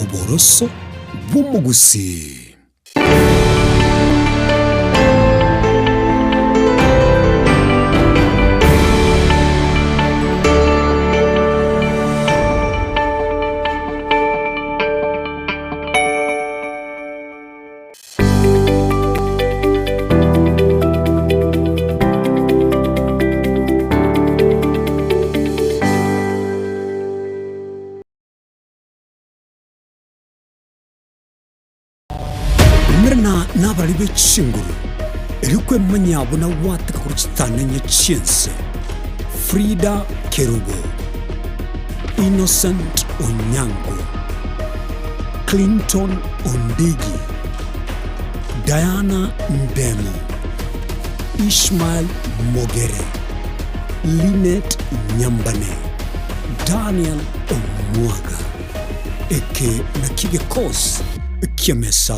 Oboroso bw'omogusii. Umerana nabarari be chinguru, erio kwemanya buna gwateka korwa chitanenye chi'ense. Frida Kerubo, Innocent Onyango, Clinton Ondigi, Diana Ndemo, Ishmael Mogere, Linet Nyambane, Daniel Omwaga. Eke nakio egekosi ki'emesa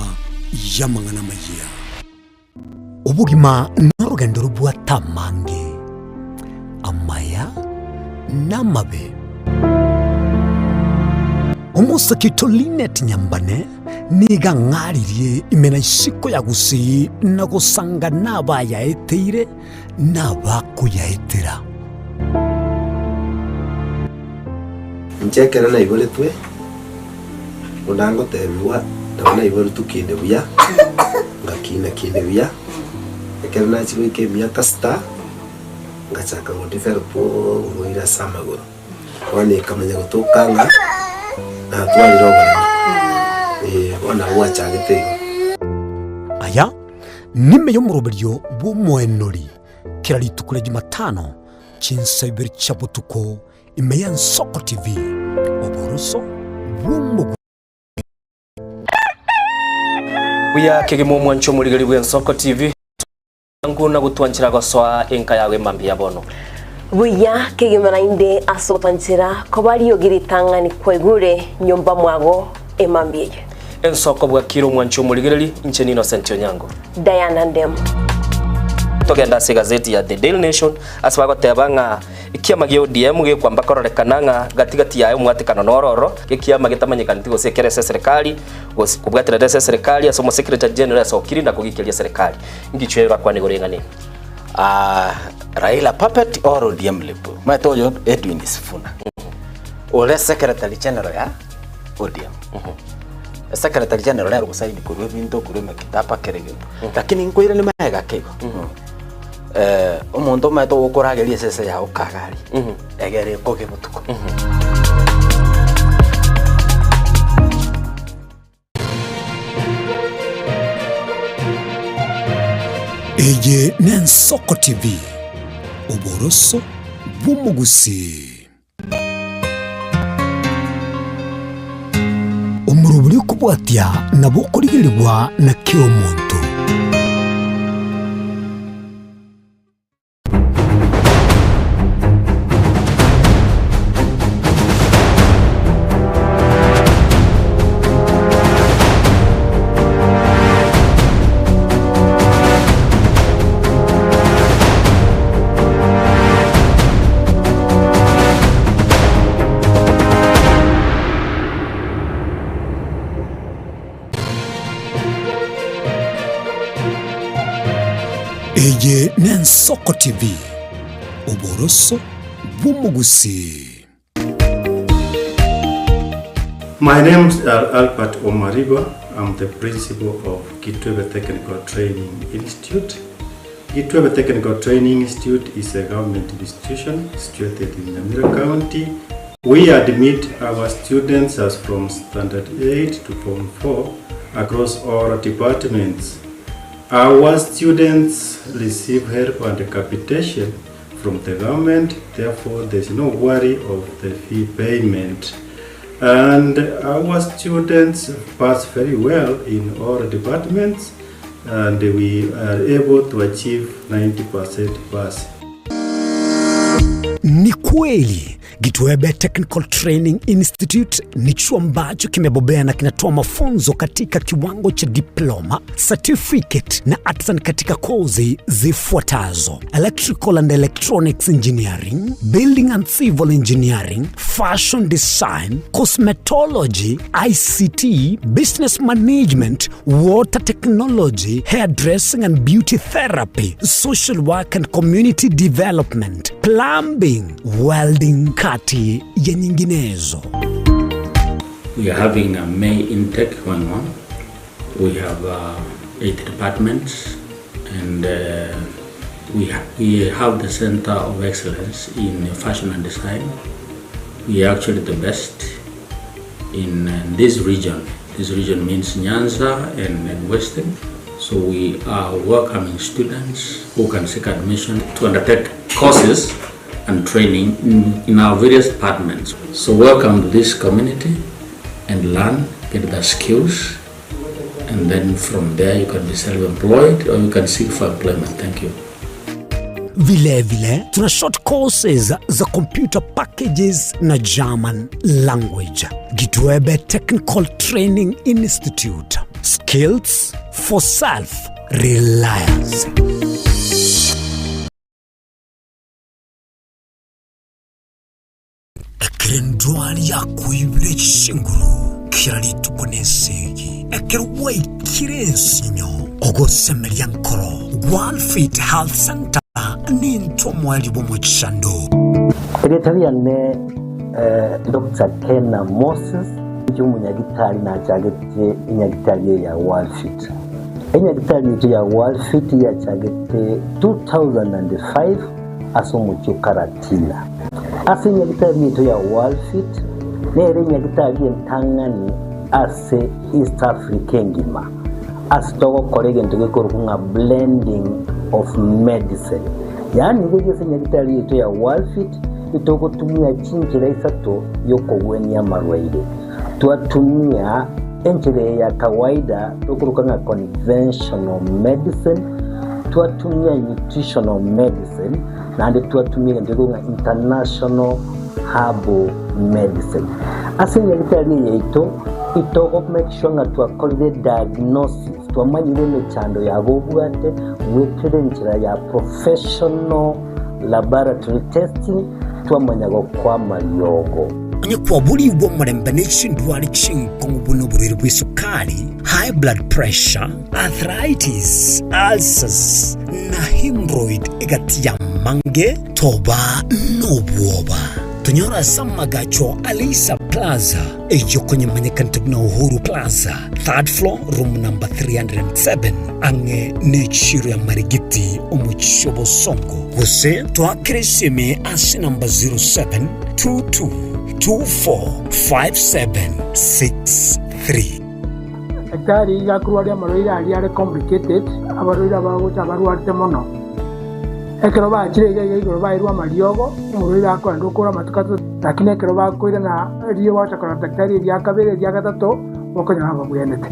y'amang'ana amayia. Obogima norogendo robwate amange, amaya na amabe. Omosake oito Linet Nyambane nigo ang'aririe ime na isiko ya Gusii na gosanga nabayaeteire na abakoyaetera. Inche ekero naiboretwe, buna ngotebigwa, nabo naiboretwe kinde buya, ngakina kinde buya, ekero nachia goika emiaka sita, ngachaka go develop oborwaire ase amagoro. Bono ekamanya gotoka ng'a natwarire oboremo, eh, bono nabo gwachagete igo. Aya nime y'omoroberio bw'omoenori kera rituko ria Jumatano chinsa ibere chia botuko Ime y'Ensoko TV, oboroso bw'omogwekano. Buya kegima omwancho omorigeri bw'Ensoko TV, Twangu na gotwanchera gosoa enka yago emambia ya bono. Buya kegima naende ase ogotwanchera koba riogi ritang'ani kwaigure nyomba mwago emambia eye. Ensoko bwakire omwancho omorigereri, inche n'Innocent Onyango. Diana Ndemo. Togende ase egazeti ya The Daily Nation ase bagoteba ng'a Ekiama gia ODM gekwamba kororekana ng'a gati gati yaye omwatekano noro ororo, ekiama getamanyekaneti gose ekere ase eserekari, gose kobwaterera ase eserekari ase omosecretary general asokiri na kogikeria eserekari. Ngichwe orakwane igoro y'eng'ana eye. Ah, Raila puppet or ODM lip. Omanyete oyo Edwin Sifuna ore secretary general ya ODM. Secretary general nere ogosaini korwa ebinto korwa emekitaba kera egento. Lakini nkoirani magega ake igo. Omonto omanyete ogokorageria esese yao kagari, egere ekoge botuko. Eye n'Ensoko TV, oboroso bw'omogusii. Omorobori okobwatia nabo okorigerigwa na kera omonto. Eye n'Ensoko TV, oboroso bw'omogusii. My name is Albert Omariba, I'm the principal of Kitwebe Technical Training Institute. Kitwebe Technical Training Institute is a government institution situated in Nyamira County. We admit our students as from standard 8 to form 4 across all departments. Our students receive help and capitation from the government, therefore there's no worry of the fee payment. And our students pass very well in all departments and we are able to achieve 90% pass. Ni kweli. Gitwebe Technical Training Institute ni chuo ambacho kimebobea na kinatoa mafunzo katika kiwango cha diploma, certificate na artisan katika kozi zifuatazo: Electrical and Electronics Engineering, Building and Civil Engineering, Fashion Design, Cosmetology, ICT, Business Management, Water Technology, Hairdressing and Beauty Therapy, Social Work and Community Development, Plumbing, Welding kati ya nyinginezo. We are having a May intake going on. We have 8 departments and we, ha we have the Center of Excellence in Fashion and Design. We are actually the best in this region. This region means Nyanza and Western. So we are welcoming students who can seek admission to undertake courses and training in our various departments. So welcome to this community and learn, get the skills, and then from there you can be self-employed or you can seek for employment. Thank you. Vile vile tuna short courses za computer packages na German language. Gitwebe Technical Training Institute. Skills for self reliance. Ekero endwari yakoibire chinguru kera rituko nesegi, ekero gwaikire ensinyo, ogosemeria nkoro, Gwalfit Health Center nintwe omoerio bw'omochando. Erieta riane Doctor Kena Moses, inche omonyagitari nachagete enyagitari eye ya Worldfit. Enyagitari yaito ya Worldfit yachagete 2005 ase omochie o Karatina. Ase enyagitari yaito ya Worldfit nere enyagitari entang'ani ase East Africa engima ase togokora egento gekorokwa ng'a blending of medicine. Yaani iga ase enyagitari yaito ya Worldfit itogotumia chinchera isato yokogwenia amarwaire. Twatumia enchera eye ya kawaida tokoroka ng'a conventional medicine, twatumia nutritional medicine, naende twatumia egento gekorokwa ng'a international herbal medicine. Ase enyagitari eye yaito, itogo make sure ng'a twakorire diagnosis, twamanyire emechando yago obwate goetera enchera ya professional laboratory testing, twamanya gokoa amariogo. Onye kwaborigwe omorembe ne chindwari chinkong'u buna oborwaire bw'esukari, high blood pressure, arthritis, ulcers, na hemorrhoid egati y'amange, toba nobwoba. Tonyore ase amagacho a Leisa Plaza, eyio konyemanyekanete buna Uhuru Plaza, third floor, room number 307, ang'e nechiiro ya Marigiti, omochie o Bosongo. Gose toakere esimi ase namba 0722245763. Daktari iga akorwaria amarwaire aria are complicated, abarwaire abagocha abarwarete mono. Ekero bachire iga iga igoro bairwe amariogo, omorwaire akoenda okora amatuko atato, lakini ekero bakoirana erio bagocha korora daktari eria kabere eria gatato, bokonyora babwenete.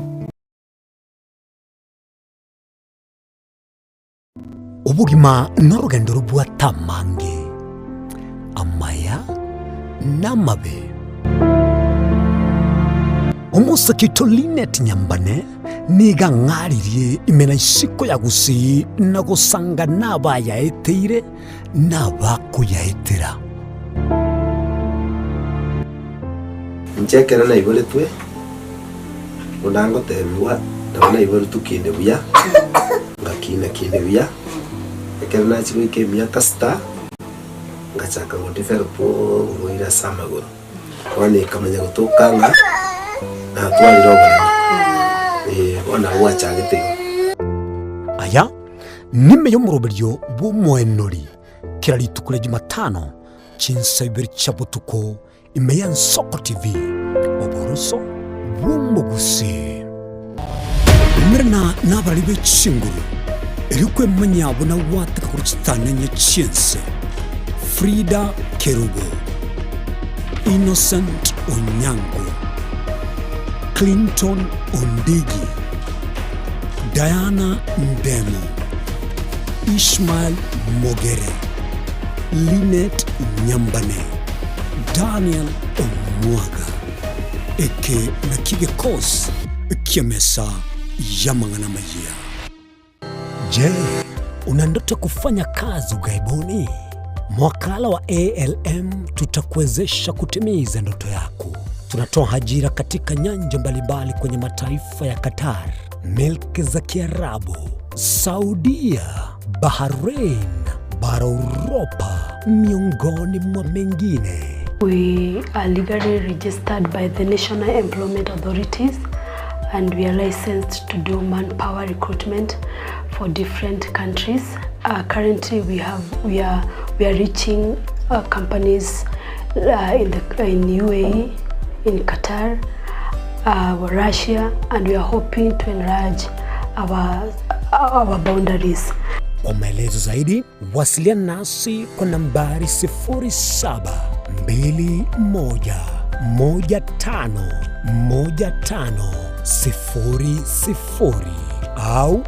Obogima norogendo robwate amange, amaya na amabe. Omosake oito Linet Nyambane nigo ang'aririe ime na isiko ya Gusii na gosanga nabayaeteire na abakoyaetera. Inche ekero naiboretwe, buna ngotebigwa, nabo naiboretwe kinde buya, ngakina kinde buya, ekero nachia goika emiaka sita, ngachaka go develop oborwaire ase amagoro. Bono ekamanya gotoka ng'a natwarire oboremo, eh, bono nabo gwachagete igo. Aya nime y'omoroberio bw'omoenori kera rituko ria Jumatano chinsa ibere chia botuko ime y'Ensoko TV, oboroso bw'omogusii. Umerana nabarari be chinguru, erio kwemanyia buna gwateka korwa chitananya chi'ense. Frida Kerubo, Innocent Onyango, Clinton Ondigi, Diana Ndemo, Ishmael Mogere, Linet Nyambane. Daniel Omwaga. Eke nakio gekosi ki'emesa y'amang'ana amayia. Je, una ndoto kufanya kazi ughaibuni? Mwakala wa ALM tutakuwezesha kutimiza ndoto yako. Tunatoa ajira katika nyanja mbalimbali kwenye mataifa ya Qatar, milki za Kiarabu, Saudia, Bahrain, bara Uropa, miongoni mwa mengine. We are legally registered by the National Employment Authorities and we are licensed to do manpower recruitment for different countries. Uh, currently we have we are we are reaching uh, companies uh, in the in UAE, in Qatar, uh, Russia and we are hoping to enlarge our our boundaries. Kwa maelezo zaidi wasiliana nasi kwa nambari 0721151500 au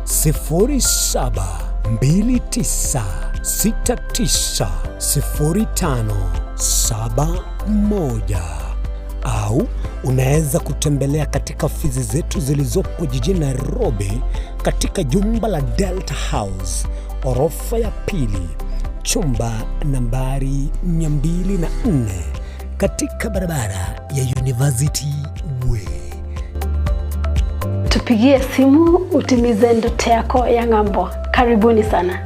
0729690571 au unaweza kutembelea katika ofisi zetu zilizopo jijini Nairobi katika jumba la Delta House orofa ya pili chumba nambari 204 katika barabara ya University Way. Tupigie simu utimize ndoto yako ya ng'ambo. Karibuni sana.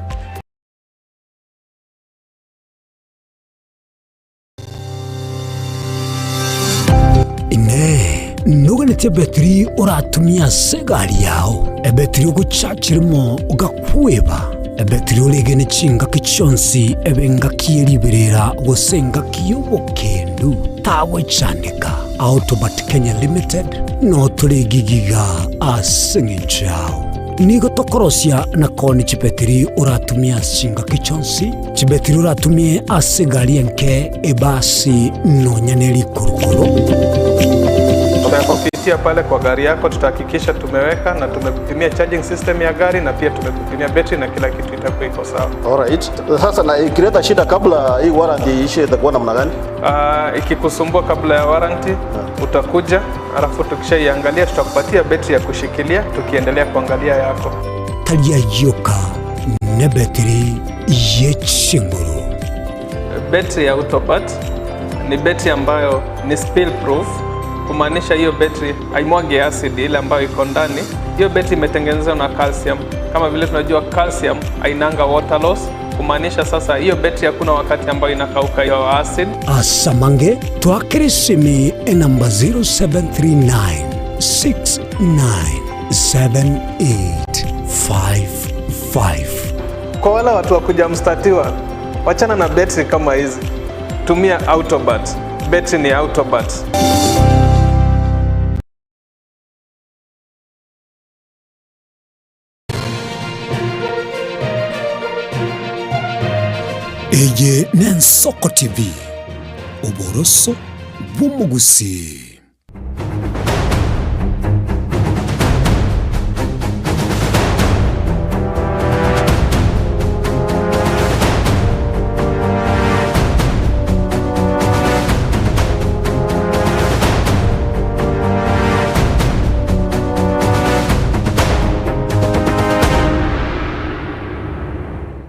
Inee, noganetie ebetiri oratumie ase egari yao, ebetiri ogochachirimo ogakweba, ebetiri oregene chingaki chionsi ebe engaki ye riberera gose engaki y'obokendu, tagwechandeka. Autobat Kenya Limited noo tore gigiga ase eng'encho yao. Nigo tokorosia na koonia chibetiri oratumie ase chingaki chionsi, chibetiri oratumie ase egari enke, ebasi, nonya ne rikurukuru. Tutakupitia pale kwa gari yako, tutahakikisha tumeweka na tumekupimia charging system ya gari na pia tumekupimia betri na kila kitu itakuwa iko sawa. Alright. Sasa na ikileta shida kabla hii warranty iishe itakuwa namna gani? Ikikusumbua kabla ya warranty utakuja, alafu tukishaiangalia tutakupatia betri ya kushikilia tukiendelea kuangalia yako. Taria yoka nebetiri yechinguru. Betri ya Autobat ni betri ambayo ni spill proof, kumaanisha hiyo betri haimwagi acid ile ambayo iko ndani. Hiyo betri imetengenezwa na calcium. Kama vile tunajua calcium hainanga water loss, kumaanisha sasa hiyo betri hakuna wakati ambayo inakauka hiyo acid. Asamange twakere simi enamba 0739 697855. Kwa wale watu wa kuja mstatiwa, wachana na betri kama hizi, tumia Autobat. Betri ni Autobat. Eye n'Ensoko TV, oboroso bw'omogusii.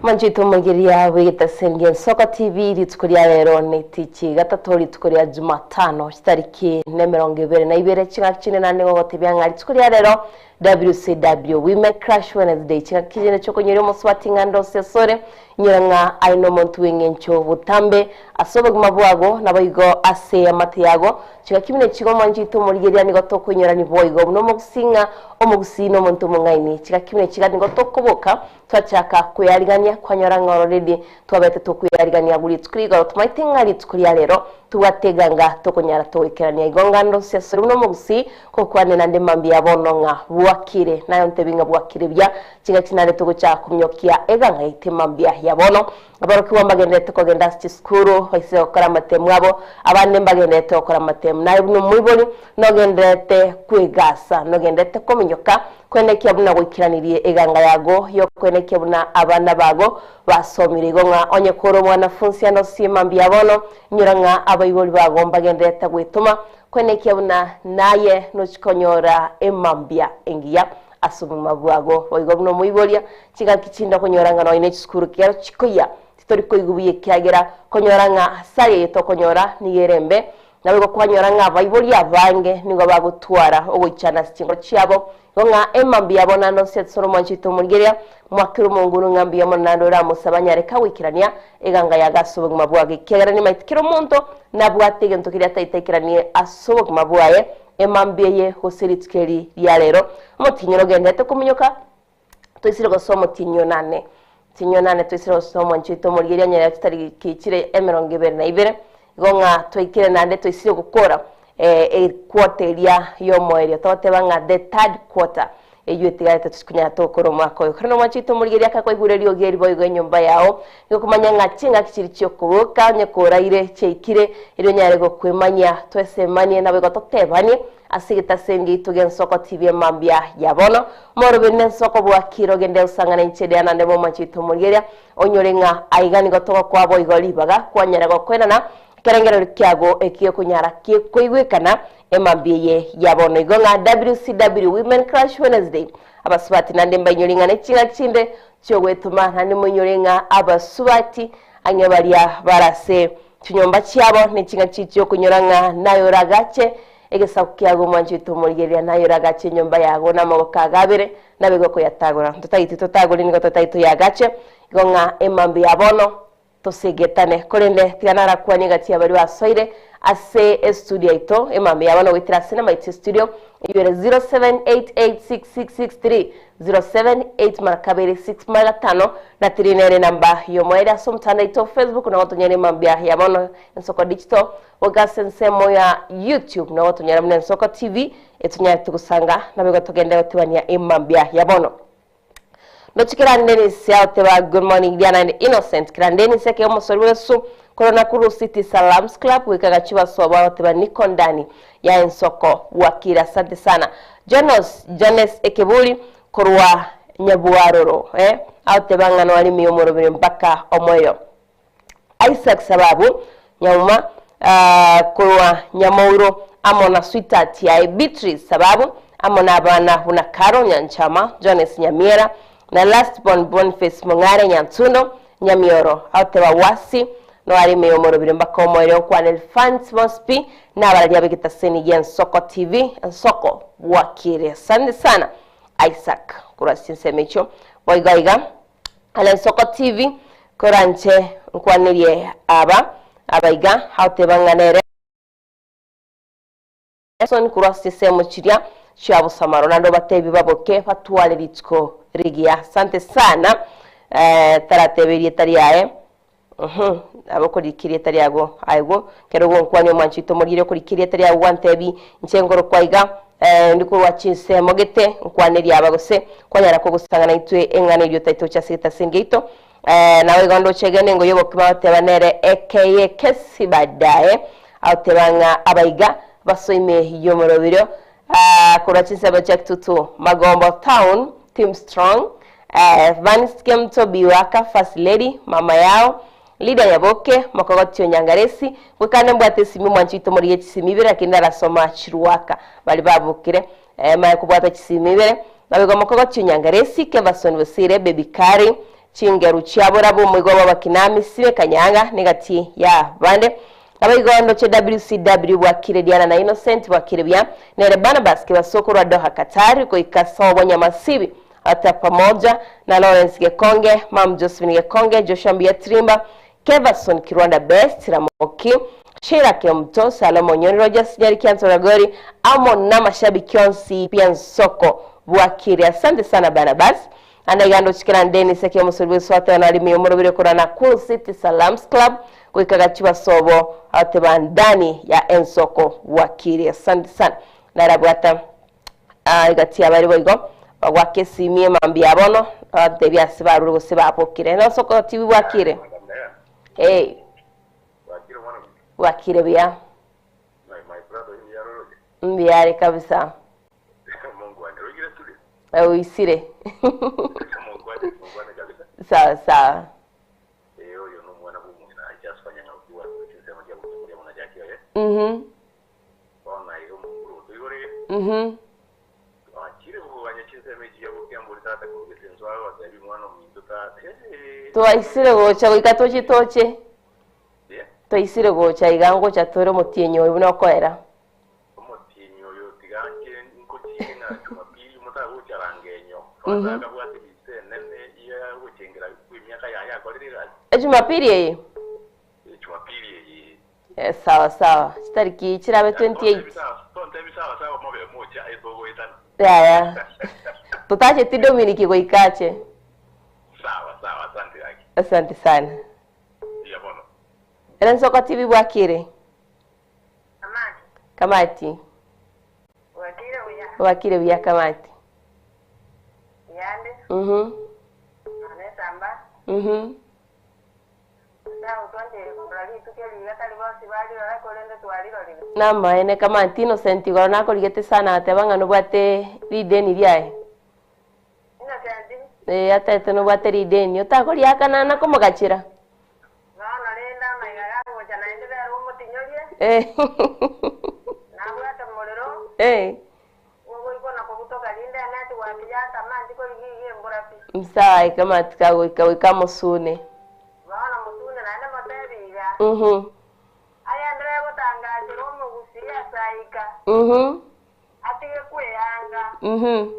Manchito magiria wĩgĩtacengia Nsoko TV rituko rĩa rero nĩ tichi gatatũ rituko rĩa Jumatano citariki nĩ mĩrongo ĩbĩrĩ na ibĩrĩ ching'aki chine na nĩgo gotebia ng'a rituko rĩa rero WCW Women Crush Wednesday ching'aki chine chokonyeria omoswati ng'ando sesore nyora ng'a aino omonto w'eng'encho botambe ase obogima bwago naboigo ase amate yago ching'aki buna chigo manchito omorigeria nigo tokonyorani boigo buna omogusing'a omogusii na omonto omong'aini ching'aki buna chiga nigo tokoboka twachaka kweyarigania kwanyora ng'a already twabete tokweyarigania guri rituko rigoro tumaite ng'a rituko ria rero twateganga tokonyara togoikerania igo ng'ando sesore buna omogusii kokwane nande mambia bono ng'a bwakire nayo ntebi ng'a bwakire buya ching'aki nare togochaka komiokia egang'aite mambia ya bono Aborokigwa mbagendererete kogenda ase chisukuru baise gokora amatemu abo, abande mbagendererete gokora amatemu. Naye buna omoibori nogendererete kwegasa, nogendererete kominyoka, kwenekia buna goikeranirie eganga yago y'okwenekia buna abana bago basomire. Igo ng'a onye kore omwanafunsi ande osie mambia bono, inyora ng'a abaibori bago mbagendererete gwetoma, kwenekia buna naye nochia konyora emambia engiya ase obogima bwago. Boigo buna omoiboria, chingaki chinde okonyora ng'a nonya ne chisukuru ekero chikoyia, titori koigwa buya ekiagera konyora ng'a ase aya eye tokonyora nigo ere embe. Naboigo kwanyora ng'a abaibori abange nigo bagotwara ogoichana ase chingoro chiabo, igo ng'a emambia yabo naende onsi ase omwanchete omorigereria, mwakere omonguru ng'a mbuya mono naende oramosabe anyare kagoikerania eganga yago ase obogima bwago, ekiagera nimaete kera omonto nabwate egento keria ataitaikeranie ase obogima bwaye, emambia eye gose rituko eri ria rero. Omotienyi ore ogendererete kominyoka, toisire gosoa omotienyi onane. Omotienyi onane toisire gosoa omwancho oito omorigereria nyarero chitariki chire emerongo ebere na ibere, igo ng'a twaikire naende toisire gokora equarter eria y'omoerio, togoteba ng'a the third quarter eyio etigarete tochikonyara togokora omwaka oyo. Korende omwancho oito omorigereria akakoigure eriogi eri boigo enyomba yao, nigo okomanya ng'a chingaki chiria chi'okoboka onye koraire chiaikire, erio onyare gokwemanyia, twesemanie naboigo totebanie ase egetaseni giaito gi'ensoko TV emambia ya bono. Omoroberi nensoko bwakire ogende osang'ane inche Diana naende momwancho oito omorigereria, onyore ng'a aiga nigo togokoa boigo ribaga kwanyara gokoenana ekerengererio kiago ekigekonyara koigwekana emambia eye ya bono. Igo ng'a WCW, Women Crush Wednesday, abasubati naende mbainyore ng'a ne ching'aki chinde chi'ogwetoma, naende moinyore ng'a abasubati ang'e baria bare ase chinyomba chiabo ne ching'aki chi'okonyora ng'a naye oragache egesaku kiago omwanchete omorigereria, naye oragache enyomba yago namagoko ago abere, nabe gokoyatagora. Ntotagete totagore nigo totagete toyagache, igo ng'a emambia ya bono Tosegetane, korende tiga narakwanie egati ya baria basoire ase estudio yaito emambia ya bono goetera ase enamba yaito estudio eyio ere 07886663 078 mara kabere 6 mara gatano na tiri nere enamba y'omoerio ase omotandao oito Facebook nabo tonyore emambia ya bono Ensoko Digital goika ase ensemo ya YouTube nabo tonyore buna Ensoko TV etonyarete gosanga nabo igo togende gotebania emambia ya bono. Ndoche Kirandenis agoteba good morning Diana and Innocent. Kirandenis eke omosori bwesu korwa Nakuru City Salams Club goika Gachuba sobo agoteba niko ndani ya ensoko bwakire asante sana. Jonos Jones Ekeburi korwa Nyabwaroro eh agoteba ng'a noarimiye omoroberi mpaka omoerio. Isaac Sababu, Nyauma, korwa Nyamouro amo na sweetheart yaye Beatrice Sababu amo na abana buna Carol Nyanchama, Jones Nyamiera na last born Boniface Mong'are Nyantundo Nyamioro agoteba Wasi noare ime y'omorobire mbaka omoerio okwana Elfants bonsi pi na abararia b'egetaseni gi'Ensoko TV Ensoko bwakire. Asante sana Isaac korwa ase chinsemo echio boigo aiga. Are Nsoko TV koranche nkwanerie aba abaiga agoteba ng'a nere Nelson korwa ase chisemo chiria chia Bosamaro naende obatebi baboke batware rituko rigiya. Asante sana eh, tarateba erieta riaye uhum, nabo okorika erieta riago aigwo ekero ogonkwania omwanchi oito omorire okorika erieta riago gwantebi inche nkorokwa iga eh, ndi korwa chinsemo gete nkwanerie aba gose kwanyara kogosang'ana intwe eng'ana erio otaitoche ase egetaseni giaito eh, nabo igo ndoche egene engo y'obokima agoteba nere ekeye kesi baadaye agoteba ng'a abaiga basoime y'omoroberio ah, korwa chinsemo chia Kitutu Magombo Town Team Strong eh, Vanis Kemto Biwaka First Lady Mama Yao Lydia Nyaboke Mokogoti Onyangaresi goika mbwate esimi omwanchi oito morigie chisimi ibere lakini ndarasoma chiruaka baria babokire eh, manye kobwata chisimi ibere naboigo Mokogoti Onyangaresi Kevason Bosire Baby Kari chingeru chiaborabwo omoigo bw'abakinami Sibe Kanyanga negati ya bande Naboigo ndoche WCW bwakire Diana na Innocent bwakire buya nere Barnabas Kebaso korwa Doha Qatar goika sobo Nyamasibi ata pamoja na Lawrence Gekonge, Mam Josephine Gekonge, Joshua Mbuya Tirimba, Keverson Kirwanda Best, Ramoki, Sheila Kemuto, Salomo Nyoni, Rogers Nyariki Anthony Ragori amo namashabiki onsi b'ensoko bwakire. Asante sana Barnabas. Ande iga ndoche kera Dennis eke omosori bw'eswate narimiye omorobere korwa Nakuru City Salams Club goika Gachuba sobo agoteba ndani ya ensoko bwakire. Asante sana. Narabwata egati y'abare boigo bagwaka esimi emambia ya bono babatebia ase barure gose babokire. Ensoko TV bwakire. Hey. Bwakire buya. Mbuya kabisa. Oisire. Sawa sawa. Mhm. Mhm. Twaisire gocha goika toche toche. Twaisire gocha iga ngocha tore omotienyi oyo buna okoera. Mhm. Ejumapili eye? Eh, sawa sawa. Chitariki chirabe 28. Yaya. Tutache ti Dominic goikache. Asante sana. Era Nsoko TV bwakire. Kamati. Bwakire buya Kamati. Mhm. Mhm. Namaene Kamati Innocent igoro nakorigete sana ateba ng'a nobwate rideni riaye. Eh, ataete nobwate rideni otakoriakana nakomogachera. Eh. Eh. Msawa Kamati kagoika goika mosune. Mhm. Mhm. Mhm.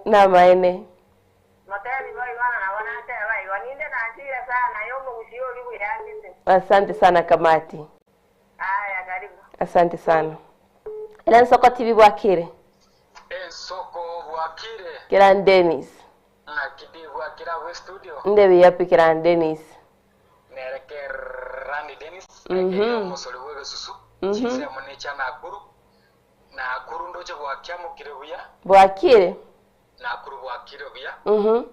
Namaene. Asante sana Kamati. Asante sana. Era Nsoko TV bwakire. Ensoko bwakire. Kiran Dennis. Nakidi bwakira we studio. Ndebi yapi Kiran Dennis. Nereke Randy Dennis. Mhm. Omusori bw'egesusu. Mhm. Chinsemo necha Nakuru. Nakuru ndoche bwakiamukire buya. Bwakire. Nakuru bwakire buya. Mhm.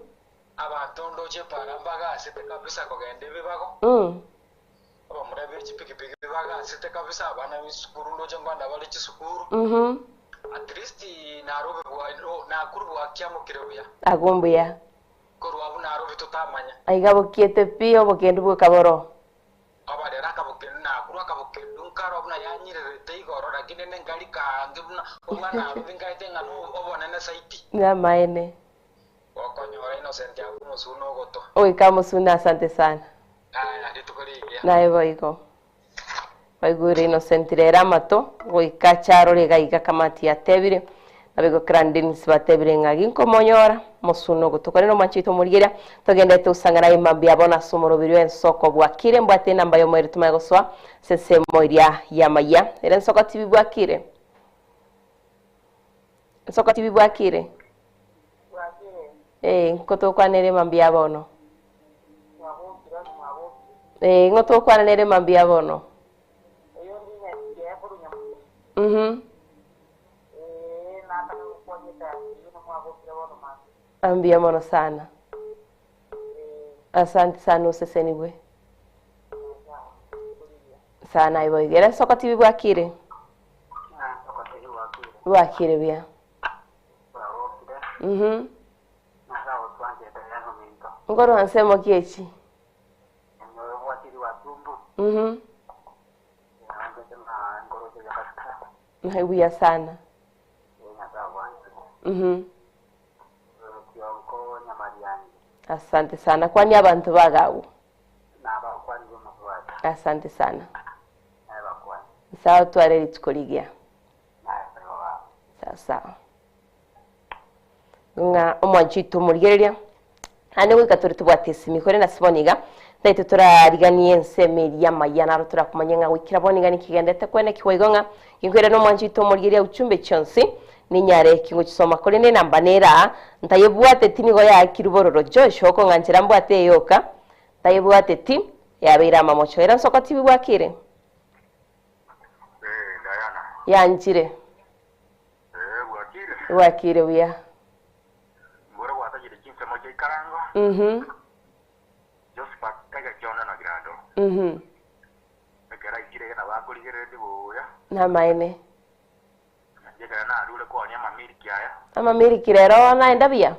Abanto ndoche para mbagasete kabisa kogenda ebibago. Abamura b'echipikipiki bagasete kabisa abana b'esukuru ndoche ngwanda bari chisukuru. At least Nairobi bwa Nakuru bwakiamukire buya. Agumbuya. Korwa abu Nairobi tutamanya. Aiga bokiete pi obokendu bwekaboro. Abarera akabokendu Nakuru akabokendu nkaro buna yanyirerete igoro lakini nengari kange buna obwa Nairobi nkaete ng'a no obonene saiti. Namaene. Okonyora Innocent abu musuna ogoto. Oika musuna asante sana. Aya rituko rigiya. Naye boigo. Baigure Innocent rero amato goika charore gaiga Kamati yatebire nabigo Kiran Dennis batebire ng'a ginkomonyora musuna ogoto kore no mwanchito morigeria togendete usangana imambi abona somorobiri ensoko bwakire mbwate enamba yomoere tumaye gosoa sensemo iria ya maya era Nsoko TV bwakire. Nsoko TV bwakire. Eh, nkotokwanere mambi abono. Eh, ngotokwanere mambi abono. Mhm. Ambia mono sana. Asante sana usesenibwe. Sana iboigera Nsoko TV bwakire. Bwakire buya. Mhm. Ngoro ansemo kiechi. Mhm. Buya sana. Mhm. Asante sana kwani abantu bagawu. Asante sana. Sawa tware rituko rigia. Sawa sawa. Ng'a omwanchito morigereria ane goika tore tobwate esimi kore na siboniga naitwe torariganie ensemo eria amaya naro torakomanya ng'a goikera boniga nikigendete kwene kiwaigo ng'a ginkwere na omwanchito omorigereria uchumbe chionsi ninyare kingochisoma kore ne enamba nera ntayebwate ti nigo yaakirwe bororo Joshua okong'anchera mbwate eyoka ntayebwate ti yabeire amamocho era Nsoko TV bwakire yanchire bwakire buya. Mhm. Josephat egekiondo na Girando. Mhm. Ekero aikire iga nabo akorigereretie buya. Namaene. Inche ekero narure koonia amamiliki aya. Amamiliki rero naenda buya?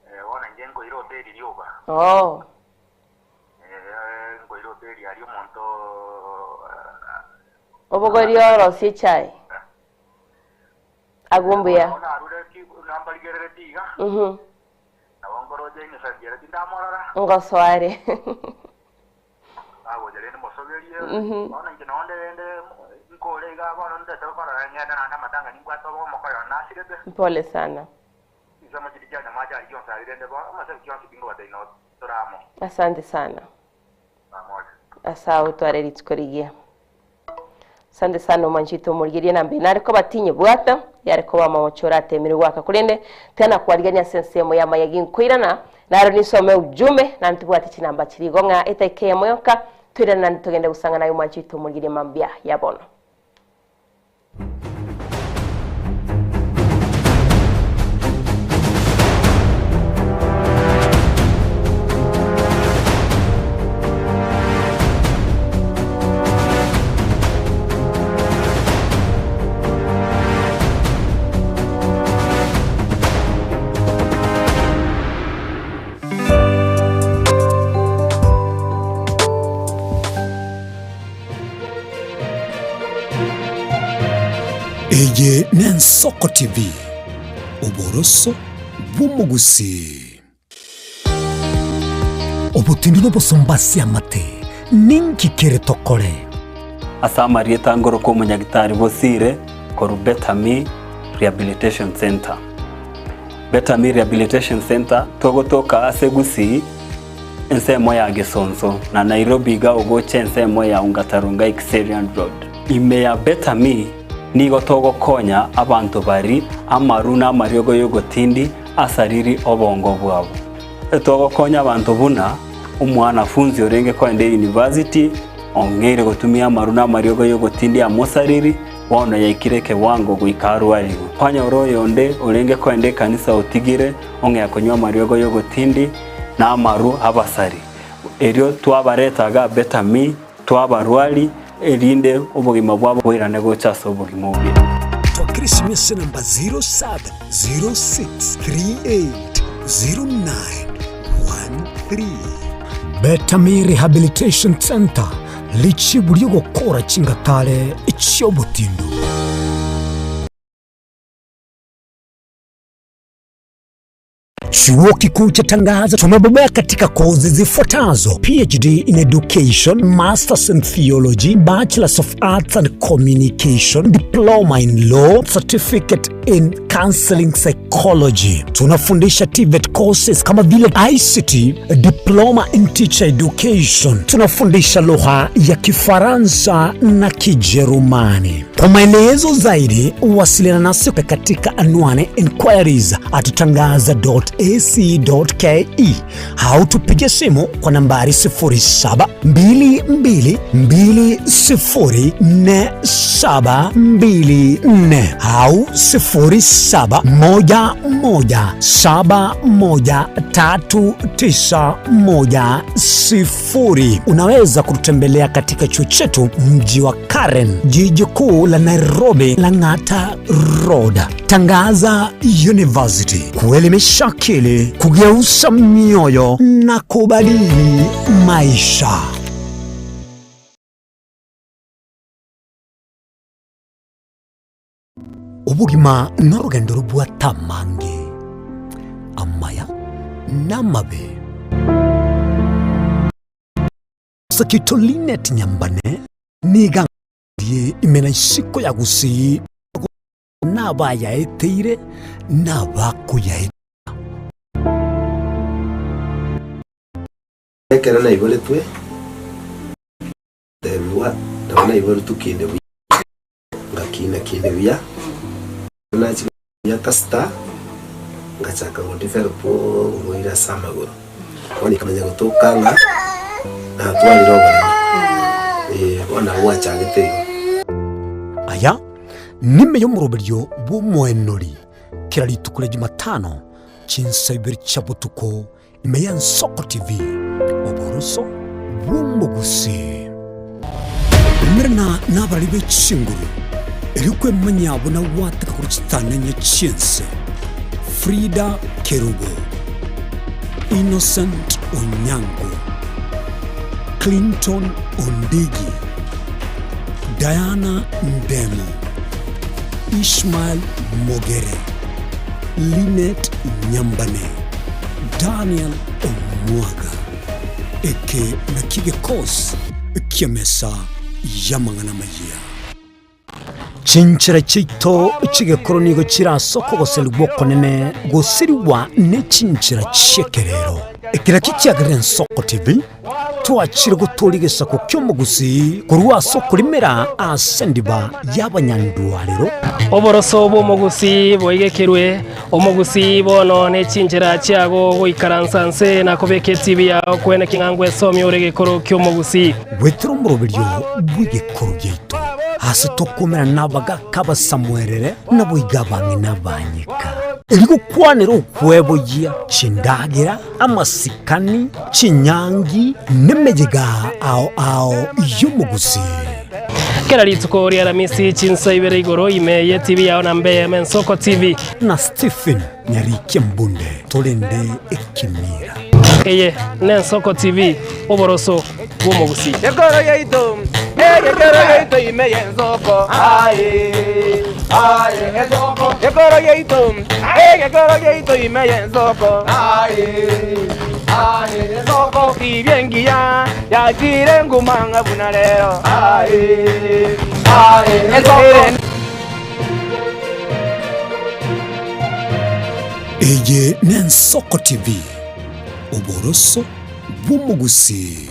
Eh, bono inche nkoira hoteli rioka. Oh. Eh, nkoira hoteli aria omonto Obogoria orosie echae. Agwo mbuya. Bono narure ki nambarigereretie iga. Mhm. Nabo nkoroche ing'isa ere tindamorora. Ngosoare. Nagocha rende mosogerie. Mhm. Bono inche nonde rende nkore iga bono ndete korora ng'ende naende amatanga nimbwate obo omokoyo one nasirete. Pole sana. Chinsemo chiria chia nyamache aria chionsi aria rende bono amasabiki onsi tingobatebia no tore amo. Asante sana. Pamoja. Ase otware rituko rigiya. Asante sana omwanchete omorigereria na mbe nare koba tinyebwata yare koba amamocho oratemire goaka korende tiga nakwarigania ase ensemo y'amaya ginkoirana naro nisome ujumbe na ntibwate chinamba chiria igo ng'a etaika eyemo yonka toirane naende togende gosang'ana aye omwanchete omorigereria mambia ya bono. Eye n'Ensoko TV, oboroso bw'omogusii. Obotindi n'obosomba ase amate, ninki kere tokore? Ase amarieta ngoroka omonyagitari Bosire korwa Betami Rehabilitation Centre. Betami Rehabilitation Centre togotoka ase Gusii ensemo ya Gesonso na Nairobi iga ogocha ensemo ya Ongata Rongai Kiserian Road. Ime ya Betami nigo togokonya abanto bari amaru na amariogo y'ogotindi asariri obongo bwabo. Togokonya abanto buna omwanafunzi orenge koenda eyunivasiti ong'eire gotumia amaru na amariogo y'ogotindi amosariri bono yaikire ekewango goika arwarigwe. Kwanyora oyonde orenge koenda ekanisa otigire ong'ea konywa amariogo y'ogotindi na amaru abasari. Erio twabareta iga Betami, twabarwari, erinde obogima bwabo boirane gocha ase obogima obuya. Twakera esimi ase enamba 0706380913. Betami Rehabilitation Centre, richibu ri'ogokora chingatare chi'obotindu. Chuo Kikuu cha Tangaza tumebobea katika kozi zifuatazo: PhD in Education, Masters in Theology, Bachelors of Arts and Communication, Diploma in Law, Certificate in Counseling Psychology. Tunafundisha TVET courses kama vile ICT, Diploma in Teacher Education. Tunafundisha lugha ya Kifaransa na Kijerumani. Kwa maelezo zaidi wasiliana nasi katika anwani inquiries at tangaza.ac.ke au tupige simu kwa nambari 0722204724 au 0711713910. Unaweza kututembelea katika chuo chetu mji wa Karen, jiji kuu la Nairobi, Lang'ata Road. Tangaza University, kuelimisha akili, kugeuza mioyo na kubadili maisha. Obogima norogendo robwate amange, amaya namabe. Sakito Linet Nyambane niga rie ime na isiko ya Gusii nabayaeteire nabakoyaeta. Ekero naiboretwe, ngatebigwa nabo naiboretwe kinde buya, ngakina kinde buya, nachia emiaka sita, ngachaka go develop oborwaire ase amagoro. Bono nkamanya gotoka ng'a natwarire oboremo, eh, bono nabo gwachagete igo. Aya nime y'omoroberio bw'omoenori kera rituko ria Jumatano. Chinsa ibere chia botuko ime y'Ensoko TV, oboroso bw'omogusii. Umerana nabarari be chinguru, erio kwemanya buna gwateka korwa chitananya chi'ense. Frida Kerubo, Innocent Onyango, Clinton Ondigi, Diana Ndemo, Ishmael Mogere, Linet Nyambane, Daniel Omwaga. Eke nakio egekosi ki'emesa y'amang'ana amayia. Chinchera chiaito chi'egekoro nigo chire ase okogoserigwa okonene gosirigwa ne chinchera chi'ekerero. Eke nakio kiagerire Ensoko TV twachire gotooria egesaku ki'omogusii korwa ase okorimera ase endiba y'abanyandwarero. Oboroso bw'omogusii boigekerwe, omogusii bono ne chinchera chiago goikaransa nse na kobeka etibi yao kwene king'a ngwesomia ore egekoro ki'omogusii. Goetera omoroberio bw'egekoro giaito, ase tokomerana nabagaaka abasamuerere, naboigo abang'ina abanyeka. Erio gokwanera okweboyia chindagera, amasikani, chinyangi, nemeyega ao ao y'omogusii. Kera rituko ri'Aramisi chinsa ibere igoro ime y'etibi yao na mbe Ensoko TV. Na Stephen Nyarikia Mbunde torende ekemira. Eye n'Ensoko TV, oboroso bw'omogusii. Gekoro giaito, egekoro giaito ime y'ensoko, aye, aye, ensoko. Gekoro giaito, egekoro giaito ime y'ensoko, aye, aye, ensoko. Tibia engiya yachire nguma ng'a buna rero, aye, aye, ensoko. Eye n'Ensoko TV, oboroso bw'omogusii.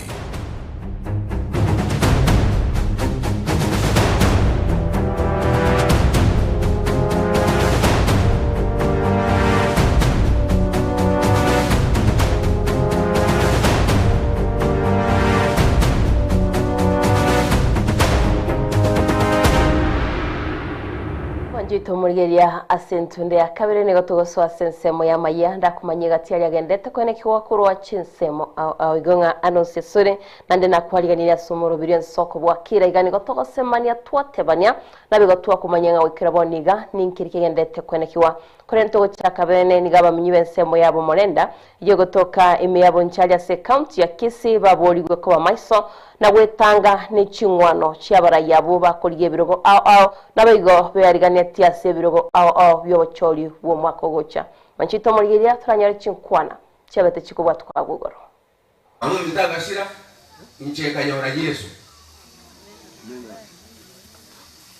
Mwanchete omorigereria ase entunde ya kabere nigo togosoa ase ensemo y'amayia ndakomanyia egati aria agendete koenekigwa korwa chinsemo ao ao igo ng'a anonsi asore naende nakwariganirie ase omoroberio ensoko bwakira iga nigo togosemania twatebania nabigo twakomanyia ng'a goikera bono iga ninki kegendete koenekigwa korende togochaka bene nigo abamenyi b'ensemo yabo morenda Egegotoka ime ya Bonchari ase ekaunti ya Kisii baboorigwe koba maiso na gwetanga ne ching'wano chi'abarai abwo bakorigia ebirogo ao ao naboigo beariganetie ase ebirogo ao ao bi'obochori bw'omwaka ogocha. Manche tomorigereria toranyore chinkwana chiabete chikobwatwa agwo igoro. Omonto agasira, inche nkanyora Yeso.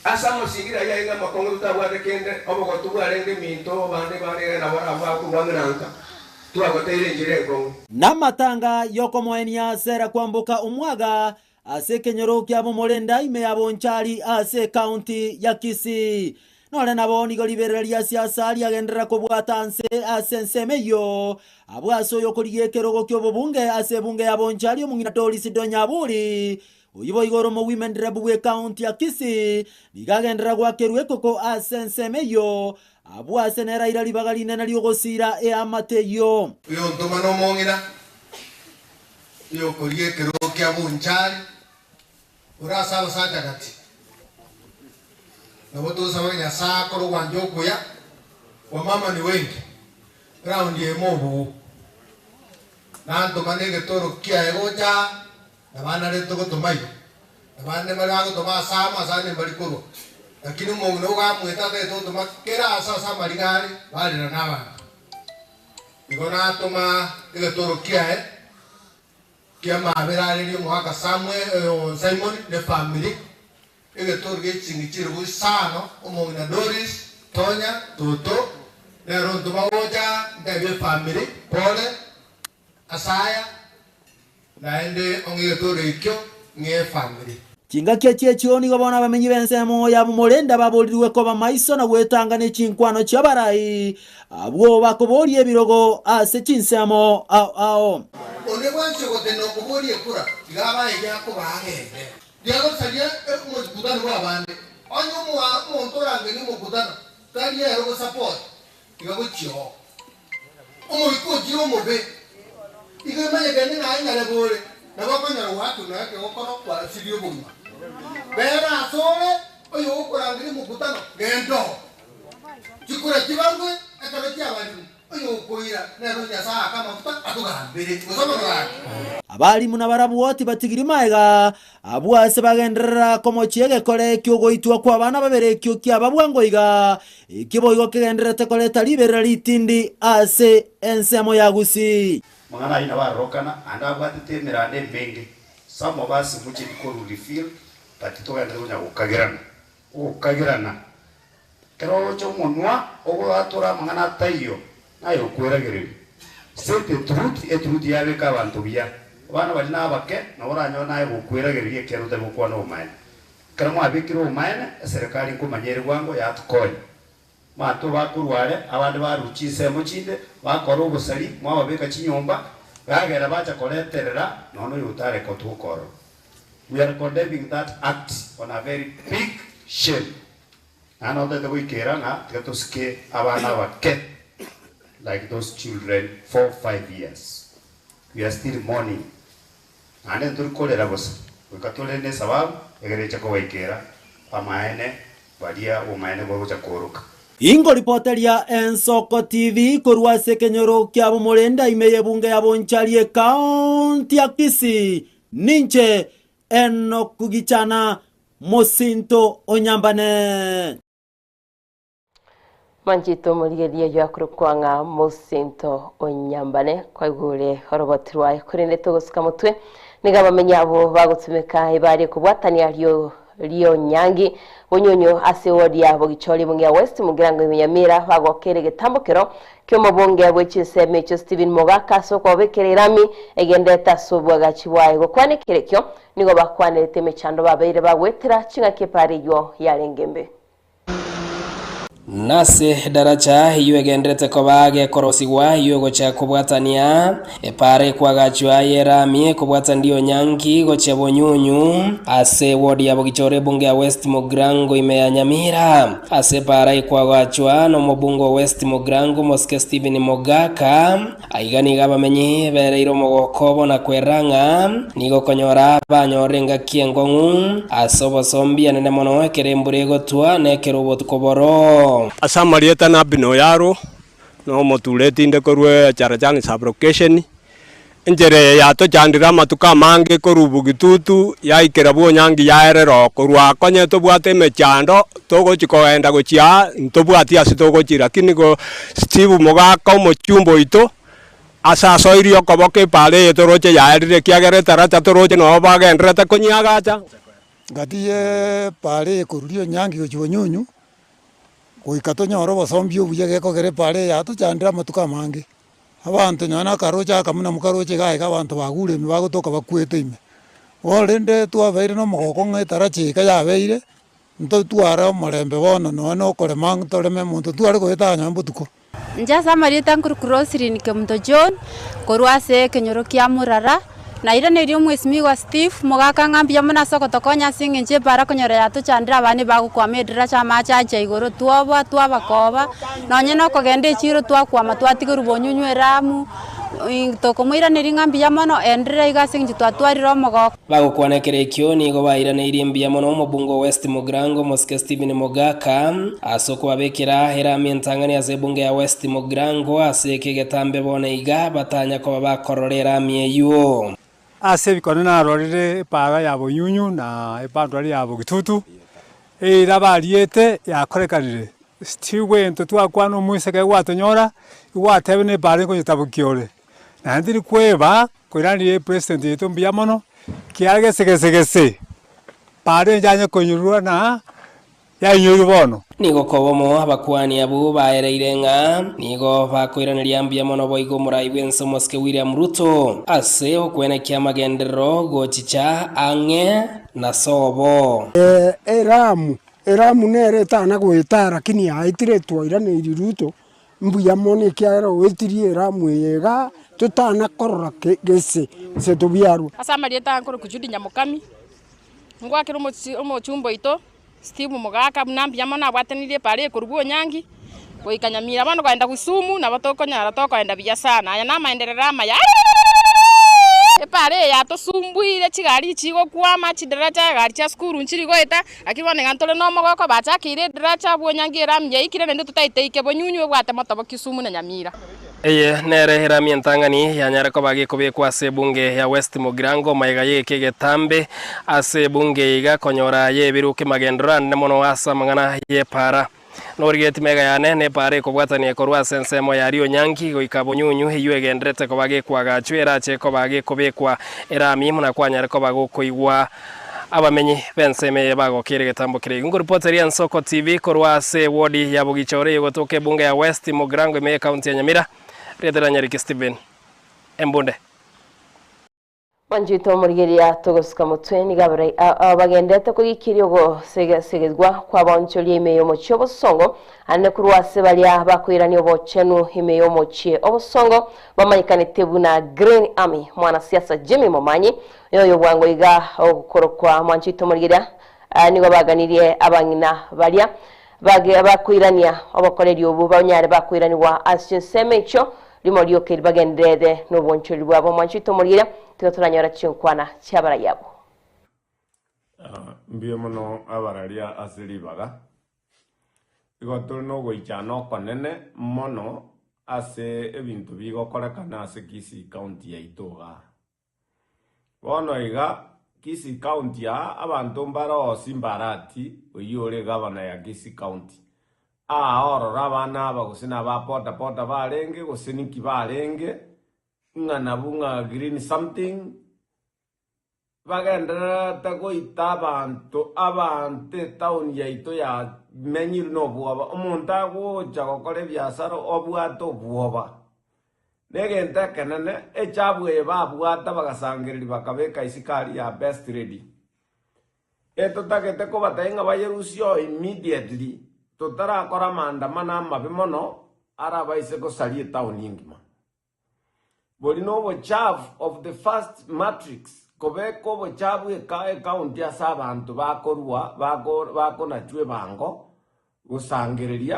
Ase amasingira ayio aye amakong'u totabwate kende, obogotu bwarenge minto, abande barenge nabo barabwo bakorwa ng'a nka, twagoteire enchera enkong'u. Namatanga y'okomoenia Sera kwamboka omwaga ase ekenyoro kia Bomorenda ime ya Bonchari ase ekaunti ya Kisii. Nore nabo nigo riberera ria siasa riagenderera kobwata nse ase ensemo eyio, abwo ase oyokorigia ekerogo ki'obobunge ase ebunge ya Bonchari omong'ina Doris Donyaburi, Oyio boigo ore omowomen rep bw'ekaunti ya Kisii, nigo agenderera goakerwa ekoko ase ensemo eyio, abwo ase nere aira ribaga rinene ri'ogosiira eamate eyio. Oyontoma nomong'ina, oyokoria ekerogo kia bonchari, ore ase abasacha gati. Nabo tosabe Nyasae akore ogwancha okuya, wamama ni wengi, round emo obugu. Nantoma negetoro kiaye gocha aa, Na banarete gotoma igo, na bande mbare bagotoma ase amo, ase ande mbari korwa. Lakini omong'ina ogo amwete atagete gotoma kera aase ase amariga are, barera nabanto. Igo natoma egetoro kiaye ki'amaabera arerie omogaka Samuel, Simon ne family, egetoro gie chingi chilifu isano, omong'ina Doris, Tonya, Toto, nere ontoma gocha ntebie efamiri, pole, ase aya, Naende ong'e egetoro ekio ng'e efamiri. Chingaki echi echio nigo bono abamenyi b'ensemo ya Bomorenda baborirwe koba maiso na gwetanga ne chinkwano chi'abarai abwo bakoboria ebirogo ase chinsemo ao ao. Onde bwensi ogotenena okoboria ekura, tiga abae egiakobaa agende. Riagosaria omokutano bw'abande. Onye omonto orangerie omokutano, tari ere ogosapoti, tiga gochia oo. Omoika ochire omobe, igo emanyekane ng'a aye nyarebe ore, nabo okonyora goakinwa ekegokoro kwarosirie obogima. Bera asore oyogokorangeria omokutano, genda oo. Chikura chibarwe ekero chiabarirwe, oyokoira nere o Nyasae aake amafuta atogambere, gose omororani. Abalimu nabarabwo tibatigiri magega, abwo ase bagenderera komochia egekore ki'ogoitwa kw'abana babere ekio kiaba bwango iga, ekio boigo kegendererete koreta riberera ritindi ase ensemo ya Gusii. Amang'ana ayio nabo arorokana, ande abwatete emeranda emenge. Some of us mocheti korwa refill but togenderere konya gokagerana, ogokagerana. Ekero oroche omonwa ogoatora amang'ana ataiyo, naye okweragereria. Say the truth, etruth yabeka abanto buya. Abana baria nabake, nabo oranyore naye gokweragereria ekiagera otari gokwana obomaene. Ekero mwabekire obomaene, eserekari nkomanya ere bwango yatokonya. Abanto bakorwa are, abande barwa chinsemo chinde, bakora obosari, mwababeka chinyomba, gagera bacha koreterera nonya oyo otare kotuoka ororo. We are condemning that act on a very big shame. Naende notagete goikera ng'a tiga tosike abana abake like those children 4, 5 years. We are still mourning. Naende ntori korera bosa, goika tore nesababu egere eche kobaikera amaene baria obomaene bogocha kooroka. Ingoripoteria Ensoko TV korwa ase ekenyoro kia Bomorenda ime y'ebunge ya Bonchari ekaunti ya Kisii. Ninche Enock Gichana mosinto o Nyambane. Manchete omorigereria oyio akorokwa ng'a mosinto o Nyambane kwaigure oroboti rwaye korende togosika motwe nigo abamenyi abwo bagotumeka ebari ekobwatania rio Rionyangi bonyonyo ase ward ya Bogichori Mung'ia West Mugirango ime Nyamira bagokera egetambokero ki'omobunge bwe chinsemo echio Stephen Mogaka ase okobekera erami egendete ase obwagachi bwaye gokwana ekerekio nigo bakwanerete emechando babeire bagwetera ching'aki epara eyio yarenge embe. Nase edaracha eyio egenderete koba gekorosigwa, eyio egochia kobwatania epaara ekwagachwa y'erami ekobwatania Onyangi gochia Bonyunyu ase eward ya Bogichora ebunge ya West Mugirango ime ya Nyamira. Ase epaara ekwagachwa nomobunge o West Mugirango Mosike Stephen Mogaka, Aiga nigo abamenyi bereire omogoko obo na kwerera ng'a nigo okonyora banyore engaki enkong'u ase obosombi enene mono ekero embura egotwa na ekero obotuko boro. Ase amarieta na Abner Oyaro, na omotureti inde korwa Echarachani sub-location, enchera eye yatochandire amatuko amange korwa Bugitutu yaikera Bwonyangi yaerera oo, korwa aa konye tobwate emechando togochi kogenda gochia aa ntobwati ase togochia lakini go Steve mogaka omochumba oito ase asoirie okoboko epaara eye toroche yaerire ekiagera etaracha toroche nabo bagendererete konyiagacha. Gati y'epaara eye korwa Rionyangi gochia Bonyunyu, goika tonyore obosombi obuya gekogera epaara eye yatochandire amatuko amange. Abanto nonya na akaroche aka buna mokaroche iga iga abanto bagure ime bagotoka bakwete ime. Bono rende twabeire na omogoko ng'a etaracha eye yabeire, ntotware omorembe bono nonya na okorema ntoreme monto ntware goeta nonya botuko. Inche ase amarieta nkorokwa Roselyn Kemunto John, korwa ase ekenyoro kia Murara, nairaneria omwesimigwa Steve, mogaka ng'a mbuya mono ase ogotokonya ase eng'encho ebara konyora yatochandire abana ebagokwama ediracha amache acha igoro twoboa twabakoba, nonye na okogenda echiro twakwama twatigerwa bonyunyu eramu, tokomoiraneria ng'a mbuya mono, enderera iga ase eng'encho twatwarire omogoko. Bagokwana ekero ekio nigo bairaneirie mbuya mono omobunge o West Mugirango Omosike Stephen Mogaka ase okobabekera erami entang'ani ase ebunge ya West Mugirango ase eke egetambe bono iga batanya koba bakorora erami eyio. Ase ebikone narorire epaara ya Bonyunyu na eboundary ya Bogitutu, eira bariete yakorekanire, tigwento twakwana omoiseke gwatonyora, igwatebia na epaara ekonyetabokio ore. Naende tiri kweba Koiraneria epresident yaito mbuya mono, kiagera gese gese gese bare inchanye koinyorwa na yainyoirwe bono. Nigo kobomo abakuani abwo baereire ng'a nigo bakoiraneria mbuya mono boigo omorai bw'ense omosike William Ruto ase okwenekia amagenderero gochicha ang'e na sobo. Elamu, Elamu nere etana goeta lakini yaetire twairaneirie Ruto Mbuya mono ekiagera oetirie eramu eye igaa, totana korora gese gose tobiarwe. Ase amarieta aya nkorokwa Judy Nyamokami, ngwakera omochumba oito Steve Mogaka buna mbuya mono abwatanirie epaara eye korwa Bwonyangi, Goika Nyamira bono kogenda Kisumu nabo tokonyora tokogenda buya sana. Aya namaenderero amaya. Epara eye yatosumbuire, chigari chigokwama, chidaracha egari chia sukuru nchiri goeta, lakini bono iga ntore na omogoko bachakeire edaracha abwo onyangi erami yaikire naende totaete ike bonyunyu ebwate motobo Kisumu na Nyamira. Eye nere erami entang'ani yanyare koba gekobekwa ase ebunge ya West Mugirango magega y'egeka egetambe ase ebunge eye iga konyora yebiruke magenderero anene mono ase amang'ana y'epaara. Norigetie mega yane nepaara ekobwatania korwa ase ensemo ya Rionyangi goika Bonyunyu eyio egenderete koba gekwagachwa erache koba gekobekwa erami buna kwanyare koba gokoigwa abamenyi b'ensemo eye bagokeire egetambo keria. Nkoripoteria Ensoko TV korwa ase ewodi ya Bogichore egotoka ebunge ya West Mugirango ime y'ecounty ya Nyamira, rieta ria Nyariki Stephen Embunde. Mwanchete omorigereria togosuka motwe nigo abarai bagenderete kogikiria ogosegesegwa kw'abaonchoria ime y'omochie obosongo, aande korwa ase baria bakoirania obochenu ime y'omochie obosongo bamanyekanete buna Green Army. Mwanasiasa Jimmy Momanyi oyo bwango iga ogokorokwa Mwanchete omorigereria nigo baganirie abang'ina baria bakoirania obokoreri obwo banyare bakoiranigwa ase chinsemo echio Rimo rioka eri bagenderere nobonchoreri bwabo. Mwanchete omorigereria, tiga toranyora chinkwana chi'abarai abwo. Mbuya mono abararia ase ribaga. Igo tore nogoichana okonene mono ase ebinto bigokorekana ase Kisii County yaito igaa. Bono iga Kisii County aa abanto mbare oo Simba Arati oyio ore egavana ya Kisii County aa ororo abana aba gose na aba boda boda barenge gose ninki barenge ng'a nabwo ng'a green something bagendererete goita abanto abanto etown yaito yamenyirwe na obwoba. Omonto agocha gokora ebiasara obwate obwoba. Negento ekenene, echabu eye babwata bagasangereria bakabeka isiko aria ya Best Lady. Etotagete kobatebia ng'a bayerusie oo immediately totarakora amaandamano amabe mono arabaise gosaria etown engima. Bori nobochafu of the first matrix kobeka obochafu eka ecounty ase abanto bakorua bako bakonachwa ebango Gosangereria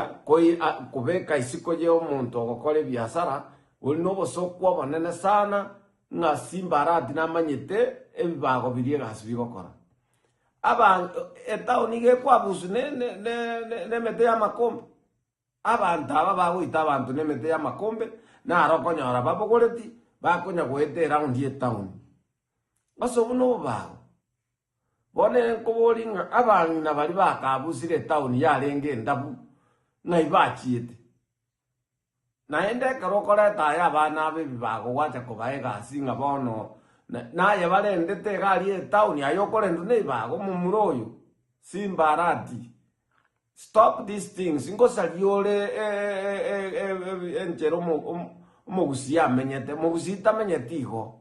kobeka isiko y'omonto ogokora ebiasara, oria nobosoku obonene sana, ng'a Simbarati namanyete ebibago biria egasi bigokora. Etaoni iga ekwabusu nemete y'amakombe. Abanto aba bagoita abanto nemete y'amakombe, naro okonyora babogoreti, bakonya goeta eraundi y'etaoni. Ase obwo nobobago. Bono ere nkoborie ng'a abang'ina baria bakabusire etaoni yarenge endabu, ng'ai bachiete? Naende ekero okoreta aye abana aba ebibago gwacha kobaa egasi ng'a bono naye barendete iga aria etaoni, aye okorendwa nebibago, omomura oyo, Simba Arati, stop these things, ngosaria ore enchera omogusii amenyete, omogusii tamenyeti igo.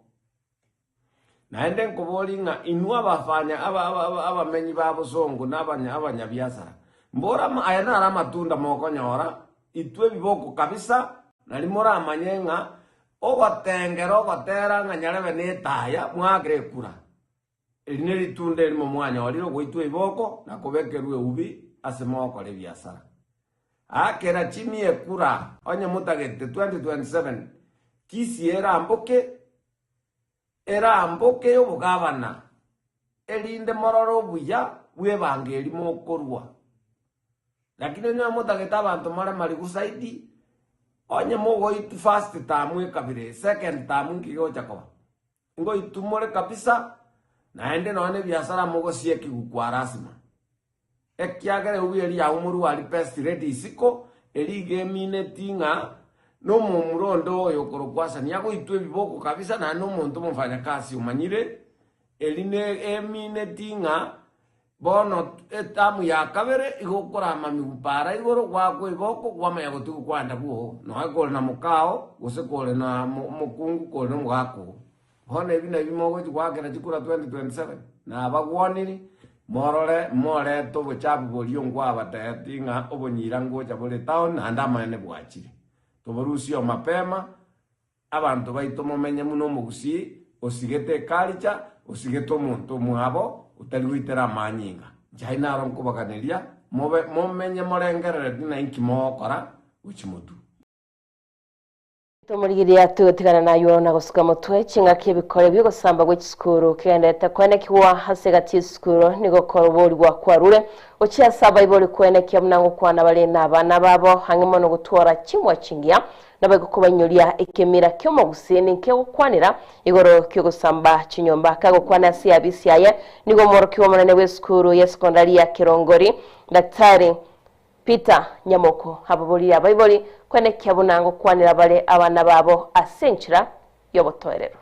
Naende nkoborie ng'a inwe abafanya abamenyi ba bosongo na abanyabiasara, mbora aya naro amatunda mokonyora, itwe ebiboko kabisa, nario moramanye ng'a ogotengera ogotera ng'a nyarebe netaya mwaakire ekura. Eri neritunda erimo mwanyorire ogoitwa ebiboko na kobekerwa eubi ase mogokora ebiasara. Aakera chimia ekura onye motagete 2027 Kisii eramboke Eramboke y'obogabana, erinde morore obuya bw'ebango eria mokorua. Lakini onye motagete abanto more marigu zaidi, onye mogoitu first term ekabere, second term nki gegocha koba? Ngoitu more kabisa, naende nonya na ebiasara mogosiekigwa kwa lasima. Ekiagera eubi eria yaumorwe aria Best Lady isiko, eria iga emineti ng'a nomomura onde oyo okorokwa Hasani agoitwa ebiboko kabisa naende nomonto omofanyakasi omanyire, eri ne emineti ng'a bono etamu ya kabere igo okorama migupara igoro goakwa ebiboko kwamanya gotigwa kwanda bwoo nonya kore na mokao gose kore na omokungu kore na omogaka oo. Bono ebi nabio mogochia goakera chikura 2027, nabagwaniri, morore morete obochafu boria nkwabatebetie ng'a obonyira ngocha bore town naende amaene bwachire. Toborusie oo mapema, abanto baito momenye buna omogusii osigete eculture, osigete omonto omwabo otari goitera amanyinga. Inche aye naro nkobaganeria mobe momenye morengerereti ng'a inki mogokora. Gochia motwe. Tomorigiria togotigana naywo na gosuka motwe ching'aki ebikore bi'ogosamba gwe chisukuru kegenderete kwenekigwa ase egati y'esukuru nigo koroborigwa kwarure gochia ase abaibori kwenekia buna ngokwana bare na abana babo ang'e mono gotwara chimwa chingiya naboigo kobainyoria ekemira ki'omogusii ninki egokwanera igoro ki'ogosamba chinyomba. Kagokwana ase eabisi yaye nigo omworokigwa omonene bw'esukuru y'esekondari ya Kerongori Daktari Peter Nyamoko ababorire abaibori kwenekia buna ngokwanera bare abana babo ase enchera y'obotoereru.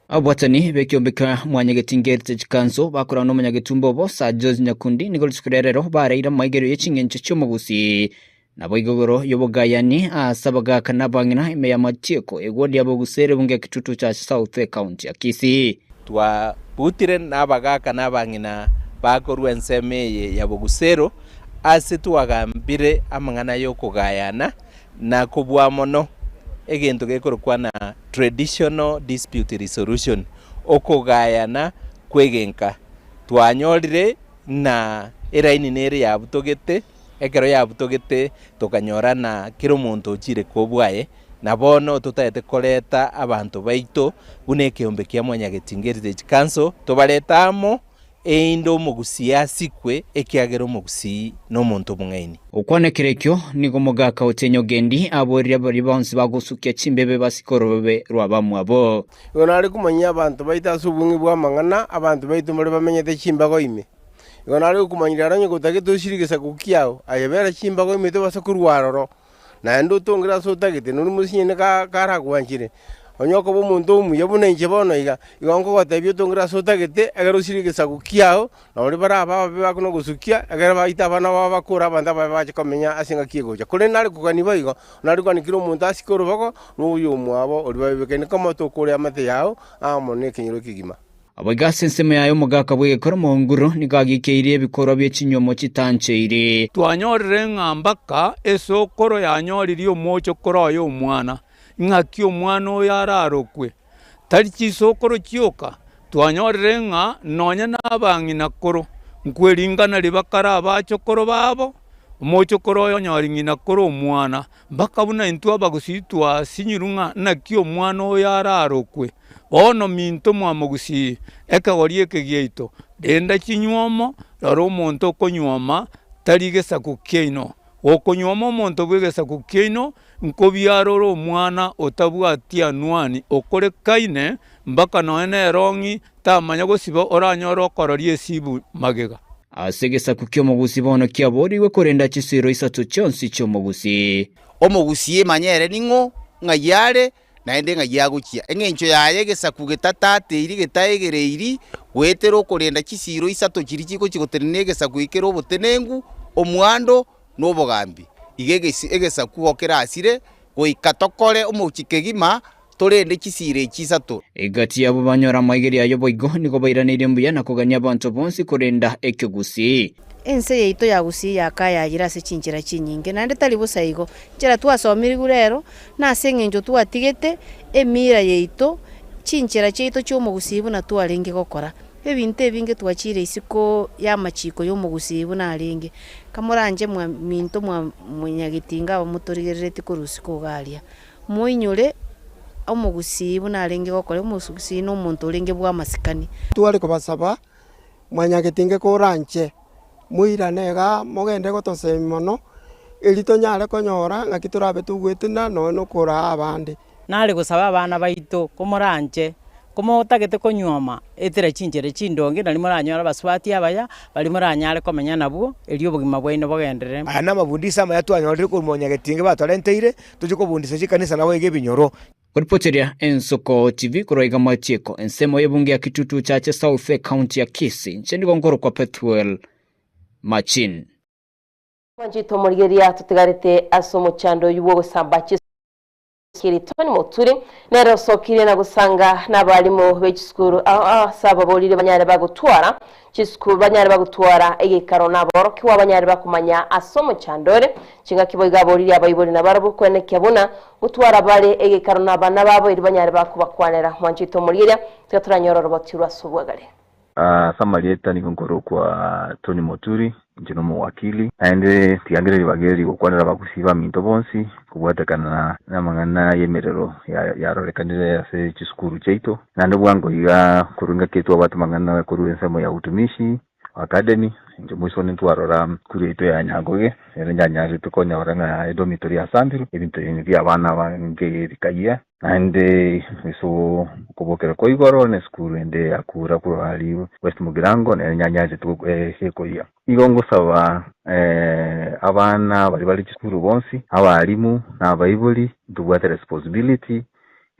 Ababwatani b'ekiombe kia Mwanyagetinga Heritage Council bakorana n'omonyagetumba obo Sir George Nyakundi nigo rituko ria rero bareire amaigerio ye ching'encho chi'omogusii naboigo igoro y'obogayani ase abagaka na abang'ina ime y'amatieko egwodi ya Bogusi ere bunge ya Kitutu Church South ecounty ya Kisii. Twabutire nabagaaka na abang'ina bakorwa ensemo eye ya bogusero, ase twagambire amang'ana y'okogayana na kobua mono egento gekorokwa na traditional dispute resolution, okogayana kw'egenka. Twanyorire ng'a eraini nere yabutogete, Ekero yabutogete, tokanyora na kera omonto ochire kobwaye, na bono totaete koreta abanto baito buna ekeombe kia Mwanyagetinga Heritage Council, tobarete amo, erinde omogusii asikwe, ekiagera omogusii nomonto omong'aini. Gokwana ekero ekio, nigo omogaka Otienyo Ogendi aboririe baria bonsi bagosukia chimbebe basike orobebe rw'abamwabo. Igo nare komanyia abanto baito ase obong'e bw'amang'ana, abanto baito mbare bamenyete chimbago ime. Igo nare gokomanyia riaria onye gotagete osirie egesaku kiao, aye bera chimbago ime tobasa korwa aroro, naende otongere ase otagete, noria mosinyene ka karagwanchire. Onye okoba omonto omuya buna inche bono iga, igo nkogotebia otongere ase otagete, ekero osirie egesaku kiao, na baria barabe ababe bakona gosukia, ekero baite abana babo bakore abanto ababe bache komenya ase engaki egocha. Korende nare kogania boigo, nare kogania kera omonto asike orobago rwa oyomwabo oria babebekaine koma tokore amate yao amo na ekenyoro ekegima. Boigo ase ensemo yaye omogaka bw'egekoro omonguru nigo agikeirie ebikorwa bie chinyuomo chitancheiri. Twanyorire ng'a mpaka esokoro yanyoririe omochokoro oye omwana, ng'aki omwana oyo ararokwe? Tari chisokoro chioka, twanyorire ng'a nonya nabang'ina koro, nkweringana riba kare abachokoro babo, omochokoro oyo onyori ng'ina koro omwana, Mpaka buna intwe abagusii twasinyirwe ng'a naki omwana oyo ararokwe. Bono minto mwamogusii, ekegori eke giaito, renda chinywomo, rora omonto okonywoma tari gesaku kiaino. Gokonywoma omonto bw'egesaku kiaino, nkobiara ore omwana otabwati anwani okorekaine, mpaka nonya nerong'i tamanya gosiba oranyore okororia esibu magega. Ase egesaku ki'omogusii bono kiaboorigwe korenda chisiiro isato chionsi chi'omogusii. Omogusii manya ere ning'o, ng'ai are, naende ng'ai agochia. Eng'encho yaye egesaku getatateiri getaegereiri, goetera okorenda chisiiro isato chiria chigochia gotenena egesaku ekere obotenenku, omwando, na obogambi. Iga egesi egesaku igo kerasire, goika tokore omochie kegima, torende chisiiro echi isato. Egati yabo banyora amaigerio aye boigo nigo bairaneirie mbuya na kogania abanto bonsi korenda ekegusii. Ense yaito ya Gusii yakayayire ase chinchera chinyinge, naende tari bosa igo. Enchera twasomirigwe rero, nase eng'encho twatigete emira yaito, chinchera chiaito chi'omogusii buna twarenge gokora. Ebinto ebinge twachiire isiko y'amachiko y'omogusii buna arenge. Kamoranche mwa minto mwa mwanyagetinga abamotorigereretie korwa isiko iga aria. Moinyore omogusii buna arenge gokora, omogusii nomonto orenge bw'amasikani. Tware kobasaba, mwanyagetinge koranche, moirane igaa mogende gotosemia mono, erio tonyare konyora ng'aki torabe togoetena nonya na okoraa abande. Nare gosaba abana baito, komoranche, komotagete konyuoma, etera chinchera chindonge nario moranyore abasubati abaya, baria moranyare komenya nabwo, erio obogima bwaino bogenderere. Aya namabundiso amaya twanyorire korwa Monyagetinge batorenteire, tochie kobundisa chikanisa naboigo ebinyoro. Koripoteria Ensoko TV korwa iga Matieko, ensemo y'ebunge ya Kitutu Chache South, ecounty ya Kisii. Inche nigo nkorokwa Pethuel Machin. Mwanchete omorigereria totigarete ase omochando oyio bw'ogosamba Kiri Tony Moturi nere osokirie na gosanga n'abalimu be chisukuru ase ababorire banyare bagotwara chisukuru banyare bagotwara egekaro na aborokigwa banyare bakomanya ase omochando ore. Chingaki boigo aboririe abaibori nabarabwo kwenekia buna gotwara bare egekaro na abana babo erio banyare bakobakwanera. Mwanchete omorigereria tiga toranyore oroboti rwa ase obwagare. Ase amarieta nigo nkorokwa Tony Moturi, inche nomowakili, naende tiga ribaga eri gokwanera abagusii baminto bonsi kobwatekana namang'ana y'emerero yarorekanire ase chisukuru chiaito. Naende bwango iga korwa engaki twabwate amang'ana korwa ensemo ya utumishi academy, inche mwisho ntwarora sukuru yaito ya Nyangoge, ere nyanyarete konyora ng'a edormitory yasambirwe, ebinto ebi bia abana bange bikayia. Naende iso okobokera kwa igoro na esukuru ende yakura korwa aria West Mugirango nere nyanyarete ekoyia. Igo ngosaba abana baria bare chisukuru bonsi, abarimu na abaibori, ntobwate responsibility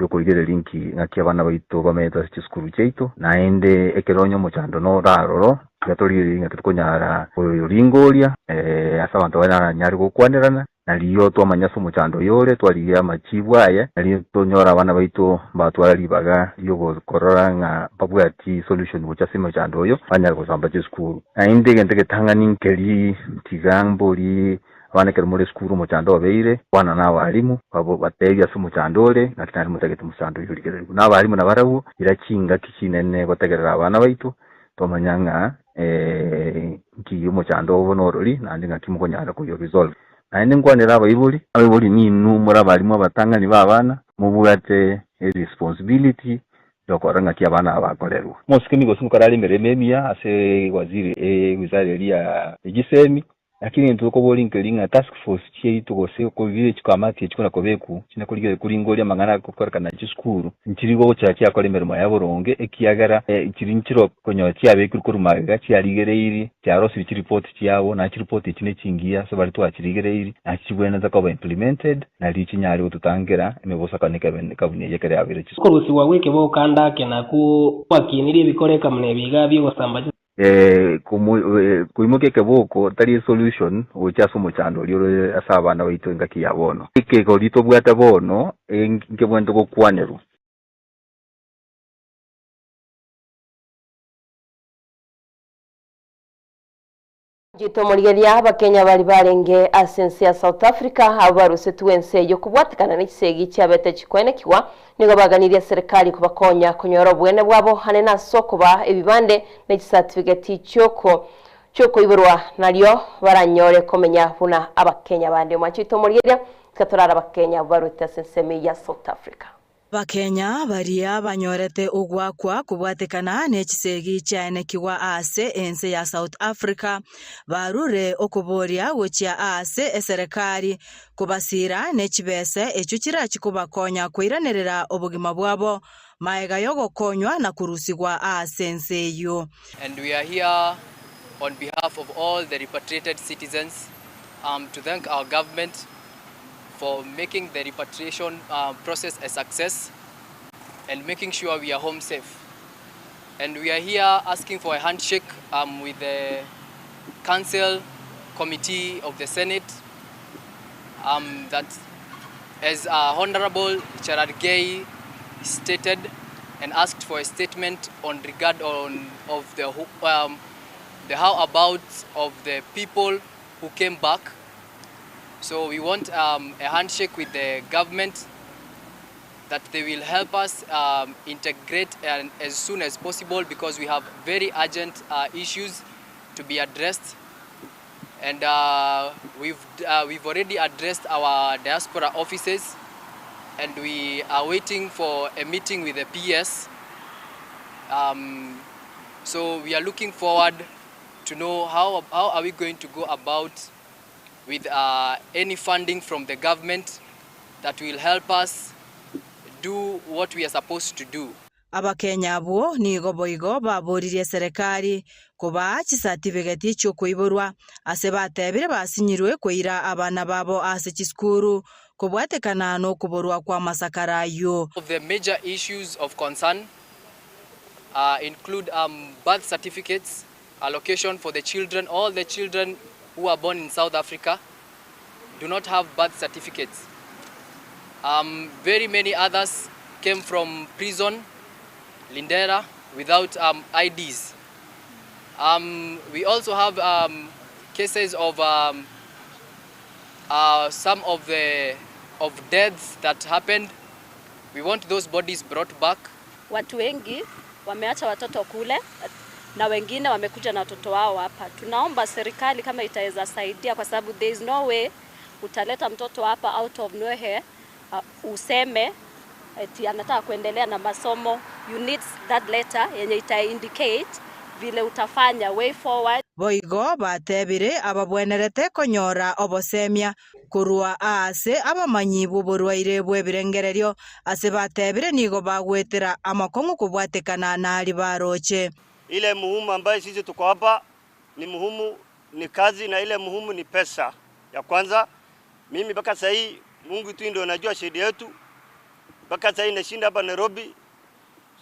yokorigereria nki ng'aki abana baito bamenyete ase chisukuru chiaito, naende ekero onye omochando noraroro, tiga torigererie ng'aki tokonyara koyoringoria ase abanto baranyare gokwanerana, nario twamanya ase omochando oyo ore, twarigia amachibu aye, nario tonyora abana baito batwara ribaga riogokorora ng'a babwati solution gocha ase omochando oyo, banyare gosamba chisukuru. Naende egento egetang'ani nkeri tiga mbori abana ekero more esukuru omochando obeire, kwana na abarimu, babo batebie ase omochando ore, ng'aki naende motagete omochando oyo origererigwe. Na abarimu nabarabwo, ira chingaki chinene gotegerera abana baito, twamanya ng'a nki omochando obo norori, naende ng'aki mokonyara koyo resolve. Naende nkwanera abaibori, abaibori ninwe more abarimu abatang'ani ba abana, mobwate eresponsibility yokorora ng'aki abana aba bakorerwa. Mosike nigo gose mokarare emeremo emiya ase waziri wizara eria ya gisemi, lakini intwe tokoboria nkeri ng'a task force chiaito gose okobire chikamati echi kona kobekwa, chine korigereria koringoria amang'ana agokorekana chisukuru, nchiri gocha chiakora emeremo ya boronge, ekiagera chiri nchiro konyora chiabekirwe korwa magega chiarigereirie, chiarosirie chiripoti chiabo, na chiripoti echi nechingiya ase baria twachirigereirie, nachi chibwenerete koba implemented, nario chinyare gototangera emebosokano ekabuni eyio ekero yabeire chisukuru. Okorusigwa gw'ekebokanda ake nakwo gwakinirie ebikoro ekamuna ebiga bi'ogosamba Koimokia ekeboko tari esolution gocha ase omochando oria ore ase abana baito engaki ya bono. Ekegori tobwate bono nkebwenerete gokwanerwa. Chitomorigeria Abakenya baria barenge ase ense ya South Africa abwo barusetwe ense eyio kobwatekana ne chisegi chiabete chikoenekigwa nigo baganirie serikali kobakonya konyora oboene bwabo ane nase okobaa ebibande ne chisatifiketi chioko chiokoiborwa nario baranyore komenya buna Abakenya bande. Omwanchi oitomorigeria tiga torare Abakenya abwo barwete ase ensemo eyio ya South Africa. Abakenya baria banyorete ogoakwa kobwatekana ne chisegi chiaenekigwa aase ense ya South Africa barure okoboria gochia aase eserekari kobasira ne chibese echio chirachi kobakonya koiranerera obogima bwabo maega yogokonywa na korusigwa aase ense eyio. And we are here on behalf of all the repatriated citizens to thank our government for making the repatriation process a success and making sure we are home safe. And we are here asking for a handshake with the Council Committee of the Senate that as Honorable Cherargei stated and asked for a statement on regard on of the the how about of the people who came back. So we want a handshake with the government that they will help us integrate and as soon as possible because we have very urgent issues to be addressed. And we've already addressed our diaspora offices and we are waiting for a meeting with the PS. So we are looking forward to know how are we going to go about with any funding from the government that will help us do what we are supposed to do. Abakenya abwo nigo boigo baboririe eserekari kobaa chisatibigeti chi'okoiborwa ase batebire basinyirwe koira abana babo ase chisukuru kobwatekana nokoborwa kw'amasakara ayio. Of the major issues of concern include birth certificates, allocation for the children. All the children who are born in South Africa do not have birth certificates. Very many others came from prison, Lindera, without IDs. We also have cases of some of the of deaths that happened. We want those bodies brought back. Watu wengi wameacha watoto kule. na wengine wamekuja na watoto wao hapa. Tunaomba serikali kama itaweza saidia, kwa sababu there is no way utaleta mtoto hapa out of nowhere useme eti anataka kuendelea na masomo. You need that letter yenye ita indicate vile utafanya way forward. Boigo batebire ababwenerete konyora obosemia korwa ase abamanyi bw'oborwaire bw'ebirengererio ase batebire nigo bagwetera amakong'u kobwatekana nari baroche. Ile muhimu ambayo sisi tuko hapa ni muhimu ni kazi na ile muhimu ni pesa. Ya kwanza mimi mpaka sasa hii Mungu tu ndio anajua shida yetu. Mpaka sasa hii nashinda hapa Nairobi,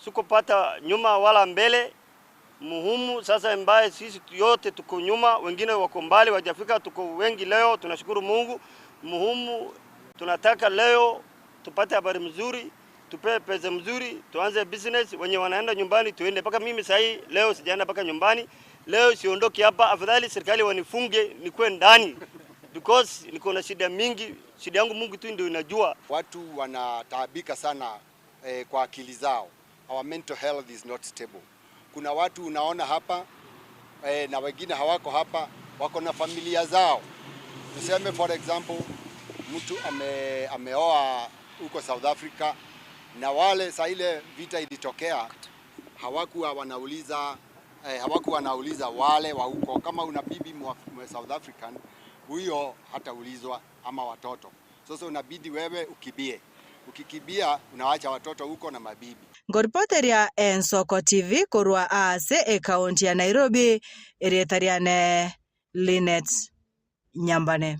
sikupata nyuma wala mbele. Muhimu sasa ambaye sisi yote tuko nyuma, wengine wako mbali wajafika, tuko wengi leo, tunashukuru Mungu. Muhimu tunataka leo tupate habari mzuri, tupewe pesa mzuri, tuanze business, wenye wanaenda nyumbani tuende. Mpaka mimi sasa hii leo sijaenda mpaka nyumbani, leo siondoki hapa, afadhali serikali wanifunge nikuwe ndani because niko na shida mingi. Shida yangu Mungu tu ndio inajua. Watu wanataabika sana kwa akili zao. Our mental health is not stable. Kuna watu unaona hapa na wengine hawako hapa, wako na familia zao. Tuseme for example, mtu ameoa huko South Africa, na wale saa ile vita ilitokea hawakuwa wanauliza hawakuwa wanauliza wale wa huko. Kama una bibi mwa South African, huyo hataulizwa ama watoto. Sasa unabidi wewe ukibie. Ukikibia unawacha watoto huko na mabibi. Ngoripoteria Ensoko TV korwa ase ekaunti ya Nairobi eretariane Linet Nyambane.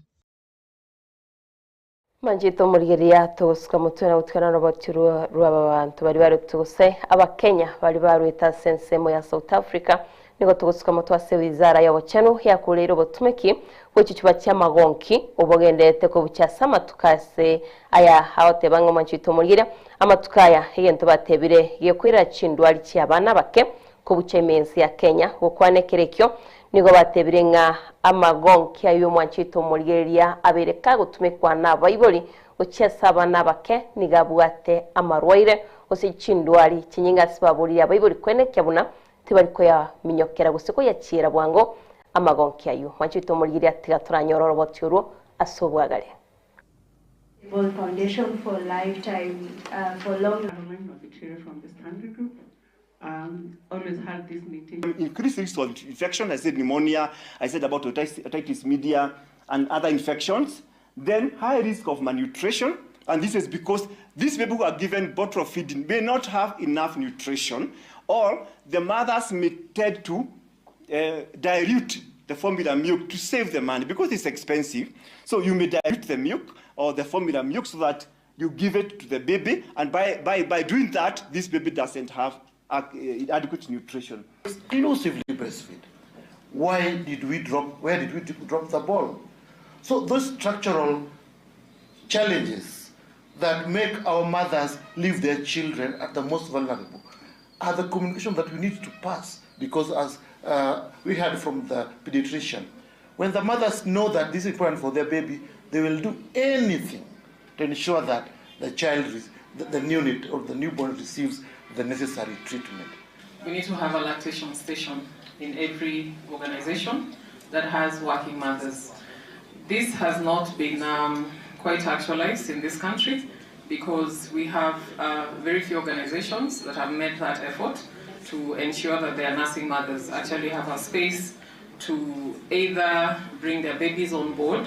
Manjito murigeria tugusuka mutwe na gutukana n'urubati rw'aba bantu bari barutuguse abakenya bari barwita sensemo ya South Africa nigo tugusuka mutwe ase wizara y'obochenu yakureire obotumeki bw'echichuba ky'amagonki obogendete kobukyasa amatuka ase aya agoteba ng'a manchito murigeria amatuka aya egento batebire gekwira chindwari chi'abana bake kobucha emensi ya Kenya gokwanekera ekio nigo batebire ng'a amagonki ayo mwanchito murigeria abereka gotumekwa na abaibori gochiasa abana bake nigabwate amarwaire gose chindwari chinyinga ase baborire abaibori kwenekia buna tibari koyaminyokera gose koyachiera bwango amagonki ayo mwanchito murigeria tiga toranyora oroboti orwo ase obwagare. Foundation for lifetime, for long. From the standard group, always had this meeting. Increased risk of infection, I said pneumonia, I said about otitis media and other infections. Then high risk of malnutrition, and this is because these people who are given bottle feeding may not have enough nutrition, or the mothers may tend to dilute the formula milk to save the money because it's expensive. So you may dilute the milk or the formula milk so that you give it to the baby, and by doing that, this baby doesn't have adequate nutrition. Exclusively breastfeed. Why did we drop, where did we drop the ball? So those structural challenges that make our mothers leave their children at the most vulnerable are the communication that we need to pass, because as we heard from the pediatrician, when the mothers know that this is important for their baby, they will do anything to ensure that the child, the neonate or the newborn receives the necessary treatment. We need to have a lactation station in every organization that has working mothers. This has not been quite actualized in this country because we have very few organizations that have made that effort to ensure that their nursing mothers actually have a space to either bring their babies on board.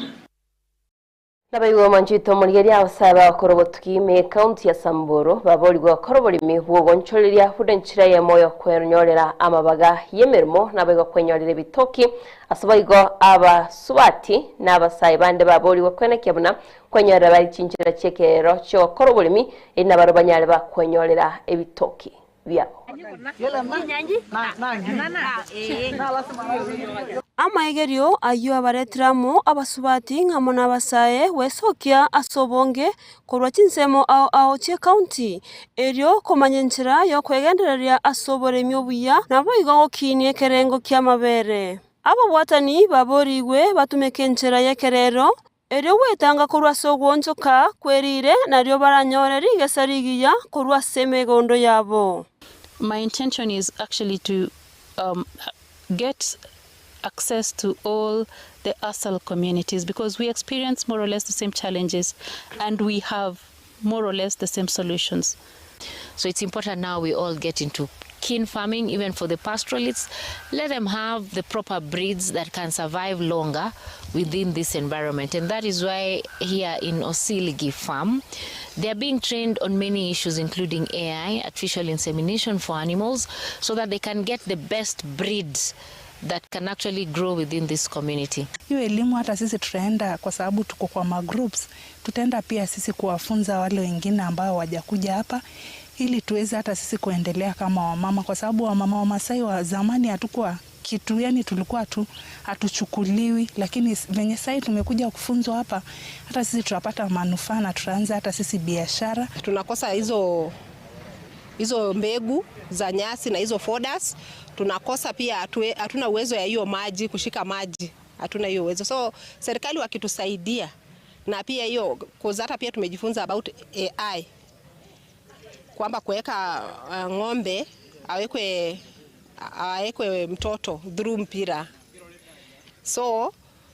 Nabaigwa manchito murigeria abasae bagokora obotuki ime ekaunti ya Samburu baborigwe gokora oborimi bwogonchoreria buna enchera eyemo yokwenyorera amabaga y'emirimo nabaigwa kwenyorera ebitoki ase baigo abasubati na abasae bande baborigwe kwenekia buna kwenyorera bari chinchera chi'ekerero chiogokora oborimi eri nabaro banyare bakwenyorera ebitoki biabo. Amaigerio ayio abaretiramo abasubati ng'amo na abasae wesokia ase obonge korwa chinsemo ao ao chie county erio komanya enchera yokwegendereria ase oboremi obuya nabo igo gokinia ekerengo kia amabere. Ababwatani baborigwe batumeke enchera ya ekerero erio gwetanga korwa ase ogwonchoka kwerire nario baranyore rigesa rigiya korwa ase emegondo yabo. My intention is actually to um, get access to all the ASAL communities because we experience more or less the same challenges and we have more or less the same solutions. So it's important now we all get into keen farming, even for the pastoralists. Let them have the proper breeds that can survive longer within this environment. And that is why here in Osiligi Farm, they are being trained on many issues, including AI, artificial insemination for animals, so that they can get the best breeds that can actually grow within this community. Hiyo elimu hata sisi tutaenda, kwa sababu tuko kwa magroups, tutaenda pia sisi kuwafunza wale wengine ambao wajakuja hapa ili tuweze hata sisi kuendelea kama wamama, kwa sababu wamama wa Masai wa zamani hatukuwa kitu, yani tulikuwa tu hatuchukuliwi, lakini venye sasa tumekuja kufunzwa hapa, hata sisi tutapata manufaa na tutaanza hata sisi biashara. Tunakosa hizo hizo mbegu za nyasi na hizo fodders tunakosa pia, hatuna uwezo ya hiyo maji kushika maji, hatuna hiyo uwezo. So serikali wakitusaidia na pia hiyo hata pia tumejifunza about AI kwamba kuweka uh, ng'ombe awekwe awekwe mtoto through mpira. So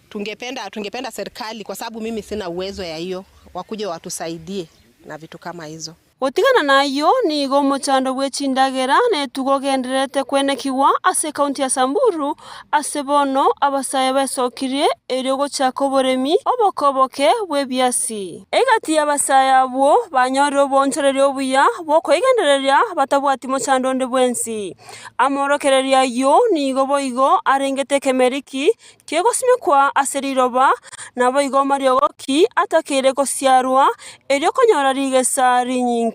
tungependa tungependa serikali, kwa sababu mimi sina uwezo ya hiyo, wakuje watusaidie na vitu kama hizo. Gotigana nayo nigo omochando bwe chindagera na etugo ogendererete kwenekigwa ase ekaunti ya Samburu ase bono abasae baesokirie erio gochaka oboremi oboke oboke bwa ebiasi. Egati y'abasae abwo banyorire obonchoreria obuya bw'okoigendereria batabwati mochando onde bwensi. Amorokererio ayio nigo boigo arengete ekemeriki kegosimekwa ase riroba naboigo mariogo ki atakeire gosiarwa erio konyora rigesa rinyinge.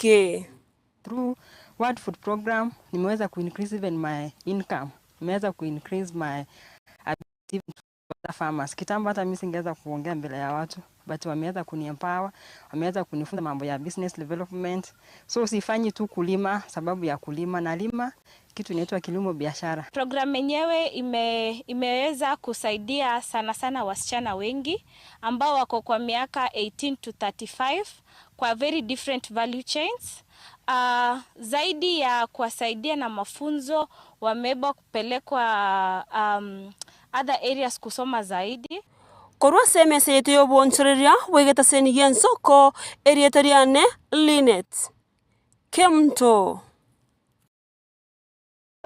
Through World Food Program nimeweza kuincrease even my income, nimeweza kuincrease my ability to other farmers. Kitambo hata mimi singeweza kuongea mbele ya watu, but wameweza kuniempower, wameweza kunifunza mambo ya business development. So sifanyi tu kulima sababu ya kulima, nalima kitu inaitwa kilimo biashara. Programu yenyewe ime, imeweza kusaidia sana sana wasichana wengi ambao wako kwa miaka 18 to 35 kwa very different value chains. Uh, zaidi ya kuwasaidia na mafunzo, wameweza kupelekwa um, other areas kusoma zaidi. Korwa ase emesa yaito ya obonchoreria bwa egetaseni gia ensoko erieta riane Linet Kemunto.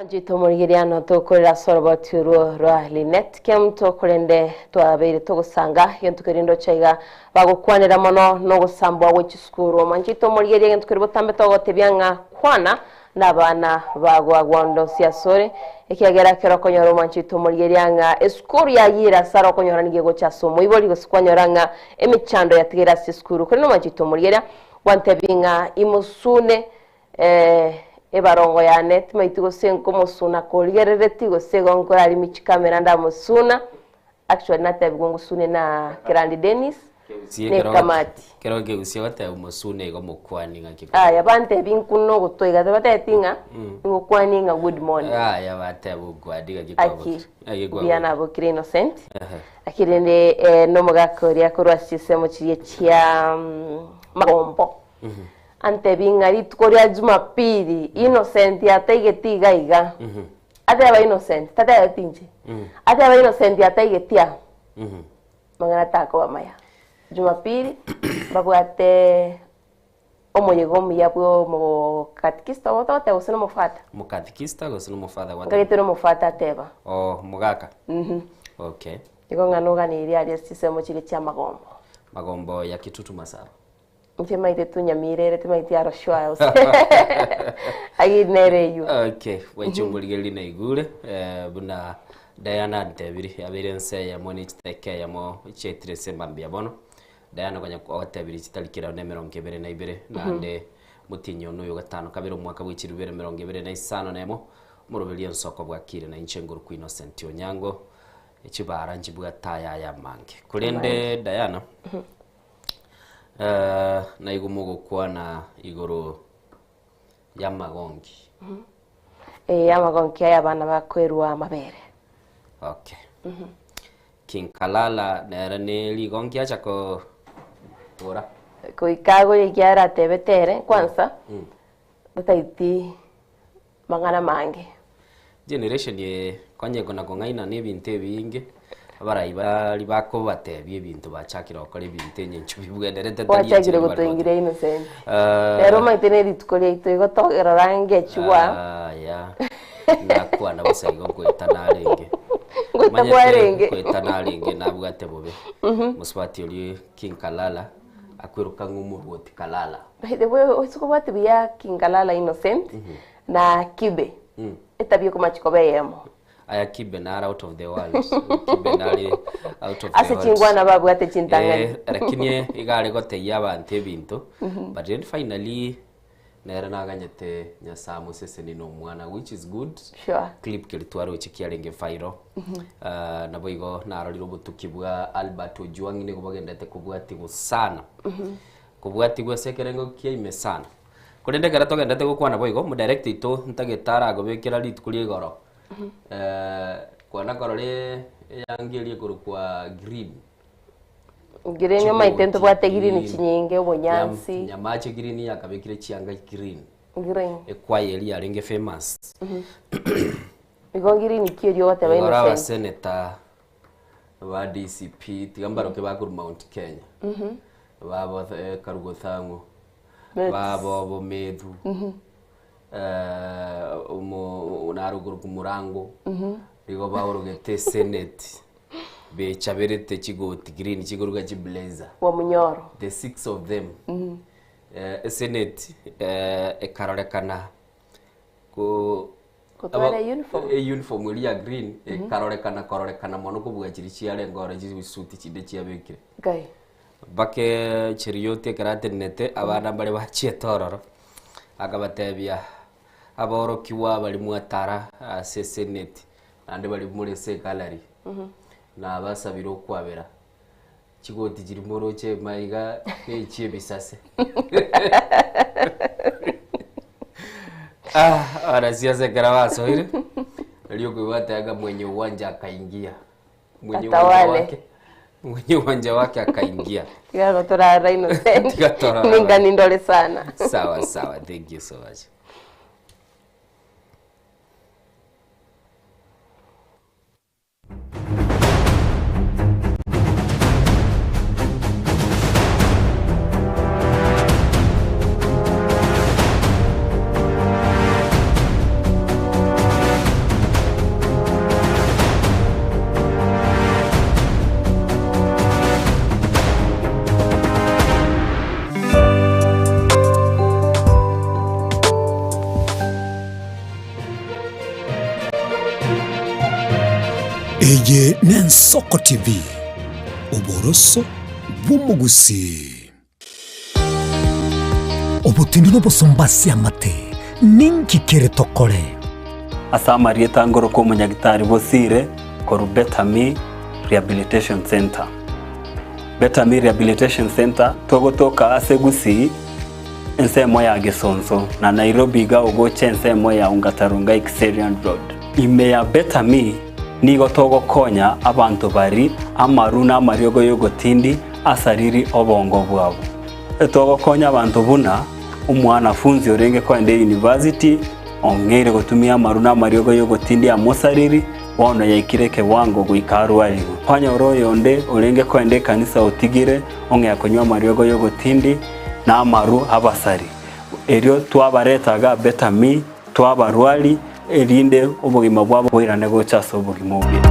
Njito murigiriano tukurira soroboti ruo rwa Linet Kemunto kurende twabeire tugusanga gento kerindo chaiga bagukwanira mono no gusambwa gwe chisukuru manjito murigeria gento keri botambe togotebia ng'a kwana n'abana bagwa gwondo siasore ekiagera kero konyora omanchito morigeria ng'a esukuru yayira sara okonyora nigo gocha ibori gose kwanyora ng'a emichando yatigera ase esukuru kore nomanchito morigeria gwantebi ng'a imosune eh, ebarongo yane timaiti gose nkomosuna korigerereti gose gonkora michikamera ndamosuna actually natebi gongosune na Kirandi Dennis ne kamati kero kegusia goteba mosune igo mokwani ng'aki aya bantebi nkuno gotoiga bateti ng'a ngokwani ng'a good morning aya bateba okwani ng'aki aki buya nabokire innocent akirinde eh, nomogaka oria korwa chisemo chiria chia mm, magombo antebi ng'a rituko ria jumapili innocent ataigeti iga iga ateba innocent tateba tinche ateba innocent ataigetia mang'ana takoba maya jumapili babwate omoyega omuya bwa omokatikista ogotogoteba gose nomofata mukatikista gose nomofata nkarete nomofata ateba oh mugaka Mhm. okay igo ng'ana oganirie aria chisemo chiria chia magombo magombo ya kitutu masaba inche maite tunyamirere timaite aroshwaya ose aginere eyu okay waichungurigeri na igure eh, buna Diana ntebiri yabire nse yamo ni chiteke yamo chetire semambia bono Diana konya ogotebiri chitarikira ne mirongo ibere na ibere nande mutinyo nuyu gatano kabere omwaka bw'echiri bibere mirongo ibere na isano nemo muruberia nsoko bwakire na inche nguru Innocent Onyango echibara nchibwata ya mange kurende Diana eh na igumu gukwana iguru ya magongi eh amagonki aya abana bakwerwa amabere okay King Kalala nere ni ligongi acha ko ora koikago ikiara tebetere kwanza bataiti mang'ana mange Generation eye konya ekona kong'aina na ebinto ebinge, abarai baria bakobatebia ebinto bachakire gokora ebinto engencho bibwenerete tari Gwachakire enchera bare gotoingiria Innocent. Ah. Rero omanyete na erituko riaito igo togerora ngechigwa. Aya, nakwana bosa igo nkoeta narenge. Ngoeta Omanyete kwarenge. nkoeta narenge nabwate bobe. Mosubati oria King Kalala, akweroka ng'a omorwoti Kalala. By the way, oise kobwati buya King Kalala Innocent na Kibe. Etabia okomachi koba eyemo. Aya Kibe nare out of the world. Kibe nare out of the Ase world. chingwana babwate chintang'ani. Eh, lakini iga are goteyia abanto ebinto. But then finally nere naganyete Nyasaye amosesenie na omwana which is good. Sure. Clip keria twaroche kiarenge viral. Ah, naboigo narorire obotuki bwa Albert Ojwang nigo bogendete kobwatigwa sana. Kobwatigwa ase ekerengo kia ime sana. Korende ekero togenderete gokwana boigo, omodirect oito ntagete aragobekera rituko ria igoro, kwana korora eyanga eria ekorokwa green. Green omaete Chigoti ntobwate green green, chinyinge, obonyansi. Nyamache green yakabekire chianga green. Green. Ekwaya eria yarenge famous. Igo green ki eria ogoteba Igoro Innocent? abasenator ba DCP tiga mbaroke bakorwa Mount Kenya, babo Karugo Thang'o, baba obomethu omo naro okorokwa Murango, nigo baorogete esenate, bechaberete chigoti green chikoruga chiblazer. Wamunyoro. The six of them. Esenate ekarorekana ko Gotwara aba- uniform? e uniform eria ya green ekarorekana kororekana mono kobua chiria chiarenge ore chisuti chinde chiabekire. Ngai. Mpaka Cherioti ekero atenenete, abana mbare bachiete ororo, akabatebia, Aborokigwa baria mwatara ase eseneti, naende baria more ase egallery, nabasabire okwabera, chigoti chiria moroche maiga nechia ebisase. Ah, abanasiasa ekero basoire, erio okoigwa bateba ng'a mwenye uwanja akaingia. Mwenye uwanja Atawale. wake mwenye uwanja wake akaingia. Tiga gotorara Innocent. Tiga torara. Ningani ndore sana. Sawa sawa, thank you so much. Eye n'Ensoko TV, oboroso bw'omogusii. Obotindi nobosomba ase amate, ninki kere tokore? Ase amarieta ngoroka omonyagitari Bosire korwa Better Me Rehabilitation Centre. Better Me Rehabilitation Centre togotoka ase Gusii ensemo ya Gesonso na Nairobi iga ogocha ensemo ya Ongata Rongai Kiserian Road. Ime ya Better Me nigo togokonya abanto bari amaru na amariogo y'ogotindi asariri obongo bwabo. Togokonya abanto buna omwanafunzi orenge koenda eyunivasiti ong'eire gotumia amaru na amariogo y'ogotindi amosariri, bono yaikire ekewango goika arwarigwe. Kwanyora oyonde orenge koenda ekanisa otigire ong'ea konywa amariogo y'ogotindi na amaru abasari. Erio twabareta iga Better Me, twabarwari, erinde obogima bwabo boirane gocha ase obogima obuya.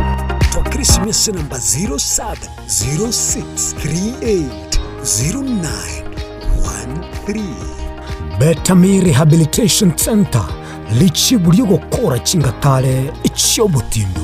Twakera esimi ase enamba 0706380913. Better Me Rehabilitation Centre, richibu ri'ogokora chingatare chi'obotindu.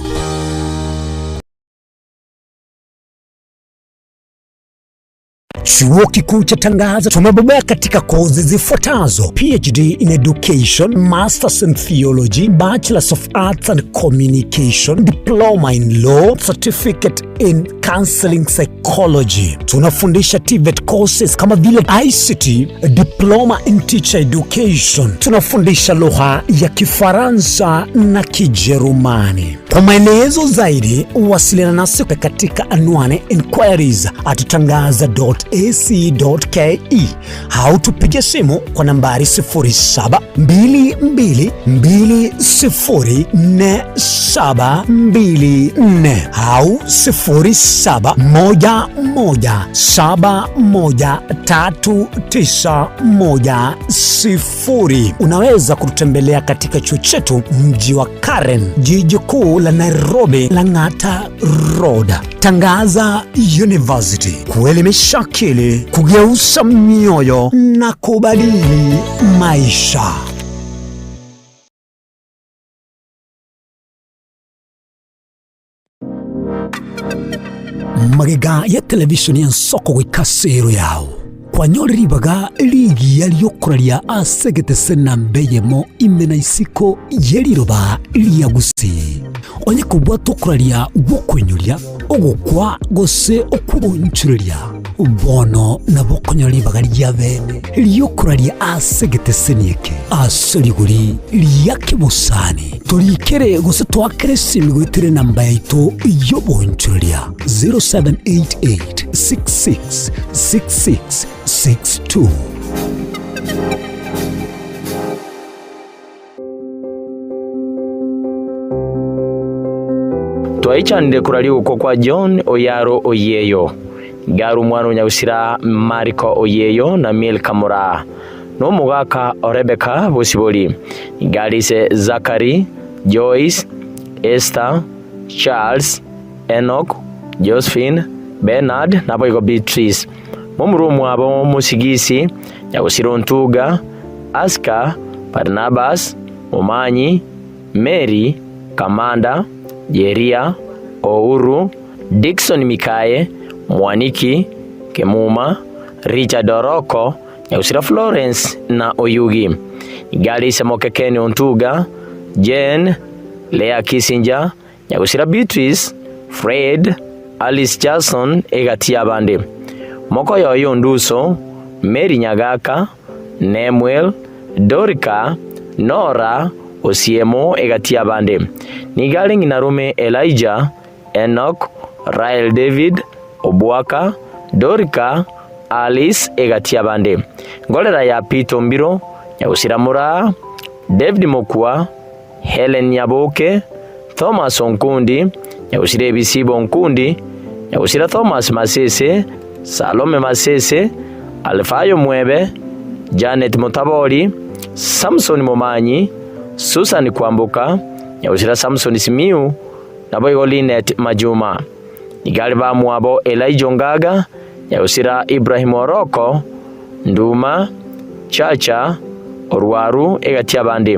Chuo Kikuu cha Tangaza tumebobea katika kozi zifuatazo: PhD in Education, Masters in Theology, Bachelors of Arts and Communication, Diploma in Law, Certificate in Counseling Psychology. Tunafundisha TVET courses kama vile ICT, Diploma in Teacher Education. Tunafundisha lugha ya Kifaransa na Kijerumani. Kwa maelezo zaidi, wasiliana nasi katika anwani inquiries at tangaza.ac.ke au tupige simu kwa nambari 0722204724 au 0711713910. Unaweza kututembelea katika chuo chetu mji wa Karen, jiji kuu la Nairobi, Lang'ata Road. Tangaza University, kuelimisha akili, kugeuza mioyo na kubadili maisha. Magega ya televishoni y'ensoko goika ase ero yao kwanyore ribaga rigiya ri'okoraria ase egetese namba eyemo ime na isiko ye riroba ria Gusii. Onye kobwata okoraria gw'okoinyoria, ogokwa, gose okw'ogoonchoreria, bono nabo okonyora ribaga ria bene ri'okoraria ase egeteseni eke ase rigori ria kebosani. Torikere gose toakere esimi goetera enamba yaito y'oboonchoreria 0788 66 66 62. Twaichanire koraria ogokwa kwa John Oyaro Oyeyo, Garu omwana o Nyagusira, Mariko Oyeyo na Milka Moraa, na omogaka o Rebeka Bosibori, Gari ise Zachary, Joyce, Esther, Charles, Enoch, Josephine, Bernard, naboigo Beatrice. Momura omwabo Mosigisi, Nyagusira Ontuga, Aska, Barnabas, Momanyi, Mary, Kamanda, Jeria, Ouru, Dickson Mikaye, Mwaniki, Kemuma, Richard Oroko, Nyagusira Florence na Oyugi. Igare ise Mokekeni Ontuga, Jane, Lea Kissinger, Nyagusira Beatrice, Fred, Alice Jackson egati y'abande. Mokoyoyo Onduso, Mary Nyagaka, Nemuel, Dorika, Nora, Osiemo egati y'abande. Nigo are ng'ina rome Elijah, Enoch, Rael David, Obwaka, Dorika, Alice egati y'abande. Ngorera ya Peter Ombiro, Nyagusira Moraa, David Mokua, Hellen Nyaboke, Thomas Onkundi, Nyagusira Ebisibo Onkundi, Nyagusira Thomas Masese, Salome Masese, Alfayo Mwebe, Janet Mutabori, Samson Momanyi, Susan Kwamboka, Nyagusira Samson Simiyu, naboigo Linet Majuma. Nigo are bamwabo Elijah Ongaga, Nyagusira Ibrahim Oroko, Nduma, Chacha, Orwaru, egati y'abande.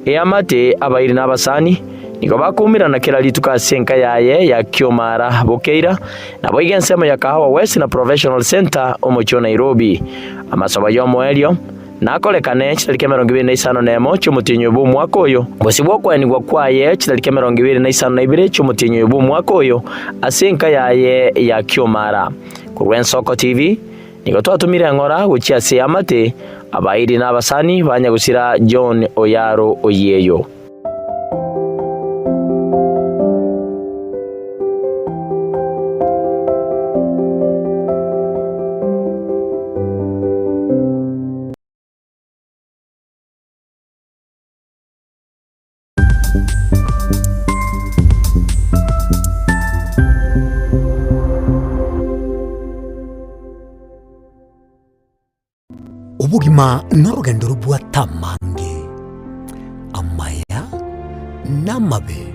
Eamate, abairi na abasani nigo bakoumerana kera rituko ase enka yaye ya Kiomara Bokeira, naboigo ensemo ya Kahawa West na Professional Centre omochie o Nairobi. Amasobo y'omoerio nakorekane chitariki emerongo ebere na isano na emo chi'omotienyi bw'omwaka oyo, gose bw'okoenigwa kwaye chitariki emerongo ebere na isano na ibere chi'omotienyi bw'omwaka oyo ase enka yaye ya Kiomara. Korwa Ensoko TV, Nigo twatomire eng'ora gochia ase eamate, abairi na abasani ba nyagusira John Oyaro Oyieyo. Obogima norogendo robwate amange, amaya na amabe.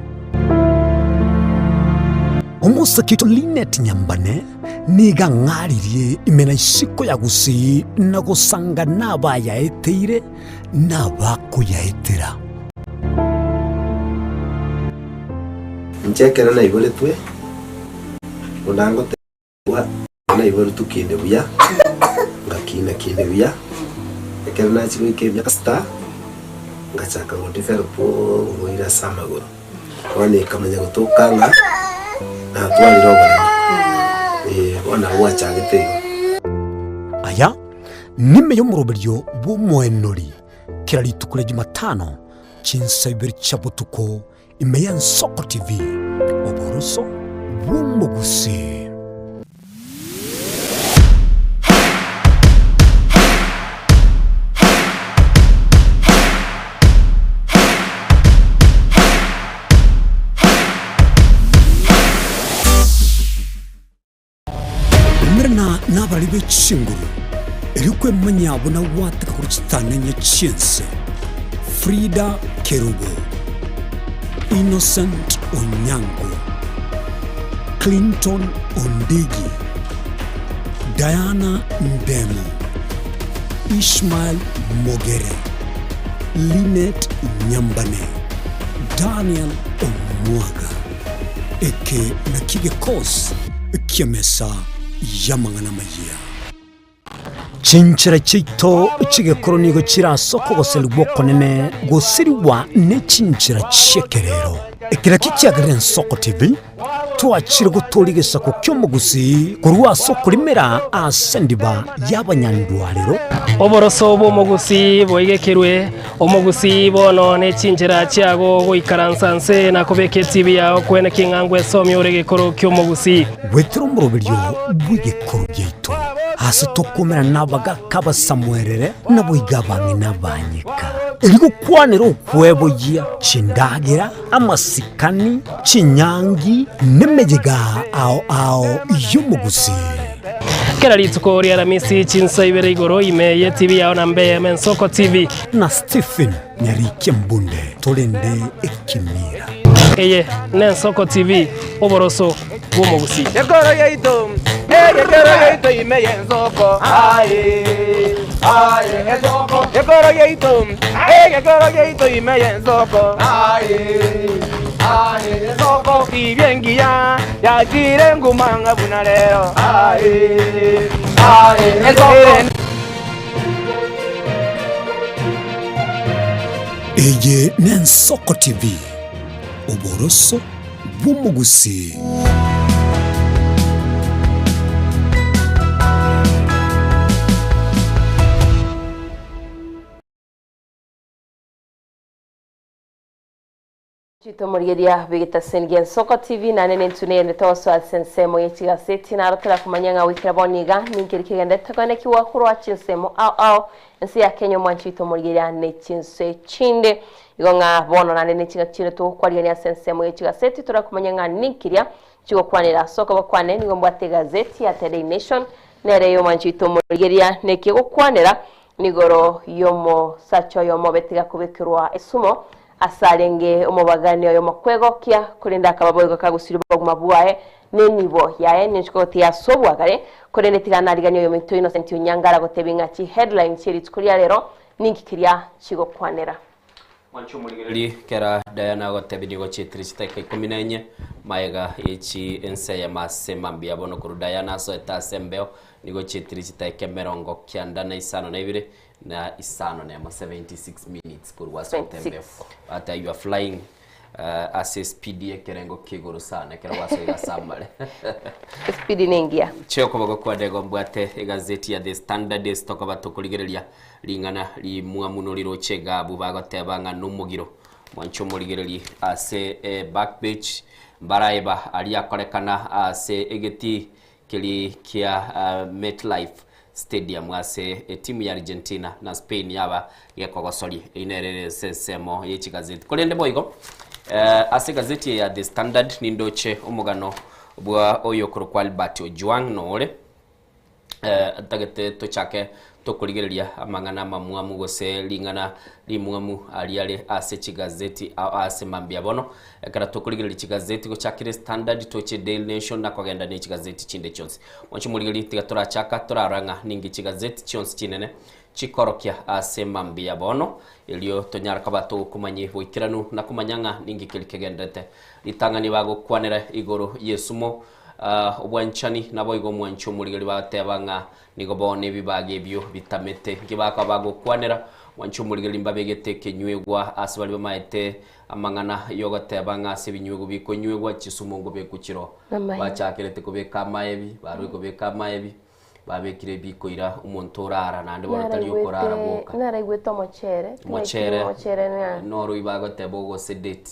Omosake oito Linet Nyambane nigo ang'aririe ime na isiko ya Gusii na gosanga nabayaeteire nabakoyaetera. Inche ekero naiboretwe, buna ngotebiwa, naiboretwe kinde buya, ngakina kinde buya, ekero nachia goika emiaka sita, ngachaka go develop oboira ase amagoro. Bono ekamanya gotoka ng'a Natwarire oboremo, eh, bono nabo gwachagete igo. Aya nime y'omoroberio bw'omoenori kera rituko ria Jumatano chinsa ibere chia botuko ime y'Ensoko TV, oboroso bw'omogusii. Umerana nabarari be chinguru, erio kwemanya buna gwateka korwa chitang'anya chi'ense. Frida Kerubo, Innocent Onyango, Clinton Ondigi, Diana Ndemo, Ishmael Mogere, Linet Nyambane, Daniel Omwaga. Eke nakio gekosi ki'emesa y'amang'ana amayia. Chinchera chiaito chi'egekoro nigo chire ase okogoserigwa okonene gosirigwa ne chinchera chi'ekerero. Eke nakio kiagerire Ensoko TV twachire gotooria egesaku ki'omogusii korwa ase okorimera ase endiba y'abanyandwarero. Oboroso bw'omogusii boigekerwe, omogusii bono ne chinchera chiago goikaransa nse na kobeka etibi yao kwene king'a ngwesomia ore egekoro ki'omogusii. Goetera omoroberio bw'egekoro giaito, aase tokomerana nabagaaka abasamuerere, naboigo abang'ina abanyeka, erio gokwanera okweboyia chindagera, amasikani, chinyangi, nemeyega ao ao y'omogusii. Kera rituko ri'Aramisi chinsa ibere igoro ime y'etibi yao na mbe Ensoko TV. Na Stephen Nyarikia Mbunde torende ekemira. Eye n'Ensoko TV, oboroso bw'omogusii. Gekoro giaito, egekoro giaito ime y'ensoko, aye, aye, ensoko. Gekoro giaito, egekoro giaito ime y'ensoko, aye, aye, ensoko. Tibia engiya yachire nguma ng'a buna rero, aye, aye, ensoko. Eye n'Ensoko TV, oboroso bw'omogusii. Chitomorigeria bw'egetaseni gia Ensoko TV naende nintwe nere togosoa ase ensemo ye chigaseti naro torakomanya ng'a goikera bono iga ninkeri kegenderete koenekigwa korwa chinsemo ao ao ense ya Kenya omwanchi oito omorigeria ne chinse chinde igo ng'a bono naende ne chingaki chinde togokwarigania ase ensemo ye chigaseti torakomanya ng'a ninkiria chigokwanera ase okoba kwane nigo mbwate egazeti ya The Daily Nation nere y'omwanchi oito omorigeria neki egokwanera nigoro y'omosacha oyomo obete gakobekerwa esumo Ase arenge omobagani oyomo kwegokia, korende akaba boigo kagosiria obogima bwaye nenibo yaye nenchiko gotiga ase obwagare, korende tiga nariganie oyominto Innocent Onyango aragotebie ng'a chiheadline chie rituko ria rero ninki keria chigokwanera. Mwanche omorigererie kera Diana agotebi nigo chietire chidakika ikomi na inye maega echi ense eyemo ase mambia bono korwa Diana asoete ase embeo nigo chietire chidakika emerongo kianda na isano na ibere na isano nemo 76 minutes korwa ase ogotembewa but you are flying uh, ase speed ekerengo kigoro sana ekero gwasoire ase amare Speed nengiya. chiokoboko kwa ndego mbwate egazeti ya The Standard ase tokoba tokorigereria ring'ana rimwamu noriroche iga abwo bagoteba ng'a nomogiro mwanche omorigereri ase eh, back page mbaraeba aria akorekana ase egetii Keria kia MetLife Stadium ase etimu ya Argentina na Spain yaba gekogosoria. Eyio nere ere ase ensemo ye chigazeti. Korende boigo ase egazeti eye ya The Standard nindoche omogano bwa oyokorokwa Albert Ojwang nore ntagete tochake Tokorigereria amang'ana amamwamu gose ring'ana rimwamu aria are ase chigazeti ao ase mambia bono. Ekero tokorigereria chigazeti gochakera Standard toche Daily Nation na kogenda ne chigazeti chinde chionsi. Mwanche omorigereria tiga torachaka torarora ng'a ninki chigazeti chionsi chinene chikorokia ase mambia bono erio tonyare koba togokomanyia boikeranu na komanya ng'a ninki keri kegenderete. Ritang'ani bagokwanera igoro y'esumo. Ah, obwanchani naboigo omwanchi omorigeri bagateba ng'a nigo bono ebibaga ebio bitamete. Nki bakoba bagokwanera? Omwanchi omorigeri mbabegete ekenywegwa ase baria bamaete amang'ana yogoteba ng'a ase ebinywegwa bikonywegwa chisumu nkobekwa chiroo. Amaebi. Bachakerete kobeka amaebi, barwe kobeka amaebi, babekire ebikoira omonto orara naende bono tari okorara gwoka. Naraigwete omochere. Omochere Omochere na noro bagoteba ogosedate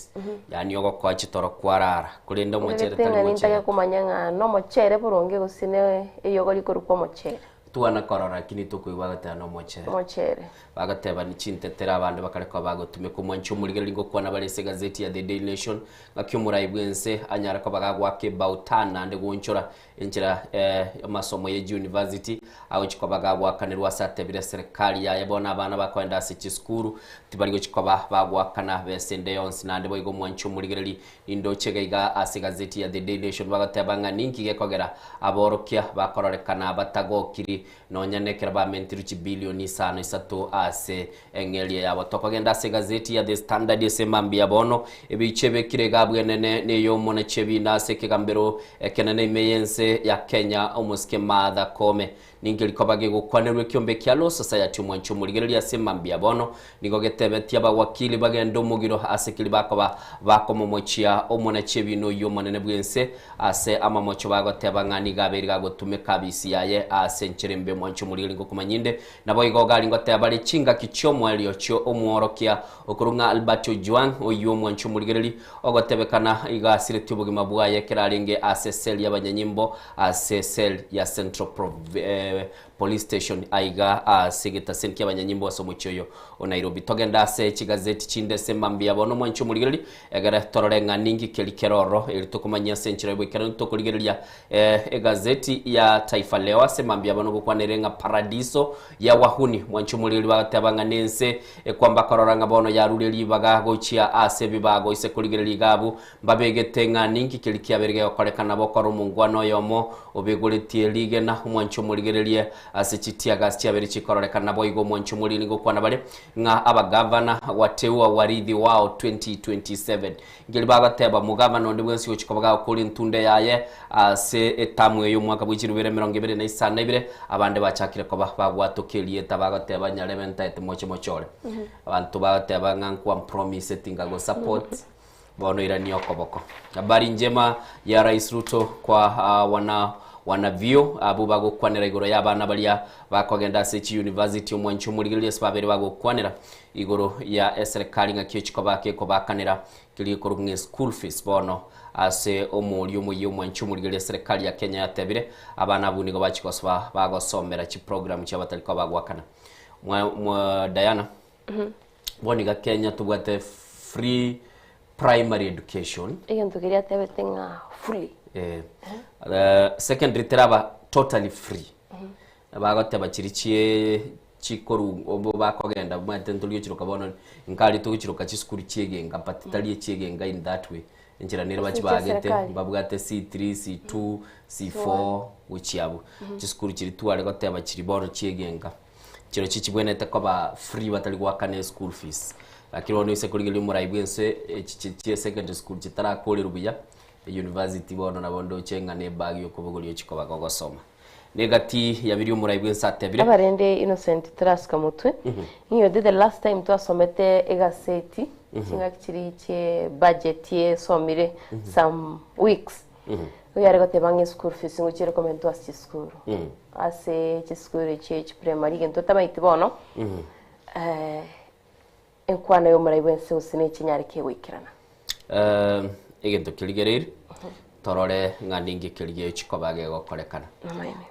yaani ogokoa chitoro kwarara korende omochere Ntagete tari ng'a mochere. nintake komanya ng'a nomochere boronge gose ne eriogo rikorokwa omochere. Twana korora lakini tokoigwa bagoteba nomochere. Omochere. Bagateba ni chintetera abande bakare koba bagotumeka omwanchi omorigereria ngokwana bare ase egazeti ya The Daily Nation ng'aki omorai bwense anyare koba gagoaka ebautan naende goonchora Enchera y'amasomo ye chiuniversity agochia koba gagoakanerwa ase atebire serikali yaye bono abana bakoenda ase chisukuru tibari gochia koba bagoakana besa ende yonsi naende boigo omwanchi omorigereri nindoche iga iga ase egazeti ya The Daily Nation bagoteba ng'a ninki gekogera aborokia bakororekana batagokiri nonya nekero bamentirwe chibilioni isano isato ase Eng'eria yabo. Tokogenda ase egazeti ya The Standard ase mambia bono, ebicha ebekire iga abwo enene ney'omonachi ebiina ase ekegambero ekenene ime y'ense ya Kenya omosike Martha Koome. Ninki rikoba gegokwanerwa ekiombe kia Law Society omwanchi omorigereria ase mambia bono nigo getebetie abawakili bagende omogiro ase keri bakoba bakomomochia omonachi ebiina oyio omonene bw'ense ase amamocho bagoteba ng'a nigo abeire gagotumeka abisi yaye ase enchera embe omwanchi omorigereria ngokomanya inde Naboigo gari ngoteba bare chingaki chi'omoerio chi'omworokia okorwa ng'a Albert Ojwang, oyio omwanchi omorigereri, ogotebekana iga asiretie obogima bwaye ekero arenge ase cell y'abanyanyimbo ase cell ya Central Police Station aiga ase egetaseni ki'abanyanyimbo ase omochie oyo o Nairobi. Togende ase chigazeti chinde ase mambia bono omwanchi omorigereri, egere torore ng'a ninki keri kere ororo eri tokomanyia ase enchera y'oboikeranu tokorigereria Egazeti ya Taifa Leo ase mambia abo nogokwanere ng'a paradiso ya wahuni mwanche omoreri bagateba ng'a nense ekwamba korora ng'a bono yarure ribaga gochia ase ebibago ise korigereria igabu mbabegete ng'a ninki keri kiabere gegokorekana bokora omongwana oyomo obegoretie rigena omwanche omorigererie ase chitiagas chiabere chikororekana naboigo omwanche omoreri ngokwana bare ng'a abagavana wateua warithi wao 2027 Nkeri bagateba, Omogavana onde bwensi ogochia koba gagokora entunda yaye ase etamu eye y'omwaka bwe chilifu bibere emerongo ebere na isano na ibere, abande bachakire koba bagwatoka erieta, bagoteba, Nyarebe ntaete moche mochore. Abanto bagoteba ng'a nkwampromiseti ngagosupport, bono irania okoboko. Habari njema ya Rais Ruto kwa ah, wana wanavyo abwo bagokwanera igoro y'abana baria bakogenda ase chiuniversity omwanchi omorigereria ase babere bagokwanera Igoro ya eserekari ng'aki ochikoba kekobakanera keria gekorokwa ng'a eschool fees bono ase omoria omoyia omwanchi omorigereria eserekari ya Kenya yatebire abana abwo nigo bachia gosoa bagosomera chiprogram chia batari koba bagoakana. Mwa mwa Diana bono iga Kenya tobwate free primary education Egento keria atebete ng'a fully. eh, eh, secondary teraba totally free Bagoteba chiria chie chikoru obo bakogenda omanyete ntori gochiroka bono nkari togochiroka chisukuru chiegenga but tari echi'egenga in that way enchera nere Ase bachibagete chi'eserekari. mbabwate C3, C2, C4 gochia abwo. Chisukuru chiria tware goteba chiria bono chi'egenga chirochio chibwenerete koba free batari goakana eschool fees. Lakini bono ase korigereria omorai bwa ense echi chi chie secondary school chitarakorerwa buya, university bono nabo ndoche ng'a na ebag ya okobogoria ochia koba gogosoma. Negati ya biria omorai bw'ense atebire. Abarende Innocent torasuka motwe, ng'iyode the last time twasomete egaseti, ching'aki chiria chie budget yesomire some weeks, oyare goteba ng'a eschool fees ngochia ere komentwa ase chisukuru, ase chisukuru echi chiprimary egento otamaeti bono, enkwana ya omorai bw'ense gose ne chinyare kegoikerana. Eh, egento kerigereire torore ng'a ninki keria chikoba gegokorekana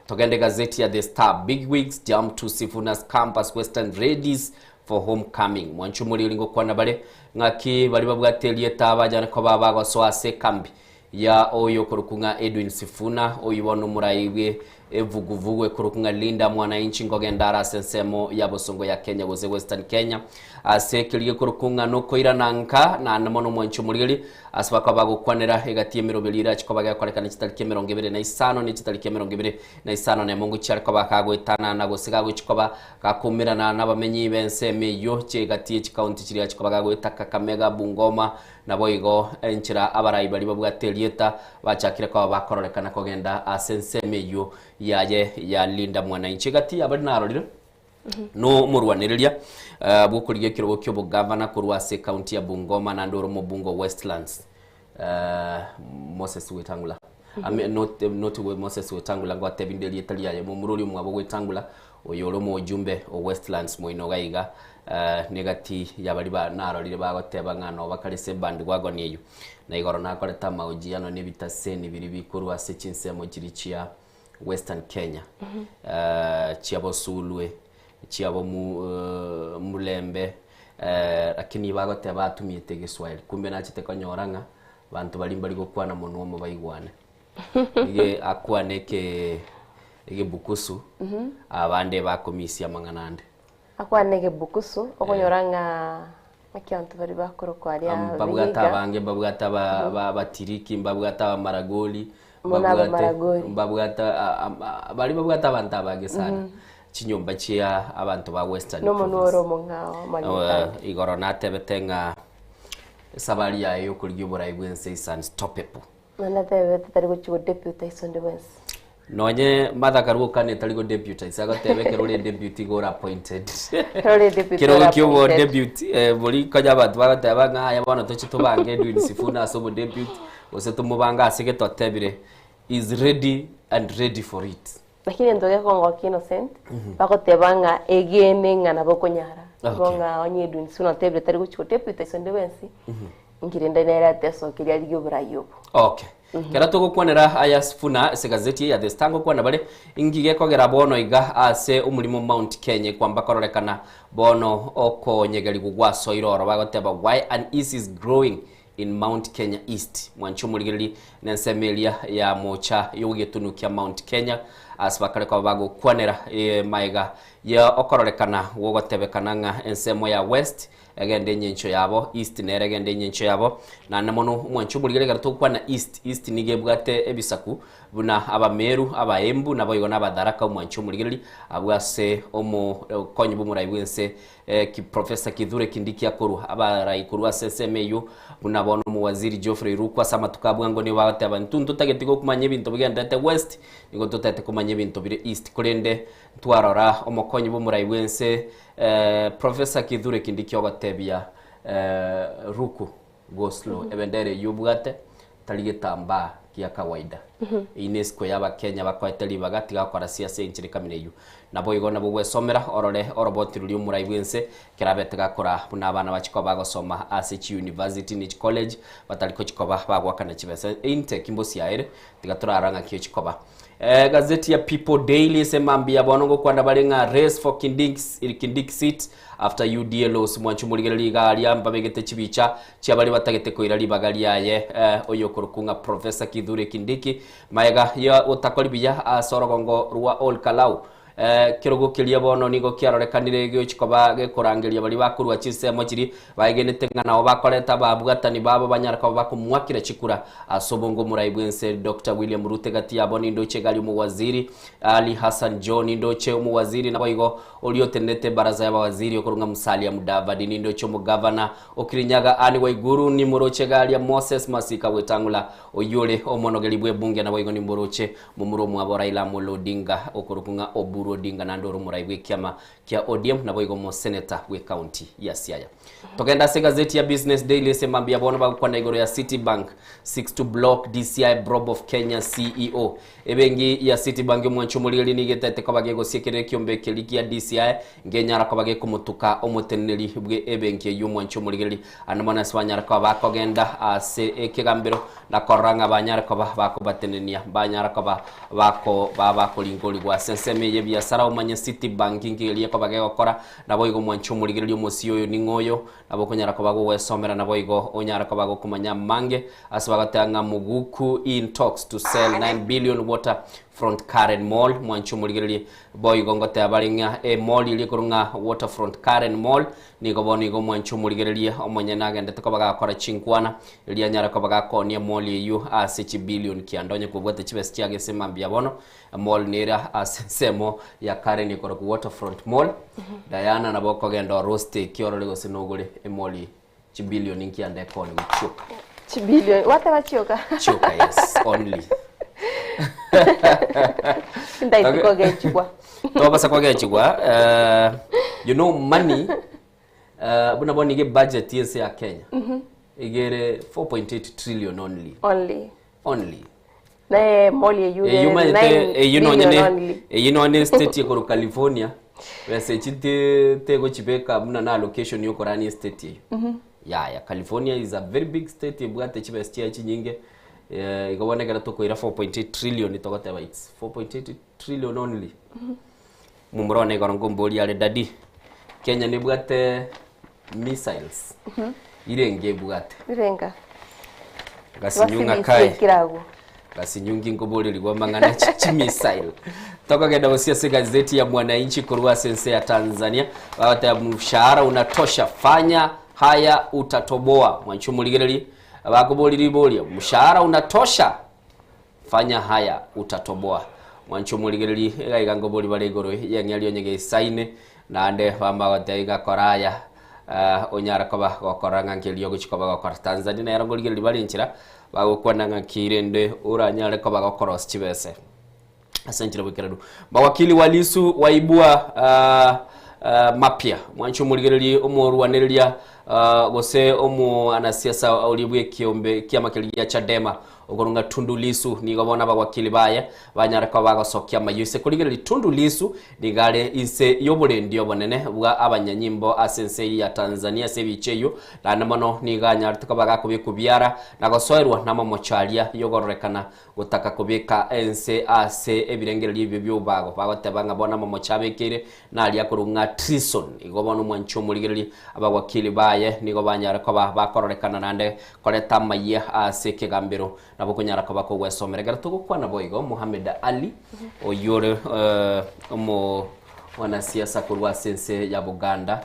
togende gazeti ya the star big wigs jump to sifunas campus western ladies for homecoming mwancho mori ori ngokwana bare ng'aki bari babwate erieta banyare koba bagosoa ase ekambi ya oyo okorokwa ng'a Edwin Sifuna oyio bono omorai bwe evuguvugu ekorokwa ng'a Linda Mwananchi nkogenda are ase ensemo ya bosongo ya Kenya gose Western Kenya ase ekeria gekorokwa ng'a nokoirana nka naende mono omwanchi omorigeri. Ase bakaba bagokwanera egati y'emeroberi erache koba gekorekana chitariki 25 ne chitariki 25 na emo ngochia are koba kagoetanana gose gagochia koba gakoumerana nabamenyi b'ensemo eyio chi'egati ye chikaunti chiria chikoba gagoeta Kakamega, Bungoma, naboigo enchera abarai baria babwate erieta bachakire koba bakororekana kogenda ase ensemo eyio yaye ya Linda Mwananchi. Egati y'abari narorire nomorwanereria bw'okorigia ekerogo ki'obogavana korwa ase ekaunti ya Bungoma naende ore omobunge o Westlands Moses Wetangula. Ame- not, not we- Moses Wetangula ngotebi nde erieta riaye momura oria omwabo Wetangula oyo ore omojumbe o Westlands moino iga iga negati yabari ba narorire bagoteba ng'a noba kare ase ebandwagon eyio. Na igoro nakorete amahojiano na ebitaseni biria bikorwa ase chinsemo chiria chia Western Kenya, chiabo Sulwe, chiabo Mulembe, lakini bagoteba atumiete egeswahili, kumbe nachete konyora ng'a banto baria mbari gokwana monwe omo baigwane. Ige akwane eke egebukusu, abande bakomisia amang'ana ande. Akwane egebukusu, okonyora ng'a naki abanto baria bakorokwa aria Mbabwate Vihiga. abange, mbabwate aba- aba- abatiriki, mbabwate abamaragoli, Mono mbabwate abamaragoli. mbabwate a- a- baria babwate abanto abange sana, chinyomba chia abanto ba Western Nomonwe Province. ore omong'ao amanyete. Igoro natebete ng'a esabari yaye yokorigia oborai bw'ense is unstoppable. Naende atebete tari gochia godeputiswa onde bwensi. Nonye Martha Karua okane tari godeputiswa, agoteba ekero ore deputy igo ore appointed. Ekero ore deputy Kerogo ore kia obo appointed. deputy eh, bori konya abanto bagoteba ng'a aye bono toche tobange Edwin Sifuna ase obodeputy, gose tomobange ase gete otebire is ready and ready for it. Lakini egento gekongokia Innocent, bagoteba ng'a egene ng'a nabo okonyara. Igo ng'a onye Edwin Sifuna otebire tari gochia godeputiswa onde bwensi, inki rende nere atesokeria arigie oborai obo. Okay. Kera togokwanera aya Sifuna ase egazeti eye ya The Star ngokwana bare inki gekogera bono iga ase omorimo Mount Kenya ekwamba kororekana bono okonyegerigwa gwasoire oro bagoteba why unease is growing in Mount Kenya East mwanche omorigereri nensemo eria ya mocha yogetunwa kia Mount Kenya ase bakare koba bagokwanera maega ya okororekana gwogotebekana ng'a ensemo ya West Egende enyencho yabo, East nere egende enyencho yabo. Naende mono omwancho omorigere ekero togokwana East, East nigo ebwate ebisaku buna Abameru, Abaembu, naboigo na Abatharaka omwancho omorigereri abwo ase omokonyi bw'omorai bw'ense ki Professor Kithure Kindiki akorwa. Abarai korwa ase ensemo eyio buna bono omowaziri Geoffrey Ruku ase amatuko a bwango nigo bagoteba intwe ntotageti gokumanya ebinto bigendererete West, nigo totagete komanya ebinto bire East. Korende ntwarora omokonyi bw'omorai bw'ense Professor Kithure Kindiki ogotebia Ruku go slow ebendera eyio obwate tari getambaa gia kawaida. Eyio ne esiko ya abakenya bakoete ribaga tiga gokora siasa enchera ekamina eyio. Naboigo nabo gwesomera orore oroboti roria omorai bwense ekero abete gakora buna abana bachia koba bagosoma ase chi university ne chi college batari gochia koba bagoakana chibesa. Intake mbosiaere tiga torarora ng'aki ochia koba. Egazeti ya People Daily ase mambia bono ngokwana bare ng'a race for Kindiki, Kindiki seat after UDA loss mwancho morigereria iga aria mbabegete chibicha chia baria batagete koira ribaga riaye eh, oyo okorokwa ng'a Professor Kithure Kindiki maega ya gotakori buya ase orogongo rwa Ol Kalou Eh, kerogo keria bono nigo kiarorekanire geochi koba gekorangeria baria bakorua chinsemo chiria baegenete ng'a nao bakoreta ababwatani babo banyare koba bakomwakera chikura ase obongo omorai bw'ense Doctor William Ruto egati yabo nindoche egari omowaziri Ali Hassan Joho nindoche omowaziri naboigo oria otenenete ebaraza y'abawaziri okorwa ng'a Musalia Mudavadi nindoche omogavana o Kirinyaga Anne Waiguru nimoroche egari ya Moses Masika Wetang'ula oyio ore omonogeri bw'ebunge naboigo nimoroche Momura omwabo Raila Amolo Odinga, okorokwa ng'a Oburu Odinga naende ore omorai bw'ekiama kia ODM naboigo omoseneta bw'ecounty ya Siaya. Togende ase egazeti ya Business Daily ase mambia bono bagokwana igoro ya Citibank seeks to block DCI probe of Kenya CEO. Ebenki ya Citibank omwancho omorigeri nigo etaete koba gegosiekerera ekiombe ekeria kia DCI ngenyara koba gekomotuka omoteneneri bwe ebenki eyio omwancho omorigereri ande mono ase banyara koba bakogenda ase ekegambero Na korora ng'a banyare koba bakobatenenia, mbanyara koba bako ba bakoringorigwa ase ensemo eye y'ebiasara, omanye Citi Bank inki eria ekoba gegokora, naboigo mwanche omorigereria omosio oyo ning'o oyo, nabo okonyara koba gogwesomera naboigo onyare koba gokomanya amange ase bagoteba ng'a Muguku in talks to sell 9 billion water Front Karen Mall mwanche omorigererie boigo ngoteba bare ng'a emall eria ekorwa ng'a Waterfront Karen Mall nigo bono igo mwanche omorigererie omonyene agendete koba gakora chinkwana erio anyare koba gakoonia emall eyio ase chibillion kianda onye kobwate chibesa chiago ase mambia bono Mall nere ase ensemo ya Karen ekorokwa Waterfront Mall. Diana nabo okogenda oroste eki orore gose nogore emall chibillion nkianda ekoonigwa chioka. Chibillion gwateba chioka? Chioka yes only. Ndaiti kogechigwa. Tobasa kogechigwa eh, you know money eh, buna bono iga ebudget y'ense ya Kenya iga ere 4.8 trillion only. Only. Only. Naye moli eywo Eyio ere omanyete 9 eyio nonye billion ne only. eyio nonye ne state ekorwa California besa echi te tegochibeka buna na allocation yokorania estate eyio. Mhm. Yaya California is a very big state ebwate chibesa chiaye chinyinge eh, igo bono ekero tokoira 4.8 trillion togoteba it's 4.8 trillion only. Momura one igoro nkomboria are daddy, Kenya nebwate missiles Mhm. irenge ebwate? Irenga. Gasinyung'a Basibisi kae ekirago. gasinyungi nkoborerigwa amang'ana chi chimissile. Tokogenda gose ase egazeti ya Mwananchi korwa ase ense ya Tanzania bagoteba mshahara unatosha fanya haya utatoboa. Mwanchi omorigereria bakoboria riboria mshahara unatosha Fanya haya utatoboa. Mwanche omorigererie iga iga nkobori bare igoro y'eng'eria onye geisaine, naende bamanya goteba iga kora aya eh, onyare koba gokora ng'a nkeria ogochia koba gokora. Tanzania nero nkorigereria bare enchera bagokwana ng'a ki rende oranyare koba gokorosia chibese ase enchera boikeranu. Mawakili wa Lissu waibua ah, ah, mapya. Mwanche omorigererie omorwanereria ah, gose omoanasiasa oria bw'ekiombe kiama keria gia Chadema Okorwa ng'a Tundu Lissu nigo bono abawakili baye banyare koba bagosokia amayio ise korigereria Tundu Lissu nigo are inse y'oborendi obonene bwa abanyanyimbo ase ense eyio ya Tanzania ase ebicha eyio naende mono nigo anyarete koba gakobekwa biara na gosoerwa namamocho aria yogororekana gotaka kobeka ense ase ebirengererio ebio biobobago bagoteba ng'a bono amamocho abekeire Naria akorokwa ng'a Treason. Igo bono omwanchi omorigereria abawakili baye nigo banyare koba bakororekana naende koreta amayia ase ekegambero nabo okonyara koba kogwesomera. Ekero togokwana boigo Mohamed Ali oyio ore omo mwanasiasa korwa ase ense ya Buganda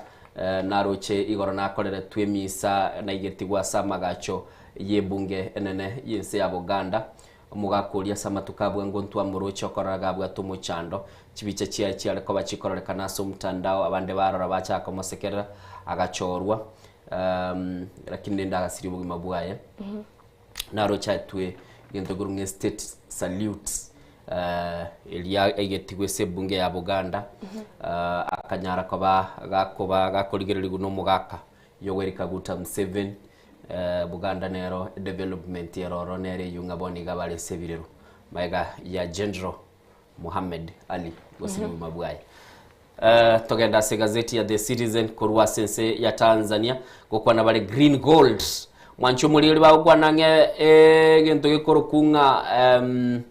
naroche igoro nakoreretwe emisa naigetigwe ase amagacho y'ebunge enene y'ense ya Buganda. Omogaka oria ase amatuko a bwango ntwamoroche okorora gabwate omochando, chibicha chiaye chiare koba chikororekana ase omotandao, abande barora bachaka komosekerera, agachorwa, um, lakini rende agasiria obogima bwaye. Naroche aetwe egento korwa ng'a estate salute eh, eria aigetigwe ase ebunge ya Buganda, eh, akanyara koba gakoba gakorigererigwa na omogaka Yoweri Kaguta Museveni, Buganda nero edevelopment ere ororo nere eyio ng'a bono iga bare ase ebirero magega ya General Mohammed Ali gose obogima bwaye. Togende ase egazeti ya The Citizen korwa ase ense ya Tanzania gokwana bare Green Gold mwanche omoriri bagokwana ng'a egento gekorokwa ng'a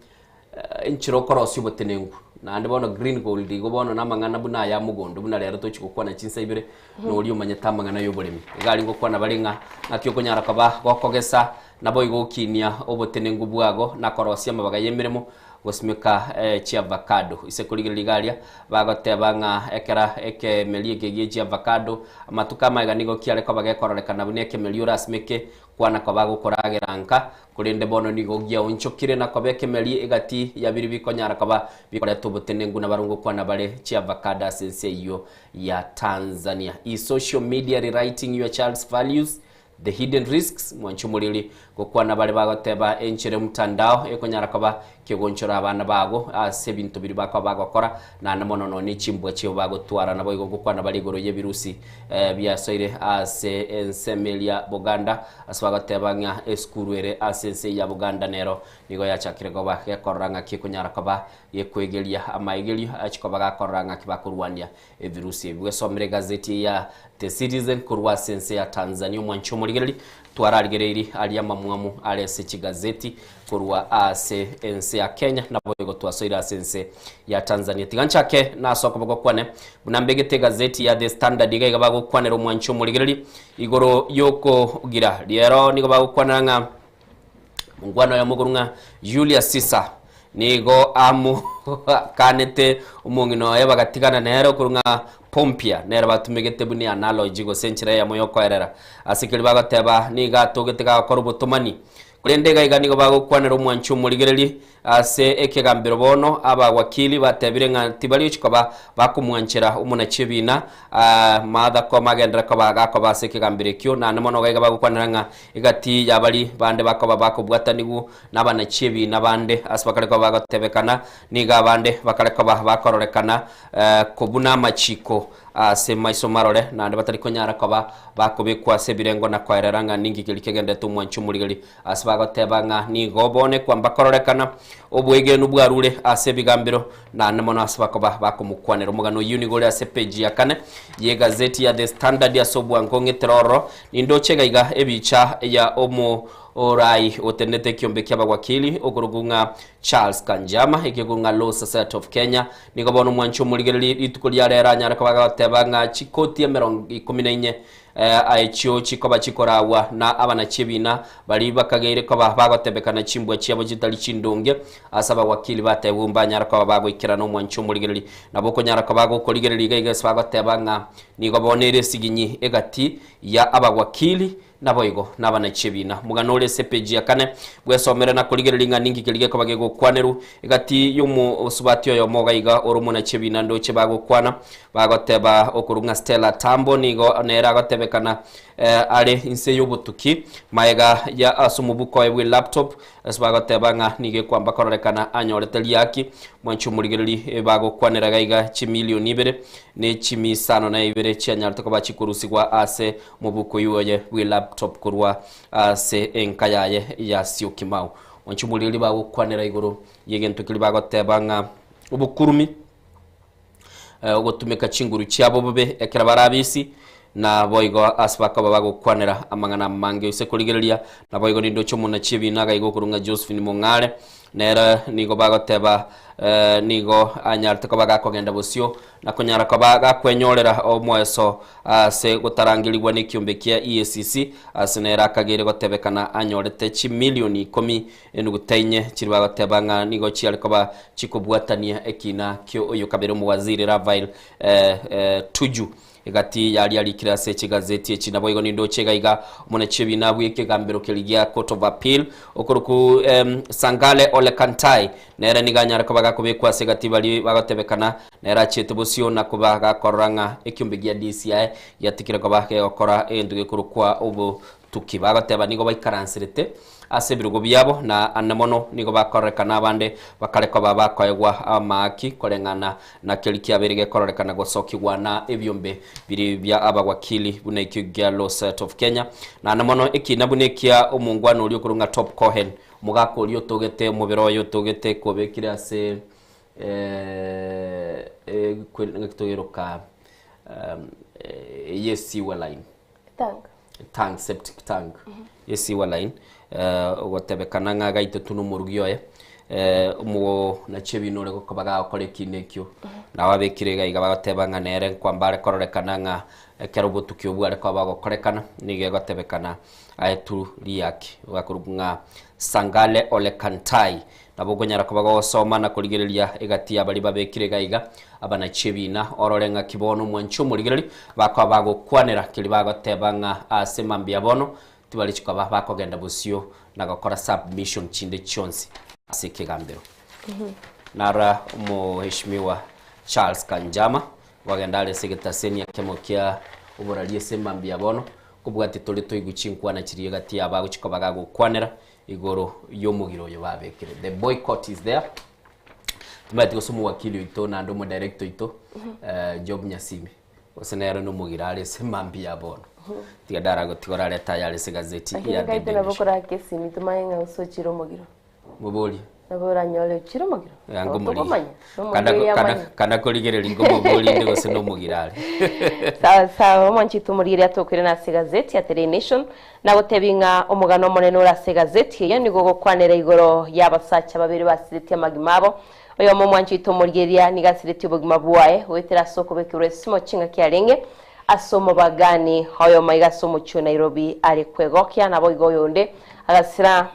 Enchera okorosia obotenenku. Naende bono green gold igo bono namang'ana buna aya mogondo buna rero tochi gokwana chinsa ibere noria omanyete amang'ana yoboremi. Iga aria ngokwana bare ng'a ng'aki okonyara koba gokogesa naboigo gokinia obotenenku bwago na korosia amabaga yemeremo gosimeka chiavacado. Ise korigereria iga aria bagoteba ng'a ekera ekemeri eke gie chiavacado amatuko amaiga nigo kiare koba gekororekana buna ekemeri orasimeke kwana koba gokoragera nka Korende bono nigo giaonchokire na koba ekemeri egati ya biria bikonyara koba bikoreta obotenenku na barwe ngokwana bare chiavacado ase ense eyio ya Tanzania. Is social media rewriting your child's values? The hidden risks mwanche omoriri gokwana bare bagoteba enchera emtandao ekonyara koba kegonchora abana bago ase ebinto biria bakoba bagokora naende mono nonya chimbwa chiabo bagotwara naboigo ngokwana bare igoro y'ebirusi biasoire ase ensemo eria Buganda Ase bagoteba ng'a esukuru ere ase ense ya Buganda nero nigo yachakire koba gekorora ng'aki ekonyara koba gekwegeria amaegerio achia koba gakorora ng'aki bakorwania evirusi ebi. Bwesomere egazeti eye ya The Citizen korwa ase ense ya Tanzania omwanchi omorigereri twararigereiri aria amamwamu are ase chigazeti korwa ase ense ya Kenya naboigo twasoire ase ense ya Tanzania. Tiga nchake nase okoboko kwane buna mbegete egazeti ya The Standard iga iga bagokwanera omwanchi omorigereri igoro yokogira riero nigo bagokwanera ng'a mongwana oyomo okorwa ng'a Julius Caesar. Nigo amokanete omong'ina oye bagatigana nere okorwa ng'a Pompia nere batumegete buna analogy gose enchera eyemo y'okoerera. Ase keria bagoteba nigo atogete gagokora obotomani. Korende iga iga nigo bagokwanera omwanchi omorigereria ase ekegambero bono abawakili batebire ng'a tibari gochia koba bakomwanchera omonachi ebina Martha Koome agenderere koba gakoba ase ekegambero ekio naende mono iga iga bagokwanera ng'a egati yabari bande bakoba bakobwatanigwa Nabanachi ebiina bande ase bakare koba bagotebekana, nigo abande bakare koba bakororekana kobuna amachiko ase maiso marore, naende batari konyara koba bakobekwa ase ebirengo na koerera ng'a ninki keria kegenderete omwanchi omorigeri, ase bagoteba ng'a nigo bonekwa mbakororekana obwegenu bwarure ase ebigambero, naende mono ase bakoba bakomokwanera. Omogano oyio nigo ore ase epeji ya kane y'egazeti ya The Standard ase obwango ng'etera ororo. Nindoche iga iga ebicha ya omo Orai otenenete ekiombe ki'abawakili okorokwa ng'a Charles Kanjama, ekekorwa ng'a Law Society of Kenya, nigo bono omwanchi omorigereria rituko ria rero anyare koba agoteba ng'a chikoti emerongo ikomi na inye echio chikoba chikoragwa na abanachi ebina baria bakageire koba bagotebekana chimbwa chiabo chitari chindonge ase abawakili batebwe mbanyare koba bagoikerana omwanchi omorigereria. Nabo okonyara koba gokorigereria iga iga ase bagoteba ng'a nigo bono ere esiginyi egati ya abawakili Naboigo nabanachie ebiina. Omogano ore ase epeji ya kane bwesomere na korigereria ng'a ninki keria gekoba gegokwanerwa egati y'omosubati oyomo iga iga ore omonachie ebiina ndoche bagokwana bagoteba okorwa ng'a Stella Tambo nigo nere agotebekana are inse y'obotuki maega ya ase omobuko oye bwe laptop ase bagoteba ng'a nigo ekwamba kororekana anyorete riaki mwanche omorigereri bagokwanera iga iga chimilioni ibere ne chimi isano na ibere chianyarete koba chikorusigwa ase Mobuku oye bwe laptop korwa ase enka yaye ya Syokimau. Mwanche omoreri bagokwanera igoro yegento keria bagoteba ng'a obokurumi, ogotumeka chinguru chiabo bobe ekero bare abisi, na boigo ase bakoba bagokwanera amang'ana amange gose korigereria, naboigo nindoche omonachi ebina agaiga okorwa ng'a Josephine Mong'are, Nere nigo bagoteba, Nigo anyarete koba gakogenda bosio, na konyara koba gakwenyorera omoeso ase gotarangerigwa nekiombe kia EACC, ase nere akageire gotebekana anyorete chimilioni ikomi enuguta inye chiria bagoteba ng'a nigo chiare koba chikobwatania ekina kio oyo kabere omowaziri Raphael Tuju. Egati y'aria arikire ase chigazeti echi naboigo nindoche iga iga omonachie ebina bw'ekegambero keria gia Court of Appeal okorokwa Sangale Ole Kantai nere nigo anyare koba gakobekwa ase egati baria bagotebekana nere achiete bosio na koba gakorora ng'a ekiombe gia DCI giatikire koba gegokora egento gekorokwa obotuki. Bagoteba nigo baikaranserete Ase ebirogo biabo, na ande mono nigo bakororekana abande bakare koba bakoegwa amaaki koreng'ana na keria kiabeire gekororekana gosokigwa na ebiombe biria bia abawakili buna ekio gia Law Society of Kenya, na ande mono ekina buna ekia omongwana oria okorwa ng'a Top Cohen, omogaka oria otogete omobere oye otogete kobekire ase ng'aki togeroka eye sewer line. Tank. Tank, septic tank ye sewer line ogotebekana ng'a gaitotwe nomorugi oye omonachie ebina ore gokoba gagokora ekina ekio nabo abekire iga iga bagoteba ng'a nere nkwamba are kororekana ng'a ekero obotuki obwo are koba bogokorekana nigo egotebekana aetwe riaki gakorokwa ng'a Sangale Ole Kantai Nabo okonyara koba gogosoma na korigereria egati ya baria babekire iga iga, abanachie ebiina, orore ng'aki bono omwanchi omorigereria bakoba bagokwanera keria bagoteba ng'a ase mambia bono tibarichi koba bakogenda bosio na gokora submission chinde chionsi ase ekegambero. Nara omoheshimiwa Charles Kanjama gwagenda are ase egetaseni ekemo kia oboraria ase mambia bono, kobwatia tore toigwe chinkwana chiria egati ya abagochi koba gagokwanera igoro y'omogiro oyo babekire. The boycott is there. Timanyeti gose omowakili oito naende omodirector oito eh, Job Nyasimi gose nere nomogiro are ase mambia ya bono. Tiga ndaragotiga orarete aya are ase egazeti Lakini ya The ngaite Daily nabo Nation. koraka esimi tomanye ng'a gose ochire omogiro. Moborie. Nabo oranyore ochire omogiro. Eh, Nabo ngomorigia. tokomanya. Kana- Nomogiro kana- yamanya. kana korigereria ngomoborie inde gose nomogiro are. Sawa sawa omwanchete omorigereria tokwire nase egazeti ya The Daily Nation Nagotebi ng'a omogano omonene ore ase egazeti eye nigo ogokwanera igoro y'abasacha babere basiretie amagima abo. Oyomo omwanchete omorigereria nigo asiretie obogima bwaye goetera ase okobekerwa esimo chingaki arenge ase omobagani, oyomo iga ase omochie o Nairobi are kwegokia, naboigo oyonde. Agasira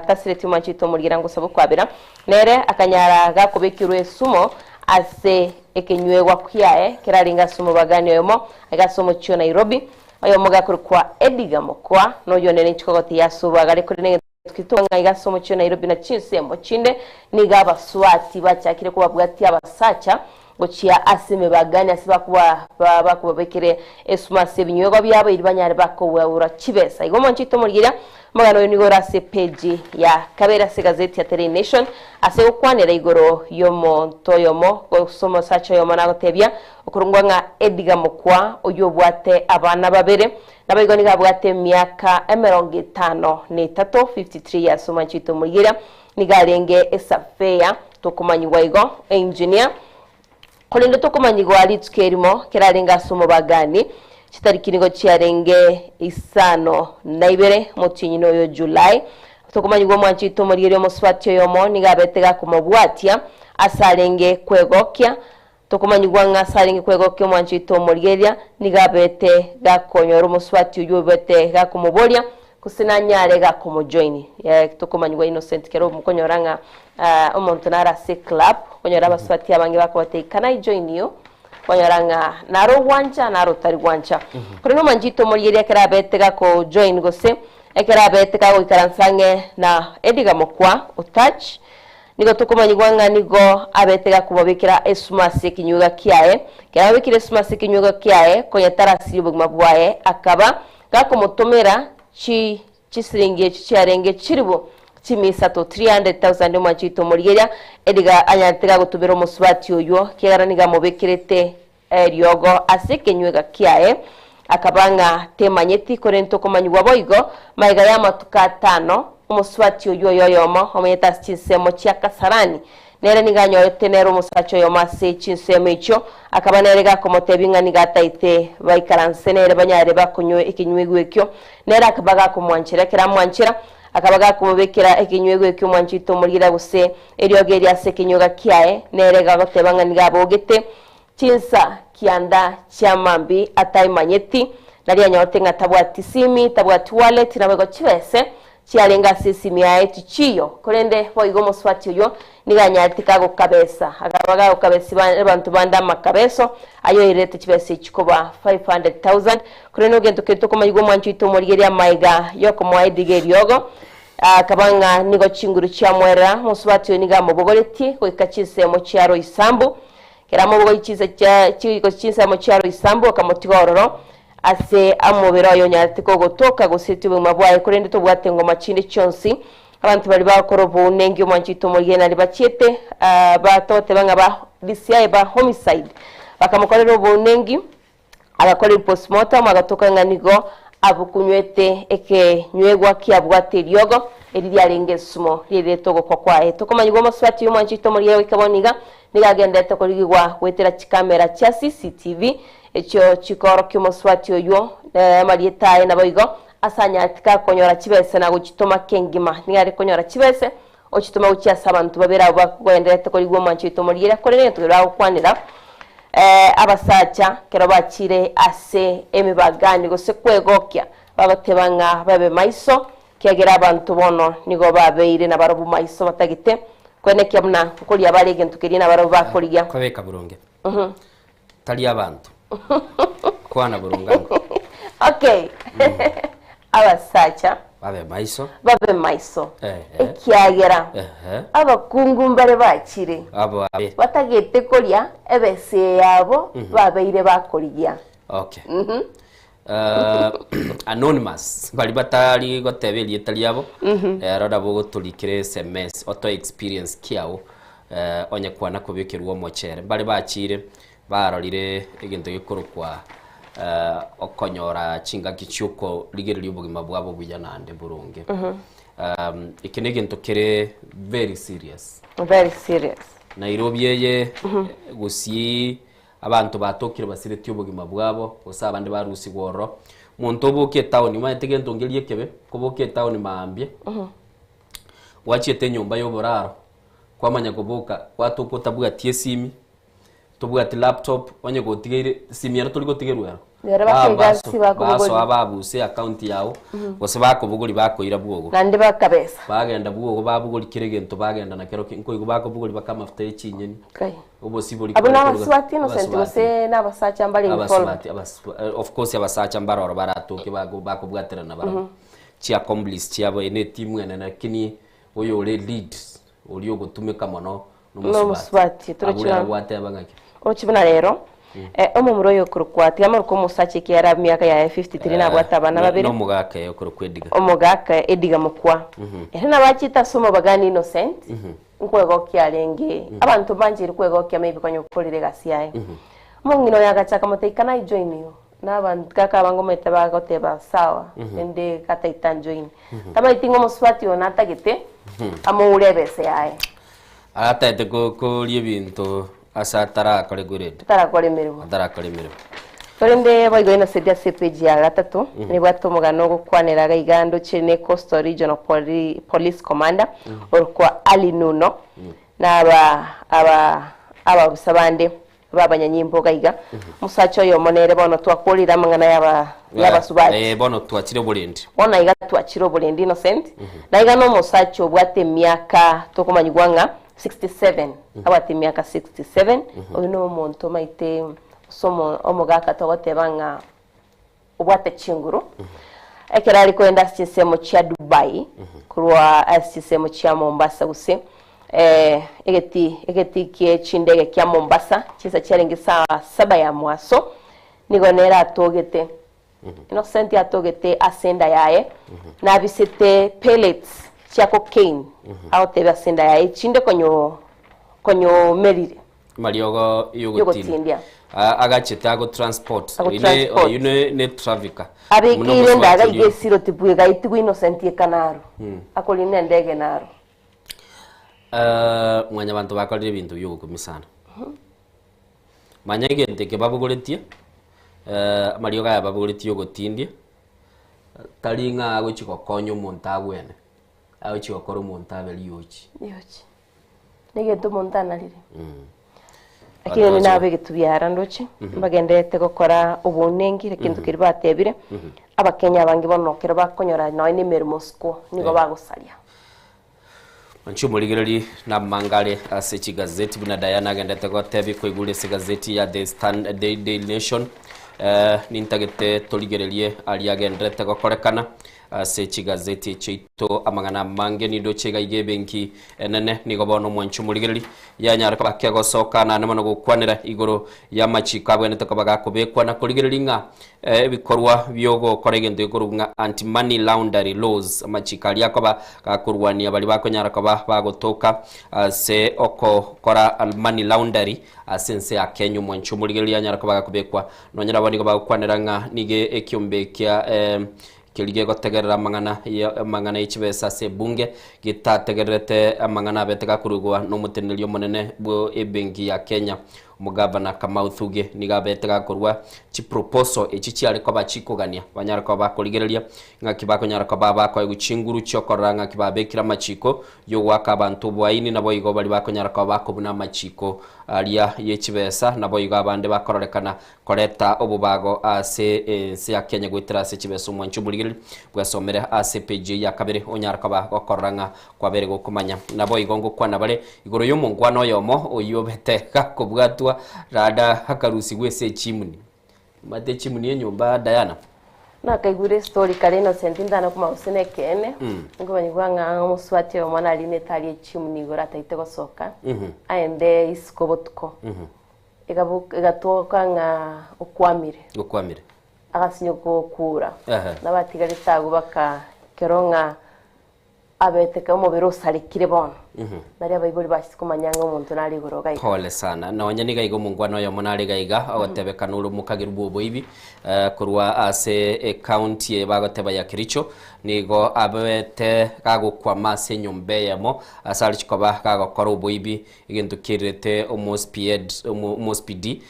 tasireti omwanchete omorigia ngosaba okwabera, nere akanyara gakobekerwa esumo ase ekenywegwa kiaye kerarenge ase omobagani oyomo aiga ase omochie o Nairobi, oyomo gakorokwa Edgar Mokwa, na oyonde ninche kogoteya ase obwagare korende egento kitoka ng'a aiga ase omochie o Nairobi na chinsemo chinde nigo abaswati bachakire kobabwatia abasacha gochia ase emebagani ase bakoba bakobabekere esumo ase ebinywegwa biabo erio banyare bakobaura chibesa. Igo omwanchete omorigereria, omogano oyo nigo ore ase epeji ya kabere ase egazeti ya The Nation ase gokwanera igoro y'omonto oyomo gose omosacha oyomo nagotebia okorongwa ng'a Edgar Mokwa oyio obwate abana babere naboigo nigo abwate emiaka emerongo etano na etato, 53 years, omwanchete omorigereria Nigo arenge esafeya, tokomanyigwa igo, engineer, korende tokomanyigwa rituko erimo ekero arenge ase omobagani, chitariki nigo chiarenge isano na ibere omotienyi noyo July, tokomanyigwa omwancho oito omorigereria omosubati oyomo nigo abete gakomobwatia ase arenge kwegokia, tokomanyigwa ng'a ase arenge kwegokia omwancho oito omorigereria nigo abete gakonyora omosubati oyio obete gakomoboria Gose nanyare gakomojoin tokomanyigwa Innocent kero mokonyora ng'a omonto nare ase eclub okonyora abasubati abange bakobatebia can I join you okonyora ng'a nare ogwancha nare otari gwancha. Korende omwanchete omorigereria ekero abete gako join gose ekero abete gagoikaransa ang'e na Edgar Mokwa Otach nigo tokomanyigwa ng'a nigo abete gakomobekera esumo ase ekenyuga kiaye. Ekero abekire esumo ase ekenyuga kiaye konya tarasirie obogima bwaye akaba Gakomotomera chi chisiringi echi chiarenge chilifu chimia isato, 300,000, omwancho oito omorigereria, eriga anyarete gagotomera omosubati oyio, ekiagera nigo amobekerete eriogo ase ekenywega kiaye, akaba ng'a temanyeti, korende tokomanyigwa boigo, magega y'amatuko atano, omosubati oyio oyo oyomo omenyete ase chinsemo chia Kasarani, Nere nigo anyorete nere omosacha oyomo ase chinsemo echio, akaba nere gakomotebia ng'a nigo ataete baikaranse nere banyare bakonywa ekenywegwa ekio. Nere akaba gakomwanchera, ekero amwanchera, akaba gakomobekera ekenywegwa ekio omwanchete omorigereria gose eriogi eria ase ekenywegwa kiaye, nere gagoteba ng'a nigo abogete chinsa kianda chia mambia ataimanyeti, nario anyorete ng'a tabwati simi, tabwati wallet, naboigo chibese chiarenge ase esimi yaye tichiyo. Korende boigo omosubati oyio nigo anyarete kagokabesa, akaba gagokabesi abanto bande amakabeso, ayoirerete chibesa echi koba 500,000. Korende egento keria tokomanyigwa omwancho oito omorigereria amaiga yokomoa ediga eriogo, akaba ng'a nigo chinguru chiamoerera, omosubati oyo nigo amobogoretie goika chinsemo chia Roysambu. Ekero amobogorie chinsa chia chiiko chinsemo chia Roysambu akamotiga ororo, Ase amobere oye onyarete kogotoka gose tibogima bwaye, korende tobwate ngoma chinde chionsi. Abanto baria bagokora obounenki omwancho oito omorigene naria bachiete, batogoteba ng'a ba DCI ba homicide, bakamokorera obounenki, agakorerwa postmortem, agatoka ng'a nigo abukunywete ekenywegwa kiabwate eriogo, eri riarenge esumo riairete ogokwa kwaye. Tokomanyigwa omosubati omwancho oito omorigene goika bono iga, nigo agenderete korigigwa goetera chikamera chia CCTV, Echio chikoorokia omosubati oyio amarieta aye naboigo ase anyarete gakonyora chibese na gochitoma kengima. Nigo are konyora chibese ochitoma gochia ase abanto babere abwo bagoenderete korigwa omwancho oito omorigereria korende egento keria bagokwanera abasacha ekero bachire ase emebagani gose kwegokia bagoteba ng'a babe maiso ekiagera abanto bono nigo babeire nabarobwo maiso batagete koenekia buna nkoria bare egento keria nabarobwo bakorigia. Kobeka boronge. Tari abanto. Kwana boronge ango. Okay. Abasacha. Babe maiso. Babe maiso. Ekiagera abakungu mbare bachire. Abo abe. Batagete koria ebesa eye yabo babeire bakorigia. Okay. Anonymous, baria batari goteba erieta riabo, ero nabo ogotorikera sms otoe experience kiao onye kwana kobekerwa omochere. Mbare bachire barorire egento gekorokwa okonyora chingaki chiokorigereria obogima bwabo buya naende boronge. Eke na egento kere very serious. Very serious. Nairobi eye gusii Abanto batokire basiretie obogima bwabo, gose abande barusigwe ororo. Omonto oboke etaoni, omanyete gento nkeria ekebe, koboka etaoni maambia, gwachiete enyomba y'oboraro, kwamanya koboka, gwatoka otabwati esimi, Tobwati laptop, onye gotigeire simu ero tori gotigerwa ero. Ero bakaiga ase bakobogori. Basoa babuse account yao, gose bakobogori bakoira bwogo. Naende bakabesa. Bagenda bwogo babogori kera egento bagenda na kero nkoigwa bakobogori baka amafuta ye chinyeni. Kai. Obosi bori Abwo kore na koruga- abasubati Innocent abasubati. gose na abasacha mbare involved? Abasubati, abasubati, of course abasacha mbaroro baratoke bago bakobwaterana barabwo. Chi accomplice chiabo eye ne etimu enene lakini oyore lead oria ogotumeka mono Nomosubati, Abwo torochi rero buna- gwateba ng'aki? Orochi buna rero, eh, omomura oyo okorokwa, tiga amorokwe omosacha ekiagera emiaka yaye 53 nabwate abana babere, Nomogaka eye okorokwa Ediga. omogaka Ediga Mokwa. Ere nabo achete ase omobagani Innocent, nkwegokia arenge, abanto mbancheire kwegokia maybe konya okorire egasi yaye. Omong'ina oyo agacha akamotebia, Can I join you? Na abanto kaka abange omanyete bagoteba sawa, rende gataita anjoine. Tamaeti ng'a omosubati oyo natagete, amoure ebesa yaye. Agatagete koria ebinto ase atarakore grade. Atarakora emeremo. Atarakora emeremo. Korende boigo Innocent ase epage ya gatato nebwate omogano ogokwanera iga iga ndoche ne Coastal Regional Police Commander orokwa Ali Nuno na aba aba ababusa bande b'abanyanyimbo iga iga. Omosacha oyomo nere bono twakorire amang'ana y'aba y'abasubati. Eh, bono twachire oborendi. Bono iga twachire oborendi Innocent, na iga nomosacha obwate emiaka tokomanyigwa ng'a 67, abwate emiaka 67, oyio nomonto omaete ase omo omogaka togoteba ng'a obwate chinguru, ekero are kogenda ase chinsemo chia Dubai, korwa ase chinsemo chia Mombasa gose egeti egeti kie chindege kia Mombasa, chinsa chiarenge saa saba ya mwaso, nigo nere atogete, Innocent atogete ase enda yaye, nabisete pellets chia cocaine, agotebia ase enda yaye chinde konyo konyomerire. Mariogo yogotindia. Yogotindia. Agachete ago transport. Ago Oyo ne- transport. oyo ne ne trafficker. Buna Abekire omosubati endaga oria. iga esiro tibwega itigwe Innocent eka naro. Akorina endege naro. Eh, mwanyabanto bakorire ebinto biogokumia sana. Manya egento eke babogoretie, eh, amariogo aya babogoretie ogotindia, tari ng'a agochi gokonya omonto agwene, agochi gokora omonto abe riochi. Riochi. Negento omonto anarire. Lakini inde nabe egetubiara ndoche, mbagendererete gokora obounenki, egento keria batebire, Abakenya abange bono ekero bakonyora nonya na emeremo isiko, nigo bagosaria. Inche omorigereria namanga are ase chigazeti buna Diana agendete gotebia koigure ase egazeti ya The Stand, The Daily Nation eh, nintagete torigererie aria agenderete gokorekana Ase chigazeti chiaito amang'ana amange nindoche iga iga ebenki enene nigo bono omwanchi omorigereri yanyare koba kegosoka naende mono gokwanera igoro y'amachiko abwenerete koba gakobekwa na korigereria ng'a ebikorwa bi'ogokora egento gekorokwa ng'a anti money laundering laws amachiko aria akoba gakorwania baria bakonyara koba bagotoka ase okokora money laundering ase ense ya Kenya omwanchi omorigereri yanyara koba gakobekwa nonya nabo nigo bagokwanera ng'a nigo ekiombe kia Keria gegotegerera amang'ana amang'ana ye chibesa ase ebunge, getategererete amang'ana abete gakorugwa nomoteneneri omonene bwe ebenki ya Kenya, Omogavana Kamau Thuge nigo abete gakorua chiproposal echi chiare koba chikogania banyare koba bakorigereria ng'aki bakonyara koba bakoegwa chinguru chiokorora ng'aki babekire amachiko yogoaka abanto oboaini naboigo baria bakonyara koba bakobuna amachiko aria ye chibesa naboigo abande bakororekana Koreta obobago ase ense ya Kenya goetera ase chibesa omwancho omorigereria bwesomere ase epeji eye ya kabere onyare koba gokorora ng'a kwabere gokomanya. Naboigo ngokwana bare igoro y'omongwana oyomo oyio obete gakobwatwa rada akarusigwa ase echimni. Omanyete echimni enyomba Diana? Nakaigure estory kare Innocent ntana komanya gose nekeene, nkomanyigwa ng'a omosubati oyomo narinete aria echimni igoro ataete gosoka, aende isiko botuko. Egatoka ng'a okwamire. Okwamire. Agasinywa gokura. Ehe. Nabatigarete agwo bakakerwa ng'a abete omobere osarekire bono. Nario abaibori bachete komanya ng'a omonto nare igoro iga iga. Pole sana. Nonya niga iga omongwana oyomo nare iga iga ogotebekana ore omokagerwa bw'oboibi korwa ase ecounty eye bagoteba ya Kericho nigo abete gagokwama ase enyomba eyemo ase arochia koba gagokora oboibi Egento kiairete omospied omospidi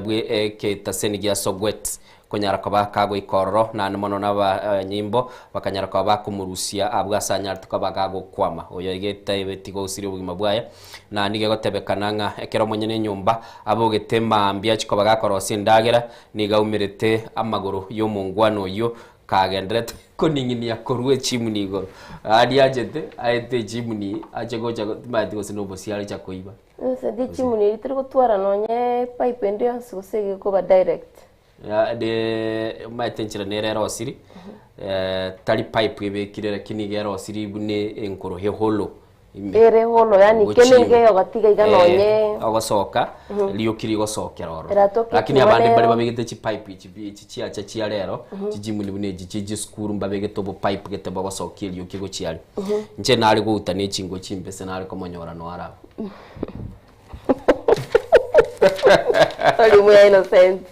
bwe eketaseni gia Sogwet konyara koba kagoika ororo, naende mono nabanyimbo bakanyara koba bakomorusia abwo ase anyarete koba gagokwama. Oyo iga etaebeti. Tiga osirie obogima bwaye. Na nigo egotebekana ng'a ekero omonyene enyomba abogete mambia achia koba gakorosia endagera, nigo aumerete amagoro y'omongwana oyio kagenderete koning'inia korwa echimni igoro. Aria achete, aete echimni ache gocha timanyeti gose nobosie arecha koiba. Gose richimuni eri tori gotwara nonye pipe ende yonsi gose egekoba direct. Yaani omanyete enchera nere erosiri, tari pipe ebekire lakini iga erosiri buna enkoro eholo ime. Ere eholo yaani Gochia kende ime. niga egotiga iga nonye Ogosoka, rioki rigosokera ororo. Eratoke Lakini ekioma abande mbare nero. babegete chipipe echi bi echi chiacha chia rero, chijimuni buna echi chia chisukuru mbabegete obopipe gete bogosokia erioki gochia aria. Inche nare gouta ne chingo chimbese nare komonyora noyo arabwo. Ori omuya innocent.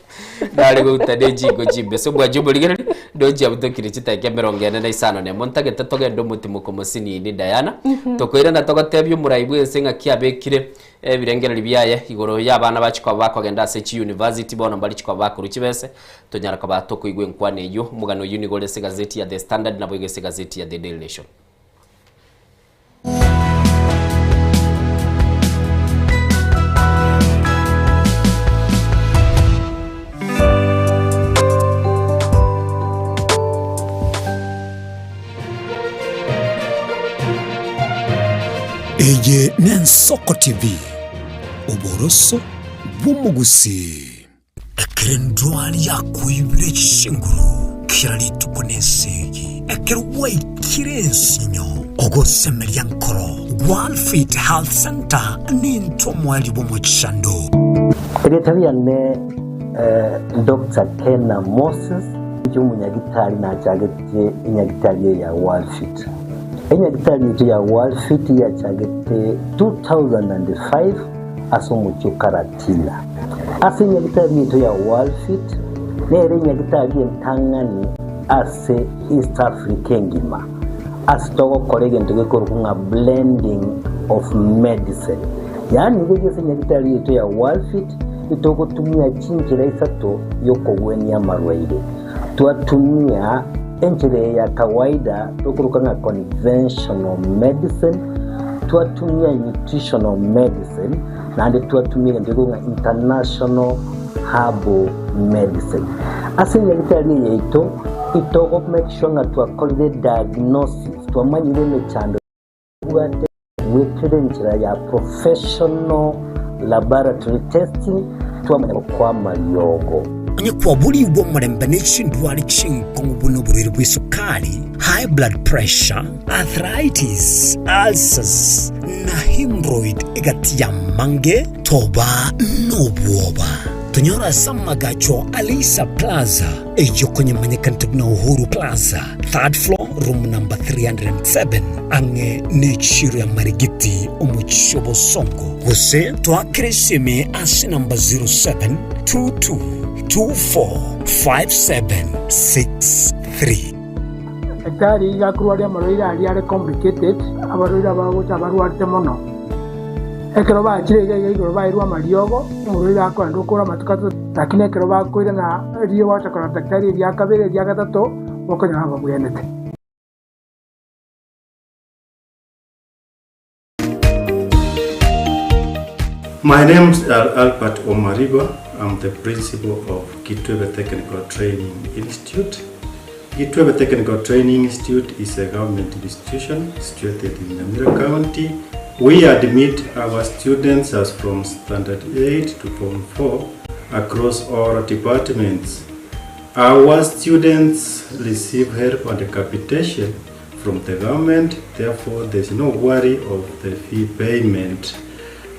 Nare gouta ne chingo chimbese omwanchi omorigereria ndochi abutokire chidakika emerongo ene na isano na emo ntagete togende omotimoko mosinini Diana tokoirana togotebia omorai bwense ng'aki abekire ebirengererio biaye igoro ya abana bachia koba bakogenda ase chiuniversity bono mbari chikoba bakorwa chibese tonyara koba tokoigwa enkwana eyio omogano oyio nigo ore ase egazeti ya The Standard naboigo ase egazeti ya The Daily Nation. Eye n'Ensoko TV, oboroso bw'omogusii. Ekero endwari yakoibire chinguru kera rituko nesegi, ekero gwaikire ensinyo, ogosemeria nkoro, Walfit Health Centre nintwe omoerio bw'omochando. Erieta riane Doctor Kena Moses, inche omonyagitari nachagete enyagitari eye ya Walfit. Enyagitari yaito ya Walfit yachagete 2005 ase omochie o Karatina. Ase enyagitari yaito ya Walfit nere enyagitari entang'ani ase East Africa engima ase togokora egento gekorokwa ng'a blending of medicine. Yaani riria ase enyagitari yaito ya Walfit itogotumia chinchera isato yokogwenia amarwaire. Twatumia enchera eye ya kawaida tokoroka ng'a conventional medicine, twatumia nutritional medicine, naende twatumia egento gekorokwa ng'a international herbal medicine. Ase enyagitari eye yaito, itogo make sure ng'a twakorire diagnosis, twamanyire emechando tobwate goetera enchera ya professional laboratory testing, twamanya gokoa amariogo. Onye kwaborigwe omorembe ne chindwari chinkong'u buna oborwaire bw'esukari, high blood pressure, arthritis, ulcers, na hemorrhoid egati y'amange, toba nobwoba. Tonyore ase amagacho a Leisa Plaza, eyio konyemanyekanete buna Uhuru Plaza, third floor, room number 307, ang'e n'echiro ya Marigiti, omochie o Bosongo. Gose toakere esimi ase namba 0722245763. Daktari iga akorwaria amarwaire aria are complicated, abarwaire abagocha abarwarete mono. Ekero bachire iga iga igoro bairwe amariogo, omorwaire akoenda okora amatuko atato, lakini ekero bakoirana erio bagocha korora daktari eria kabere eria gatato, bokonyora babwenerete. My name's Albert Omariba. I'm the principal of Kitwebe Technical Training Institute. Kitwebe Technical Training Institute is a government institution situated in Nyamira County. We admit our students as from Standard 8 to Form 4 across all departments. Our students receive help and capitation from the government, therefore there's no worry of the fee payment.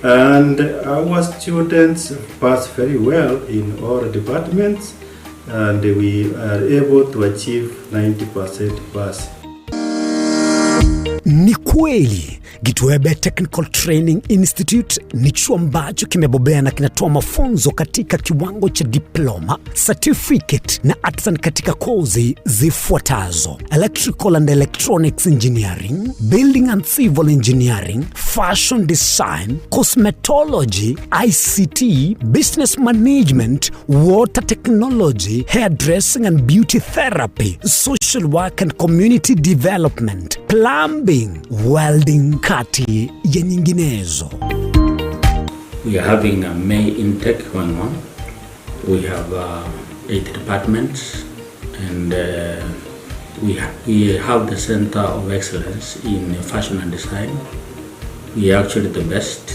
And our students pass very well in all departments and we are able to achieve 90% pass. Ni kweli Gitwebe Technical Training Institute ni chuo ambacho kimebobea na kinatoa mafunzo katika kiwango cha diploma, certificate na artisan katika kozi zifuatazo: electrical and electronics engineering, building and civil engineering, fashion design, cosmetology, ICT, business management, water technology, hairdressing and beauty therapy, social work and community development, plumbing, welding, Kati ya nyinginezo. We are having a May intake going on. We have 8 departments and we, we have the Center of Excellence in Fashion and Design. We are actually the best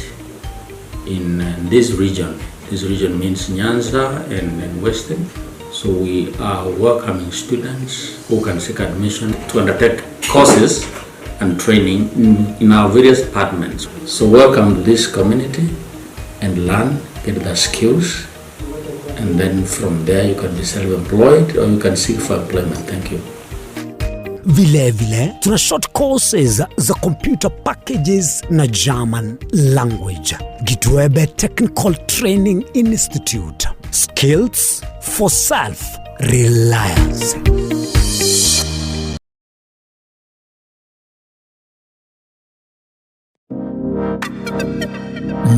in this region. This region means Nyanza and, and Western. So we are welcoming students who can seek admission to undertake courses and training in, in our various departments. So welcome to this community and learn, get the skills, and then from there you can be self-employed or you can seek for employment. Thank you. Vile vile tuna short courses za computer packages na German language. Gitwebe Technical Training Institute. Skills for self reliance.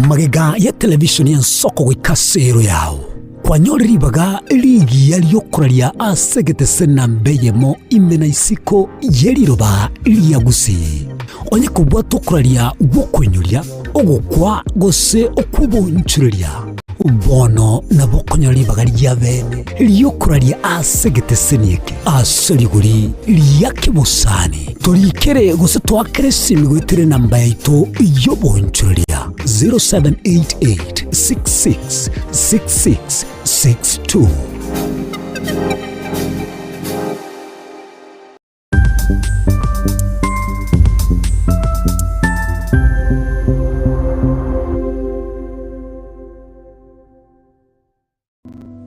Magega ya televishoni y'ensoko goika ase ero yao kwanyorire ribaga rigiya ri'okoraria ase egetese namba eyemo ime na isiko ye riroba ria Gusii. Onye kobwata okoraria gw'okoinyoria, ogokwa gose okw'obonchoreria, Bono nabo okonyora ribaga ria bene ri'okoraria ase egeteseni eke ase rigori ria kebosani. Torikere gose toakere esimi goetera enamba yaito y'obonchoreria 0788 66 66 62.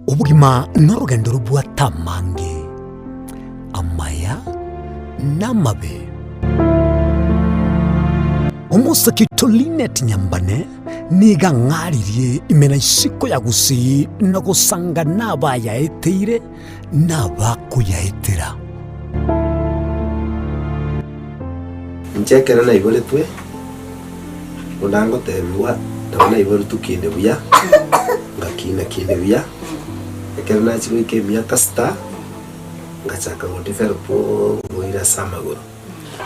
Obogima norogendo robwate amange, amaya na amabe. Omosake oito Linet Nyambane nigo ang'aririe ime na isiko ya Gusii na gosanga nabayaeteire nabakoyaetera. Inche ekero naiboretwe, buna ngotebigwa, nabo naiboretwe kinde buya, ngakina kinde buya, ekero nachia goika emiaka sita, ngachaka go develop oboira ase amagoro.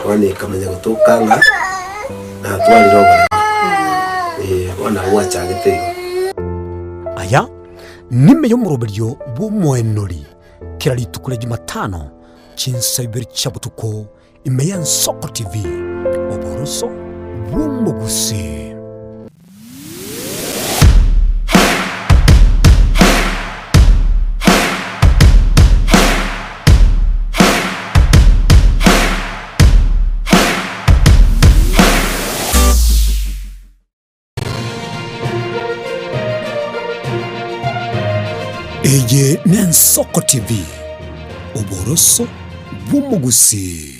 Bono ekamanya gotoka ng'a natwarire oboremo, eh, bono nabo gwachagete igo. Aya nime y'omoroberio bw'omoenori kera rituko ria Jumatano chinsa ibere chia botuko ime y'Ensoko TV, oboroso bw'omogusii. Eye n'Ensoko TV, oboroso bw'omogusii.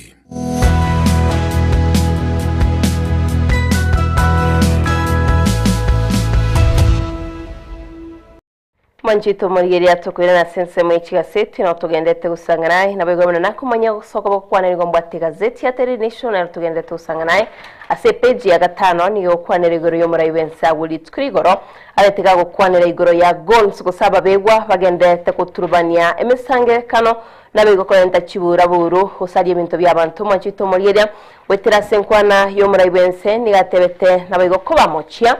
Mwanchete omorigereria tokoirana ase ensemo ye chigaseti nao togenderete gosanga naye naboigo buna nakomanya gosoka gokwana nigo mbwate egazeti ya Daily Nation nero togenderete gosanga naye ase epeji ya gatano nigo egokwanera igoro y'omorai bw'ense agwo rituko rigoro arete gagokwanera igoro ya goals gose ababegwa bagenderete goturubania emesangerekano naboigo korenta chiburaburu gosaria ebinto bi'abanto mwanchete omorigereria goetera ase enkwana y'omorai bw'ense nigo atebete naboigo kobamochia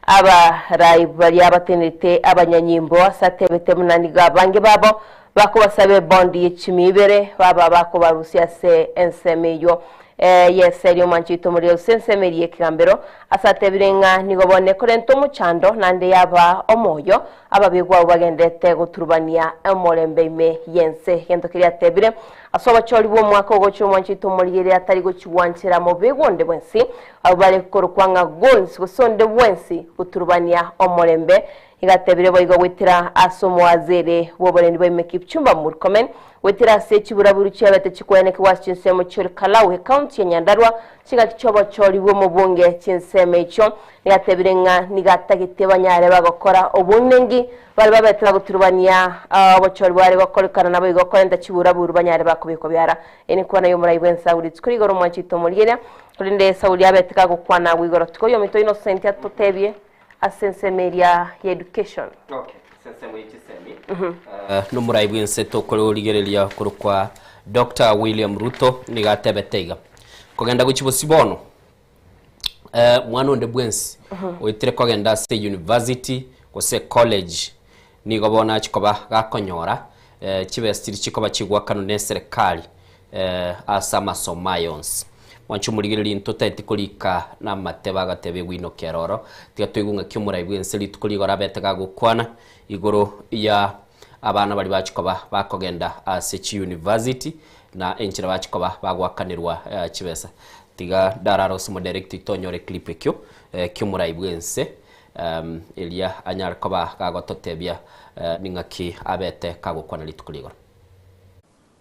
Abarai baria batenerete abanyanyimbo ase atebete buna nigo abange babo bakobasaba ebondi ye chimia ibere baba bakobarusia ase ensemo eyio y'eseri omwancho oito omorero gose ensemo eria y'ekegambero. Ase atebire ng'a nigo bono ekorenta omochando naende yaba omoyo ababegwa abwo bagenderete goturubania omorembe ime y'ense. Egento keria atebire ase obochori bw'omwaka ogocha omwancho oito omorigereria atari gochigwanchera mobegwa onde bwensi Abwo bare korokwa ng'a goons, gose onde bwensi goturubania omorembe, nigo atebire boigo goetera ase omoazere bw'oborendi bwa ime Kipchumba Murkomen, goetera ase chiburaburu chiabete chikwenekigwa ase chinsemo chi'Olkalau, ecounty ya Nyandarua, chingaki chi'obochori bw'omobunge chinsemo echio. Nigo atebire ng'a nigo atagete banyare bagokora obonengi bare babete bagoturubania obochori bware gokorekana naboigo korenta chiburaburu banyare bakobekwa biara. Eye nenkwana y'omorai bw'ense agwo rituko rigoro omwanchete omorigereria. Korende Sauli abete gagokwana agwo igoro, Tiga oyominto Innocent atotebie ase ensemo eria ya education. Okay, ase ensemo ye chisemi. Nomorai bw'ense tokorigereria korokwa Doctor William Ruto nigo atebete iga, Kogenda gochia bosio bono. Eh, mwana onde bwensi oetire kogenda ase university gose college nigo bono achia koba gakonyora eh, chibesa chiria chikoba chigwakanwa na eserekari eh, ase amasomo aye onsi. Mwanche omorigereria ntotaeti korika namatebe agateba egwino kera oro, tiga toigwe ng'aki omorai bwense rituko rigoro abete gagokwana igoro ya abana baria bachia koba bakogenda ase chiuniversity na enchera bachia koba bagoakanerwa eh, chibesa. Tiga ndarare ase omodirect tonyore eclip ekio eh, kiomorai bwense um, eria anyare koba gagototebia eh, ning'aki abete kagokwana rituko rigoro.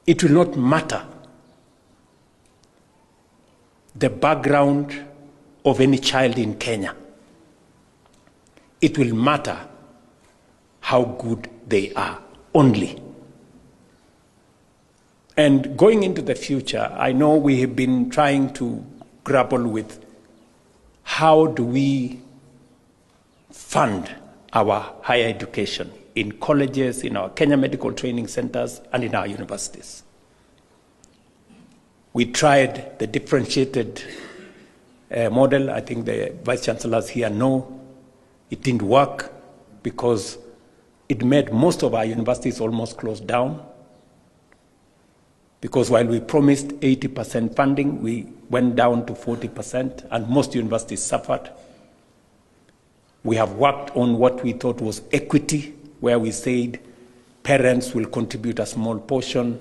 It will not matter the background of any child in Kenya. It will matter how good they are only. And going into the future, I know we have been trying to grapple with how do we fund our higher education in colleges, in our Kenya Medical Training Centers, and in our universities. We tried the differentiated uh, model. I think the vice chancellors here know it didn't work because it made most of our universities almost close down. Because while we promised 80% funding, we went down to 40%, and most universities suffered. We have worked on what we thought was equity, where we said parents will contribute a small portion,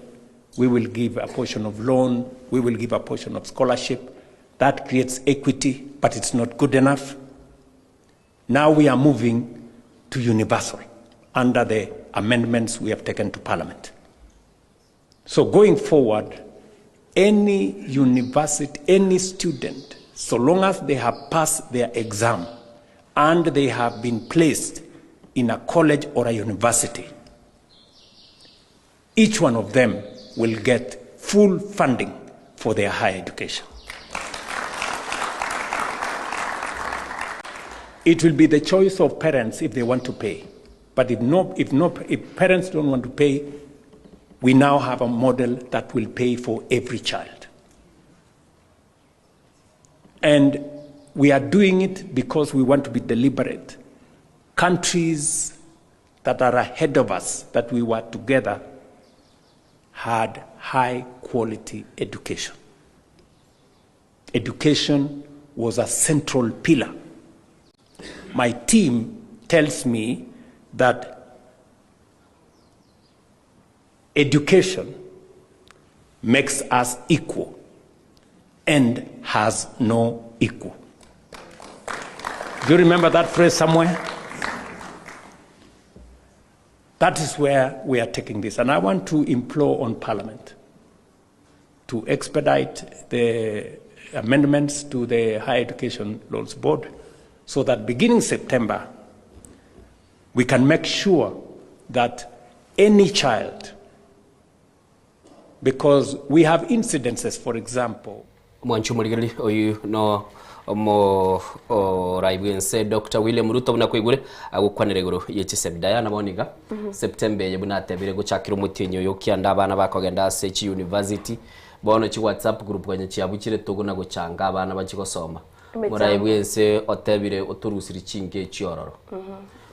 we will give a portion of loan, we will give a portion of scholarship. That creates equity, but it's not good enough. Now we are moving to universal under the amendments we have taken to Parliament. So going forward, any university, any student, so long as they have passed their exam and they have been placed in a college or a university, each one of them will get full funding for their higher education. It will be the choice of parents if they want to pay. But if, no, if, no, if parents don't want to pay, we now have a model that will pay for every child. And we are doing it because we want to be deliberate. Countries that are ahead of us, that we were together, had high quality education. Education was a central pillar. My team tells me that education makes us equal and has no equal. Do you remember that phrase somewhere? That is where we are taking this. And I want to implore on Parliament to expedite the amendments to the Higher Education Loans Board so that beginning September, we can make sure that any child, because we have incidences, for example, Omwanchi omorigereria oyu no omorai bwense Doctor William Ruto buna kwaigure agokwanera igoro ye chisemi Diana bono iga September eye buna atebire gochakera omotienyi oyo okianda abana bakogenda ase chi university bono chi WhatsApp group konya chiabuchire togona gochanga abana bachi gosoma Morai bwense otebire otorusiri chinka echiororo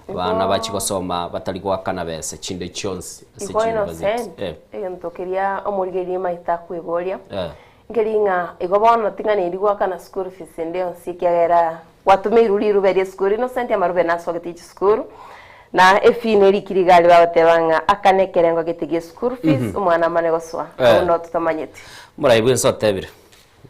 abana bachi gosoma batari goakana bese chinde chionsi ase Igo chi university innocent eh. egento keria omorigereria maete akweboria Eh. nkeri ng'a igo bono ting'aneiri goakana school fees ende yonsi ekiagera gwatumeirwe rirube ria esukuru Innocent amarube nasogete chisukuru na efee nerikire iga aria bagoteba ng'a akane ekerengo gete gia school fees Mhm. omwana amane gosoa Eh. abwo no totamanyeti. Morai bwense otebire.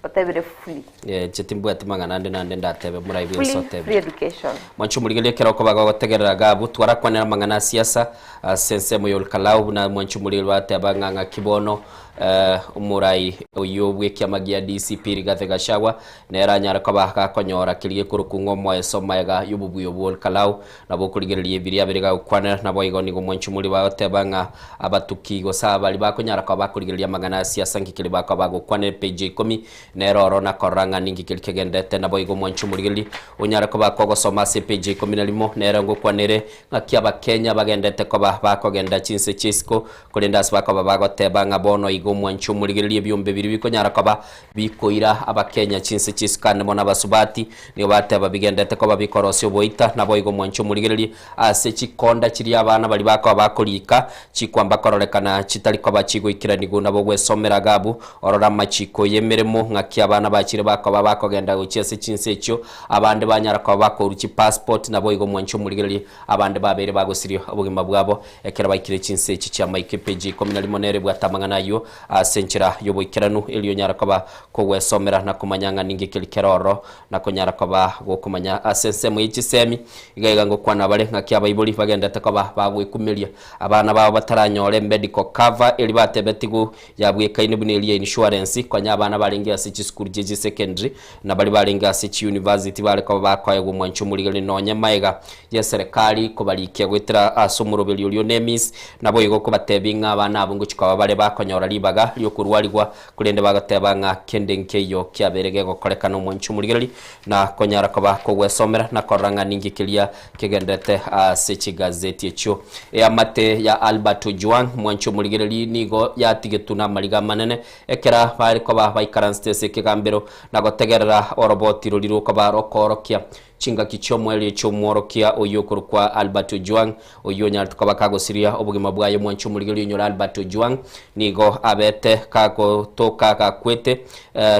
Otebire fully. Eh, inche timbwati mang'ana ande naende ndatebe morai bwense Fully otebire. free education. Mwanche omorigereria ekero okoba gogotegerera iga abwo, twarakwanera amang'ana a siasa ase ensemo ya Olkalau buna mwanche omorigereria bateba ng'a ng'aki bono eh, omorai oyio bw'ekiama gia DCP Rigathi Gachagua nere anyare koba gakonyora keria gekorokwa ng'a omoeso maega y'obobuya bwa Olkalau nabo okorigereria ebiria abere gagokwanera naboigo nigo mwanche omorigereria bagoteba ng'a Abatuki gose abaria bakonyara koba bakorigereria amang'ana a siasa nki keria bakoba bagokwana epeji ya ikomi nere oro nakorora ng'a ninki keria kegenderete naboigo omwanchi omorigereria onyare koba kogosoma ase epeji ya ikomi na rimo nere ngokwanere ng'aki abakenya bagenderete koba. koba bakogenda chinse chia isiko, korende ase bakoba bagoteba ng'a bono iga omwanchi omorigereria ebiombe biria bikonyara koba bikoira Abakenya chinse chia isiko ande mono abasubati, nigo bateba bigendete koba bikorosia oboita, naboigo omwanchi omorigereria ase chikonda chiria abana baria bakoba bakorika chikwamba kororekana chitari koba chigoikeranigwa nabo ogwesomera iga abwo orore amachiko y'emeremo ng'aki abana bachire bakoba bakogenda gochia ase chinse echio abande banyara koba bakorwa chipassport naboigo omwanchi omorigereria abande babeire bagosiria obogima bwabo ekero baikire chinse echi chi'amaiko epeji ikomi na rimo nere ebwate amang'ana ayio ase enchera y'oboikeranu erio onyare koba kogwesomera na komanya ng'a ninki keri kere ororo na konyara koba gokomanya ase ensemo ye chisemi. Iga iga ngokwana bare ng'aki abaibori bagendete koba bagwekumeria abana babo bataranyora emedical cover eri batebetigwe yabwekaine buna eria insurance konya abana barenge ase chisukuru chie chisecondary na baria barenge ase chiuniversity bare koba bakoegwa omwancho omorigereria nonye maega y'eserekari kobarikia goetera ase omoroberio oria o NEMIS naboigo kobatebia ng'a abana abwo ngochia koba bare bakonyora ribaga riokorwarigwa Korende bagateba ng'a kende nkeiyo kiabeire gegokorekana omwancho omorigereria, na konyara koba kogwesomera na korora ng'a ninki keria kegenderete ase chigazeti echio. Eamate ya Albert Ojwang, mwancho omorigereria, nigo yatigetwe namariga amanene ekera bare koba baikaransete ase ekegambero na gotegerera oroboti roria rokoba rokoorokia Chingaki chi'omoerio chi'omworokia oyio okorokwa Albert Ojwang, oyio onyarete koba kagosiria obogima bwaye omwanchi omorigereria onyore Albert Ojwang nigo abete kagotoka gakwete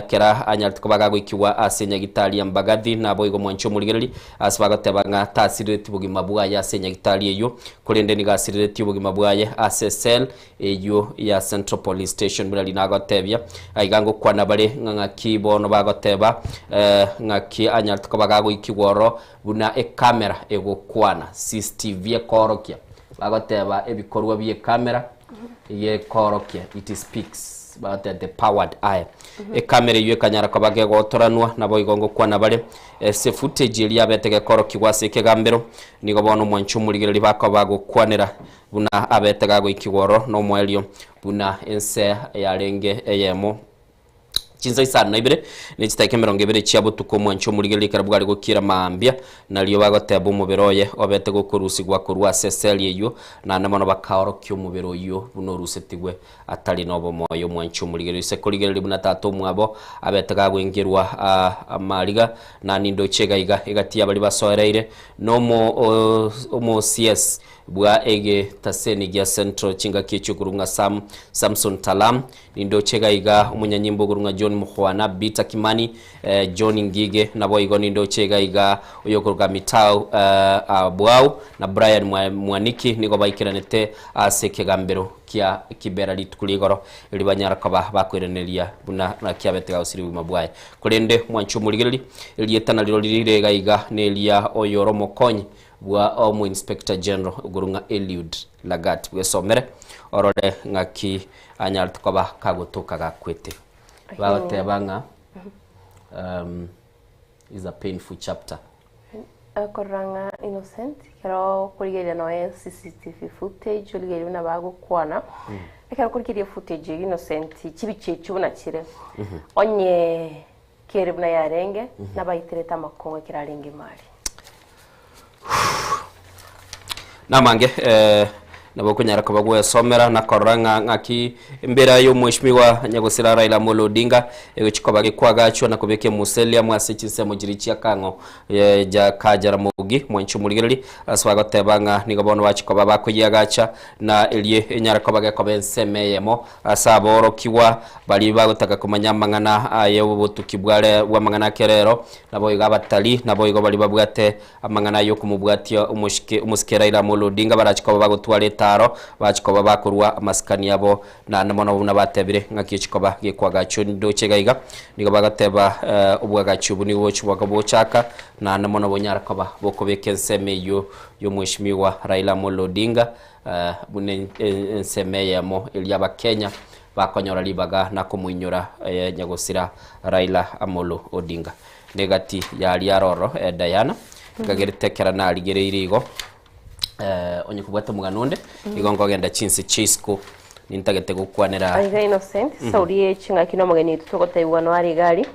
kera anyarete koba gagoikigwa ase enyagitari ya Mbagathi naboigo omwanchi omorigereria ase bagoteba ng'a tasirereti bogima bwaye ase enyagitari eyio korende nigo asirereti obogima bwaye ase ecell eyio ya Central Police Station buna riria nagotebia, aiga ngokwana bare ng'a ng'aki bono bagoteba ng'aki anyarete koba gagoikigwa oro buna ecamera egokwana, CCTV ekoorokia, bagoteba ebikorwa bie ecamera gekoorokia, it speaks, bagoteba the powered eye. Ecamera eyio ekanyara koba gegotoranwa, naboigo ngokwana bare ase footage eria yabete gekorokigwa ase ekegambero, nigo bono omwanchi omorigereria bakoba bagokwanera Buna abete gagoikigwa oro nomoerio, buna ense yarenge eyemo. Chinsa isano na ibere ne chidakika emerongo ebere chia botuko omwanchi omorigereria ekero bware gokiera mambia, nario bagoteba omobere oye obete gokorusigwa korwa ase eseli eyio, naende mono bakaorokia omobere oyio buna orusetigwe atari nobomoyo. Omwanchi omorigereria ise korigereria buna tata omwabo abete gagoingerwa amariga, na nindoche iga iga egati y'abaria basoereire nomo omo CS Bwa egetaseni gia Central chingaki echio okorwa ng'a Sam Samson Talam, nindoche iga iga omonyanyimbo okorwa ng'a John Mukhwana, Peter Kimani, eh, John Ngige, naboigo nindoche iga iga oyokorwa Mitau eh, Abwau na Brian Mwa- Mwaniki nigo baikeranete ase ekegambero kia Kibera rituko ria igoro erio banyara koba bakoiraneria buna naki abete gagosiria obogima bwaye. Korende mwanche omorigereria, erieta nario rire iga iga neria oyore omokonyi bwa omo Inspector General igoro ng'a Eliud Lagat bwesomere orore ng'aki anyarete koba kagotoka gakwete. Bagoteba ng'a um, is a painful chapter. Okorora ng'a Innocent ekero okorigereria noe CCTV footage origererie buna bagokwana ekero okorigereria footage eyio Innocent chibicha echio buna chire onye kere buna yarenge nabaiterete amakongo ekero arenge emari. Namange eh, nabo okonyara koba gwesomera na korora ng'a ng'aki embera y'omweshimiwa Nyagosira Raila Amolo Odinga egochi koba gekwagachwa na kobeka emuselia amo ase chinsemo chiria chia kang'o eh, ja ka Jaramogi mwanchi omorigereri ase bagoteba ng'a nigo bono bachi koba bakoyiagacha na erie enyare koba gekoba ensemo eyemo ase aborokigwa baria bagotaka komanya amang'ana aye obotuki bware bw'amang'ana akerero Naboigo abatari, naboigo baria babwate amang'ana ay'okomobwatia omoshike omosike Raila Amolo Odinga barache koba bagotwara etaaro, bache koba bakorua amasikani abo, naende mono buna batebire ng'aki echi koba gekoagachwa ndoche iga iga, nigo bagateba obwagachi obo nigo bochi boka bochaka, naende mono bonyara koba bokobeka ensemo eyio y'omweshimiwa Raila Amolo Odinga buna ensemo eyemo eria abakenya bakonyora ribaga na komoinyora nyagosira Raila Amolo Odinga. Negati yaria aroro Diana, nkagerete ekero narigereirie igo, onye kobwate omogano onde, igo nkogenda chinse chia isiko, nintagete gokwanera. Aiga Innocent, sauri ye ching'aki na omogeni oito togotebiwa no are iga aria,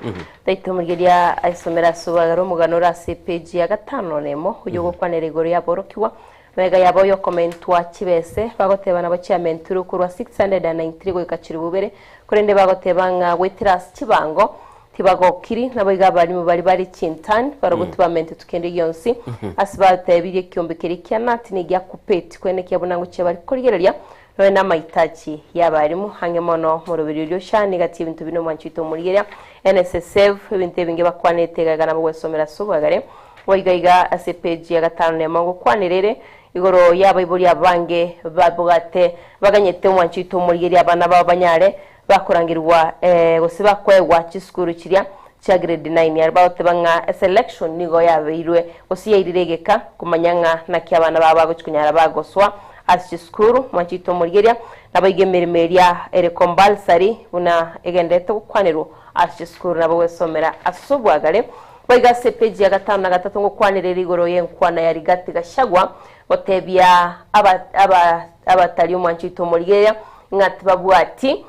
taito omorigeria aisomere ase obwagare omogano ore ase epage ya gatano na emo, oyio ogokwanera igoro y'aborokigwa. Magega yabo y'okomentwa chibese, bagoteba nabo chiamentirwe korwa 693 goika chilifu ibere, korende bagoteba ng'a goetera ase chibango tibagokiri, naboigo abalimu baria bare chintern barobwo tibamentetwe kende gionsi. Ase batebirie ekiombe keria kia Nati na egia Kupeti koenekia buna ngochia bare korigereria nonya namaitaji y'abalimu ang'e mono moroberio oria oshani gati y'ebinto bino omwanchi oito omorigereria NSSF ebinto ebinge bakwanete iga iga nabo gwesomera ase obwagare Boigo iga ase epeji ya gatano nemo ngokwanera ere igoro y'abaibori abange babwate baganyete omwancho oito omorigereria abana babo banyare bakorangerigwa gose bakoegwa chisukuru chiria chia grade nine. Aria bagoteba ng'a eselection nigo yabeirwe gose yairire egeka komanya ng'a naki abana babo bagochi konyara bagosoa ase chisukuru. Omwancho oito omorigereria naboigo emeremo eria ere compulsory buna egenderete gokwanerwa ase chisukuru nabo gwesomera ase obwagare. Boigo ase epeji ya gatano na gatato ngokwanereria igoro y'enkwana ya Rigathi Gachagua gotebia aba aba abatari omwancho oito omorigereria ng'a tibabwati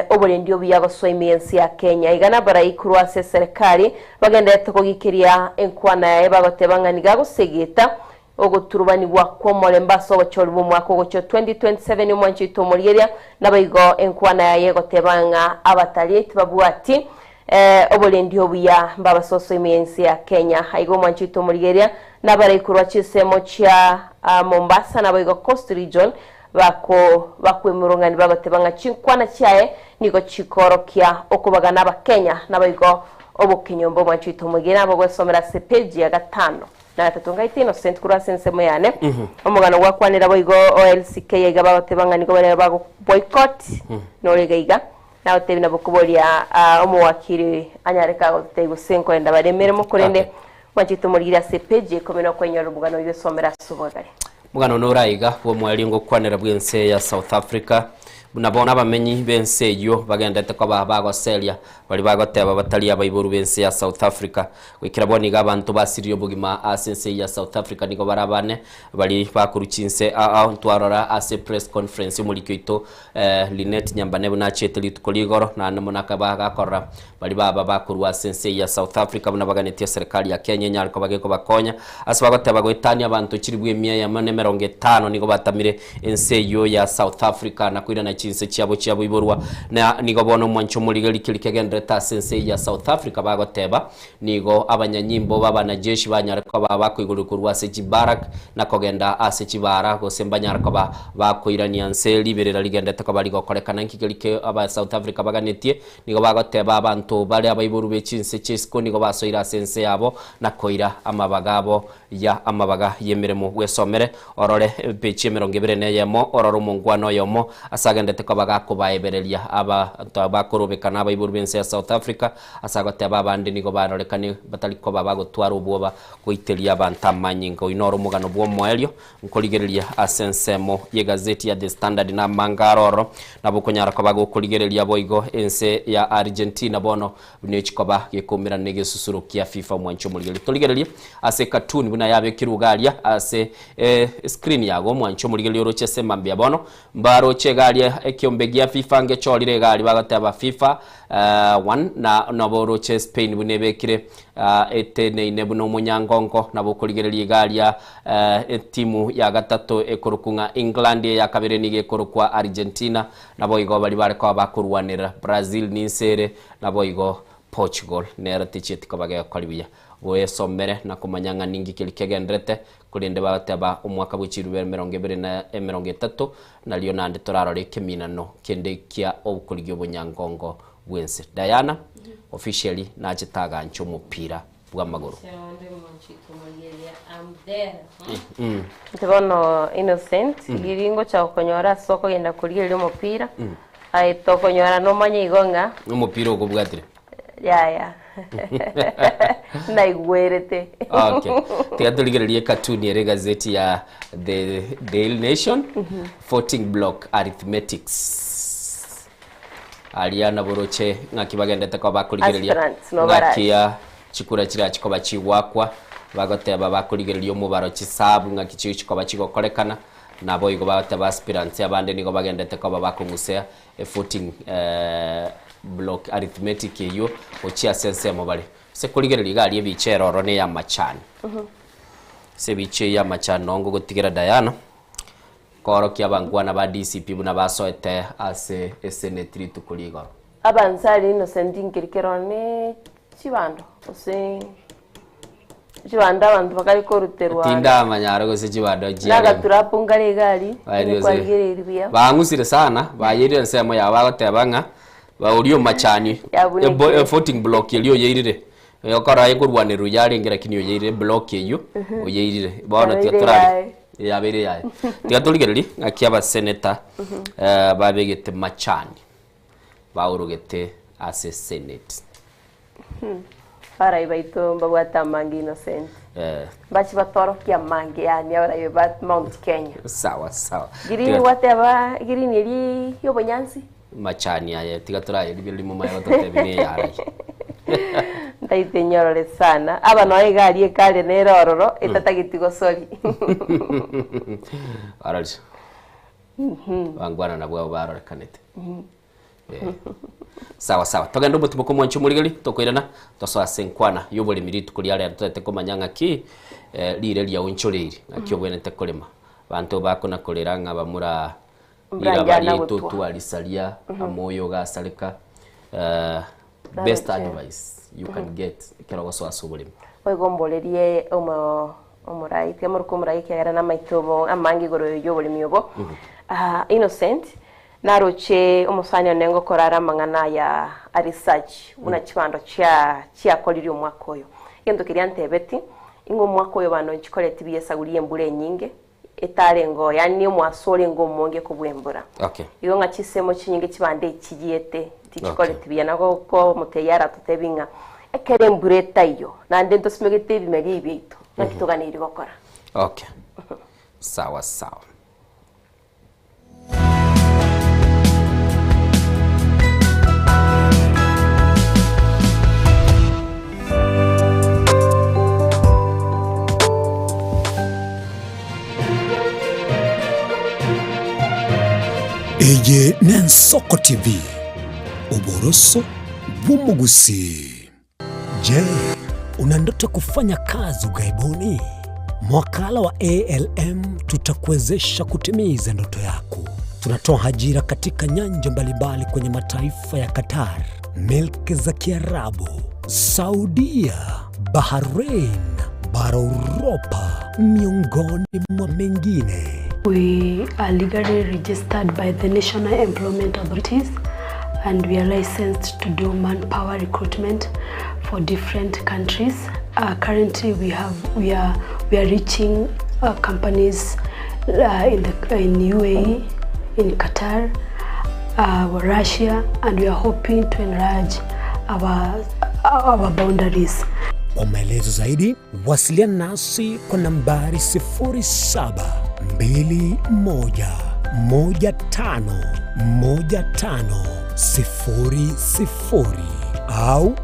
oborendi obuya gosoa ime y'ense ya Kenya. Iga nabarai korwa ase eserekari bagendererete kogikeria enkwana yaye bagoteba ng'a nigo agosegeta ogoturubanigwa kw'omorembe ase obochori bw'omwaka ogochia 2027 omwancho oito omorigereria naboigo enkwana yaye egoteba ng'a abatari tibabwati oborendi obuya mbabasoso ime y'ense ya Kenya. Aiga omwancho oito omorigereria nabarai korwa chinsemo chia Mombasa naboigo Coast Region bako bakwemurung'ani bagoteba ng'a chinkwana chiaye nigo chikoorokia okobagana abakenya naboigo obokenyomba omwancho oito omorigereria nabo gwesomera ase page ya gatano na gatato ngaite Innocent korwa ase ensemo yane. Omogano gwakwanera boigo o LCK aiga bagoteba ng'a nigo bare bago boycott nore iga iga. Nagotebi nabo koboria omowakiri anyare kagototebia gose nkorenda bare emeremo korende mwanchete omorigire ase epage ya ikomi na okwenyorera omogano oyio esomere ase obwagare. Omogano one ore aiga bw'omoerio ngokwanera bw'ense ya South Africa, buna bono abamenyi b'ense eyio bagenderete koba bagoseria baria bagoteba batari abaiboru b'ense ya South Africa. Goikera bono iga abanto basiririe obogima ase ense eyio ya South Africa nigo bare abane baria bakorwa chinse ao ao ntwarora ase press conference omoriki oito Lynette Nyambane buna achiete rituko rigoro naende mono akaba agakorora baria baba bakorwa ase ense eye ya South Africa buna baganetie eserekari ya Kenya enyare koba gekobakonya ase bagoteba goetania abanto chilifu emia eyemo na emerongo etano nigo batamire ense eyio ya South Africa na koirana chinse chiabo chia boiborwa na nigo bono omwancho omorigeri keri kegenderete ase ense eye ya South Africa bagoteba Nigo abanyanyimbo b'abanajeshi banyare koba bakoigorwa korwa ase chibarak, na kogenda ase chibaara, gose mbanyare koba bakoirania nse riberera rigendete koba rigokorekana. Inki keria ke aba South Africa baganetie? Nigo bagoteba abanto bare abaiboru be chinse chi'isiko nigo basoire ase ense yabo na koira amabaga abo ya amabaga y'emeremo. Bwesomere orore epeji emerongo ebere na eyemo, orore omongwana oyomo ase agendete koba gakobaebereria abanto bakorobekana abaiboru b'ense ya South Africa Ase agoteba abande nigo barorekane batari koba bagotwara obwoba goiteria abanto amanyinga. Oyio noro omogano bw'omoerio nkorigereria ase ensemo y'egazeti ya The Standard na amanga aroro. Nabo okonyara koba gokorigereria boigo ense ya Argentina bono buna echikoba gekoumerana negesusuro kia FIFA omwanchi omorigereria. Torigererie ase ecartoon buna yabekirwe iga aria ase escreen yago omwanchi omorigereria oroche ase mambia bono Mbaroche egari ekiombe gia FIFA ngechorire egari bagoteba FIFA one na nabo oroche Spain buna ebekire eteneine buna omonyangongo nabo okorigereria egari ya etimu ya gatato ekorokwa ng'a England eya kabere nigo ekorokwa Argentina naboigo baria bare koba bakorwanera Brazil ninse ere naboigo Portugal nero techieti koba gegokori buya. Goesomere na komanya ng'a ninki keria kegenderete Korende bagateba, Omwaka bwe chirube emerongo ebere na emerongo etato, nario naende torarore ekeminano kende kia obokorigia obonyangongo bw'ense. Diana, officially nachete agancha omopira bw'amagoro. Inche bono Innocent, riria ngocha gokonyora ase okogenda korigereria omopira, aye tokonyora nomanye igo ng'a Omopira okobwatire. Yaya. Naigwerete. Okay. Tiga torigererie cartoon ere egazeti ya The Daily Nation, 14 block arithmetics. Aria naboroche ng'aki bagendete koba bakorigereria Aspirants no barache. ng'aki ya chikura chirachi koba chigwakwa bagoteba bakorigereria omobaro chisabu ng'aki chigochi koba chigokorekana naboigo bagoteba aspirants abande nigo bagendete koba bakong'usea Efooting block arithmetic eyio gochia ase ensemo bare. Ase korigereria iga aria ebicha ere ororo neya amachani. Ase ebichie eye amachano ngogotigera Diana, koorokia abankwana ba DCP buna basoete ase eseneti rituko rigoro. Abansari Innocent nkeri kero ne chibando gose chibando abanto bakare koruterwa Tindamanya aro gose chibando chiarenge. nagaturapu nkare iga aria Baria onye gose kwarigereiri buya. Bang'usire sana, bayeirire ensemo yabo bagoteba ng'a oria omachani Yabunekire. e voting block eria oyeirire Okora aye nkorwanerwa oyio arenge lakini oyeirire eblock eyio oyeirire bono tiga Yabeire torari yaye. yabeire yaye. Tiga torigererie ng'aki abaseneta eh, babegete machani baorogete ase senate. Abarai baito mbabwate amange Innocent. Eh, Mbache batorokie amange yaani abarai ba Mount Kenya. sawa sawa. Green Tiga gwateba green eria ya obonyansi? machani aye tiga torayerie rimo maye gototebia ne eyarai. Ntaite nyorore sana. Aba noe iga aria ekare nere ororo etatageti gosori. Barori bangwana nabwo abwo barorekanete. Eh. Sawa sawa togende omotimo komwancha omorigeri tokoirana tosoe ase enkwana y'oboremi rituko ria rero toete komanya ng'aki eh, rire riaonchoreiri ng'aki obwenerete korema abanto bakona korera ng'a bamura Mbura Riraba njana riaito gotwa. twarisaria amoyo ogasareka eh, best Naroche. advice you can get ekero ogosoa ase oboremi. Boigo mborerie omo omorai tiga moruke omorai ekiagera namaito obo amange igoro y'oboremi obo. Ah, Innocent naroche omosani one ngokora are amang'ana aya a research buna chibando chia chiakoririe omwaka oyo. Egento keria antebeti, ing'o omwaka oyo bando nchikoreti buya esaguri y'embura enyinge, etarengeo, yaani omwaso orenge omonge kobua embura. Okay. Igo ng'a chinsemo chinyinge chibande echiyiete, tichikoreti buya. Nabo okomoteebia aratotebie ng'a ekero embura etaiyo, naende ntosimegete ebimeri ebi biaito, naki toganeirie gokora. Okay. Sawa sawa. Eye n'Ensoko TV, oboroso bw'omogusii. Je, una ndoto ya kufanya kazi ughaibuni? Mwakala wa ALM tutakuwezesha kutimiza ndoto yako. Tunatoa ajira katika nyanja mbalimbali kwenye mataifa ya Qatar, milki za Kiarabu, Saudia, Bahrain, bara Uropa, miongoni mwa mengine. We are legally registered by the National Employment Authorities and we are licensed to do manpower recruitment for different countries. Uh, currently we have we are we are reaching uh, companies uh, in the in UAE, in Qatar, uh, Russia and we are hoping to enlarge our our boundaries. Kwa maelezo zaidi wasiliana nasi kwa nambari 0721151500 au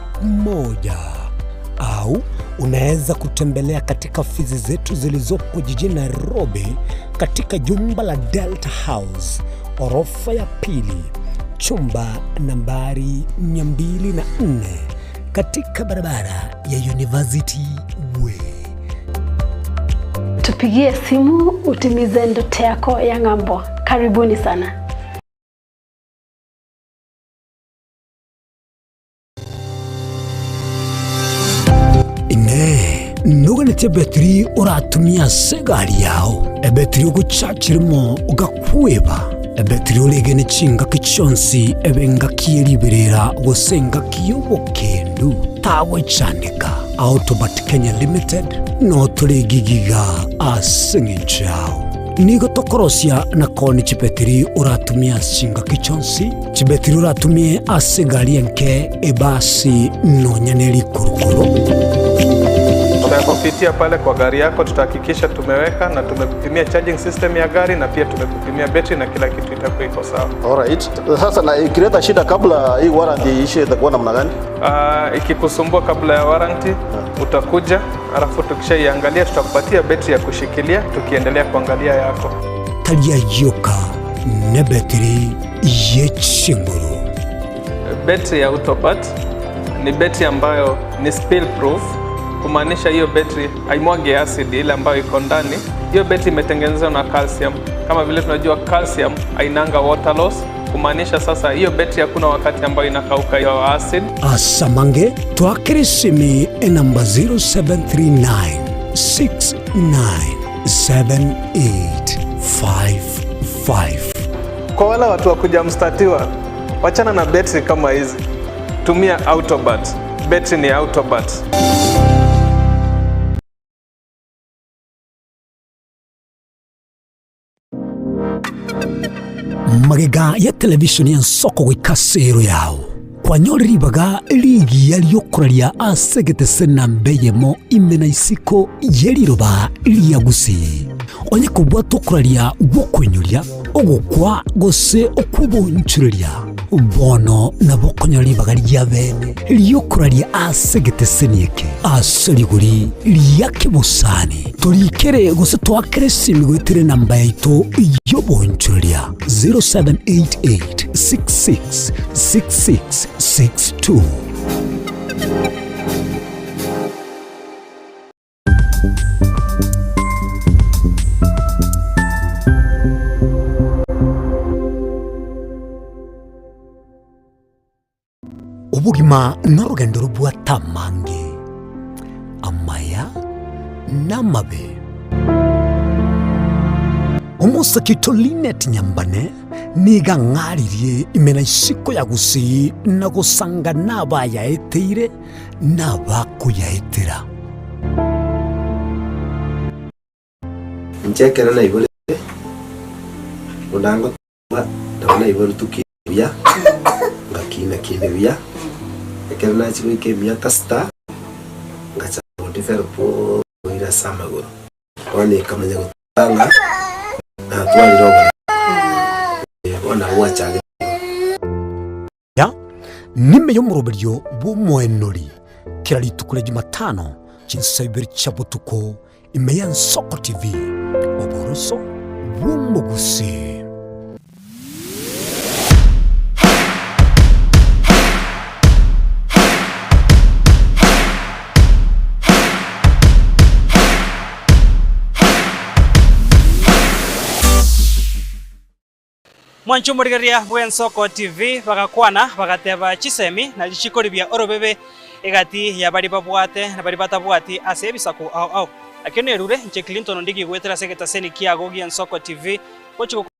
0729690571 au unaweza kutembelea katika ofisi zetu zilizopo jijini Nairobi katika jumba la Delta House orofa ya pili chumba nambari 204 katika barabara ya University Way. Tupigie simu utimize ndoto yako ya ng'ambo. Karibuni sana. Inee! Noganetie ebetiri oratumie ase egari yao, ebetiri ogochachirimo ogakweba, ebetiri oregene chingaki chionsi ebe engaki ye riberera gose engaki y'obokendu? Tagwechandeka. Autobat Kenya Limited notore gigiga ase eng'encho yao. Nigo tokorosia na koonia chibetiri oratumie ase chingaki chionsi, chibetiri oratumie ase egari enke, ebasi, nonya ne rikurukuru. Tutakupitia pale kwa gari yako, tutahakikisha tumeweka na tumekupimia charging system ya gari na pia tumekupimia betri na kila kitu itakuwa iko sawa. Alright. Sasa na ikileta shida kabla hii warranty iishe itakuwa namna gani? Uh, ikikusumbua kabla ya warranty utakuja, alafu tukishaiangalia tutakupatia betri ya kushikilia tukiendelea kuangalia yako. Tari ayio ka nebetiri ye chinguru. Betri ya Autobat ni betri ambayo ni spill proof, kumaanisha hiyo betri haimwagi acid ile ambayo iko ndani. Hiyo betri imetengenezwa na calcium. Kama vile tunajua calcium hainanga water loss, kumaanisha sasa hiyo betri hakuna wakati ambayo inakauka hiyo acid. Asamange twakere esimi enamba 0739 697855. Kwa wale watu wa kujamstatiwa, wachana na betri kama hizi, tumia Autobat. Betri ni Autobat. Magega ya televishoni y'ensoko goika ase ero yao, kwanyore ribaga rigiya ri'okoraria ase egetese namba eyemo ime na isiko ye riroba ria Gusii. Onye kobwata okoraria gw'okoinyoria, ogokwa, gose okw'oboonchoreria, bono nabo okonyora ribaga ria bene ri'okoraria ase egeteseni eke ase rigori ria kebosani. Torikere gose toakere esimi goetera enamba yaito y'oboonchoreria 0788 66 66 62. Obogima norogendo robwate amange, amaya na amabe. Omosake oito Linet Nyambane nigo ang'aririe ime na isiko ya Gusii na gosanga nabayaeteire nabakoyaetera. Inche ekero naiborete, buna ngoteba, nabo naiboretwe kinde buya, ngakina kinde buya, ekero nachia goika emiaka sita, ngachaka godevelop oboira ase amagoro. Bono ekamanya goteba ng'a natwarire oboremo, bono nabo gwachagete igo. Aya nime y'omoroberio bw'omoenori kera rituko ria Jumatano chinsa ibere chia botuko ime y'Ensoko TV, oboroso bw'omogusii. Mwanche omorigereria bw'Ensoko TV bagakwana bagateba chisemi nario chikoribia orobebe egati ya baria babwate na baria batabwati ase ebisaku ao ao. Lakini nerure inche Clinton Ondigi goetera ase egetaseni kiago gi'Ensoko TV gochia gokwana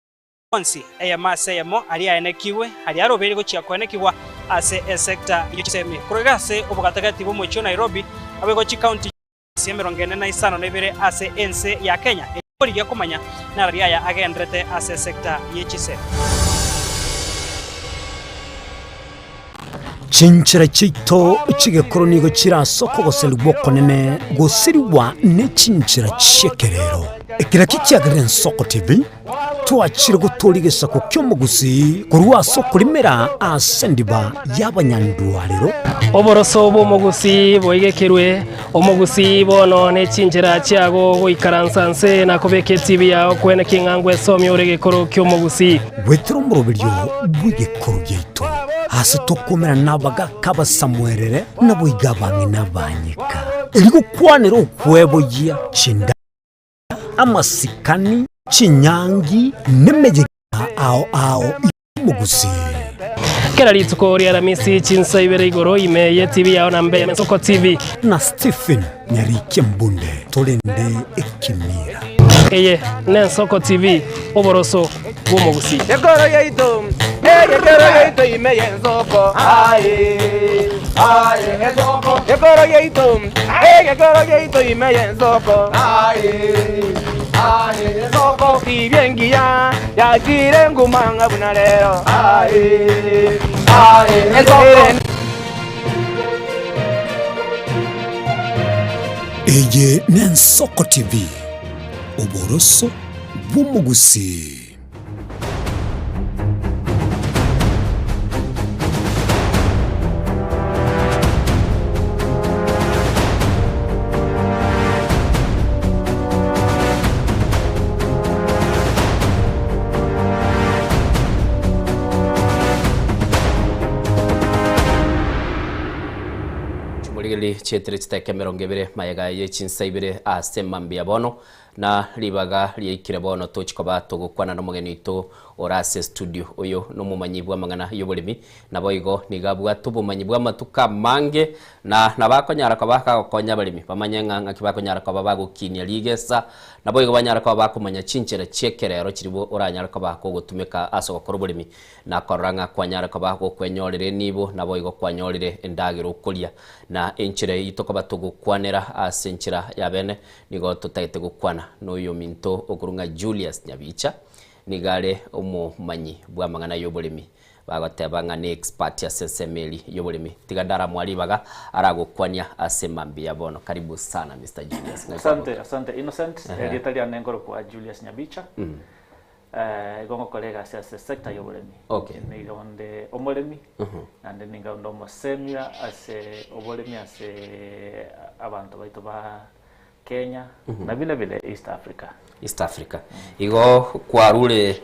onsi eyemo ase eyemo aria aenekigwe aria arobeire gochia koenekigwa ase esecta ye chisemi korwa iga ase obogatagati bw'omochie o Nairobi naboigo chicounty ase emerongo ene na isano na ibere ase ense ya Kenya, erio korigia komanya narari aya agenderete ase esecta ye chisemi. Chinchera chiaito chi'egekoro nigo chire ase okogoserigwa okonene gosirigwa ne chinchera chi'ekerero. Eki nakio kiagerire Ensoko TV Twachire gotooria egesaku ki'omogusii korwa ase okorimera ase endiba y'abanyandwarero. Oboroso bw'omogusii boigekerwe, omogusii bono ne chinchera chiago goikaransa nse na kobeka etibi yao kwene king'a ngwesomia ore egekoro ki'omogusii. Goetera omoroberio bw'egekoro giaito, ase tokoumera nabagaaka abasamuerere, naboigo abang'ina abanyeka, erio gokwanera okweboyia chinda. amasikani, chinyangi, nemeyega ao ao y'omogusii. Kera rituko ria Aramisi chinsa ibere igoro ime ye TV yao na mbe Ensoko TV. Na Stephen Nyarikia Mbunde torende ekemira. Eye n'Ensoko TV, oboroso bw'omogusii. Gekoro giaito, egekoro giaito ime y'ensoko, aye, aye, ensoko. Gekoro giaito, egekoro giaito ime y'ensoko, aye, aye, ensoko. Tibia engiya yachire nguma ng'a buna rero, aye, aye, ensoko. Eye n'Ensoko TV, oboroso bw'omogusii. Mwancho omorigereria chietire chiteka emerongo ebere mayega ye chinsa ibere ase mambia bono na ribaga riaikire bono tochi koba togokwana nomogeni oito ore ase studio oyo nomomanyi bw'amang'ana y'oboremi naboigo nigo abwate obomanyi bw'amatuko amange na nabo akonyara koba kagokonya abaremi bamanye ng'a ng'aki bakonyara koba bagokinia rigesa naboigo banyare koba bakomanya chinchera chi'ekerero chiribo oranyare koba kogotumeka ase ogokora oboremi na korora ng'a kwanyare koba gokwenyorera enibo naboigo kwanyorire endagera okoria na enchera eyio tokoba togokwanera ase enchera ya bene nigo totagete gokwana na oyominto okorwa ng'a Julius Nyabicha nigo are omomanyi bw'amang'ana y'oboremi bagoteba ng'a ne expert ase ensemo eri y'oboremi tiga ndaramoa ribaga aragokwania ase mambia bono karibu sana Mr Julius Ng'ai Asante, kwaboka? asante Innocent. Ehe. Erieta riane nkorokwa Julius Nyabicha. Eh, igo ngokora egasi ase sector y'oboremi. Nigo onde omoremi, naende nigo onde omosemia ase oboremi ase abanto baito ba Kenya, na vile vile East Africa. East Africa. Igo kwarure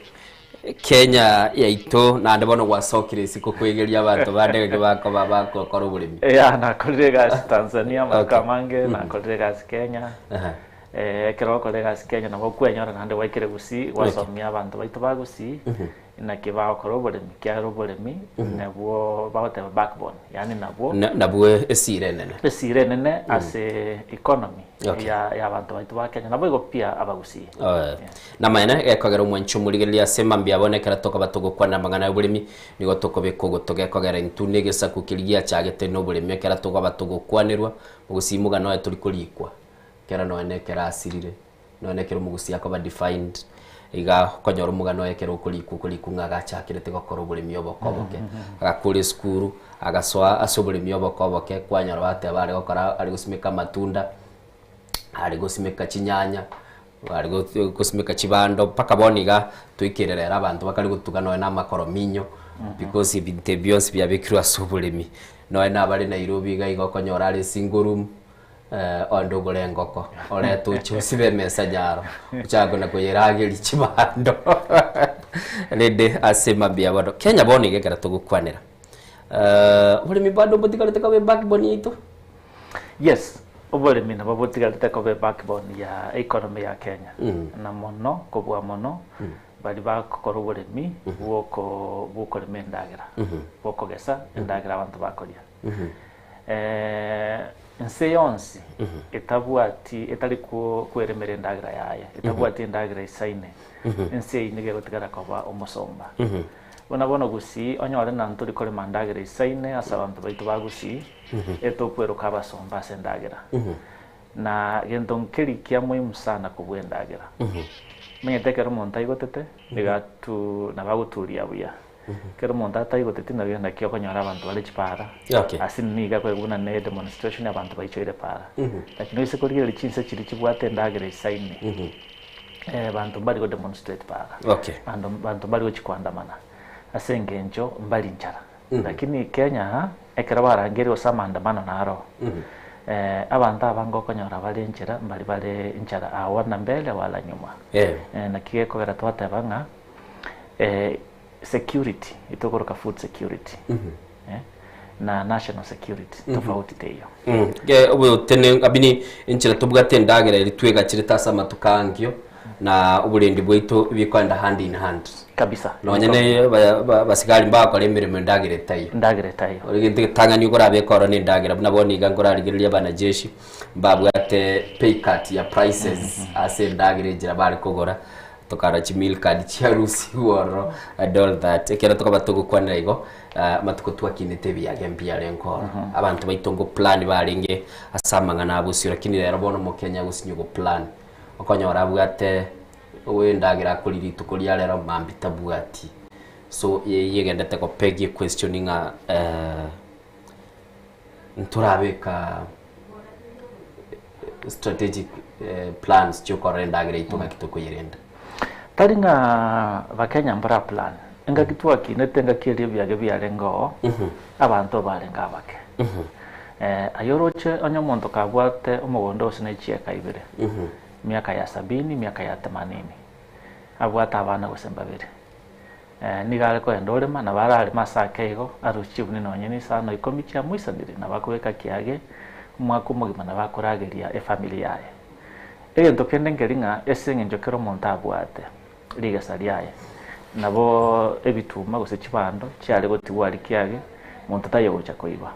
Kenya yaito naende bono gwasokire isiko koigeria abanto bande gaki bakoba bagokora oboremi. Yeah, nakorire egasi Tanzania amatuko amange, nakorire egasi Kenya. Ekero ogokora egasi Kenya nabo okwenyora naende gwaikire Gusii, gwasomia abanto baito ba Gusii naki bagokora oboremi, ekiagera oboremi nabwo bagoteba backbone, yaani nabwo Nabwo esira enene. Esira enene ase economy ya ya abanto baito ba Kenya, naboigo pia Abagusii. Namaene, gekogera omwanchi omorigereria ase mambia bono ekero tokoba togokwana amang'ana y'oboremi, nigo tokobeka ogoto gekogera intwe na egesaku keria giachagete na oboremi ekero tokoba togokwanerwa, ogosii mogano oye tori korikwa. Ekero nonya na ekero asirire, nonya na ekero omogusia akoba defined, iga okonyora omogano oye ekero okorikwa okorikwa ng'a agachakerete gokora oboremi oboke oboke, agakora esukuru, agasoa ase oboremi oboke oboke, kwanyora bateba are gokora are gosimeka amatunda, are gosimeka chinyanya, are gosimeka chibando, mpaka bono iga toikere rero abanto bakare gotuga nonya na amakorominyo, because ebinto ebi bionsi biabekirwe ase oboremi. Nonya na abare Nairobi iga igo okonyora are single room, Onde ogore engoko, orete oche osibe emesa nyaro, ochake na koyerageria chibando. Rende ase mambia bono, Kenya bono iga ekero togokwanera, oboremi bado mbotigarete koba ebackbone yaito? Yes, oboremi nabo botigarete koba ebackbone ya economy ya Kenya. Na mono, kobua mono, baria bagokora oboremi bwoko bwokorema endagera, bwokogesa endagera abanto bakoria. Ense yonsi etabwati etari kweremera endagera yaye, etabwati endagera eisaine, ense eyio nigo egotigara koba omosomba. Buna bono Gusii, onyore ng'a ntori korema endagera eisaine ase abanto baito ba Gusii, etokweroka abasomba ase endagera. Na gento nkeri kia muhimu sana kobua endagera. Omanyete ekero omonto aigotete, nigo atu nabo agoturia buya. Ekero omonto ataigoteti nabio naki okonyora abanto bare chipara, ase nigo akoigwa buna ne demonstration abanto baichoire para. Lakini oise korigereria chinse chiria chibwate endagera eisaine, banto mbari go demonstrate para, banto banto mbari gochia koandamana ase engencho mbari nchara. Lakini Kenya aa, ekero barangeire gose amaandamano naro, abanto abange okonyora bare nchera mbari bare nchara hawana mbele wala nyuma. Naki gekogera twateba ng'a Security, etokoroka food security na national security tofauti teiyo. Ge obotene abini enchera tobwate endagera eri twegachirete ase amatuko aangio na oborendi bwaito bikoenda hand in hand. Kabisa. Nonye ne ba- ba- basigari mbagokora emeremo endagera etaiyo. Endagera etaiyo. Ore gento getang'ani okorabeka oro na endagera buna bono iga nkorarigereria abanajeshi mbabwate pay cut ya prices ase endagera enchera bare kogora. Tokarora chi meal card chiarusigwe ororo and all that. Ekero tokoba togokwanera igo, amatuko twakinete ebiage mbiarenge ororo. Abanto baito ngo plan barenge ase amang'ana a bosio lakini rero bono omokenya agosinywa go plan. Okonyora abwate endagera akoria rituko ria rero mambia tabwati. So eyio egendete gopeg equestion ng'a ntorabeka strategic plans chiokorora endagera yaito ng'aki tokoyerenda. Tari ng'a Bakenya mbara plan, engaki twakinete engaki eria ebiage biarenge oo, abanto barenge abake. Aye oroche onye omonto kabwate omogondo gose ne chieka ibere, miaka ya sabini, miaka ya themanini, abwate abana gose mbabere. Nigo are kogenda orema, nabo arareme ase ake igo, arusie chibuni nonye na isano ikomi chiamoisanire, nabo akobeka kiage omwaka omogima nabo akorageria efamiri yaye. Egento kende nkeri ng'a ase eng'encho kera omonto abwate rigesa riaye, nabo ebituma gose chibando chiare gotigwa aria kiage, monto taiyo ogocha koiba.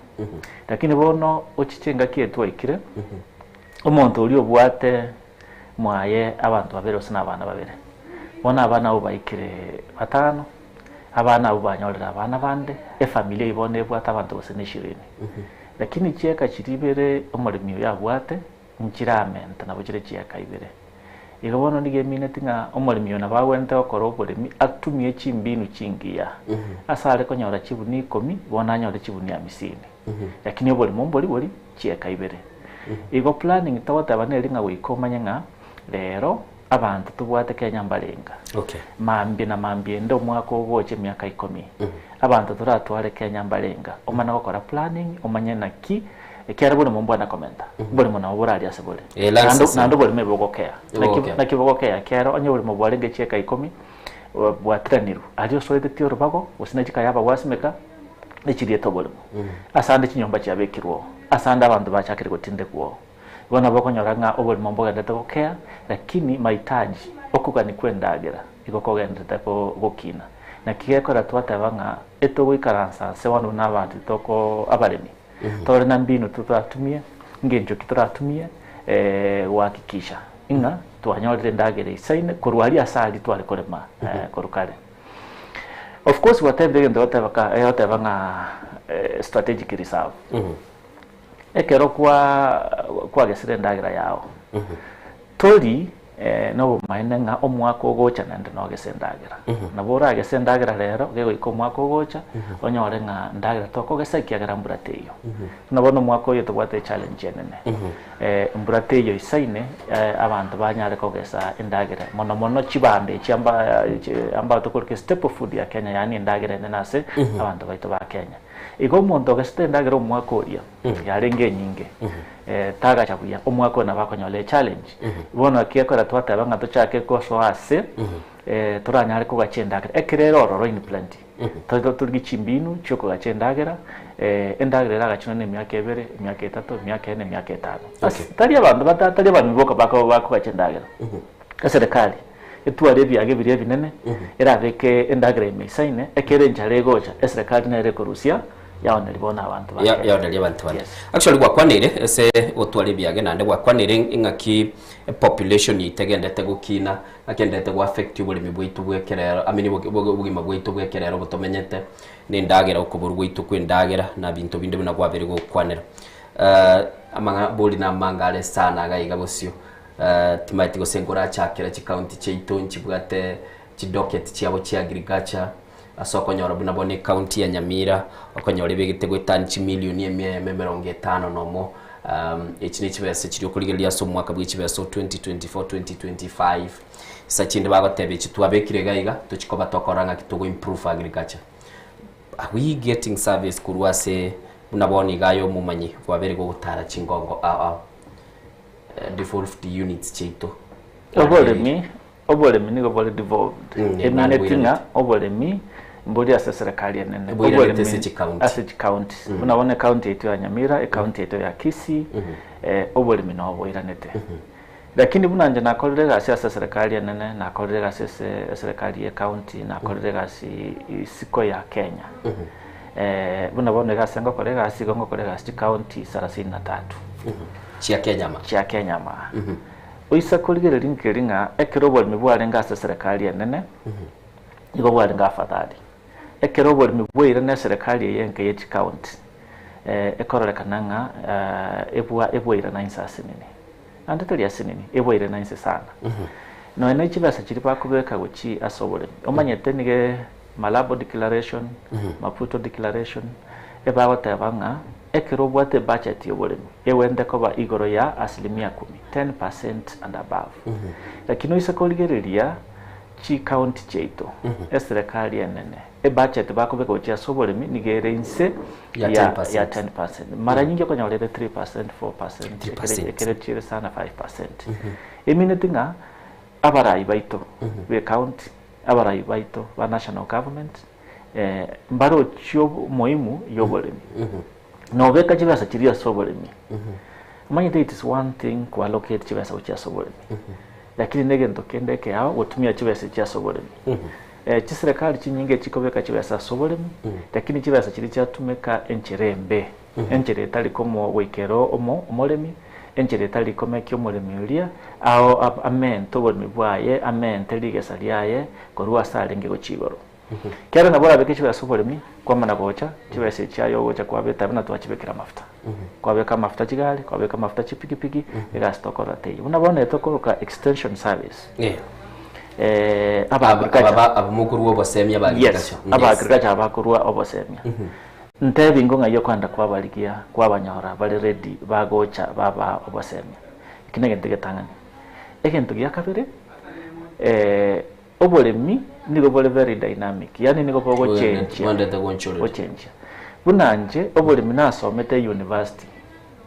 Lakini bono ochiche engaki eye twaikire, omonto oria obwate mwaye abanto babere gose na abana babere, bono abana abwo baikire batano, abana abwo banyorire abana bande, efamiri eywo bono ebwate abanto gose na ishirini. Lakini chieka chiria ibere omoremi oyo abwate, nchiramenta nabo chire chieka ibere. Igo bono nigo emineti ng'a omoremi oyo nabo agwenerete gokora oboremi atumie chimbinu chingiya, ase are konyora chibuni ikomi, bono anyore chibuni amisini. Lakini oboremo mbori bori chieka ibere. Igo planning togoteba neri ng'a goika omanye ng'a rero abanto tobwate Kenya mbarenga. Okay. Mambia na mambia ende omwaka ogocha emiaka ikomi, abanto toratware Kenya mbarenga. Omana gokora planning omanye naki ekiagera oboremo mbwana komenta, oboremo nabo boraria ase bore. Eh, land Naende system. naende oboremo ebogokea. Naki Ebogokea. naki bogokea ekiagera onye oboremo bwarenge chieka ikomi, bwatiranirwe, aria osoetetie orobago gose ne chikayaba gwasimeka, echiriete oboremo. Ase ande chinyomba chiabekirwe oo, ase ande abanto bachakire gotindekwa oo. Igo nabo okonyora ng'a oborimo mbogenderete gokea, lakini mahitaji, okogania kw'endagera, igo kogenderete gokina. Naki gekogera twateba ng'a etogoikaransa nse bono buna abanto toko abaremi, tore na mbinu toratumie, ngencho ki toratumie gohakikisha ng'a twanyorire endagera eisaine korwa aria ase aria tware korema korwa kare. Of course gwatebire egento goteba ka egoteba ng'a strategic reserve. Ekero kwa kwagesire endagera yao, tori nobomaene ng'a omwaka ogocha naende nogese endagera. Nabo oragese endagera rero, gegoika omwaka ogocha, onyore ng'a endagera tokogesa ekiagera mbura teiyo. Buna bono omwaka oyo tobwate echallenge enene. Mbura teiyo isaine abanto banyare kogesa endagera mono mono chibando echi amba ambao tokorika staple food ya Kenya yaani endagera enene ase abanto baito ba Kenya. Igo omonto ogesete endagera omwaka oria yarenge enyinge tagacha buya omwaka oyo nabo akonyora echallenge. Bono naki ekero twateba ng'a tochake gosoa ase toranyare kogacha endagera ekero ere ororo in plenty. Torigie chimbinu chiokogacha endagera, endagera eragachwe nonye na emiaka ebere, emiaka etato, emiaka ene, emiaka etano. Ase tari abanto bata tari abaremi boka bako bakogacha endagera. Eserekari etware ebiage biria ebinene, erabeke endagera ime isaine, ekero enchara egocha, eserekari nere ekorusia yaoneria bono abanto ba Ya- Kenya. yaoneria abanto bande. Actually gwakwaneire ase gotwara ebiage naende gwakwaneire ng'aki population yaito egendete gokina Naki endete go affect oboremi bwaito bwa ekerero, I mean obogima bwaito bwa ekerero obo tomenyete, na endagera okoborwa gwaito kwa endagera na binto binde buna kwabeire gokwanera. Amang'ana bori na amange are sana iga iga bosio, timanyeti gose nkorachakera chicounty chiaito nchibwate chidocket chiabo chia agriculture, ase okonyora buna bono ecounty ya Nyamira, okonyora ebegete goetania chimilioni emia eyemo emerongo etano nomo, echi ne chibesa chiria okorigereria ase omwaka bwe chibesa o 2024 2025, ase chinde bagoteba echi twabekire iga iga, tochi koba tokora ng'aki togo improve agriculture. Are we getting service korwa ase buna bono iga aye omomanyi kwabere gogotara chingongo ao ao, devolved units chiaito? Oboremi Oboremi nigo bore devolved, Mm, emineti ng'a oboremi mbori ase eserekari enene. Boiranete ase chicounty. ase chicounty. Buna bono ecounty yaito ya Nyamira, ecounty yaito ya Kisii, eh, oboremi noo boiranete. Lakini buna inche nakorire egasi ase eserekari enene, nakorire egasi ase eserekari ye county, nakorire egasi isiko ya Kenya. Eh, buna bono iga ase ngokora egasi, igo ngokora egasi chicounty sarasini na tatu. Chia Kenya ma. Chia Kenya ma. Oise korigereria nkeri ng'a ekero oboremi bwarenge ase eserekari enene, nigo bwarenge afadhali. Ekero oboremi bwaire na eserekari eye enke ye chicounty, ekororekana ng'a ebwa ebwaire na inse asinini. Naende teri asinini, ebwaire na inse sana. Nonya ne chibesa chiria bakobeka gochia ase oboremi, omanyete nigo Malabo Declaration, Maputo Declaration, ebagoteba ng'a ekero obwate ebudget y'oboremi, egwente koba igoro ya asilimia kumi, 10% and above. Lakini oise korigereria chicounty chiaito, eserekari enene, ebudget bakobeka gochia ase oboremi nigo ere inse Ya ya 10%. ya 10%. Mara nyingi okonyora ere 3%, 4%, 3%. ekere ekere chiere sana 5%. Emineti ng'a abarai baito be county. Abarai baito ba national government mbarochie omohimu ya oboremi. Nobeka chibesa chiria ase oboremi. Omanyete it is one thing ko allocate chibesa gochia ase oboremi, lakini na egento kende ekeao gotumia chibesa echi ase oboremi. Chiserekari chinyinge chikobeka chibesa ase oboremi, lakini chibesa chiria chiatumeka enchera embe, enchera etari komo goikera omo omoremi, enchera etari komekia omoremi oria, ao amente oboremi bwaye, amente rigesa riaye korwa ase arenge gochia igoro. Kero nabo orabeke chibesa ase oboremi, kwamana gocha, chibesa echi aye ogocha kwabeta buna twachibekera amafuta. Kwabeka amafuta chigari, kwabeka amafuta chipikipiki, egasi tokorora teiyo. Buna bono etokoroka extension service. Aba agriculture. Aba aba mokorwa obosemia aba Yes, agriculture. aba agriculture abakorwa obosemia. Ntebi ng'o ng'ai okoenda kwabarigia kwabanyora bare ready bagocha babaa obosemia. Eki negento egetang'ani. Egento gia kabere, oboremi nigo bore very dynamic, yaani nigo bogochenjia, Bwendete gonchoreria. gochenjia. Buna inche oboremi nasomete university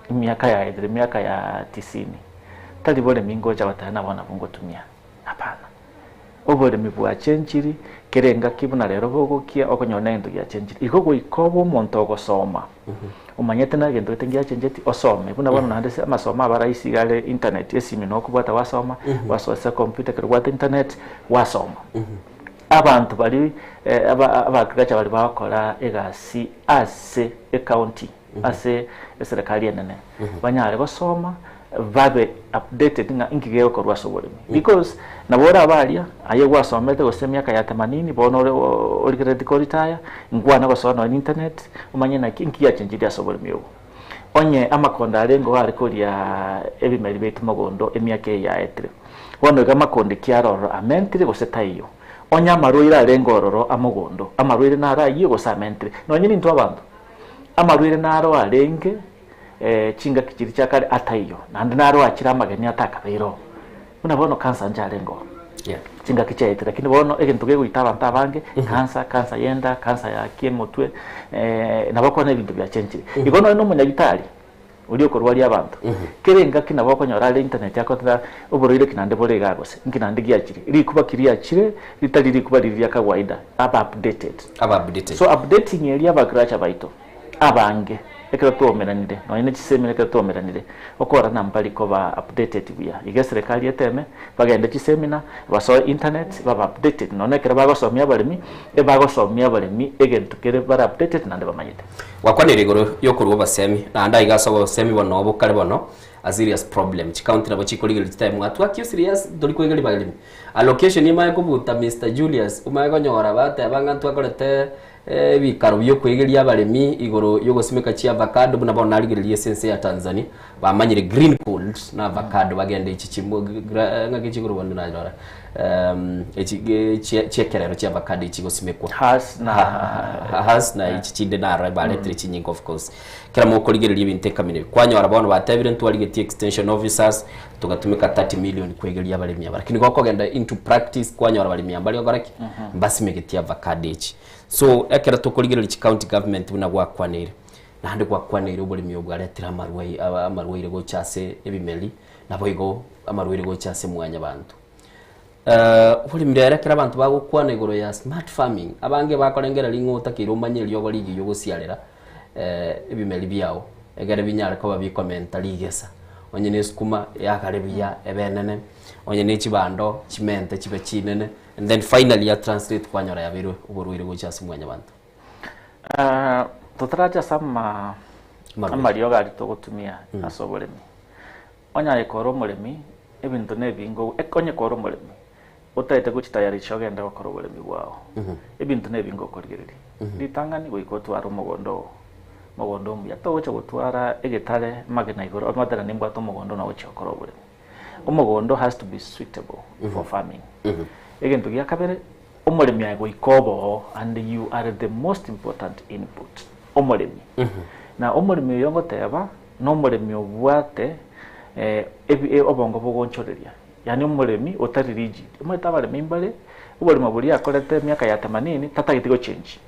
emiaka yaetire emiaka ya tisini, tari boremi ngocha goteba nabo nabwo ngotumia, hapana. Oboremi bwachenchiri, kera engaki buna rero bogokia okonyora na egento giachenchiri. Igo goika obe omonto ogosoma, omanyete na egento gete ngiachencheti osome. Buna bono naende ase amasomo aba rahisi iga are internet, esimi noo okobwata gwasoma, gwasoa ase ecomputer ekero obwate internet, gwasoma. Abanto baria aba agriculture baria bagokora egasi ase ecounty, ase eserekari enene, banyare gosoma babe updated ng'a inki gegokorwa ase oboremi. Because nabo orabe aria, aye gwasomete gose emiaka ya themanini, bono ore origerereti ko retire, nkwane gosoa nonya internet, omanye naki inki giachenchirie ase oboremi obo. Onye amakondo arenge are koria ebimeri biaito mogondo emiaka eye yaetire, bono iga amakondo ki are ororo amentire gose taiyo? Onye amarwaire arenge ororo amogondo, amarwaire naro ayio gose amentire? Nonye nintwe abanto, amarwaire naro arenge chingaki chiria chia kare ataiyo, naende naro achire amageni atakabeire oo. Buna bono cancer nchiarenge oo chingaki chiaetire, lakini bono egento kegoita abanto abange cancer, cancer ya enda, cancer ya kiemotwe, nabo okonyora ebinto biachenchire. Igo nonye na omonyagitari oria okorwaria abanto, kera engaki nabo okonyora are internet akoteba oborwaire ki naende bore igaa gose, nki naende giachire, rikuba ki riachire ritari rikuba riria ria kawaida, abe updated. Abe updated. So updating eria abagracha baito. Abange, ekero twaomeranire, nonya ne chisemina ekero twaomeranire, okora na mbari koba updated buya. Iga eserekari eteme, bagende chisemina, basoe internet, babe updated, nonya ekero bagosomia abaremi, ebagosomia abaremi egento kere bare updated naende bamanyete. Gwakwanire igoro yokorua obosemi, naende aiga ase obosemi bono obo kare bono, a serious problem. Chicounty nabo chikorigereria chitabe mwatwaki oserious tori koigeria baremi. Allocation emanye kobuta Mister Julius, omanye konyora bateba ng'a ntwakorete Ebikaro bi'okweigeria abaremi igoro y'ogosimeka chiavacado buna bono narigereria ase ense ya Tanzania bamanyire green gold na avacado bagende echi chimo ng'aki chigoro bono narora echi chiekerero chia avacado echi gosimekwa Hass na Hass na echi chinde narora baretire chinyinga of course kera mokorigereria ebinto ekamina ebi kwanyora bono batebire ntwarigetie extension officers togatumeka 30 million kwegeria abaremi aba lakini gokogenda into practice kwanyora abaremi aba mbari gokora ki mbasimegetie avacado echi So ekero tokorigereria chi county government buna gwakwaneire, naende gwakwaneire oboremi obo bwaretire amarwai amarwaire gocha ase ebimeri, naboigo amarwaire gocha ase mwanyabanto. Oboremi rero ekero abanto bagokwana igoro ya smart farming, abange bakorengereria ng'a otakeire omanye eriogo rigiya ogosiarera ebimeri biago, egere binyare koba bikomenta rigesa. Onye na esukuma, eagare buya ebe enene, onye na echibando, chimente chibe chinene. And then finally ya translate kwanyora yabeirwe oborwaire gocha ase mwanyabanto. Ah, totaracha ase ama Amarwaire. amariogo aria togotumia ase oboremi. Onye aye kore omoremi, ebinto na ebinge ogo ek onye kore omoremi, otagete gochitayarisha ogende gokora oboremi bwao, ebinto na ebinge okorigereria. Ritang'ani goika otware omogondo oo, omogondo omuya, togocha gotwara egetare amagena igoro omanyete naende nimbwate omogondo nagochia gokora oboremi. Omogondo has to be suitable for farming. Egento gia kabere, omoremi aye goika obe oo and you are the most important input, omoremi. Na omoremi oyo ngoteba, na omoremi obwate ebi obongo bogonchoreria, yaani omoremi otari rigid. Omanyete abaremi mbare, oboremo boria akorete emiaka ya themanini, tatageti gochenji.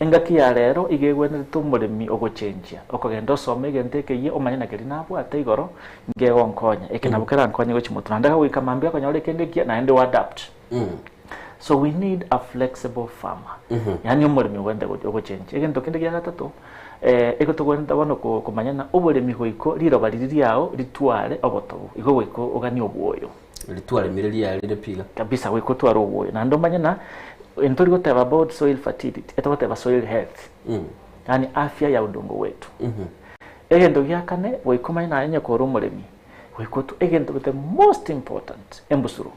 Engaki ya rero iga egwenerete omoremi ogochenchia, okogenda osome egento ekeyia omanye na keria nabwate igoro ngegonkonya, eke nabo kerankonye gochia motwe. Naende kagoika mambia okonyora ekende ekiya naende o adapt. So we need a flexible farmer. Yaani omoremi ogwente ogochenji. Egento kende gia gatato, eh, ego togwenerete bono ko- komanya ng'a oboremi goiko riroba riria riao ritware obotobu, igo goiko oganie obwoyo. Ritwaremire riarire pi iga. Kabisa goika otware obwoyo. Naende omanye ng'a ntori goteba about soil fertility, etogoteba soil health. Yaani afya ya udongo wetu. Egento gia kane, goika omanye naye onye kore omoremi, goika otwe egento the most important, embusuro.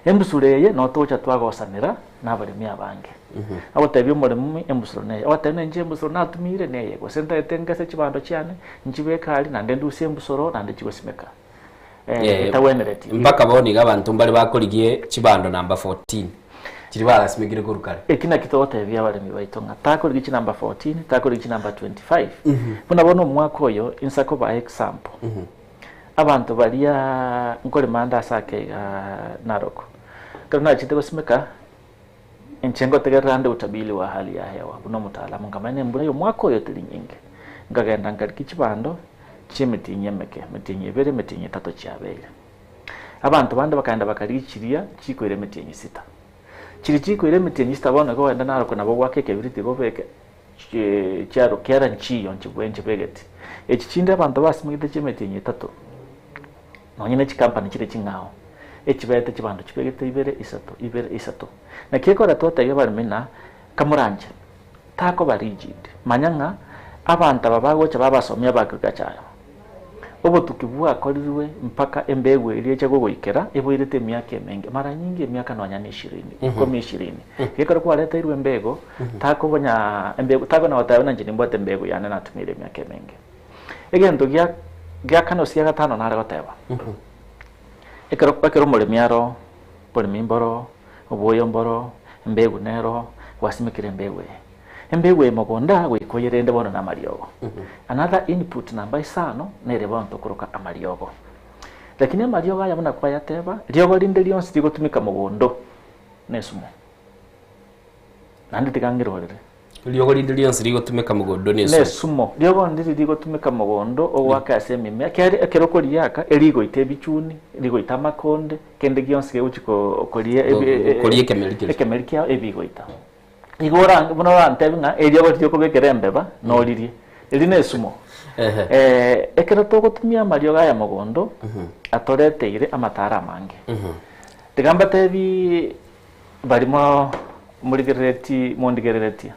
Embusuro eye noo togocha twagosanera na abaremi abange. Agotebia omoremi embusuro neye, ogoteba inche embusuro natumiire neye, gose ntagete ngese chibando chiane, nchibeke aria naende ndusie embusuro naende chigosimeka. Eh, Etagwenereti. Mpaka bono iga abanto mbare bakorigie chibando number 14 chiria bagasimekire korwa kare. Eki nakio togotebia abaremi baito ng'a takorigia chinamba 14, takorigia chinamba 25. Buna bono omwaka oyo insa kobaa example. Abanto baria nkorema ande ase ake iga Narok. Ekero nachete gosimeka, inche ngotegerera ande utabiri wa hali ya hewa buna omotaalamu nkamanya na embura ya omwaka oyo teri nyinge. Nkagenda nkarigia chibando chi'emetienyi emeke, emetienyi ebere, emetienyi etato chiabeire. Abanto bande bakagenda bakarigia chiria chikoira emetienyi sita. Chiria chikoira emetienyi sita bono igo ogenda Narok nabo goaka ekebiriti igo obeke chiaro kiara nchiyo nchibegeti. Echi chinde abanto basimegete chi'emetienyi etato, nonye ne chikampani chire ching'ao, echibete chibando chibegete ibere isato, ibere isato. Naki ekero twatebia abaremi ng'a kamoranche, takoba rigid, manya ng'a abanto aba bagocha babasomia aba agriculture aya, Obotuki bwakorirwe mpaka embegu eria echa gogoikera eboirete emiaka emenge, mara nyingi emiaka nonya na ishirini, ikomi ishirini. Gekero kwareteirwe embego, takobonya embego takona goteba buna inche nimbwate embego yane natumiire emiaka emenge. Egento gia gia kane gose gia gatano nare goteba, ekero ekero omoremi aro, oboremi mboro, obwoyo mboro, embegu nero, gwasimekire embegu eye. Embegu eye mogondo goika oyerende bono namariogo. Another input namba isano nere bono tokoroka amariogo. Lakini amariogo aya buna kwayateba, riogo rinde rionsi rigotumeka mogondo nesumo. Naende tiga ng'irorere. Riogo rinde rionsi rigotumeka mogondo nesumo. Nesumo. Riogo ndiri rigotumeka mogondo ogoaka ase emimea, ekiagera ekero okoriaka erigoita ebichuni, rigoita amakonde, kende gionsi kegochi koria Koria ekemeri keria. Ekemeri kiao ebigoita. Igo ora buna orantebie ng'a eriogo tirikobekera embeba, noririe. Eri nesumo. Eh, ekero togotumia amariogo aya mogondo, atoreteire amataro amange. Tiga mbatebi bari mo morigerereti mondigereretie.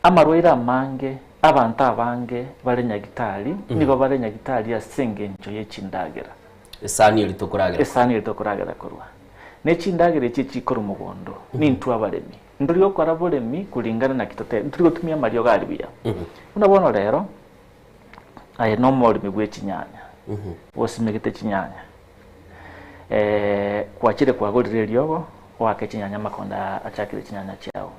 Amarwaire amange, abanto abange bare nyagitari, nigo bare nyagitari ase engencho ye chindagera. Esani eria tokoragera. Esani eria tokoragera korwa. Ne chindagera echi echikorwa mogondo, nintwe abaremi. Ntori gokora boremi kuringana naki tote, ntori gotumia amariogo aria buya. Buna bono rero, aye nomoremi bwe chinyanya, osimegete chinyanya, kwachire kwagorire eriogo, oake chinyanya amakonda aya achakire chinyanya chiao.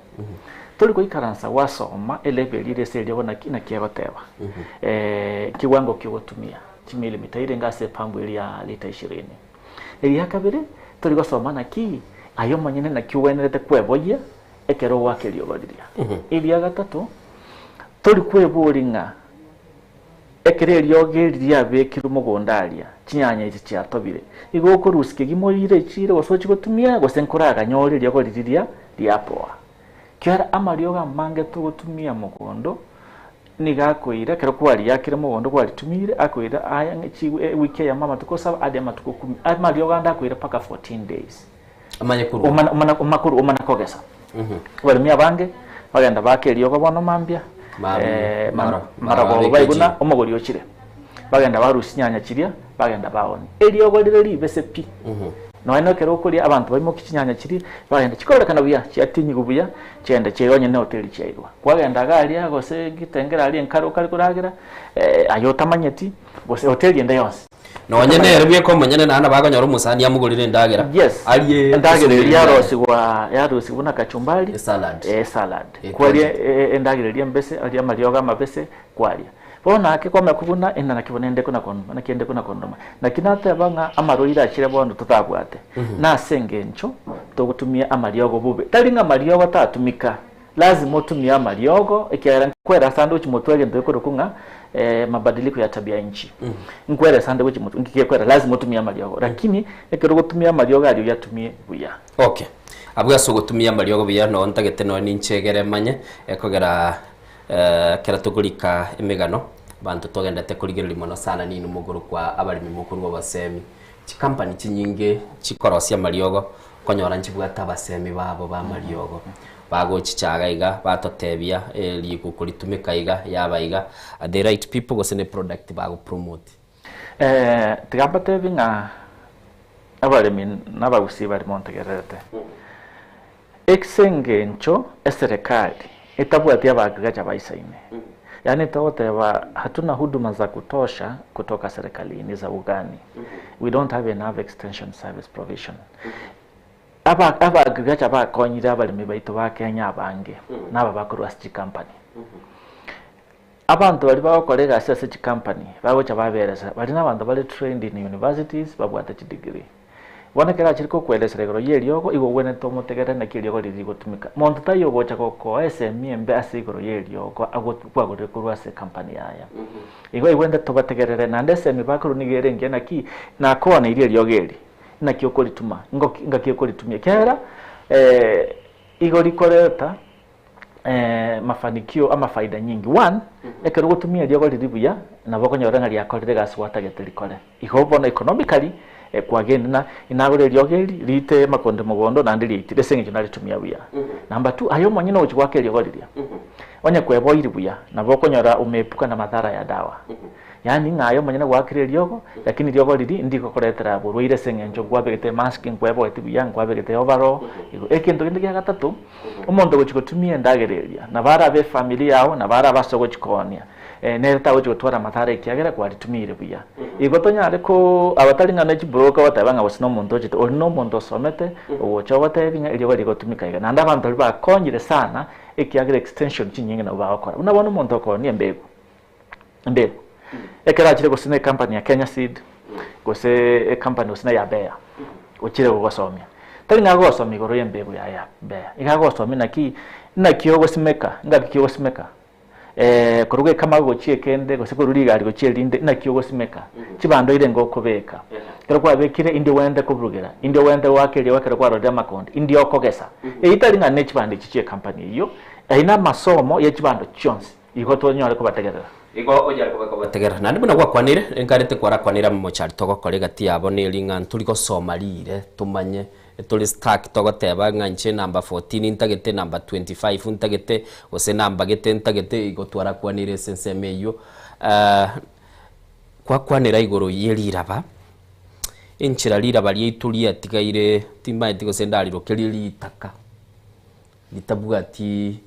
Tori goikaransa gwasoma elabel ere ase eriogo naki naki egoteba, kiwango kiogotumia. Chimilimita irenge ase epambu eria ya lita ishirini. Eria kabere, tori gosoma naki aye omonyene naki ogwenerete kweboyia ekero ogoaka eriogo riria. Eria gatato, tori kweboria ng'a ekero eriogo eri riabekirwe mogondo aria, chinyanya echi chiatobire, igo okorusia kegima oire echire gose ochie gotumia gose nkoraganyore eriogo riria riapoa. Kiagera amariogo amange togotumia mogondo Nigo akoira, ekero kwariakire mogondo kwaritumiire, akoira aya ng'a chi ewiki eyemo amatuko saba ade amatuko kumi. Amariogo ande akoira mpaka 14 days. Amanye korwa. Omana omana oma korwa omana kogesa. Abaremi abange bagenda baaka eriogo bono mambia, Mambia, eh, ma- mara- maragoba mara baigwa buna chinyanya. omogori ochire. Bagenda barusia chinyanya chiria, bagenda baonia. Eriogo rire ribese pi. Nonya na ekero okoria abanto baimokia chinyanya chiria, bagenda chikororekana buya, chiatinyigwa buya, chiaenda chiairwa onye ne hoteli chiairwa. Kwagenda iga aria gose gitengera aria enkare okare koragera, aye otamanyeti, gose hoteli ende yonsi. Nonye nere bweka omonyene naende nabo akonyora omosani amogorere endagera, Yes, arie endagera esupu eria eria. yarosigwa yarosigwa buna kachumbari, Esalad. esalad. Eh, Kwaria kwanza. endagera eria embese, aria amariogo amabese, kwaria. Bono ake kwamanya kobuna enda naki bono ende kona kondoma, naki ende kona kondoma. Naki nateba ng'a amarwaire achire bono totabwate, nase engencho togotumia amariogo bobe. Tari ng'a amariogo tatumika, lazima otumie amariogo ekiagera nkwera ase ande gochia motwe egento gekorokwa ng'a Mabadiliko ya tabia nchi. Nkweresa ande gochia motwe, nki gekwera lazima otumie amariogo, lakini ekero ogotumia amariogo aria oyatumie buya. Okay. Abwo ase ogotumia amariogo buya noo ntagete nonya ninche egere manye, ekogera ekero tokorika emegano, abanto togendete korigereria mono sana ninwe mokorokwa abaremi mokorwa obosemi. Chikampani chinyinge chikorosia amariogo, okonyora nchibwate abasemi babo ba amariogo. Bagochicha iga iga, batotebia rikuko ritumeka iga, yaba iga, are the right people gose ne product bago promote? Tiga mbatebie ng'a abaremi na abagusii baria montegererete, ase engencho eserekari etabwati aba agriculture baisaine, yaani togoteba hatuna huduma za kutosha kutoka serikalini za ugani, we don't have enough extension service provision. Aba aba agriculture bakonyire abaremi baito ba Kenya abange, naba bakorwa ase chikampani. Abanto baria bagokora egasi ase chikampani bagocha baberesa, baria nabanto bare trained in universities babwate chidegree. Bono ekero achire kokoeresera igoro ya eriogo, igo ogwenerete omotegerere naki eriogo riria rigotumeka. Monto taiyo ogocha gokoa esemi embe ase igoro ya eriogo ago kwagorire korwa ase ekampani yaye. Igo egwenerete tobategerere, naende esemi bakorwa nigo ere engiya naki nakoaneirie eriogo eri, naki okorituma, ngoki ngaki okoritumia, ekiagera igo rikoreta mafanikio ama faida nyingi. One, ekero ogotumia eriogo riria buya, nabo okonyora ng'a riakorire egasi gwatagete rikore. Igo bono economically, kwagenda ng'a nagore eriogo eri, riite makonde mogondo naende riaitire ase eng'encho naritumia buya. Number two, aye omonyene ogochia goaka eriogo riria, onye kweboiri buya, nabo okonyora umeepuka na madhara ya dawa. Yaani ng'a aye omonyene gwaakire eriogo, lakini eriogo riria ndigokoretera oborwaire ase eng'encho nkwabegete emask, nkweboeti buya, nkwabegete overall, igo. Egento kende kia gatato, omonto ogochia gotumia endagera eria, nabo arabe efamiri yao, nabo arabe ase ogochia koonia, nere tagochia gotwara amadhara ekiagera kwaritumiire buya. Igo tonyare ko aba tari ng'a ne chibroker goteba ng'a gose na omonto ochete, oria na omonto osomete, ogocha ogotebi ng'a eriogo rigotumika iga. Naende abanto baria bakonyire sana, ekiagera extension chinyinge nabo bagokora. Buna bono omonto okoonia embegu, embegu, ekero achire gose na ecompany ya Kenya Seed, gose ecompany gose na ya Bayer, ochire gogosomia, tari ng'a agogosomia igoro ya embegu yaye ya Bayer, iga agogosomia naki, naki ogosimeka, ngaki ki ogosimeka, korwa ekamago gochia ekende, gose korwa rigari gochia erinde, naki ogosimeka, chibando ire ngokobeka, ekero kwabekire indi ogwenerete koburugera, indi ogwenerete goaka eriogo ekero kwarorire amakondi, indi okogesa. Eyio tari ng'a ne chibando echi chia ecompany eyio, ayio na amasomo ye chibando chionsi. Igo tonyare kobategerera. Igo onyare koba kobategerera. Naende buna gwakwanire, enkarete kwarakwanire amamochari togokora egati yabo neri ng'a ntori gosoma riire tomanye tore stuck togoteba ng'a inche number 14 ntagete, number 25 ntagete, gose number gete ntagete, igo twarakwanire ase ensemo eyio. Kwakwanera igoro ye riraba, enchera riraba riaito riatigaire timanyeti gose ndarirokerie ritaka ritabwati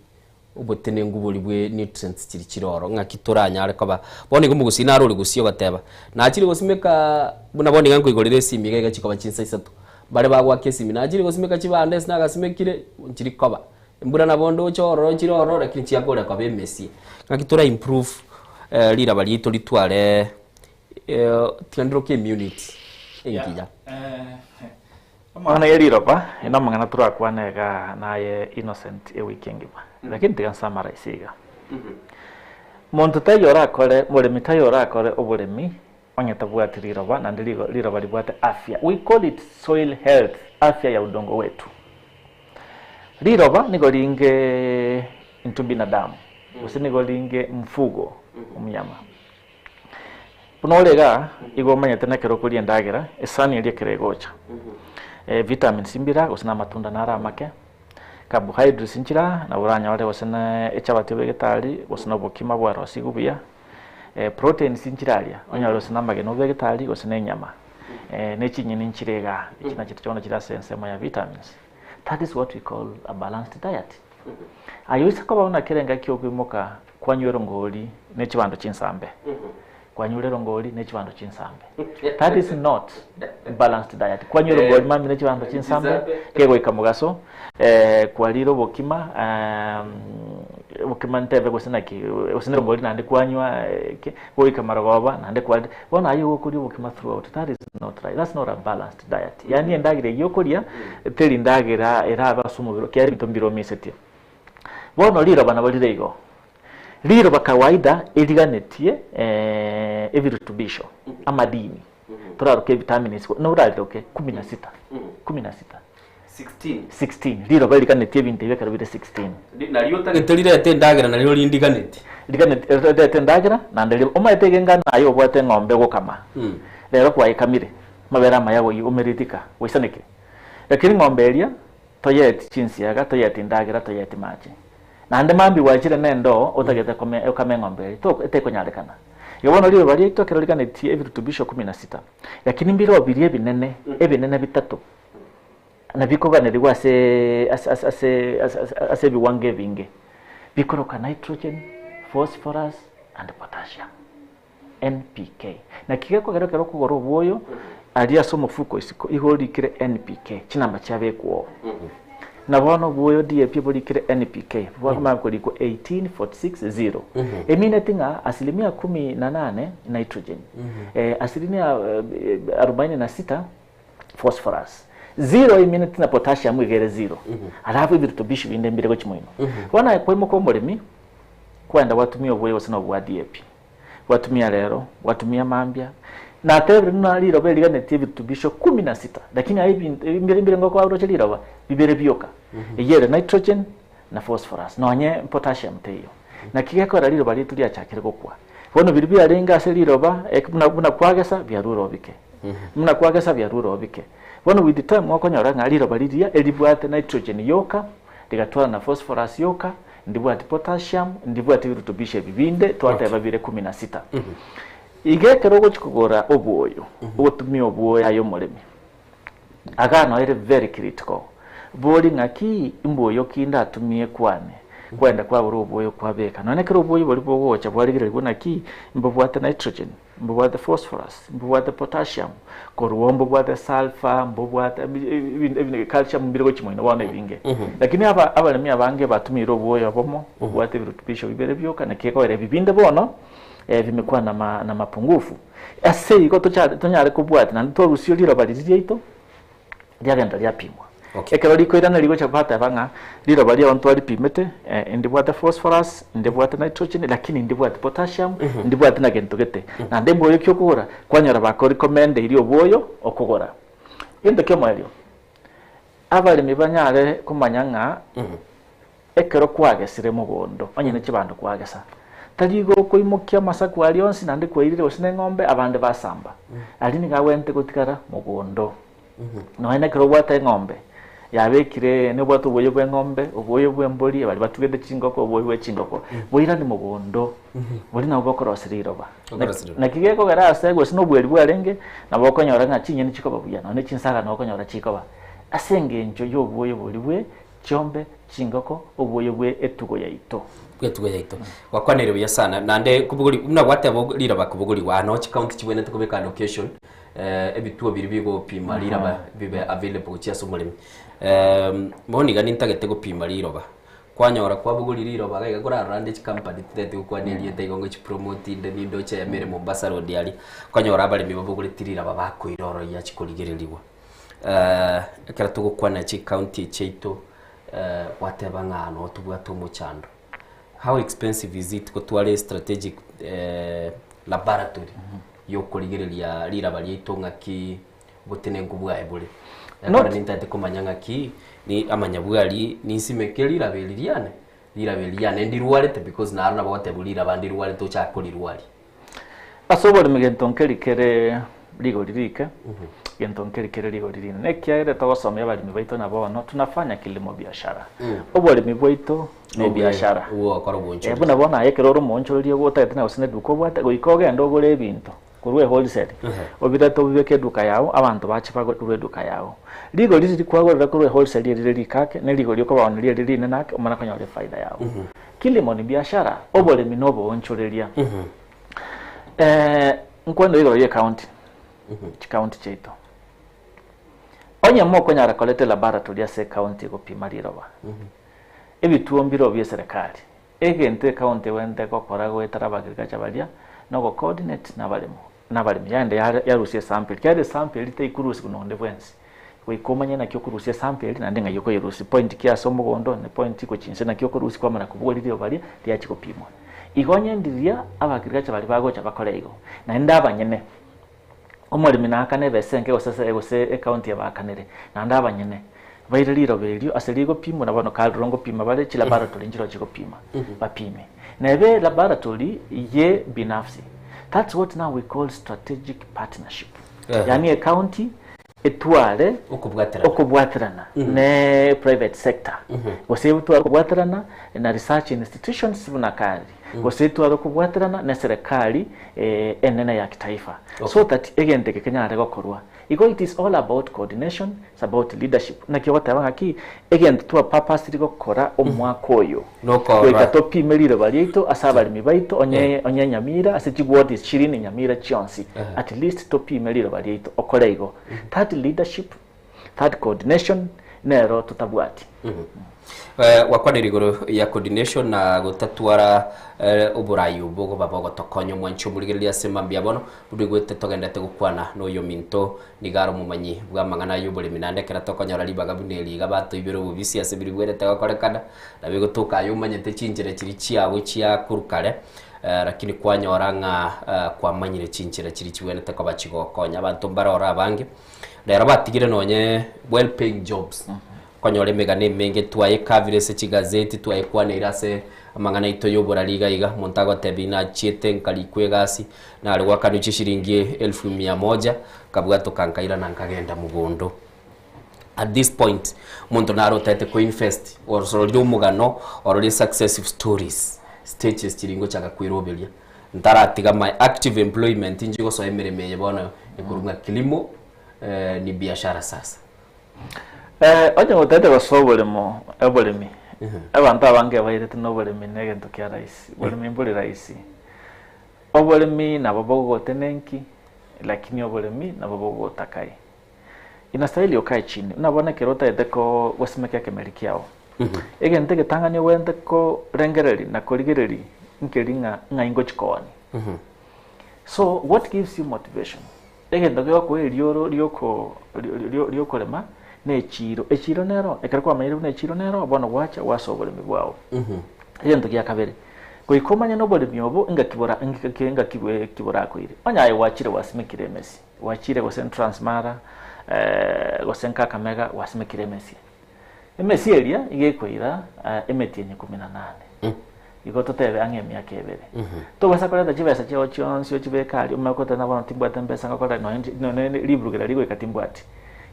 Obotenenku boria bwe nutrients chiria chire oro, ng'aki toranyare koba. Bono igo omogusii naro ore gusii ogoteba, nachire gosimeka buna bono iga nkoigorera esimi iga iga chikoba chinsa isato. Bare bagoaka esimi, nachire gosimeka chibando ase nagasimekire, nchiri koba. Embura nabo ndoche ororo nchire ororo lakini chiakoria koba emesie. Ng'aki tora improve riraba riaito ritware tiga ndiroke immunity engiya. Amang'ana ye riroba namang'ana torakwane igaa naye Innocent ewiki engima, lakini tiga nsummarize iga. Monto taiyo orakore, moremi taiyo orakore oboremi onye tabwati riroba naende rigo riroba ribwate afya. We call it soil health, afya ya udongo wetu. Riroba nigo ringe intwe binadamu, gose nigo ringe mfugo, omnyama. Buna ore igaa, igo omanyete nekero okoria endagera, esani eria ekero egocha, vitamins mbira gose na amatunda naro amake, carbohydrates nchira, nabo oranyore gose na echabati obegete aria, gose na obokima bwarosigwe buya, proteins nchire aria, onyore gose na amagena obegete aria, gose na enyama, na echinyeni nchire igaa, echi nachio bono chire ase ensemo ya vitamins. That is what we call a balanced diet. Aye oise koba buna kera engaki okoimoka Kwanywa erongori ne chibando chinsambe. Kwanyure erongori ne chibando chinsambe. That is not balanced diet. Kwanywa erongori mambia ne chibando chinsambe, kegoika mogaso, eh, kwarire obokima, ehm, obokima ntebe gose naki, gose ne erongori naende kwanywa, eh, ki, goika marogoba naende kwarire. Bono aye gokoria obokima throughout, that is not right. That's not a balanced diet. Yaani endagera eyio okoria, teri ndagera erabe ase omobere, ekiagera ebinto mbire omisetie. Bono riroba nabo rire igo. Riroba kawaida eriganetie ebirutubisho, amadini, toraroke evitamins, norariroke kumi na sita, kumi na sita. 16. 16. Riroba eriganetie ebinto ebi ekero bire 16. Nario otagete rirete endagera nario rindiganeti. Riganeti rirete endagera naende ribe omanyete iga engano aye obwate eng'ombe egokama, rero kwayekamire, amabere amaya omereti ka, goisanekire. Lakini eng'ombe eria toyeti chinsiaga, toyeti endagera, toyeti mache. Naende mambia gwachire nendoo otagete kome okame eng'ombe eria, to tekonyarekana. Igo bono riroba riaito ekero riganetie ebirutubisho kumi na sita, lakini mbiroo biria ebinene, ebinene bitato, na bikoganerigwa ase ase ase ase ase ase ase ebiwango ebinge, bikoroka nitrogen, phosphorus and potassium, NPK. Naki gekogera ekero okogora obwoyo, aria ase omofuko isiko igo orikire NPK, chinamba chiabekwa oo. Na bono obwoyo DAP borikire NPK, bwakomanya korikwa 18 46 0. Emineti ng'a asilimia kumi na nane nitrogen, asilimia arobaini na sita phosphorus, zero emineti na potassium iga ere zero. Alafu ebirutubisho binde mbire gochia moino. Bono aye kwaimoka omoremi, kwagenda gwatumia obwoyo gose na obwa DAP. Gwatumia rero, gwatumia mambia, natebire buna riroba eriganetie ebirutubisho kumi na sita, lakini aye ebinto ebi mbire mbire ngokwa oroche riroba, bibere bioka. Eyio ere nitrogen na phosphorus, nonye potassium teiyo. Naki gekogera riroba riaito riachakire gokwa. Bono biria biarenge ase riroba, ek buna buna kwagesa biarure obike, buna kwagesa biarure obike. Bono with time okonyora ng'a riroba riria eribwate nitrogen yoka, rigatwara na phosphorus yoka, Ndibwati potassium, ndibwati ebirutubisho ebi binde twateba bire kumi na sita. Iga ekero ogochi kogora obwoyo, ogotumia obwoyo aye omoremi, iga noyo ere very critical. Bori ng'aki imbwoyo ki ndatumie kwane, kwagenda kwagora obwoyo kwabeka. Nonya ekero obwoyo boria bogocha bwarigererigwa naki, mbobwate nitrogen, Mbobwate phosphorus, mbobwate potassium, korwa oo mbobwate sulphur, mbobwate calcium mbire gochia moino bono ebinge. Lakini aba abaremi abange batumiire obwoyo obomo, bobwate ebirutubisho bibere bioka naki ekoera ebi binde bono bimekwa na ma na mapungufu. Ase igo tochare tonyare kobwatia naende twarusia riroba riria riaito riagenda riapimwa. Ekero rikoirana rigocha bateba ng'a riroba riao ntwaripimete, ndibwate phosphorus, ndibwate nitrogen, lakini ndibwati potassium, ndibwati na gento gete. Naende mbwoyo ki okogora? Kwanyora bakorekomendeiri obwoyo okogora. Gento kiomoerio, abaremi banyare komanya ng'a ekero kwagesire mogondo, onye ne chibando kwagesa, tari igo okoimokia amasaku aria onsi naende kwairire gose na eng'ombe abande basamba. Aria nigo agwenerete gotigara mogondo. Nonya nekero obwate eng'ombe, yabekire nobwate oboyo bw'eng'ombe, oboyo bw'embori, baria batugete chingoko, oboyo bwe chingoko, boirane mogondo, boria nabwo bokorosia riroba. Bokorosia riroba. Naki gekogera ase gose na obweri bwarenge, nabo okonyora ng'a chinyeni chikoba buya, nonya chinsaga nabo okonyora chikoba, ase engencho ya oboyo boria bwe chiombe, chingoko, oboyo bwe etugo yaito. Bw'etugo yaito. Gwakwanire buya sana, naende kobogori buna gwateba riroba kobogorigwa, aa noo chikaunti chibwenerete kobeka allocation. ebituo biria bigopima riroba bibe available gochia ase omoremi. Bono iga nintagete gopima riroba, kwanyora kwabogoria riroba iga iga korarora ande chikampani titagete gokwana erieta igo ngochi promote inde nindoche eyemo ere Mombasa road aria, kwanyora abaremi babogoretie riroba bakoira ororo riachia korigereriwa. Ekero togokwana chikaunti echi chiaito, gwateba ng'a noo tobwate omochando. How expensive is it gotwara estrategic laboratory yokorigereria riraba riaito ng'aki obotenenku bwaye bore? Not- Ekero nintagete komanya ng'aki ni amanyabwari ninsimeke riraba eri riane, riraba eri riane ndirwarete because naro nabo ogoteba riraba ndirwarete ochake korirwaria. Ase oboremi gento nkeri kere rigori rike, gento nkeri kere rigori rinene, ekiagera togosomia abaremi baito na bono tunafanya kilimo biashara. Oboremi bwaito ne ebiashara. Ogokora obonchoreria. Buna bono aye ekero ore omoonchoreria ogo otagete na gose na eduka obwate, goika ogende ogore ebinto korwa ewholesale, obirete obibeke eduka yago, abanto bache bagore korwa eduka yago. Rigori riria kwagorera korwa ewholesale erire rike ake, ne rigori okobaoneria erire rinene ake, omana konyora efaida yago. Kilimo ni biashara, oboremi na oboonchoreria. Nkwane igoro ye county, chicounty chiaito. Onye mokonyara koreta elaboratory ase ecounty egopima riroba, ebituo mbirobio bia eserekari, egento ecounty egwenerete gokora goetera abaagriculture baria, na ogo coordinate na abaremo, na abaremi, yaende yarusia esample, ekiagera esample eria teikorusigwa nonde bwensi. Goika omanye naki okorusia esample eria naende ng'ai okoyerusia, point ki ase omogondo, ne point gochia inse naki okorusia kwamanya kobua riroba riria riachia gopimwa. Igo onye ndiria abagrigacha baria bagocha bakore igo, naende abanyene, omoremi naakane ebesa enke gose ase gose ecounty ebaakanere, naende abanyene baire riroba erio ase rigopimwa na bono karure ngopima bare chilaboratory nchiroo chigopima, bapime. Nebe laboratory ye binafsi, that's what now we call strategic partnership. Yaani ecounty etware Okobwaterana. okobwaterana ne private sector gose etware okobwaterana na research institutions buna KARI gose etware okobwaterana ne serikali eh, enene ya kitaifa so that egento eke kenyare gokorwa igo it is all about coordination it's about leadership naki ogoteba ng'aki egento twa purposely gokora omwaka oyo Nokora. goika topime riroba riaito ase abaremi baito onye onye Nyamira ase chiward ishirini Nyamira chionsi at least topime riroba riaito okore igo that leadership that coordination nero totabwati. Eh, gwakwanire igoro ya coordination na gotatwara eh, oborai obo goba bogotokonya omwanchi omorigereria ase mambia bono buna oigwete togendete gokwana na oyominto Nigo are omomanyi bw'amang'ana ay'oboremi, naende ekero tokonyora ribaga buna eri iga batoibera obobisi ase biria bibwenerete gokorekana, nabo egotoka aye omanyete chinchera chiria chiago chia korwa kare, lakini kwanyora ng'a kwamanyire chinchera chiria chibwenerete koba chigokonya. Abanto mbare oro abange, rero batigire nonye well paying jobs. Okonyora emegano emenge twayekabire ase chigazeti, twayekwaneire ase amang'ana aito y'oborari iga iga, omonto agotebia nachiete nkarikwa egasi, nare goakanwa chishiringi elfu mia moja, nkabwatoka nkairana nkagenda mogondo. At this point, omonto nare otaete koinvest, ororire omogano, ororire successive stories, stages chiria ngochaka koiroberia, ntaratiga my active employment inche gosoa emeremo eye bono ekorwa ng'a kilimo ni biashara sasa. Eh, onye gotagete gosoa oboremo oboremi, abanto abange bairete na oboremi na egento kia rahisi, boremi mbori rahisi. Oboremi nabo bogogotenenki, lakini oboremi nabo bogogotakai. Inastahili okae chini, buna bono ekero otagete ko gosimeka ekemeri kiago, egento egetang'ani obwenerete korengereria na korigereria nkeri ng'a ng'ai ngochi koonia. So what gives you motivation? Egento kegokoa erioro rioko riokorema nechiiro. Echiiro nero, ekero kwamanyire buna echiiro nero, bono gwacha gwasoa oboremi bwao. Egento gia kabere, goika omanye na oboremi obo engaki bora engaki engaki ki borakoire. Onye aye gwachire gwasimekire emesi, gwachire gose Transmara, gose Kakamega gwasimekire emesie. Emesi eria iga ekoira emetienyi ikomi na nane. Igo totebe ang'e emiaka ebere. Tobasa koreta chibesa chiao chionsi ochibeke aria omanye goteba bono timbwate embesa ngokora nonye nonye riburugera rigoika timbwati.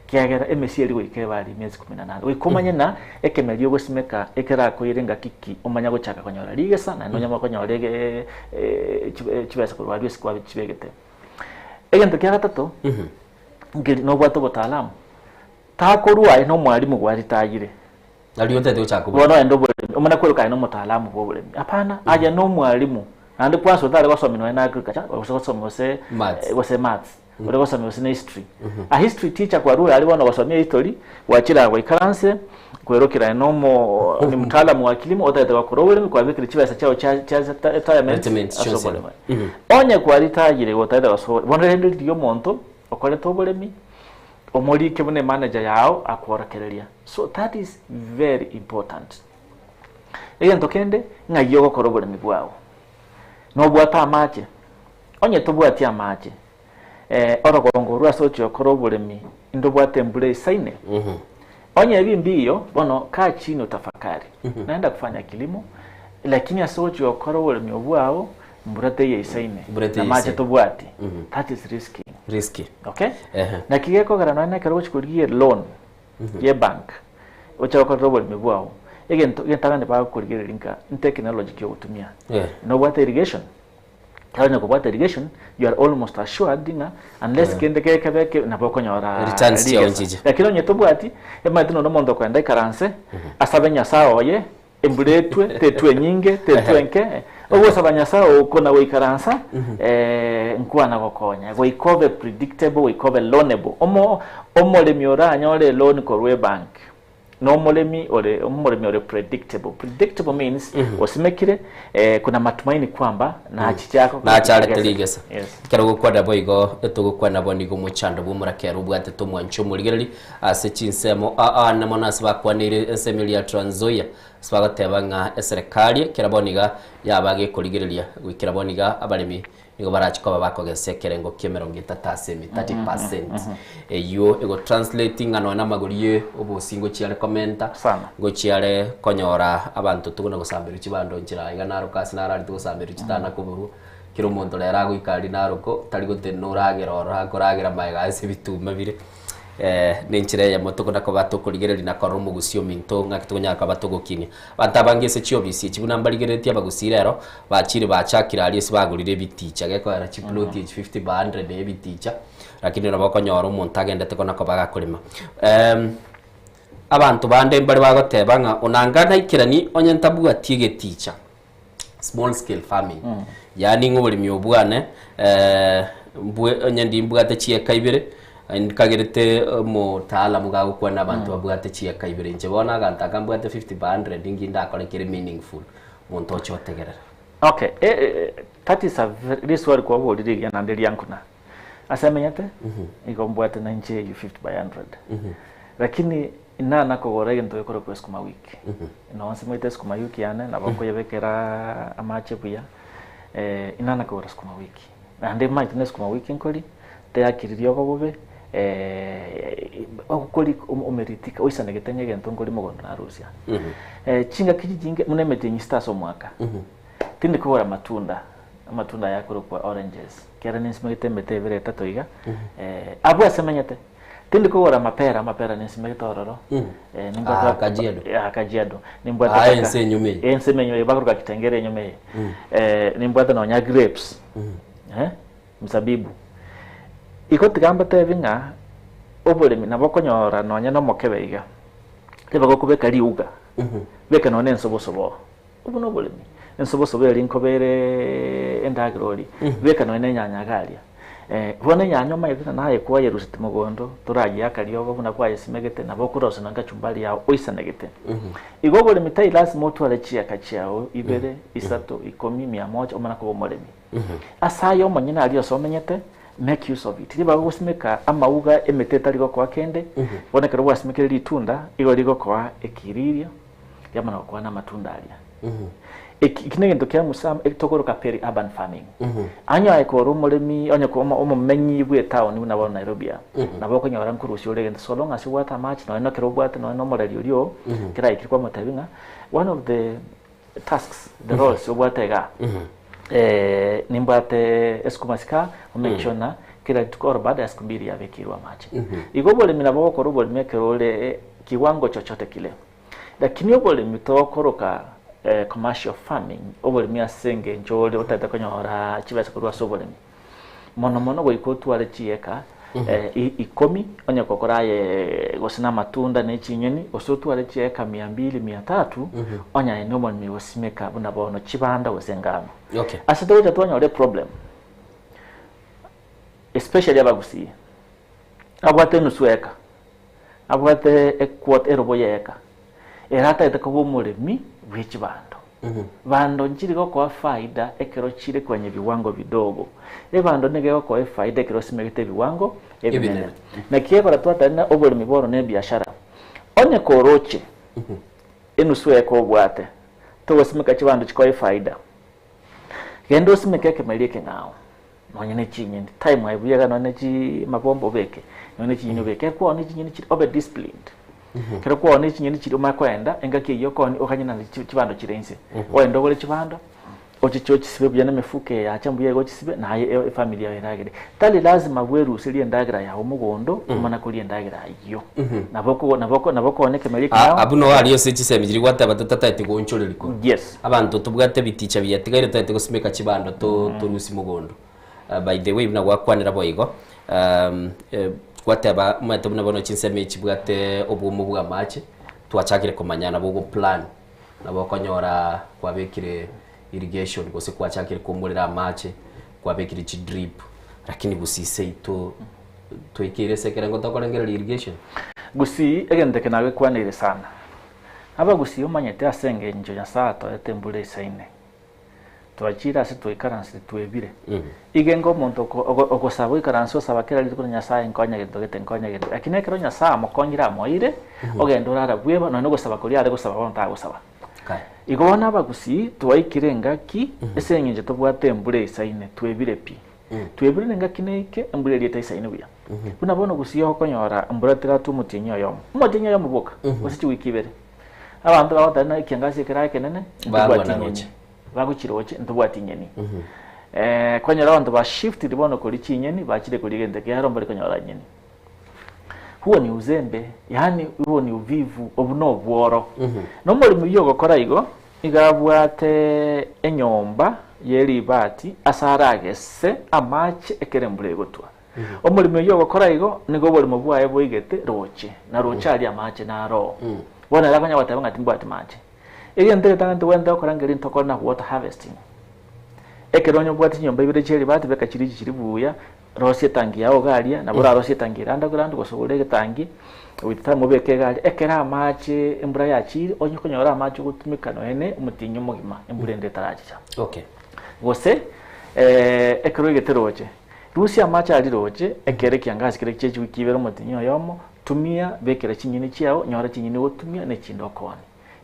Kiagera emesi eria goika ebe aria emiezi ikomi na nane. Goika omanye ng'a ekemeria ogosimeka ekerakoire engaki ki omanye gochaka konyora rigesa naende onyame konyora ege chibesa korwa aria ase kwachibegete. Egento kia gatato, nkeri nobwate obotaalamu. Takorua aye nomwalimu gwaritayire. Nario otete gochaka oboremi. Bono aye ndoboremi, omana kweroka aye nomotaalamu bw'oboremi. Hapana, aye nomwalimu. Naende kwansa otare gosomia nonya na agriculture, gose gosomia gose Maths. eh, gose maths, ore gosomia gose na history. A history teacher kwarure aria bono gosomia history, gwachire aa gwaikaranse, kwerokire aye nomo ni mtaalamu wa kilimo otagete gokora oboremi, kwabekire chibesa chiao chia chia retirement Retirement ase chionsi. oboremi. Onye kwaritayire gotagete gosoa oboremi, bono rende riria omonto okorete oboremi, Omorike buna emanager yao akworokereria so that is very important. Egento kende ng'ai ogokora oboremi bwao? Nobwate amache? Onye tobwati amache eh, orogongo orwo ase ochia gokora oboremi ndobwate embura eisaine? Onye ebi mbiyo bono kaa chini otafakari naenda kufanya kilimo lakini ase ochia gokora oboremi obwao mbura teiyo eisaine Mbura teiyo na mache eisaine. tobwati that is risky. Risky. Okay? Ehe. Naki gekogera nonya nekero ogochia korigia eloan ye bank oche gokorera oboremi bwao, egento getang'ani bagokorigereria nka ntekinology ki ogotumia. Yeah. Nobwate irrigation, ekero onye kobwate irrigation you are almost assured ng'a unless Yeah. kende gekebe eke nabo okonyora Returns chiao rigesa. nchiche. Lakini onye tobwati, emanyete nonye omonto okogenda aikaranse asabe Nyasaye oye Embura etwe, tetwe enyinge, tetwe enke, ogosaba Nyasae oko na goikaransa eh, nkwana gokonya. Goika obe predictable, goika obe loanable. Omo, omoremi oranyore eloan korwa ebank, Na omoremi ore omoremi ore predictable. Predictable means osimekire eh, kuna matumaini kwamba nachiche ako Nacharete agese. rigesa. Yes. Ekero gokwana boigo etogokwana bo nigo omochando bw'omorakera obwatete omwancho omorigereri ase chinsemo aane mono ase bakwaneire ensemo eria ya Trans Nzoia ase bagoteba ng'a eserekari ekero bono iga yaba gekorigereria goikera bono iga abaremi Nigo barache koba bakogesa ekerengo ki'emerongo etato ase eme, 30%. Eyio ego translate ng'a nonya namagori ye obosie ngochia are komenta, ngochia are konyora abanto tokona gosamberwa chibando nchera iga naroka ase nararete gosamberwa chitana koborwa, kera omonto rero agoika aria naroko tari gotenena oragera ororo akoragera magega ase ebituma bire. Nenchera eyemo tokona koba tokorigereria na korora omogusii ominto ng'aki tokonyara koba togokinia. Abanto abange ase chiofisi echi buna mbarigereretie abagusii rero, bachire bachakire aria ase bagorire ebiticha gekoera chiploti echi 50 by 100 na ebiticha, lakini nabo okonyora omonto agendete kona koba gakorema. Abanto bande mbare bagoteba ng'a onanga naikerani onye ntabwati egeticha. small scale farming yaani ng'a oboremi obwane mbwe onye ndimbwate chieka ibere nkagerete omotaalamu gagokwana abanto babwate chieka ibere inche bono aganto aka mbwate 50 by 100 ninki ndakore kere meaningful monto oche otegerera. Okay, eh, eh, that is a very, riswali kwaborire iga naende riankuna. Ase amenyete, igo mbwate na inche eyio 50 by 100. Lakini inana kogora egento gekorokwa esukuma wiki. Nonye nsimete esukuma wiki yane, nabo nkoyebekera amache buya, inana kogora sukuma wiki. Naende maete na esukuma wiki nkori, teyakiri riogo bobe, ogokori omeritika oisanegete ng'a egento nkori mogondo narusia. Chingaki chinyinge buna emetienyi isito ase omwaka, tindi kogora amatunda, amatunda aya akorokwa oranges, ekiagera ninsimegete emete ebere etato iga, abwo ase menyete. Tindi kogora amapera, amapera ninsimegete ororo. Eh, nimbwate Ah, Kajiado. Ah, Kajiado. Nimbwate Ah, kaka- ense enyume eye. Ense enyume eye bakoroka Kitengela enyume eye. Eh, nimbwate nonya grapes. Eh, mzabibu. Igo tiga mbatebi ng'a oboremi nabo okonyora nonya na omokebe iga. Ribaga okobeka riuga. Beka nonya na ensobosobo. Obo noboremi. Ensobosobo eria nkoba ere endagera orie, beka nonya na enyanya iga aria. Bono enyanya omanyete ng'a naye kwayerusetie mogondo, torayeaka riogo buna kwayesimegete, nabo okorosia nonya kachumbari yao oisanegete. Igo oboremi tai lasima otware chieka chiao ibere, isato, ikomi, mia moja, omana koba omoremi. Ase aya omonyene aria ase omenyete, make use of it. Ribaga gosimeka amauga emete etari gokoa kende, bono ekero gwasimekire ritunda, igo rigokoa ekiririo, riamana gokwana amatunda aria. Eki eki negento kia musa tokoroka peri urban farming. Onye aye kore omoremi onye ko omo- omomenyi bwe etown buna bono Nairobi aa, nabo okonyora nkorusia ore egento so long as obwate amache nonye na ekero obwate nonye na omoreri oria oo, ekero aikire kwamotebia ng'a one of the tasks the roles obwate igaa, nimbwate esukuma sika omake sure ng'a kera rituko oro baada ya siku mbili yabekirwe amache. Igo oboremi nabo ogokora oboremi ekero ore kiwango chochote kile. Lakini oboremi tokoroka commercial farming, oboremi ase engencho ore otagete konyora chibesa korwa ase oboremi. Mono mono goika otware chieka ikomi onye gokora aye gose na amatunda ne chinyeni, gose otware chieka mia mbili mia tatu onye aye nomoremi gosimeka buna bono chibando gose engano. Ase togocha twanyora eproblem especially abagusii, abwate enusu eka. Abwate equota erobo y'eka, ere atagete koba omoremi bwe chibando. Bando nchiri gokoa faida ekero chire kwenye viwango vidogo. Ebando nigo egokoa efaida ekero osimegete ebiwango ebinene. Ebinene. Naki ekora twatari na oboremi bono na ebiashara. Onye koroche enusu eka obwate, togosimeka chibando chikoe efaida. Genda osimeke ekemeri ekeng'ao. Nonya ne chinyeni, time aye buya iga nonya ne chi mabomba obeke, nonya ne chinyeni obeke. Ekero kwaonia chinyeni chiria obe disciplined. Ekero kwaonia chinyeni chiria omanye koenda, engaki eyio okoonia okanye naende chi chibando chire inse. Oende ogore chibando, ochiche ochisibe buya na emefuko eye yacha mbuya iga ochisibe, naye e efamiri yago eragere. Tari lazima bweruserie endagera yago mogondo, omana koria endagera ayio. Nabo oko nabo oko nabo okoonia ekemeri Ah, ekeng'ao. abwo noo aria ase chisemi chiria gwateba totatagete goonchoreria korwa. Yes. Abanto tobwate ebiticha biatigaire totagete gosimeka chibando to torusie mogondo. By the way buna gwakwanera boigo, gwateba omanyete buna bono chinsemo echi chibwate obwomo bwa amache, twachakire komanya nabo ogoplan, nabo okonyora kwabekire irrigation gose kwachakire koumorera amache, kwabekire chidrip, lakini gose seito twaikeire ase ekerengo tokorengereria irrigation. Gusii egento eke nagekwaneire sana. Abagusii omanyete ase engencho Nyasae atoete embura eisaine. Twachire ase twaikaransire twebire. Iga enga omonto ogosaba oikaranse osaba kera rituko na Nyasae nkonya gento gete nkonya gento. Lakini ekero Nyasae amokonyire amoeire, ogenda orara bweba nonya ogosaba koria are gosaba bono tagosaba. Igo bono abagusii twaikire engaki ase eng'encho tobwate embura eisaine twebire pi. Twebire na engaki neike embura eria etaisaine buya. Buna bono gusii okonyora embura teratwa omotienyi oyomo. Omotienyi oyomo bwoka gose chiwiki ibere. Abanto bagoteba ng'a ekiangasi ekere ekenene Bagwa ntobwati na nyeni. roche. Bagochia roche ntobwati nyeni. Kwanyora abanto ba shifted bono koria chinyeni bachire koria egento ekiagera mbari konyora nyeni. Huo ni uzembe, yaani huo ni uvivu, obu na obworo. Na omoremi oyio ogokora igo, iga abwate enyomba ye ribati ase aragese amache ekero embura egotwa. Omoremi oyio ogokora igo, nigo oboremo bwaye boigete roche, na roche aria amache naro. Bono ere akonya goteba ng'a timbwati mache. Egento egetang'ani tobwenerete gokora nkeri ntokore na water harvesting. Ekero onye obwate chinyomba ibere chie ribati beka chirichi chiria buya, rosia etangi yao iga aria, nabo orarosie etangi ere underground gose ogore egetangi, with time obeke iga aria, ekero amache embura yachire, onye okonyora amache ogotumeka nonya ne omotienyi omogima embura ende etarachicha. Okay. Gose ekero oigete roche, rusia amache aria roche, ekero ekiangasi keria chia chiwiki ibere omotienyi oyomo, tumia bekera chinyeni chiao, nyora chinyeni ogotumia na echinde okoonia.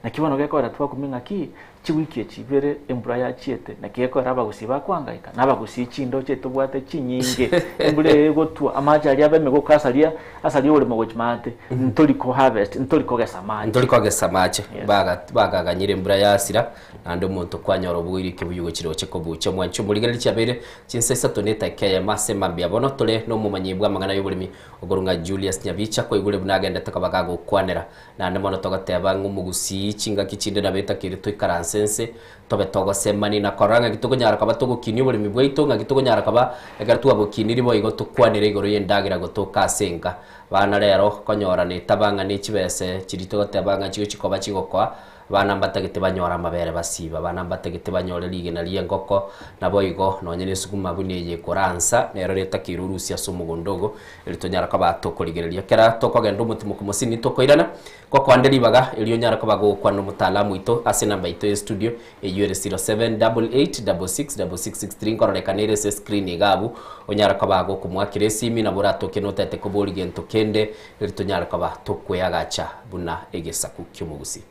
Naki bono gekorera twakumia ng'aki chiwiki echi ibere embura yachiete, naki gekorera abagusii bakoangaika, na abagusii chindoche tobwate chinyinge, embura eye egotwa, amache aria abe emegoko asaria asaria oboremo gochia maate, ntori ko harvest, ntori kogesa amache. Ntori kogesa amache, baga bagaganyire embura yasira, naende omonto kwanyora obogoirie ekebuyu gochia roche kobucha. Omwanchi omorigereria chiabeire chinsa isato na etageka eyemo ase mambia bono tore nomomanyi bw'amang'ana y'oboremi okorwa ng'a Julius Nyabicha kwaigure buna agendete koba gagokwanera Naende mono togoteba ng'a omogusii chingaki chinde nabo etakeire toikaranse ense, tobe togosemania na korora ng'aki tokonyara koba togokinia oboremi bwaito, ng'aki tokonyara koba ekero twabokiniri boigo tokwanere igoro y'endagera gotoka ase enka. Bana rero konyora netaba ng'a ne chibese chiria togoteba ng'a chigochi koba chigokoa, abana mbatagete banyore amabere basibe, abana mbatagete banyore rigena ri'engoko, naboigo nonye na esukuma buna eye ekoransa, nero retakeire orusie ase omogondo ogo, Erio tonyare koba tokorigereria kera tokogenda omotimoko mosini tokoirana, gokoande ribaga erio onyare koba gokwana omotalamu oito ase enamba yaito ye studio eyio ere 0788666663 nkororekana ere ase escreen iga abwo onyare koba gokomoakera esimi nabo oratoke notete koboria gento kende erio tonyare koba tokweagacha buna egesaku ki'omogusii.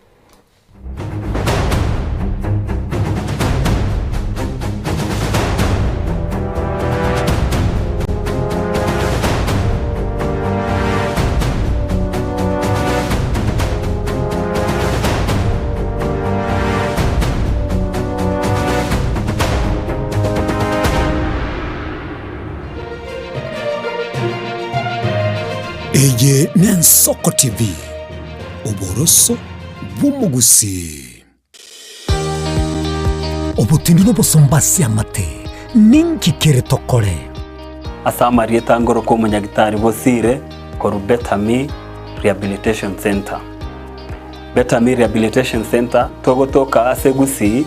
Eye n'Ensoko TV, oboroso bw'omogusii. Obotindi n'obosomba ase amate, ninki kere tokore? Ase amarieta ngoroka omonyagitari Bosire korwa Betami Rehabilitation Centre. Betami Rehabilitation Centre togotoka ase Gusii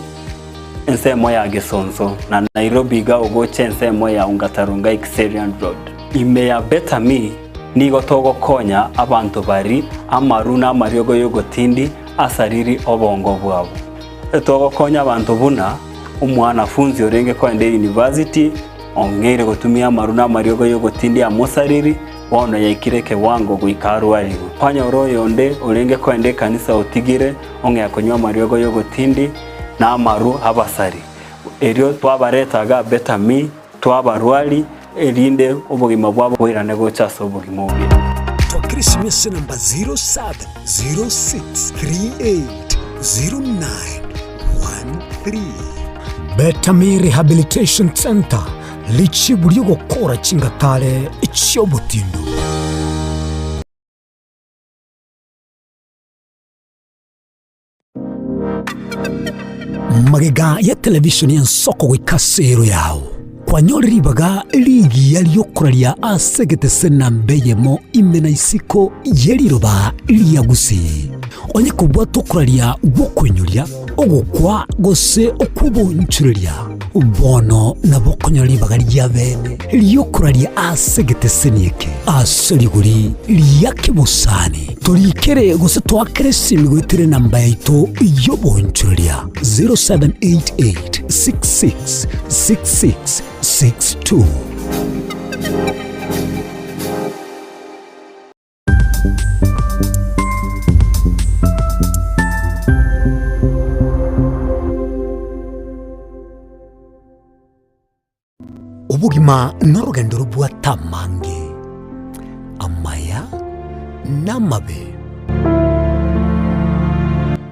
ensemo ya Gesonso na Nairobi iga ogocha ensemo ya Ongata Rongai Kiserian Road. Ime ya Betami Nigo togokonya abanto bari amaru na amariogo y'ogotindi asariri obongo bwabo. Togokonya abanto buna omwanafunzi orenge koenda eyunivasiti ong'eire gotumia amaru na amariogo y'ogotindi amosariri, bono yaikire ekewango goika arwarigwe. Kwanyora oyonde orenge koenda ekanisa otigire ong'ea konywa amariogo y'ogotindi na amaru abasari. Erio twabareta iga Betami Twabarwari, erinde obogima bwabo boirane gocha ase obogima obuya. Twakera esimi ase enamba 0706380913. Betami Rehabilitation Centre, richibu ri'ogokora chingatare chi'obotindu. Magega ya televisheni y'ensoko goika ase ero yao, kwanyore ribaga rigiya ri'okoraria ase egetese namba eyemo ime na isiko ye riroba ria Gusii. Onye kobwate okoraria gw'okoinyoria, ogokwa gose okw'obonchoreria. Bono nabo okonyora ribaga ria bene ri'okoraria ase egeteseni eke ase rigori ria kebosani. Torikere gose toakere esimi goetera enamba yaito y'oboonchoreria 0788 66 66 62. Obogima norogendo robwate amange, amaya na amabe.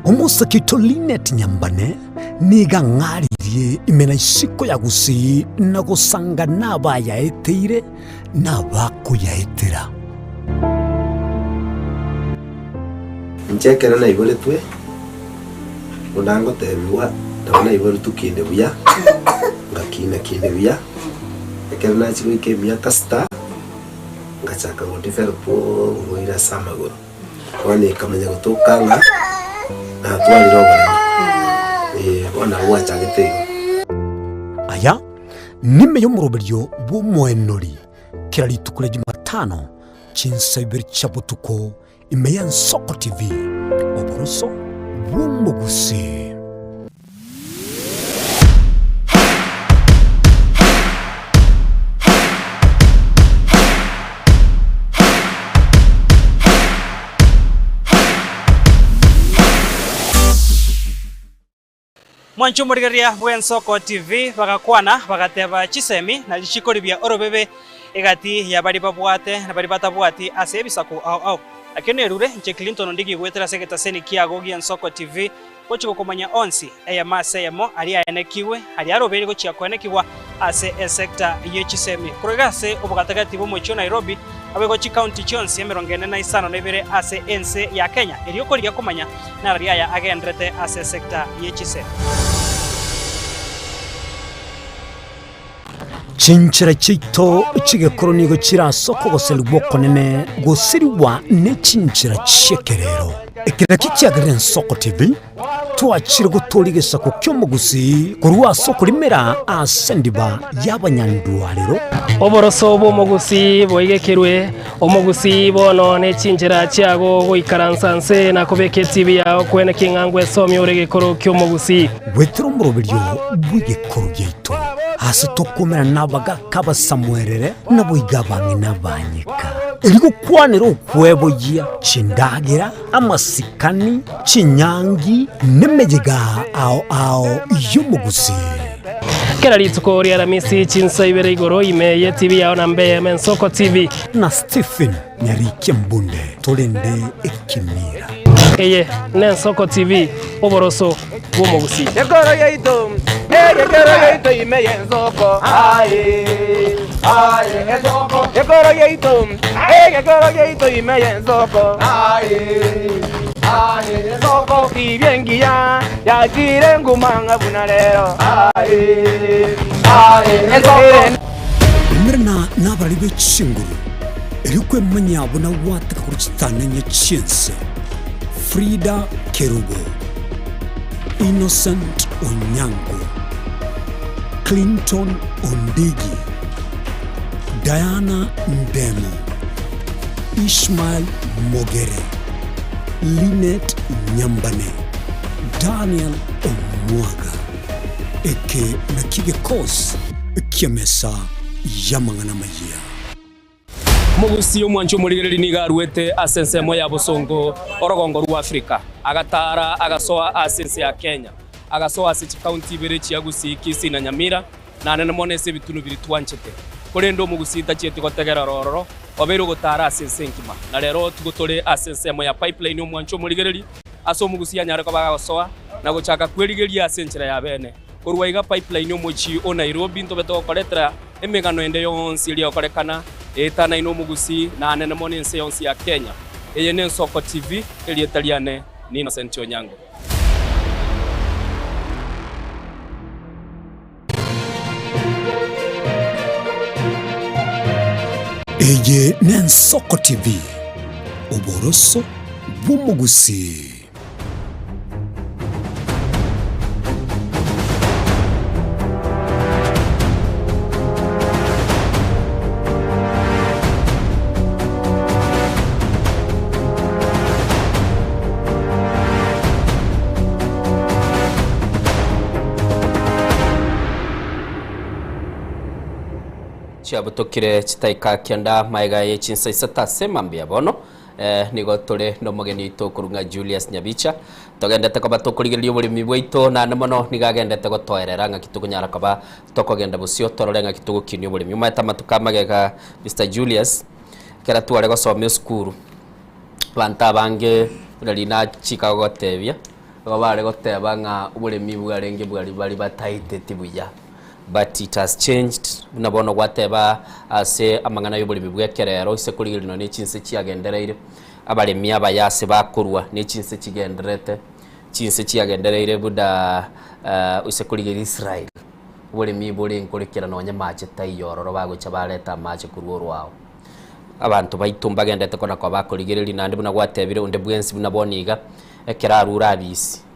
Omosake oito Linet Nyambane nigo ang'aririe ime na isiko ya Gusii na gosanga nabayaeteire nabakoyaetera. Inche ekero naiboretwe, buna ngotebigwa, nabo naiboretwe kinde buya, ngakina kinde buya, ekero nachia goika emiaka sita, ngachaka go develop oborwaire ase amagoro. Bono ekamanya gotoka ng'a natwarire oboremo, eh, bono nabo gwachagete igo. Aya nime y'omoroberio bw'omoenori kera rituko ria Jumatano chinsa ibere chia botuko ime y'Ensoko TV, oboroso bw'omogusii. Mwanche omorigereria bw'Ensoko TV bagakwana bagateba chisemi na richiko ribia orobebe egati ya baria babwate na baria batabwati ase ebisaku ao ao. Nakio nerure inche Clinton Ondigi goetera ase egetaseni kiago gi'Ensoko TV gochia gokomanya onsi eyemo ase eyemo aria aenekigwe aria arobeire gochia koenekigwa ase esecta ye chisemi korwa iga ase obogatagati bw'omochie o Nairobi Naboigo chikaunti chionsi emerongo ene na isano na ibere ase ense ya Kenya, erio korigia komanya narari aya agenderete ase esecta ye chisemi. Chinchera chiaito chi'egekoro nigo chire ase okogoserigwa okonene gosirigwa ne chinchera chi'ekerero. Eke nakio kiagerire Ensoko TV twachire gotooria egesaku ki'omogusii korwa ase okorimera ase endiba y'abanyandwarero. Oboroso bw'omogusii boigekerwe, omogusii bono ne chinchera chiago goikaransa nse na kobeka etibi yao kwene king'a ngwesomia ore egekoro ki'omogusii. Goetera omoroberio bw'egekoro giaito, ase tokomerana nabagaka abasamuerere, naboigo abang'ina abanyeka, erio gokwanera okweboyia chindagera, amasikani, chinyangi, nemeyega ao ao y'omogusii. Kera rituko ria Aramisi chinsa ibere igoro ime ye TV yao na mbe Ensoko TV. Na Stephen Nyarikia Mbunde torende ekemira. Eye n'Ensoko TV, oboroso bw'omogusii. Gekoro giaito, egekoro giaito ime y'ensoko, aye, aye, ensoko. Gekoro giaito, egekoro giaito ime y'ensoko, aye, aye, ensoko. Tibia engiya yachire nguma ng'a buna rero, aye, aye, ensoko. Umerana nabarari be chinguru, erio kwemanyia buna gwateka korwa chitananya chi'ense. Frida Kerubo, Innocent Onyango, Clinton Ondigi, Diana Ndemo, Ishmael Mogere, Linet Nyambane, Daniel Omwaga. Eke nakio gekosi ki'emesa y'amang'ana amayia. Omogusii omwanchi omorigereria nigo aruete ase ensemo ya bosongo orogongo rwa Afrika, agataara agasoa ase ense ya Kenya, agasoa ase chikaunti ibere chia Gusii, Kisii na Nyamira, na anene mono ase ebitunu biria twanchete. Korende omogusii tachieti gotegera ororo, obeire ogotaara ase ense engima. Na rero tigo tore ase ensemo ya Pipeline omwanchi omorigereria, ase omogusii anyare koba agosoa na gochaka kwerigeria ase enchera ya bene. Korwa iga Pipeline omochie o Nairobi ntobe togokoretera Emegano ende yonsi eria egokorekana eetanaine omogusii na anene mono ense yonsi ya Kenya. Eye n'Ensoko TV, erieta riane ni Innocent Onyango. Eye n'Ensoko TV, oboroso bw'omogusii. Chiabutokire chitaika kianda maega ye chinsa isato ase mambia bono eh, nigo tore nomogeni oito okorwa ng'a Julius Nyabicha togendete koba tokorigereria oboremi bwaito naende mono nigo agendete gotoerera ng'aki tokonyara koba tokogenda bosio torore ng'aki togokinia oboremi. Omanyete amatuko amagega Mister Julius ekero tware gosoma esukuru abanto abange buna riria nachika gogotebia nigo bare goteba ng'a oboremi bwarenge bwari bari bataeteti buya. But it has changed, buna bono gwateba ase amang'ana y'oboremi bw'ekerero, ase korigereria nonya ne chinse chiagendereire, abaremi abaya ase bakorwa ne chinse chigendererete, chinse chiagendereire buna ase korigereria Israel, oboremi bore nkorekera nonya mache taiyo ororo bagocha bareta amache korwa orwao. Abanto baito mbagenderete kona koba bakorigereria naende buna gwatebire onde bwensi buna bono iga, ekero arure abisi.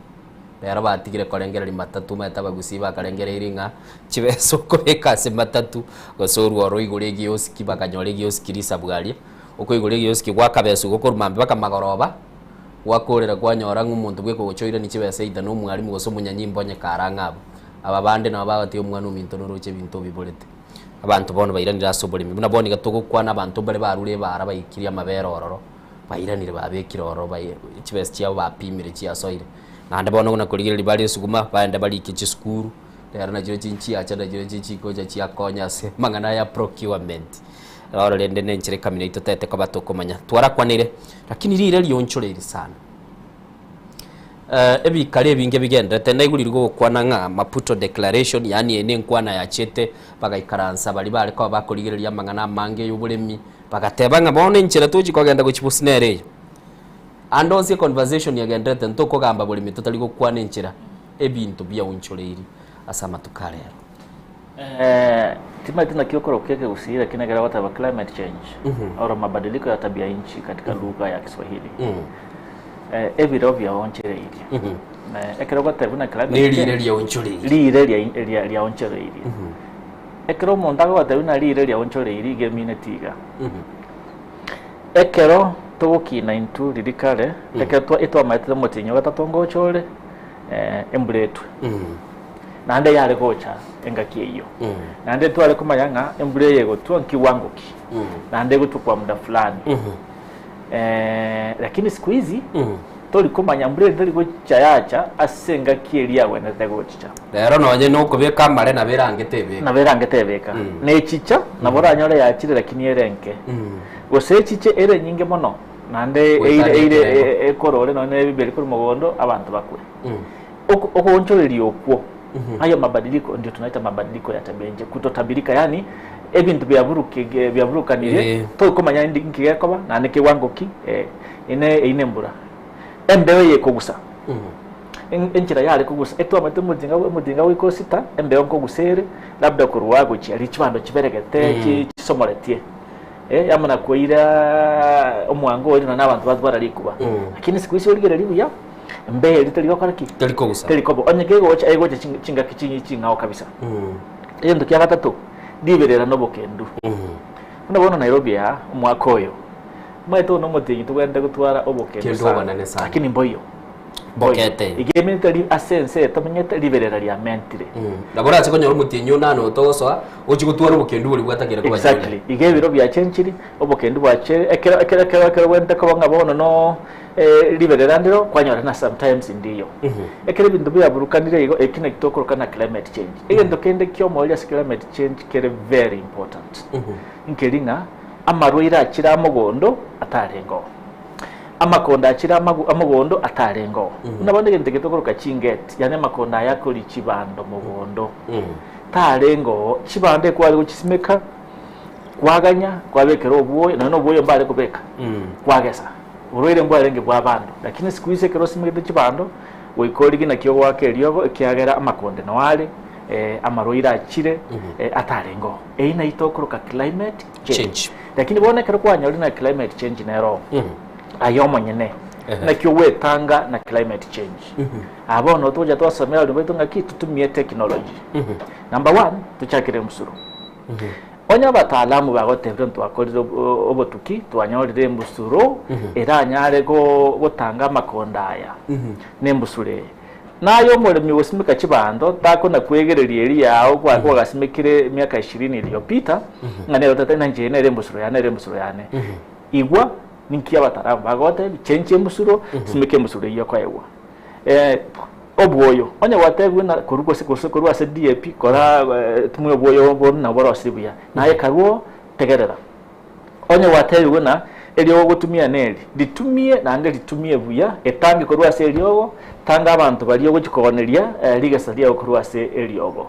Rero batigire korengereria matatu, omanyete abagusii bakarengereirie ng'a chibesa okobeka ase matatu, gose orwe oro oigore egiosiki, bakanyora egiosiki risabu aria, okoigora egiosiki gwakabesa igo korwa mambia mpaka magoroba, gwakorera kwanyora ng'a omonto bweka ogocha oiranie chibesa either na omwalimu gose omonyanyimbo onye kare ang'e abwo. Aba bande nabo bagotebi omwana ominto noroche ebinto obiborete. Abanto bono bairanire ase oboremi, buna bono iga togokwana abanto mbare barure ebaara baikirie amabere ororo, bairanire babekire ororo bai chibesa chiabo bapimire chiasoire. Naende bono buna korigereria bare esuguma, baende barike chisukuru, rero nachio chinchiacha nachio chigocha chiakonya ase amang'ana aya procurement. Bono rende na enchera ekamina eyio totaete koba tokomanya. Twarakwanire, lakini rire rionchoreiri sana. Ebikaro ebinge bigenderete, naigurire gokwana ng'a Maputo Declaration, yaani eye nenkwana yachete bagaikaransa baria bare koba bakorigereria amang'ana amange ya oboremi, bagateba ng'a bono enchera tochi kogenda gochia bosio nere eye. Ande onsi econversation egenderete ntokogamba boremi totari gokwana enchera ebinto biaonchoreiri ase amatuko a rero. Timanyeti naki okoroka ekegusii lakini ekero ogoteba climate change oro mabadiliko ya tabia nchi katika lugha ya Kiswahili ebiro biaonchoreirie. Ekero ogoteba buna climate Ne change rire riaonchoreirie. Rire riaonchoreirie. Ekero omonto agogotebia buna rire riaonchoreirie iga emineti iga. Ekero togokina intwe riria kare, ekero twa etwamaetete omotienyi o gatato ngocha ore, embura etwe. Naende yare gocha engaki eyio. Naende tware komanya ng'a embura eye egotwa nkiwango ki, naende egotwa kwa muda fulani. Lakini siku hizi, tori komanya mbura eri teri gocha yacha ase engaki eria yagwenerete gochicha. Rero nonye nokobeka amare nabo erangete ebeka. Nabo erangete ebeka. Na echicha nabo oranyore yachire lakini ere enke. Gose echiche ere enyinge mono naende Goetania eire eire ekerengo. e- ekorore nonye na ebiberi korwa mogondo abanto bakwe. Oko- Ogoonchoreria okwo ayo mabadiliko ndio tunaita mabadiliko ya tabia nche kutotabirika yani ebinto biaburuki biaburukanirie tokomanya ndi nki gekoba naende kiwango ki eh, ine eyio nembura embeo eye ekogusa En- enchera yare kogusa etwamanyete omotinga omotinga goika osita embeo nkogusa ere labda korwa gochia riria chibando chiberegete chi chisomoretie eh, yamana koira omwango oria nonye na abanto batwara rikuba lakini siku hizi origereria buya embeo eria teri gokora ki? Teri kogusa. Teri koba onye kegocha egocha ching- chingaki chi- ching'ao kabisa egento kia gatato riberera na obokendu buna bono Nairobi aa omwaka oyo Omanyete oyo nomotienyi tobwenerete gotwara obokendu Kendu sana, obonene sana. lakini mboiyo. Mboiyo. Bokete. Iga eminto ri ase ense eye tomenyete riberera riamentire. Nabo orache konyora omotienyi onane otogosoa ochi gotwara obokendu boria bwatakeire koba Exactly. Iga ebiro biachenchiri, obokendu bwachere, ekero ekero ekero ekero obwenerete koba ng'a bono no eh, riberera ndiro, kwanyora na sometimes ndiyo. Ekero ebinto biaburukanire igo, eki naki tokoroka na climate change. Egento kende kiomoerio ase climate change kere very important. Nkeri ng'a Amarwaire achire amogondo atarengeo, amakonda achire amagu amogondo atarengeo. Buna bono egento eke tokoroka chingeti, yaani amakonda aya akori chibando mogondo, tarengeo, chibando ekware gochisimeka, kwaganya, kwabekera obwoyo, nonya na obwoyo mbare kobeka, kwagesa. Oborwaire mbwarenge bwa abanto, lakini siku hizi ekero osimegete chibando, goika origie naki ogoaka eriogo ekiagera amakonde noo are, amarwaire achire, atarengeo. Eyio nayo tokoroka climate change. Change. Lakini bono ekero kwanyorire na climate change nero aye omonyene naki ogwetanga na climate change. Aa bono togocha twasomera abaremi baito ng'aki totumie technology. Number one, tochakere embusuro. Onye abataalamu bagotebire ntwakorire obotuki twanyorire embusuro eranyare gotanga amakonda aya na embusuro eye. Naye omoremi ogosimeka chibando takona kwegereria eria yao kwa kwagasimekire emiaka ishirini iliyopita, ng'a nere otete ng'a inche nere embusuro yane nere embusuro yane. Igwa ninki abataramu bagotebia, chenchia embusuro, simeka embusuro eyio okoegwa. Eh, obwoyo, onye gwatebigwe ng'a korwa gose gose korwa ase DAP kora tumia obwoyo bono nabo borosirie buya, naye karwo tegerera. Onye gwatebigwe ng'a eriogo ogotumia neri, ritumie naende ritumie buya, etange korwa ase eriogo, tanga abanto baria ogochia kogoneria rigesa riao korwa ase eriogo.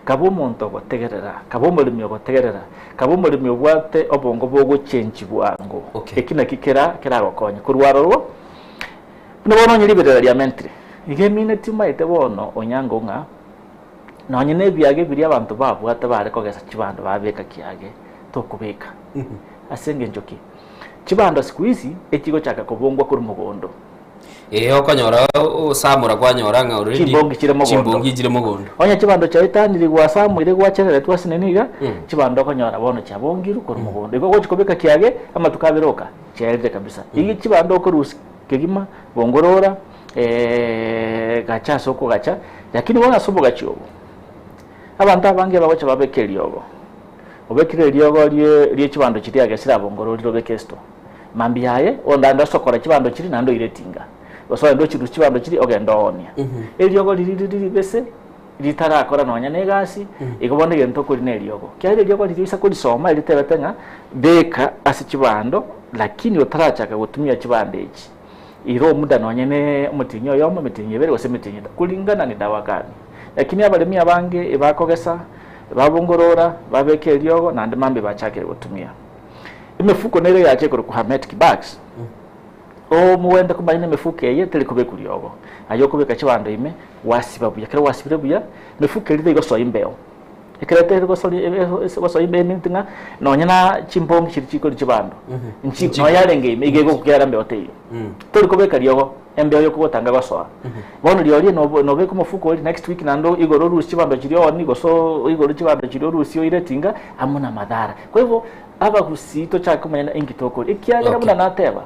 Kaba omonto ogotegerera, kaba omoremi ogotegerera, kaba omoremi obwate obongo bogochenchi bwango. Eki nakio kera keragokonye. Korwa aroro, buna bono onye riberera riamentire, iga emineti omaete bono onyango ng'a nonye na ebiage biria abanto babwate bare kogesa chibando babeka kiage, tokobeka. Ase engencho ki? Chibando siku hizi echigochaka kobongwa korwa mogondo. Ee, okonyora osamora kwanyora ng'a already Chimbongi chire mogondo. chimbongi chire mogondo. Onye chibando chiaetanire gwasamoire gwachereretwe ase nini iga, Mm. chibando okonyora bono chiabongirwe korwa mogondo. Igo ogochi kobeka kiage, amatuko abere oka, chiaerire kabisa. Iga chibando okorusia kegima, bongorora, gacha ase okogacha, lakini bono ase obogachi obo, abanto abange bagocha babeke eriogo. Obekire eriogo rie rie chibando chiria agesire abongororire obeke esito. Mambia aye, onde osokore chibando chiria naende oire etinga. Gose ogende ochirusie chibando chiria ogende oonie. Eriogo riria riri ribese ritarakora nonya na egasi, igo bono egento okori na eriogo. Ekiagera eriogo riria oisa korisoma eritebete ng'a beka ase chibando lakini otarachaka gotumia chibando echi, ira omuda nonya ne omotienyi oyomo, emetienyi ebere gose emetienyi etato kulingana ni dawa gani. Lakini abaremi abange ebakogesa Babongorora, babeka eriogo, naende mambia bachakire gotumia. Emefuko nere yacha ekorokwa hermetic bags. Omogwente komanya na emefuko eye teri kobekwa riogo. Aye okobeka chibando ime, gwasiba buya. Ekero gwasibire buya, emefuko eria tegosoa imbeo. Ekero etari gosoa imbeo eminto ng'a nonya na chimbongi chiria chikoria chibando, nchi nonya yarenge ime iga egokera mbeo teiyo. Tori kobeka riogo. Embeo yokogotanga gosoa. Bono rirorio nobo nobeke omofuko oria next week naende igoro orusie chibando chiria ooni gose oigore chibando chiria orusie oire etinga amo na madhara. Kwa hivyo abagusii tochake komanya na inki tokoria ekiagera Okay. buna nateba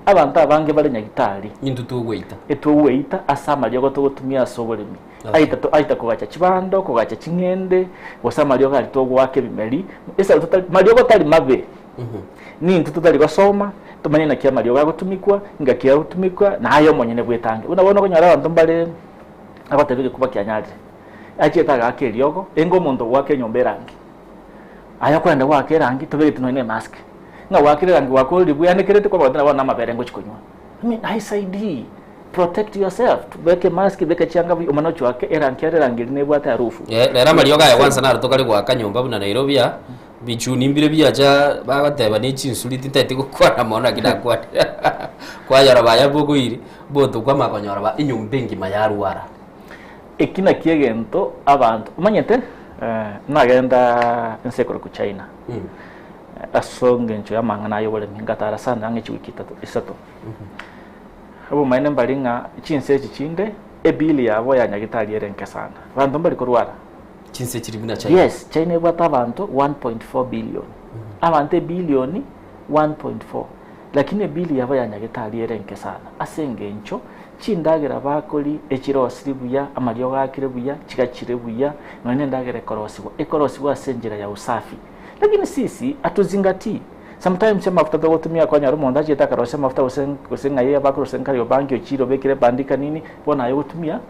abanto abange bare nyagitari Intwe togoita. etwogoita ase amariogo togotumia ase oboremi Okay. aita to aita kogacha chibando kogacha ching'ende gose amariogo aria togoaka ebimeri ase totari mariogo tari mabe Nintwe totari gosoma, tomanye naki amariogo agotumikwa, ngaki agotumikwa, na aye omonyene bwetange. Buna bono okonyora abanto mbare agoteba egekuba kianyarire, achiete agaaka eriogo, enga omonto ogoaka enyomba erangi, aye okoenda goaka erangi tobegeti nonya na emask, ng'a goakire erangi gwakorire bweanekerete kwabwate na bono na amabere ngochi konywa. I mean haisaidii, protect yourself, beka emask, beka chianga buya, omanye ochoake erangi ere erangi eria nebwate harufu. Eh, rero amariogo aya kwanza naro tokare goaka nyomba buna Nairobi aa, Bichuni mbire biacha bagoteba ne chinsuri tintagete gokwana mono naki nakwanire kwanyora baya bogoiri botuko kwamanya konyora ba enyomba engima yarwara. Eki nakio egento abanto omanyete nagenda ense ekorokwa China ase engencho ya amang'ana aya oboremi ngatara sana ang'e chiwiki itato isato. Obomaene mbari ng'a chinse echi chinde ebill yabo ya nyagitari ere enke sana, abanto mbari korwara. Chinse chiri buna China. Yes, China ebwate abanto 1.4 billion. Abanto ebilioni 1.4. Lakini ebili yabo ya nyagetari ere enke sana ase engencho chindagera bakori echirosiri buya, amariogo akire buya, chigachire buya, nonya na endagera ekorosigwa, ekorosigwa ase enchera ya usafi. Lakini sisi hatuzingatii. Sometimes amafuta togotumia kwanyora omonto achiete akarosia amafuta gose gose ng'ai abakorusia nkariobangi ochire obekire ebandika nini, bono aye ogotumia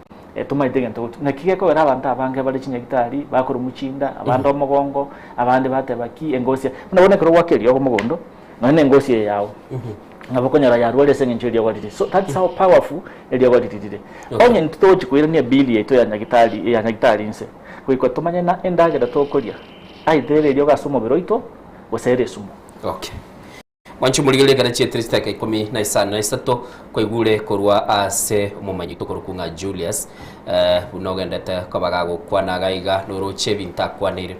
Tomaete egento gotu. Naki gekogera abanto abange bare chinyagitari bakoromwa chinda, abande omogongo, abande bateba ki, engosia. Buna bono ekero gwaka eriogo mogondo, nonya na engosia eye yao, nabo okonyora yarwarire ase eng'encho eriogo riri. So that's how powerful eriogo riri rire. Onye intwe togochi koirania ebill yaito ya nyagitari ya nyagitari inse, goika tomanye na endagera tokoria, aye ere eriogo ase omobere oito, gose ere esumu. Okay. Mwanche omorigereria ekero chietire chidakika ikomi na isano na isato kwaigure korwa ase omomanyi tokorokwa ng'a Julius eh, buna ogendete koba gagokwana iga iga noroche ebinto akwaneire.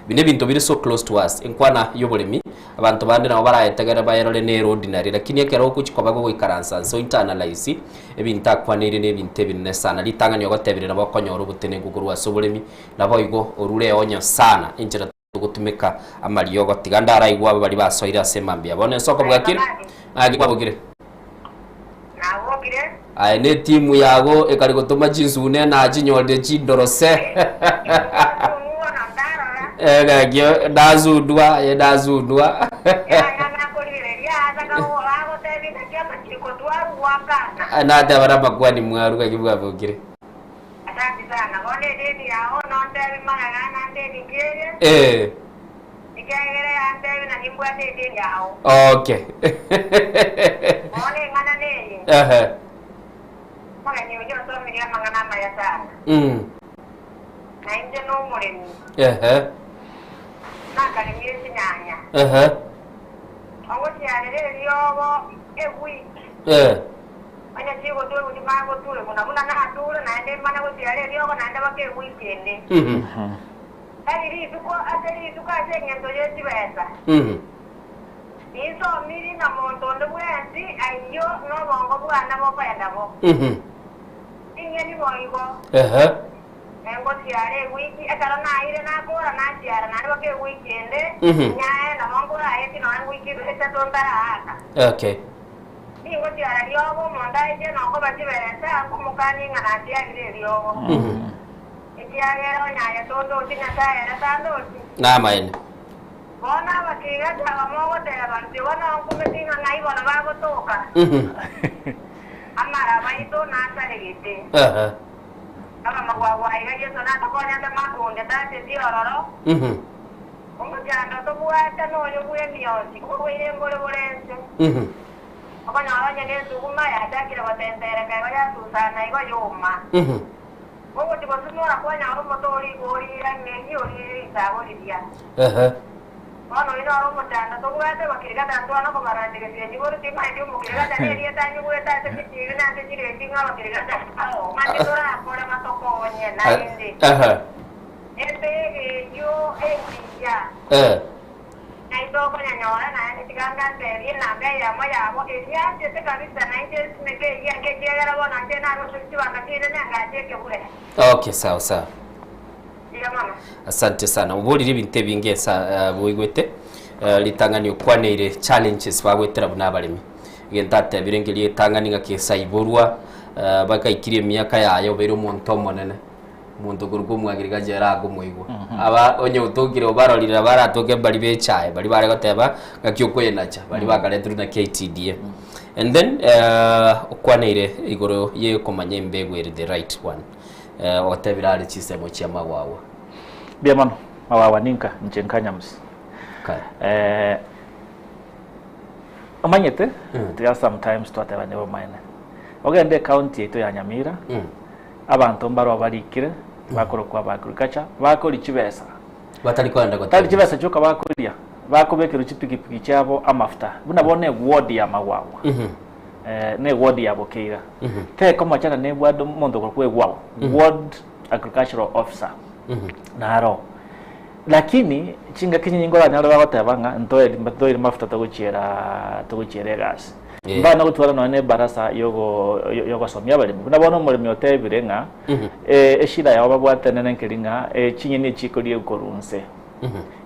Ebi nebinto bire so close to us, enkwana y'oboremi abanto bande nabo baraetegere bayerore nere ordinary lakini ekero ogochi koba gogoikaransa nse ointernalize ebinto akwaneire nebinto ebinene sana. Ritang'ani ogotebire nabo okonyora obotenenku korwa ase oboremi naboigo orure eonyo sana enchera Togotumeka amariogo, tiga ndaraigwe aba baria basoire ase emambia. Bono ense okobwakire, ng'aki kwabokire? Nabokire. Aye ne etimu yago ekare gotoma chinsune nachinyorire chindorose. Egekio nasundwa aye nasundwa. Nateba namakwani mwaru gaki bwabokire. Eh. Okay. Ehe. Ehe. Ehe. Eh. Ehe. Okay. Namaene. Ehe. Ehe. Ehe. Eh. Okay, sawa sawa. Asante sana. Oborire ebinto ebinge esa boigwete ritang'ani okwaneire challenges bagwetera buna abaremi. Egento atebire nkeria etang'ani ng'aki esaiborwa bagaikirie emiaka yaye obeire omonto omonene. Omonto okorokwa omwagirigacha ere akomoigwa. Aba onye otokire obarorire baratoke mbari bechae baria bare goteba ng'aki okoyenacha baria bakareterwe na KTDA. And then okwaneire igoro ye okomanya embegu ere the right one. Ogotebire are chinsemo chia magwagwa. Mbuya mono, magwagwa ninka inche nkanyamusi. Eh, omanyete tiga sometimes twatebania obomaene. Ogende ecounty yaito ya Nyamira, abanto mbaroo barikire bakorokwa aba agriculture bakoria chibesa. Batari koenda Tari gotebia. chibesa chioka bakoria, bakobekerwa chipikipiki chiabo amafuta. Buna bono eward ya Magwagwa, eh, ne eward ya Bokeira. Tekomochana ne ward omonto okorokwa egwao, ward agricultural officer. Naro. Lakini chingaki chinyinge oranyore bagoteba ng'a ntoeri ntoeri mafuta togochiera togochiera egasi. Yeah. Mbana gotwara nonya na ebarasa yogo yogosomia abaremi. Buna bono omoremi otebire ng'a eh, eshida yabo babwate nene nkeri ng'a eh, chinyeni echikoria korwa nse.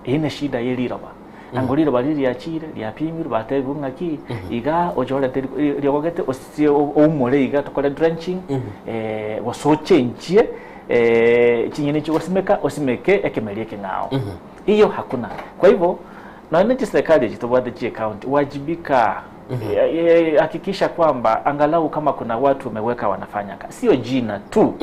Eyio ne shida ye riroba. Ango riroba riria riachire riapimirwe batebigwe ng'aki iga ochorete riogogete osie oumore iga tokore drenching eh, gose ochenchie eh, chinyeni chigosimeka osimeke ekemeri ekeng'ao. Iyo hakuna. Kwa hivyo nonya ne chiserikali echi tobwate chie county wajibika. Hakikisha kwamba angalau kama kuna watu umeweka wanafanya kazi, sio jina tu.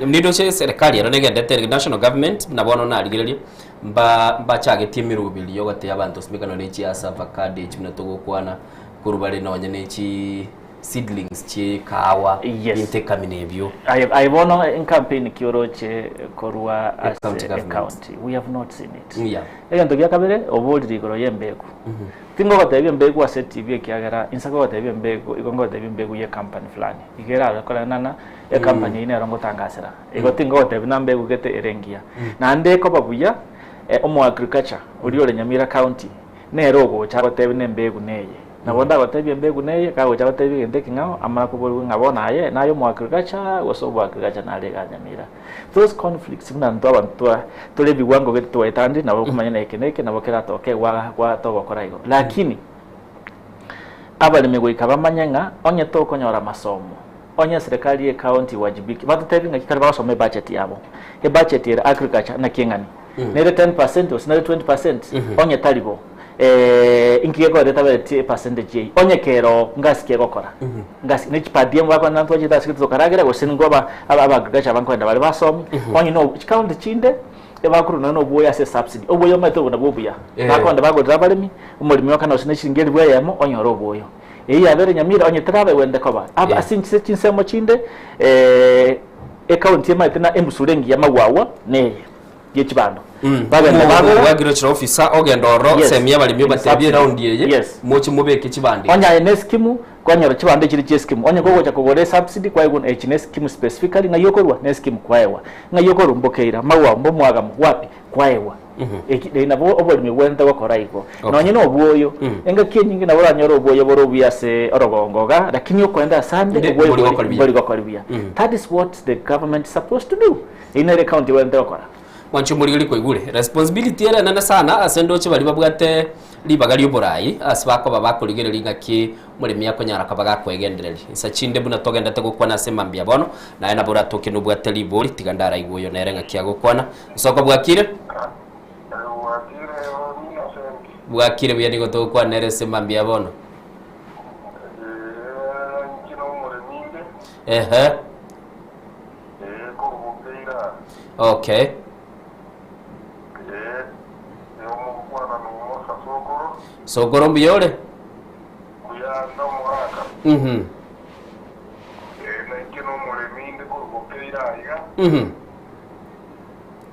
Nindoche serikali ero negendete ere national government buna bono narigereria mba mbachagetie emeroberi yogotebi abanto simeka nonye ne chiasa avocado echi buna togokwana korwa bare nonye ne chi seedlings chie ekahawa Yes. binto ekamina ebio. Aye aye bono encampaign ki oroche korwa E county ase government. ecounty we have not seen it. Yeah. Egento gia kabere oborire igoro y'embegu. Tingogotebia embegu ase TV ekiagera inse kogotebia embegu igo ngogotebia embegu ye company fulani. Iga erabe korenana ecompany eyio nero ngotangasera. Igo tingogotebia na mbegu gete ere engiya. Naende ekoba buya omo agriculture oria ore Nyamira county nere ogocha agotebie na embegu neye. Nabo ndagotebie embegu neye kagocha agotebie egento ekeng'ao amara koborigwa ng'a bono aye naye omo agriculture gose obo agriculture nare igaa Nyamira. Those conflicts buna intwe abanto twa tore ebiwango gete twaetandire nabo okomanya na eke na eke nabo keratoke gwa gwa togokora igo. Lakini abaremi goika bamanye ng'a onye tokonyora amasomo Onye eserekari ye ecounty iwajibike, batotebie ng'aki kare bagosoma ebudget yabo. Ebudget ere agriculture naki eng'ani? Nere 10% gose nere 20%? Onye tari bo, inki gekogera etabereti epercentage eyio? Onye kere oo, ngasi ki egokora? Ngasi ne chi per diem bakogenda ntwachete ase gete tokaragera gose nigo aba aba agriculture aba nkoenda bare basomi. Onye no chicounty chinde, ebakorwa nonya na obwoyo ase esubsidy. Obwoyo omanyete obo nabwo obuya. Bakoenda bagorera abaremi, omoremi okana gose ne chiringi elifu eyemo, onyore obwoyo. Eyio yabere nyamira onye terabe gwende koba. Ab ase inche chinsemo chinde eh, ecounty emaete na embusuro engiya magwagwa neye ye chibando. Bagenda bagora. Agriculture officer ogenda ororo Yes. semia abaremi obatebie Exactly. round eye Yes. moche mobeke chibando Onye aye ne eskimu kwanyora chibando echire chia eskimu onye kogocha kogora esubsidy kwaigwa echi ne eskimu specifically ng'ai okorwa ne eskimu kwaegwa ng'ai okorwa mbokeira magwagwa mbomwagamo wapi kwaegwa Eki eh, nabo oboremi bwenerete gokora igo. Nonye na obwoyo, engaki enyinge nabo oranyore obwoyo bore obuya ase orogongo iga, lakini okoenda ase ande Nde, obwoyo mbori bori gokora buya. mbori gokora buya. That is what the government is supposed to do. Eyio nere ecounty ebwenerete gokora. Mwanche omorigeri kwaigure responsibility ere enene sana ase ndoche baria babwate ribaga rioborai ase bakoba bakorigereria ng'aki Omoremi akonyara koba gakwegendereria. Insa chinde buna togendete gokwana ase mambia bono, naye nabo oratoke nobwate ribori, tiga ndaraigwe oyo nere ng'aki agokwana. Nsoko bwakire? Bwakire buya nigo togokwana nere ase mambia bono. Ehe. Okay. Sokoro mbuya ore? Mbuya ande omogaka. Mhm. Ee, nainche nomoremi inde korwa bokeira aiga. Mhm.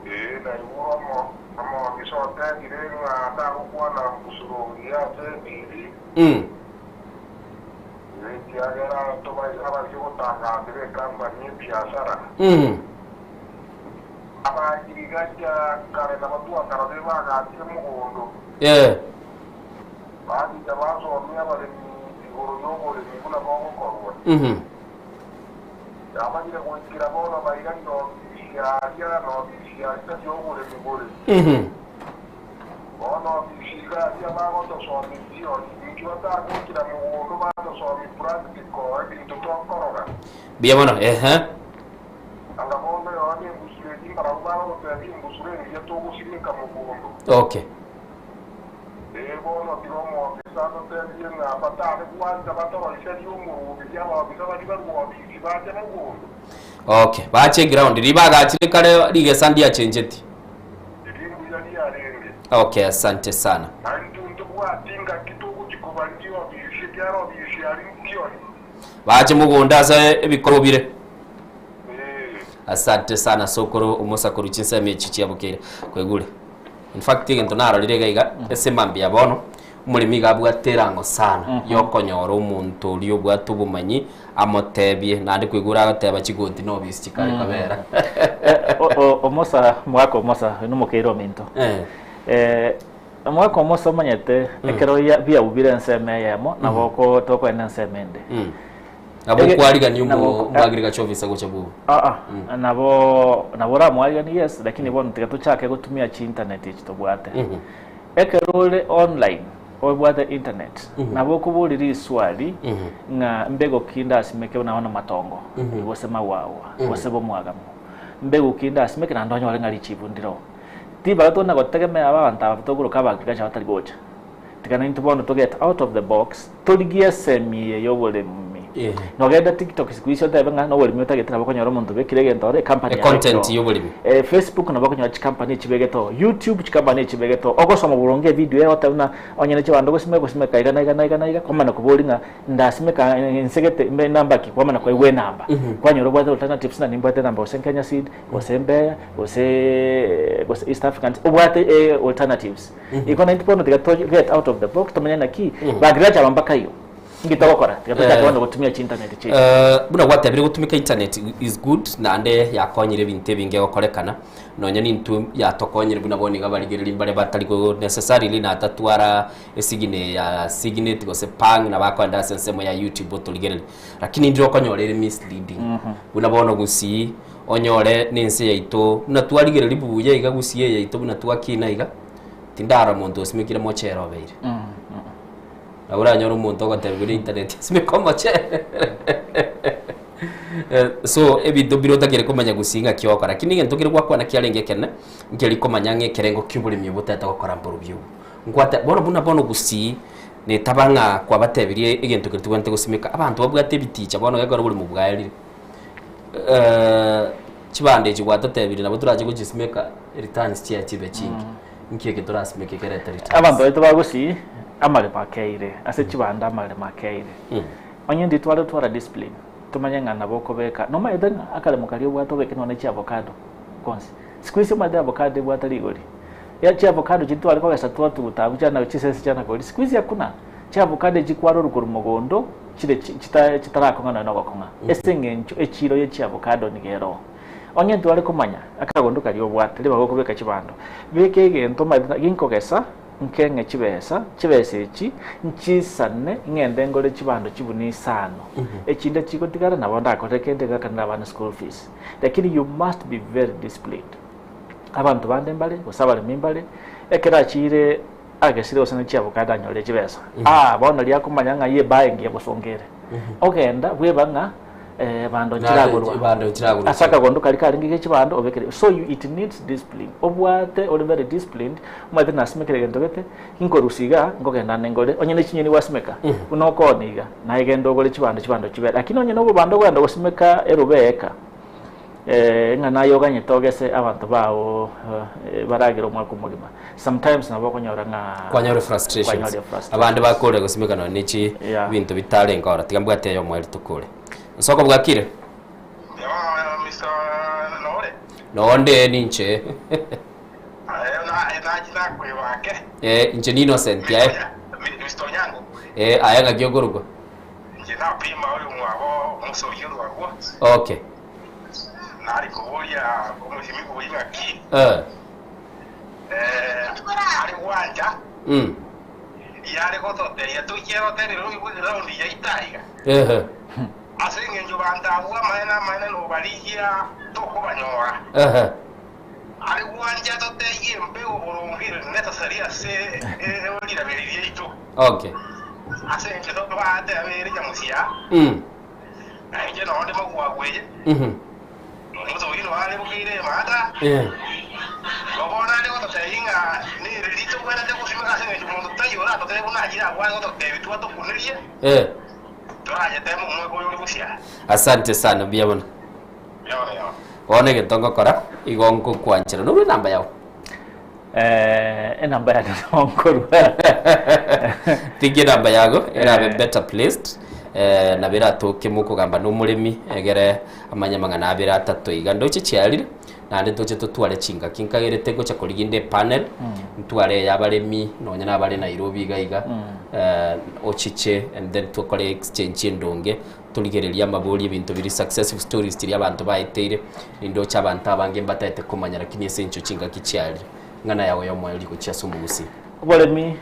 Ee, naigure omo, omogisa otebire ng'a tagokwana mbusuro buya ase etibi. Mm. Ee, ekiagera tobai abaria gotangasera ecompany ebiasara. Mhm. Abagirigacha kare nabo twakarorire bagachire mogondo. Eh. Bachicha basomia abaremi igoro y'oboremi buna bogokorwa. Yamanyire goikera bono bairanire obisi aria na obisi aria tari oboremi bore. Bono obisi iga aria bagotosomia theory, inki batagochera mogondo batosomia practical ebinto tokorora. Mbuya mono, ehe. Anga bono Yohana embusuro eyio mbarabwo bagototebia embusuro engiya togosimeka mogondo. Okay. Ee, bono tiga omoofisa atotebie ng'a batare gwancha batoroiserie omoroberi abaofisa baria barue ofisi bache mogondo. Okay, bache eground ribagachire kare rigesa ndiachencheti. Riria mbuya riarenge. Okay, asante sana. Na intwe ntobwati ngaki togochia kobarigia ofisi, ekiagera ofisi aria ntioni. Bache mogondo ase ebikoro bire. Asante sana sokoro omosakoru chinsemo echi chiabokeire kwaigure. In fact egento narorire iga iga ase mambia bono omoremi iga abwate erango sana yokonyora omonto oria obwate obomanyi amotebie naende kwaigure agoteba chigoti na obisi chikare kobera. Omosa omogaka omosa oyo nomokeire ominto. Eh. Omogaka omosa omanyete ekero biaubire ensemo eyemo nabo oko tokoenda ensemo ende. Nabo okwarigania Nabo omo omwagriculture officer gocha bwogo. Aa, nabo nabo oramwariganie yes, lakini bono tiga tochake gotumia chiinternet echi tobwate. Ekero ore online, obwate internet, nabo okoboria riswali ng'a mbego ki ndasimeke buna bono matongo, gose magwagwa, gose bomwagamo. Mbegu ki ndasimeke naende onyore ng'a richibu ndire oo. Tibaga tona gotegemea abanto aba tokoroka abaagriculture batari gocha. Tiga naintwe bono to get out of the box, torigie esemi eye y'oboremi. Nogende TikTok siku hizi otebe ng'a noboremi otagete nabo okonyora omonto obekire egento ore ecompany yaye Econtent ekero oo. y'oboremi. Eh, Facebook nabo okonyora chicompany echibegete oo, YouTube chicompany echibegete oo. Ogosoma boronge evideo yaye otebe buna onye ne chibando ogosimeka ogosimeka iga na iga na iga na iga, kwamana koboria ng'a ndasimeka nsegete mbe namba ki, kwamana koigwa enamba. Kwanyora obwate alternatives ng'a nimbwate enamba gose Kenya Seed, gose Mbeya, gose gose East African, obwate alternatives. Igo naintwe bono tiga to get out of the box tomanye naki bagiracha aba mpaka iyo. Inki togokora? Tiga tochake bono gotumia chiinternet chiaito. Buna gwatebire gotumeka internet is good naende yakonyire ebinto ebinge gokorekana nonya nintwe yatokonyire buna bono iga abarigereria mbare batari go necessarily natatwara esigini ya signet gose pang nabo akoenda ase ensemo ya youtube otorigereria lakini ndire okonyora ere misleading buna bono gusii Onyore nense yaito, buna twarigereria buya iga gusii eye yaito buna twakina iga, tindarora monto osimekire mochere obeire. Nabo oranyore omonto ogotebigwa na internet asimeke omochere. So ebinto mbire otakire komanya gusii ng'aki ogokora lakini egento kere gwakwana kiarenge ekene, nkeri komanya ng'a ekerengo kia oboremi obo otagete gokora mborobio obo. Nkwate bono buna bono gusii, netaba ng'a kwabatebirie egento keria tobwenerete gosimeka, abanto babwate ebiticha bono gekogera oboremo bwaerire. Chibando echi gwatotebirie nabo torache gochisimeka returns chiaye chibe chinke, nki eke torasimeke kerete returns? Abanto baito ba gusii, amaremo akeire, ase chibando amaremo akeire. Onye nditware twara discipline, tomanye ng'a nabo okobeka, nomanyete ng'a akaremo karia obwate obeke nonye chiavocado bonsi. Siku hizi omanyete avocado ebwate rigori, ya chiavocado chiria tware kogesa twatuguta abwo chiana chisese chiana koria, siku hizi hakuna. Chiavocado echi kwarorwa korwa mogondo chire chi chita chitarakong'a nonye na ogokong'a, ase eng'encho echiro ye chiavocado nigo ere oo. Onye ntware komanya akagondo karia obwate ribaga okobeka chibando, beka egento omanyete ng'a ginkogesa Nkeng'e chibesa, chibesa echi nchisane, ng'ende ngore chibando chibuni isano, echinde chigotigara nabo ndakorere kende ngakanere abana school fees. Lakini you must be very disciplined. Abanto bande mbare, gose abaremi mbare, ekero achiire agesire gose ne chiavocado anyorire chibesa, ah bono riria akomanya ng'a eyebaa engiya bosongo ere, ogenda bweba ng'a bando nchiragorwa. Bando nchiragorwa. Ase akagondo karia karenge ge chibando obekere. So you, it needs discipline. Obwate ore very disciplined, omanyete nasimekire egento gete, ginkorusia iga, nkogenda ande ngore, onye ne chinyeni gwasimeka, buna okooni iga, naye genda ogore chibando chibando chibere. Lakini onye na obobando okogenda gosimeka erobe eka, ng'a naye oganyete ogese abanto bao baragere omwaka omogima. Sometimes nabo okonyora ng'a Kwanyora frustrations. Kwanyora frustrations. Abande bakore gosimeka nonye ne chi Yeah. binto bitarenge oro. Tiga mbwate eyomo eri tokore. Nsoko bwakire? Nonde ninche. Eh, inche ni innocent aye. Eh, aye ng'aki okorokwa? Okay. Eh. Mm. Ehe. Ehe. Okay. Mm. Mhm. Eh. Eh. Asante sana mbuya mono. Bono egento ngokora igo ngokwanchera norwe enamba yao. Eh, enamba yane nonkorwa. Tiga enamba yago erabe better placed eh, nabo eratoke mokogamba na omoremi egere amanye amang'ana abere atato iga ndoche chiarire naende ntoche totware chingaki nkagerete ngocha korigia inde epanel ntware eya abaremi nonya na abare Nairobi iga iga eh, ochiche and then tokore exchange endonge Torigererie amabori ebinto biria successful stories chiria abanto baeteire, nindoche abanto abange mbataete komanya lakini ase enchwa chingaki chiaria, ing'ana yago y'omoerio gochia ase omogusii. Oboremi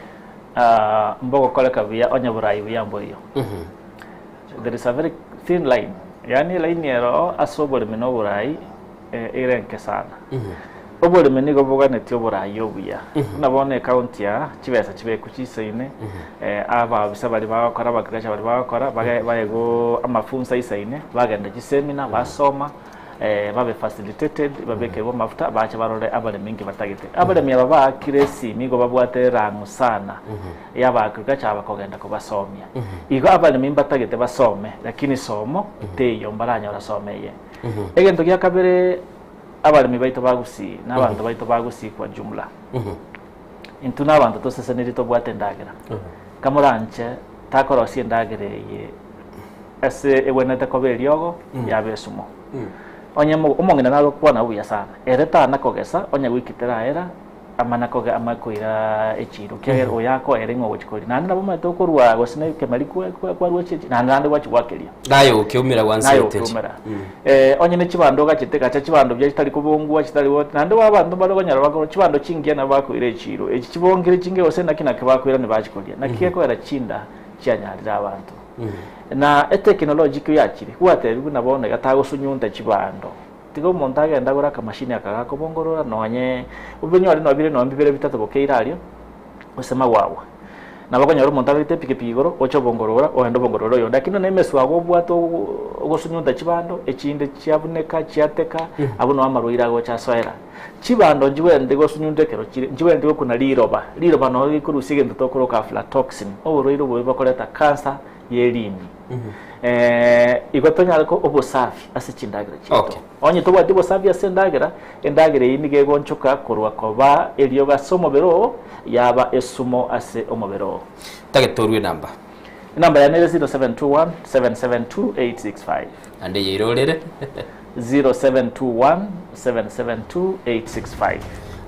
mbogokoreka buya onye borai buya mboiyo. There is a very thin line, yaani elaini ero ase oboremi na oborai ere enke sana. Oboremi nigo boganetie oborai obuya. Buna bono ecounty aa, chibesa chibekwe chisaine, abaofisa baria bagokora, abaagriculture baria bagokora, bage baegwe amafunso aisaine, bagenda chiseminar, basoma, babe facilitated, babekerwe amafuta, bache barore abaremi inki batagete. Abaremi aba baakire esimi igo babwate erang'u sana ya aba agriculture aba kogenda kobasomia. Igo abaremi mbatagete basome, lakini somo teiyo mbaranyora somo eye. Egento gia kabere abaremi baito ba Gusii na abanto baito ba Gusii kwa jumla, intwe na abanto toseseniri tobwate endagera. Kamoranche takorosia endagera eye ase egwenerete koba eriogo yaba esumo. Onye omong'ina nagokwana buya sana, ere tana kogesa onye wiki teraera amana koge ama koira echiiro kiagera oyo akoere ng'a ogochi koria. Naende nabo omanyete okorwa gose na ekemeri kwa kwa kwarwa echi naende naende gwachi gwakeria. Naye okeumera Naye gwanseteria. okeumera. Onye ne chibando ogachete gacha chibando buya chitari kobongwa chitari got naende bo abanto mbare okonyora bakoro chibando chingiya nabo bakoira echiiro. Echi chibongire chinge gose naki naki bakoira nibachikoria. Naki gekoera chinda chianyarire abanto. Na etekinoloji koyachire, gwatebiwa buna bono iga tagosunyunta chibando. Tiga omonto agende agore akamashini aka gakobongorora nonye obinyore nonye bire nonye bibere bitato bokeire aria, gose magwagwa. Nabo okonyora omonto abegete epikipiki igoro, oche obongorora, ogende obongorora oyonde. Lakini nonye emeswago obwate ogosunyunta chibando, echinde chiabuneka, chiateka, abwo noo amarwaire agocha asoera. Chibando nchibwenerete gosunyunta ekero chire, nchibwenerete gokuna riroba. Riroba noo rikorusia egento tokoroka aflatoxin, oborwaire obobe bokoreta cancer ye rini. Igo tonyare ko obosafi ase chindagera chiaito. Okay. Onye tobwati obosafi ase endagera, endagera eyio nigo egonchoka korwa koba eriogo ase omobere oo, yaba esumo ase omobere oo. Tagete orue enamba. Enamba yane ere 0721 772 865. Naende eye irorere. 0721 772 865.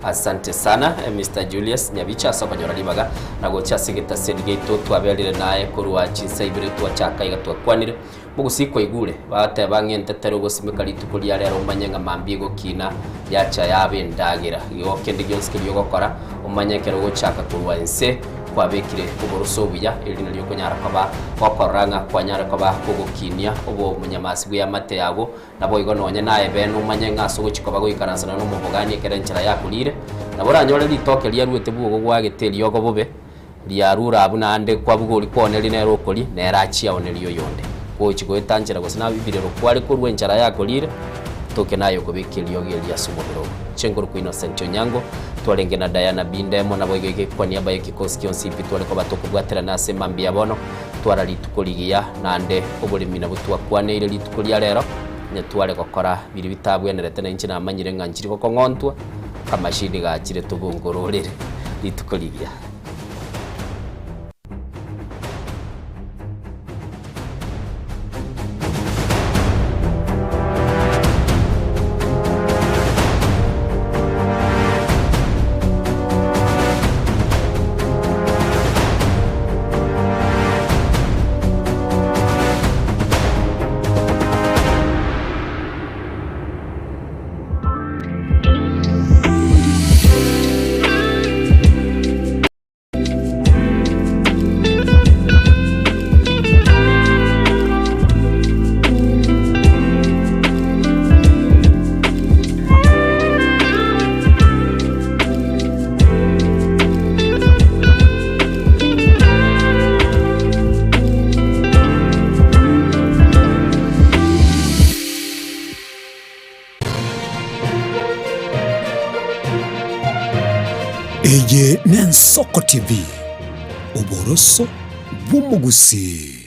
Asante sana Mister Julius Nyabicha ase okonyora ribaga na gocha ase egetaseni giaito twaberire naye korwa chinsa ibere twachaka iga twakwanire. Mogusii kwaigure bagateba ng'a entetere ogosimeka rituko ria rero omanye ng'a mambia egokina yacha yaba endagera. Igo kende gionsi keria ogokora omanye ekero ogochaka korwa inse kwabekire oboroso obuya eri nario okonyara koba gokorora ng'a kwanyare koba kogokinia obomonyamasi bw'eamate yago Naboigo nonye naye bene omanye ng'a ase ogochia koba goikaransa nonya nomobogani ekero enchera yakorire, nabo oranyore ritoke riaruete bwogo gwagete eriogo bobe, riarure abwo naende kwabuga oria kwaonerie nere okoria, nere achie aonerie oyonde. Gochia goeta nchera gose nabe ebirero kware korua enchara yakorire, toke naye okobeka eriogo erio ase omobere oo. Inche nkorokwa Innocent Onyango, twarenge na Diana Bindemo, naboigo iga kwa niaba y'ekikosi gionsi pi tware koba tokobwaterana ase mambia ya bono, Twara rituko rigiya, naende oboremi nabwo twakwaneire rituko ria rero, onye tware gokora biria bitabwenerete na inche namanyire ng'a nchiri gokong'ontwa, akamashini gachire tobongororere rituko rigiya. Eye n'Ensoko TV, oboroso bw'omogusii.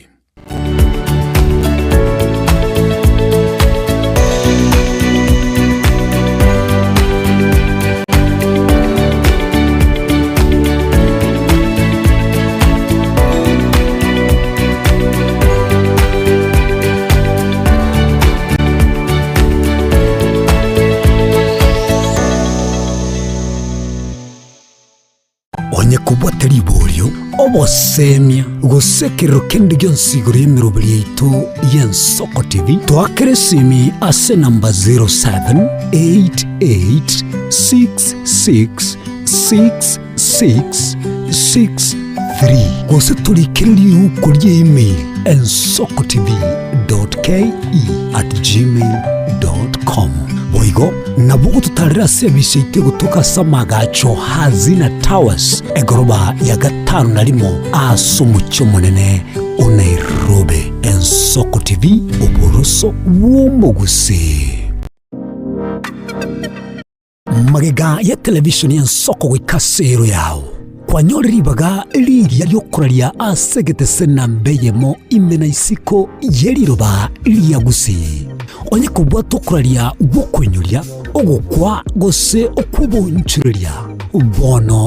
Onye kobwate riborio, obosemia, gose ekerero kende gionsi igoro y'emeroberi yaito y'Ensoko TV, toakere esimi ase enamba 0788666663 gose torikere riuko ria email ensokotv.ke@gmail.com. Boigo nabo ogototarera ase ebise yaito egotoka ase amagacho Hazina Towers, egoroba ya gatano na rimo ase omochie omonene o Nairobi. Ensoko TV, oboroso bw'omogusii. Magega ya televisheni y'ensoko goika ase ero yao, kwanyore ribaga rigiya ri'okoraria ase egetese namba eyemo ime na isiko ye riroba ria Gusii. Onye kobwate okoraria gw'okoinyoria, ogokwa gose okw'obonchoreria, bono.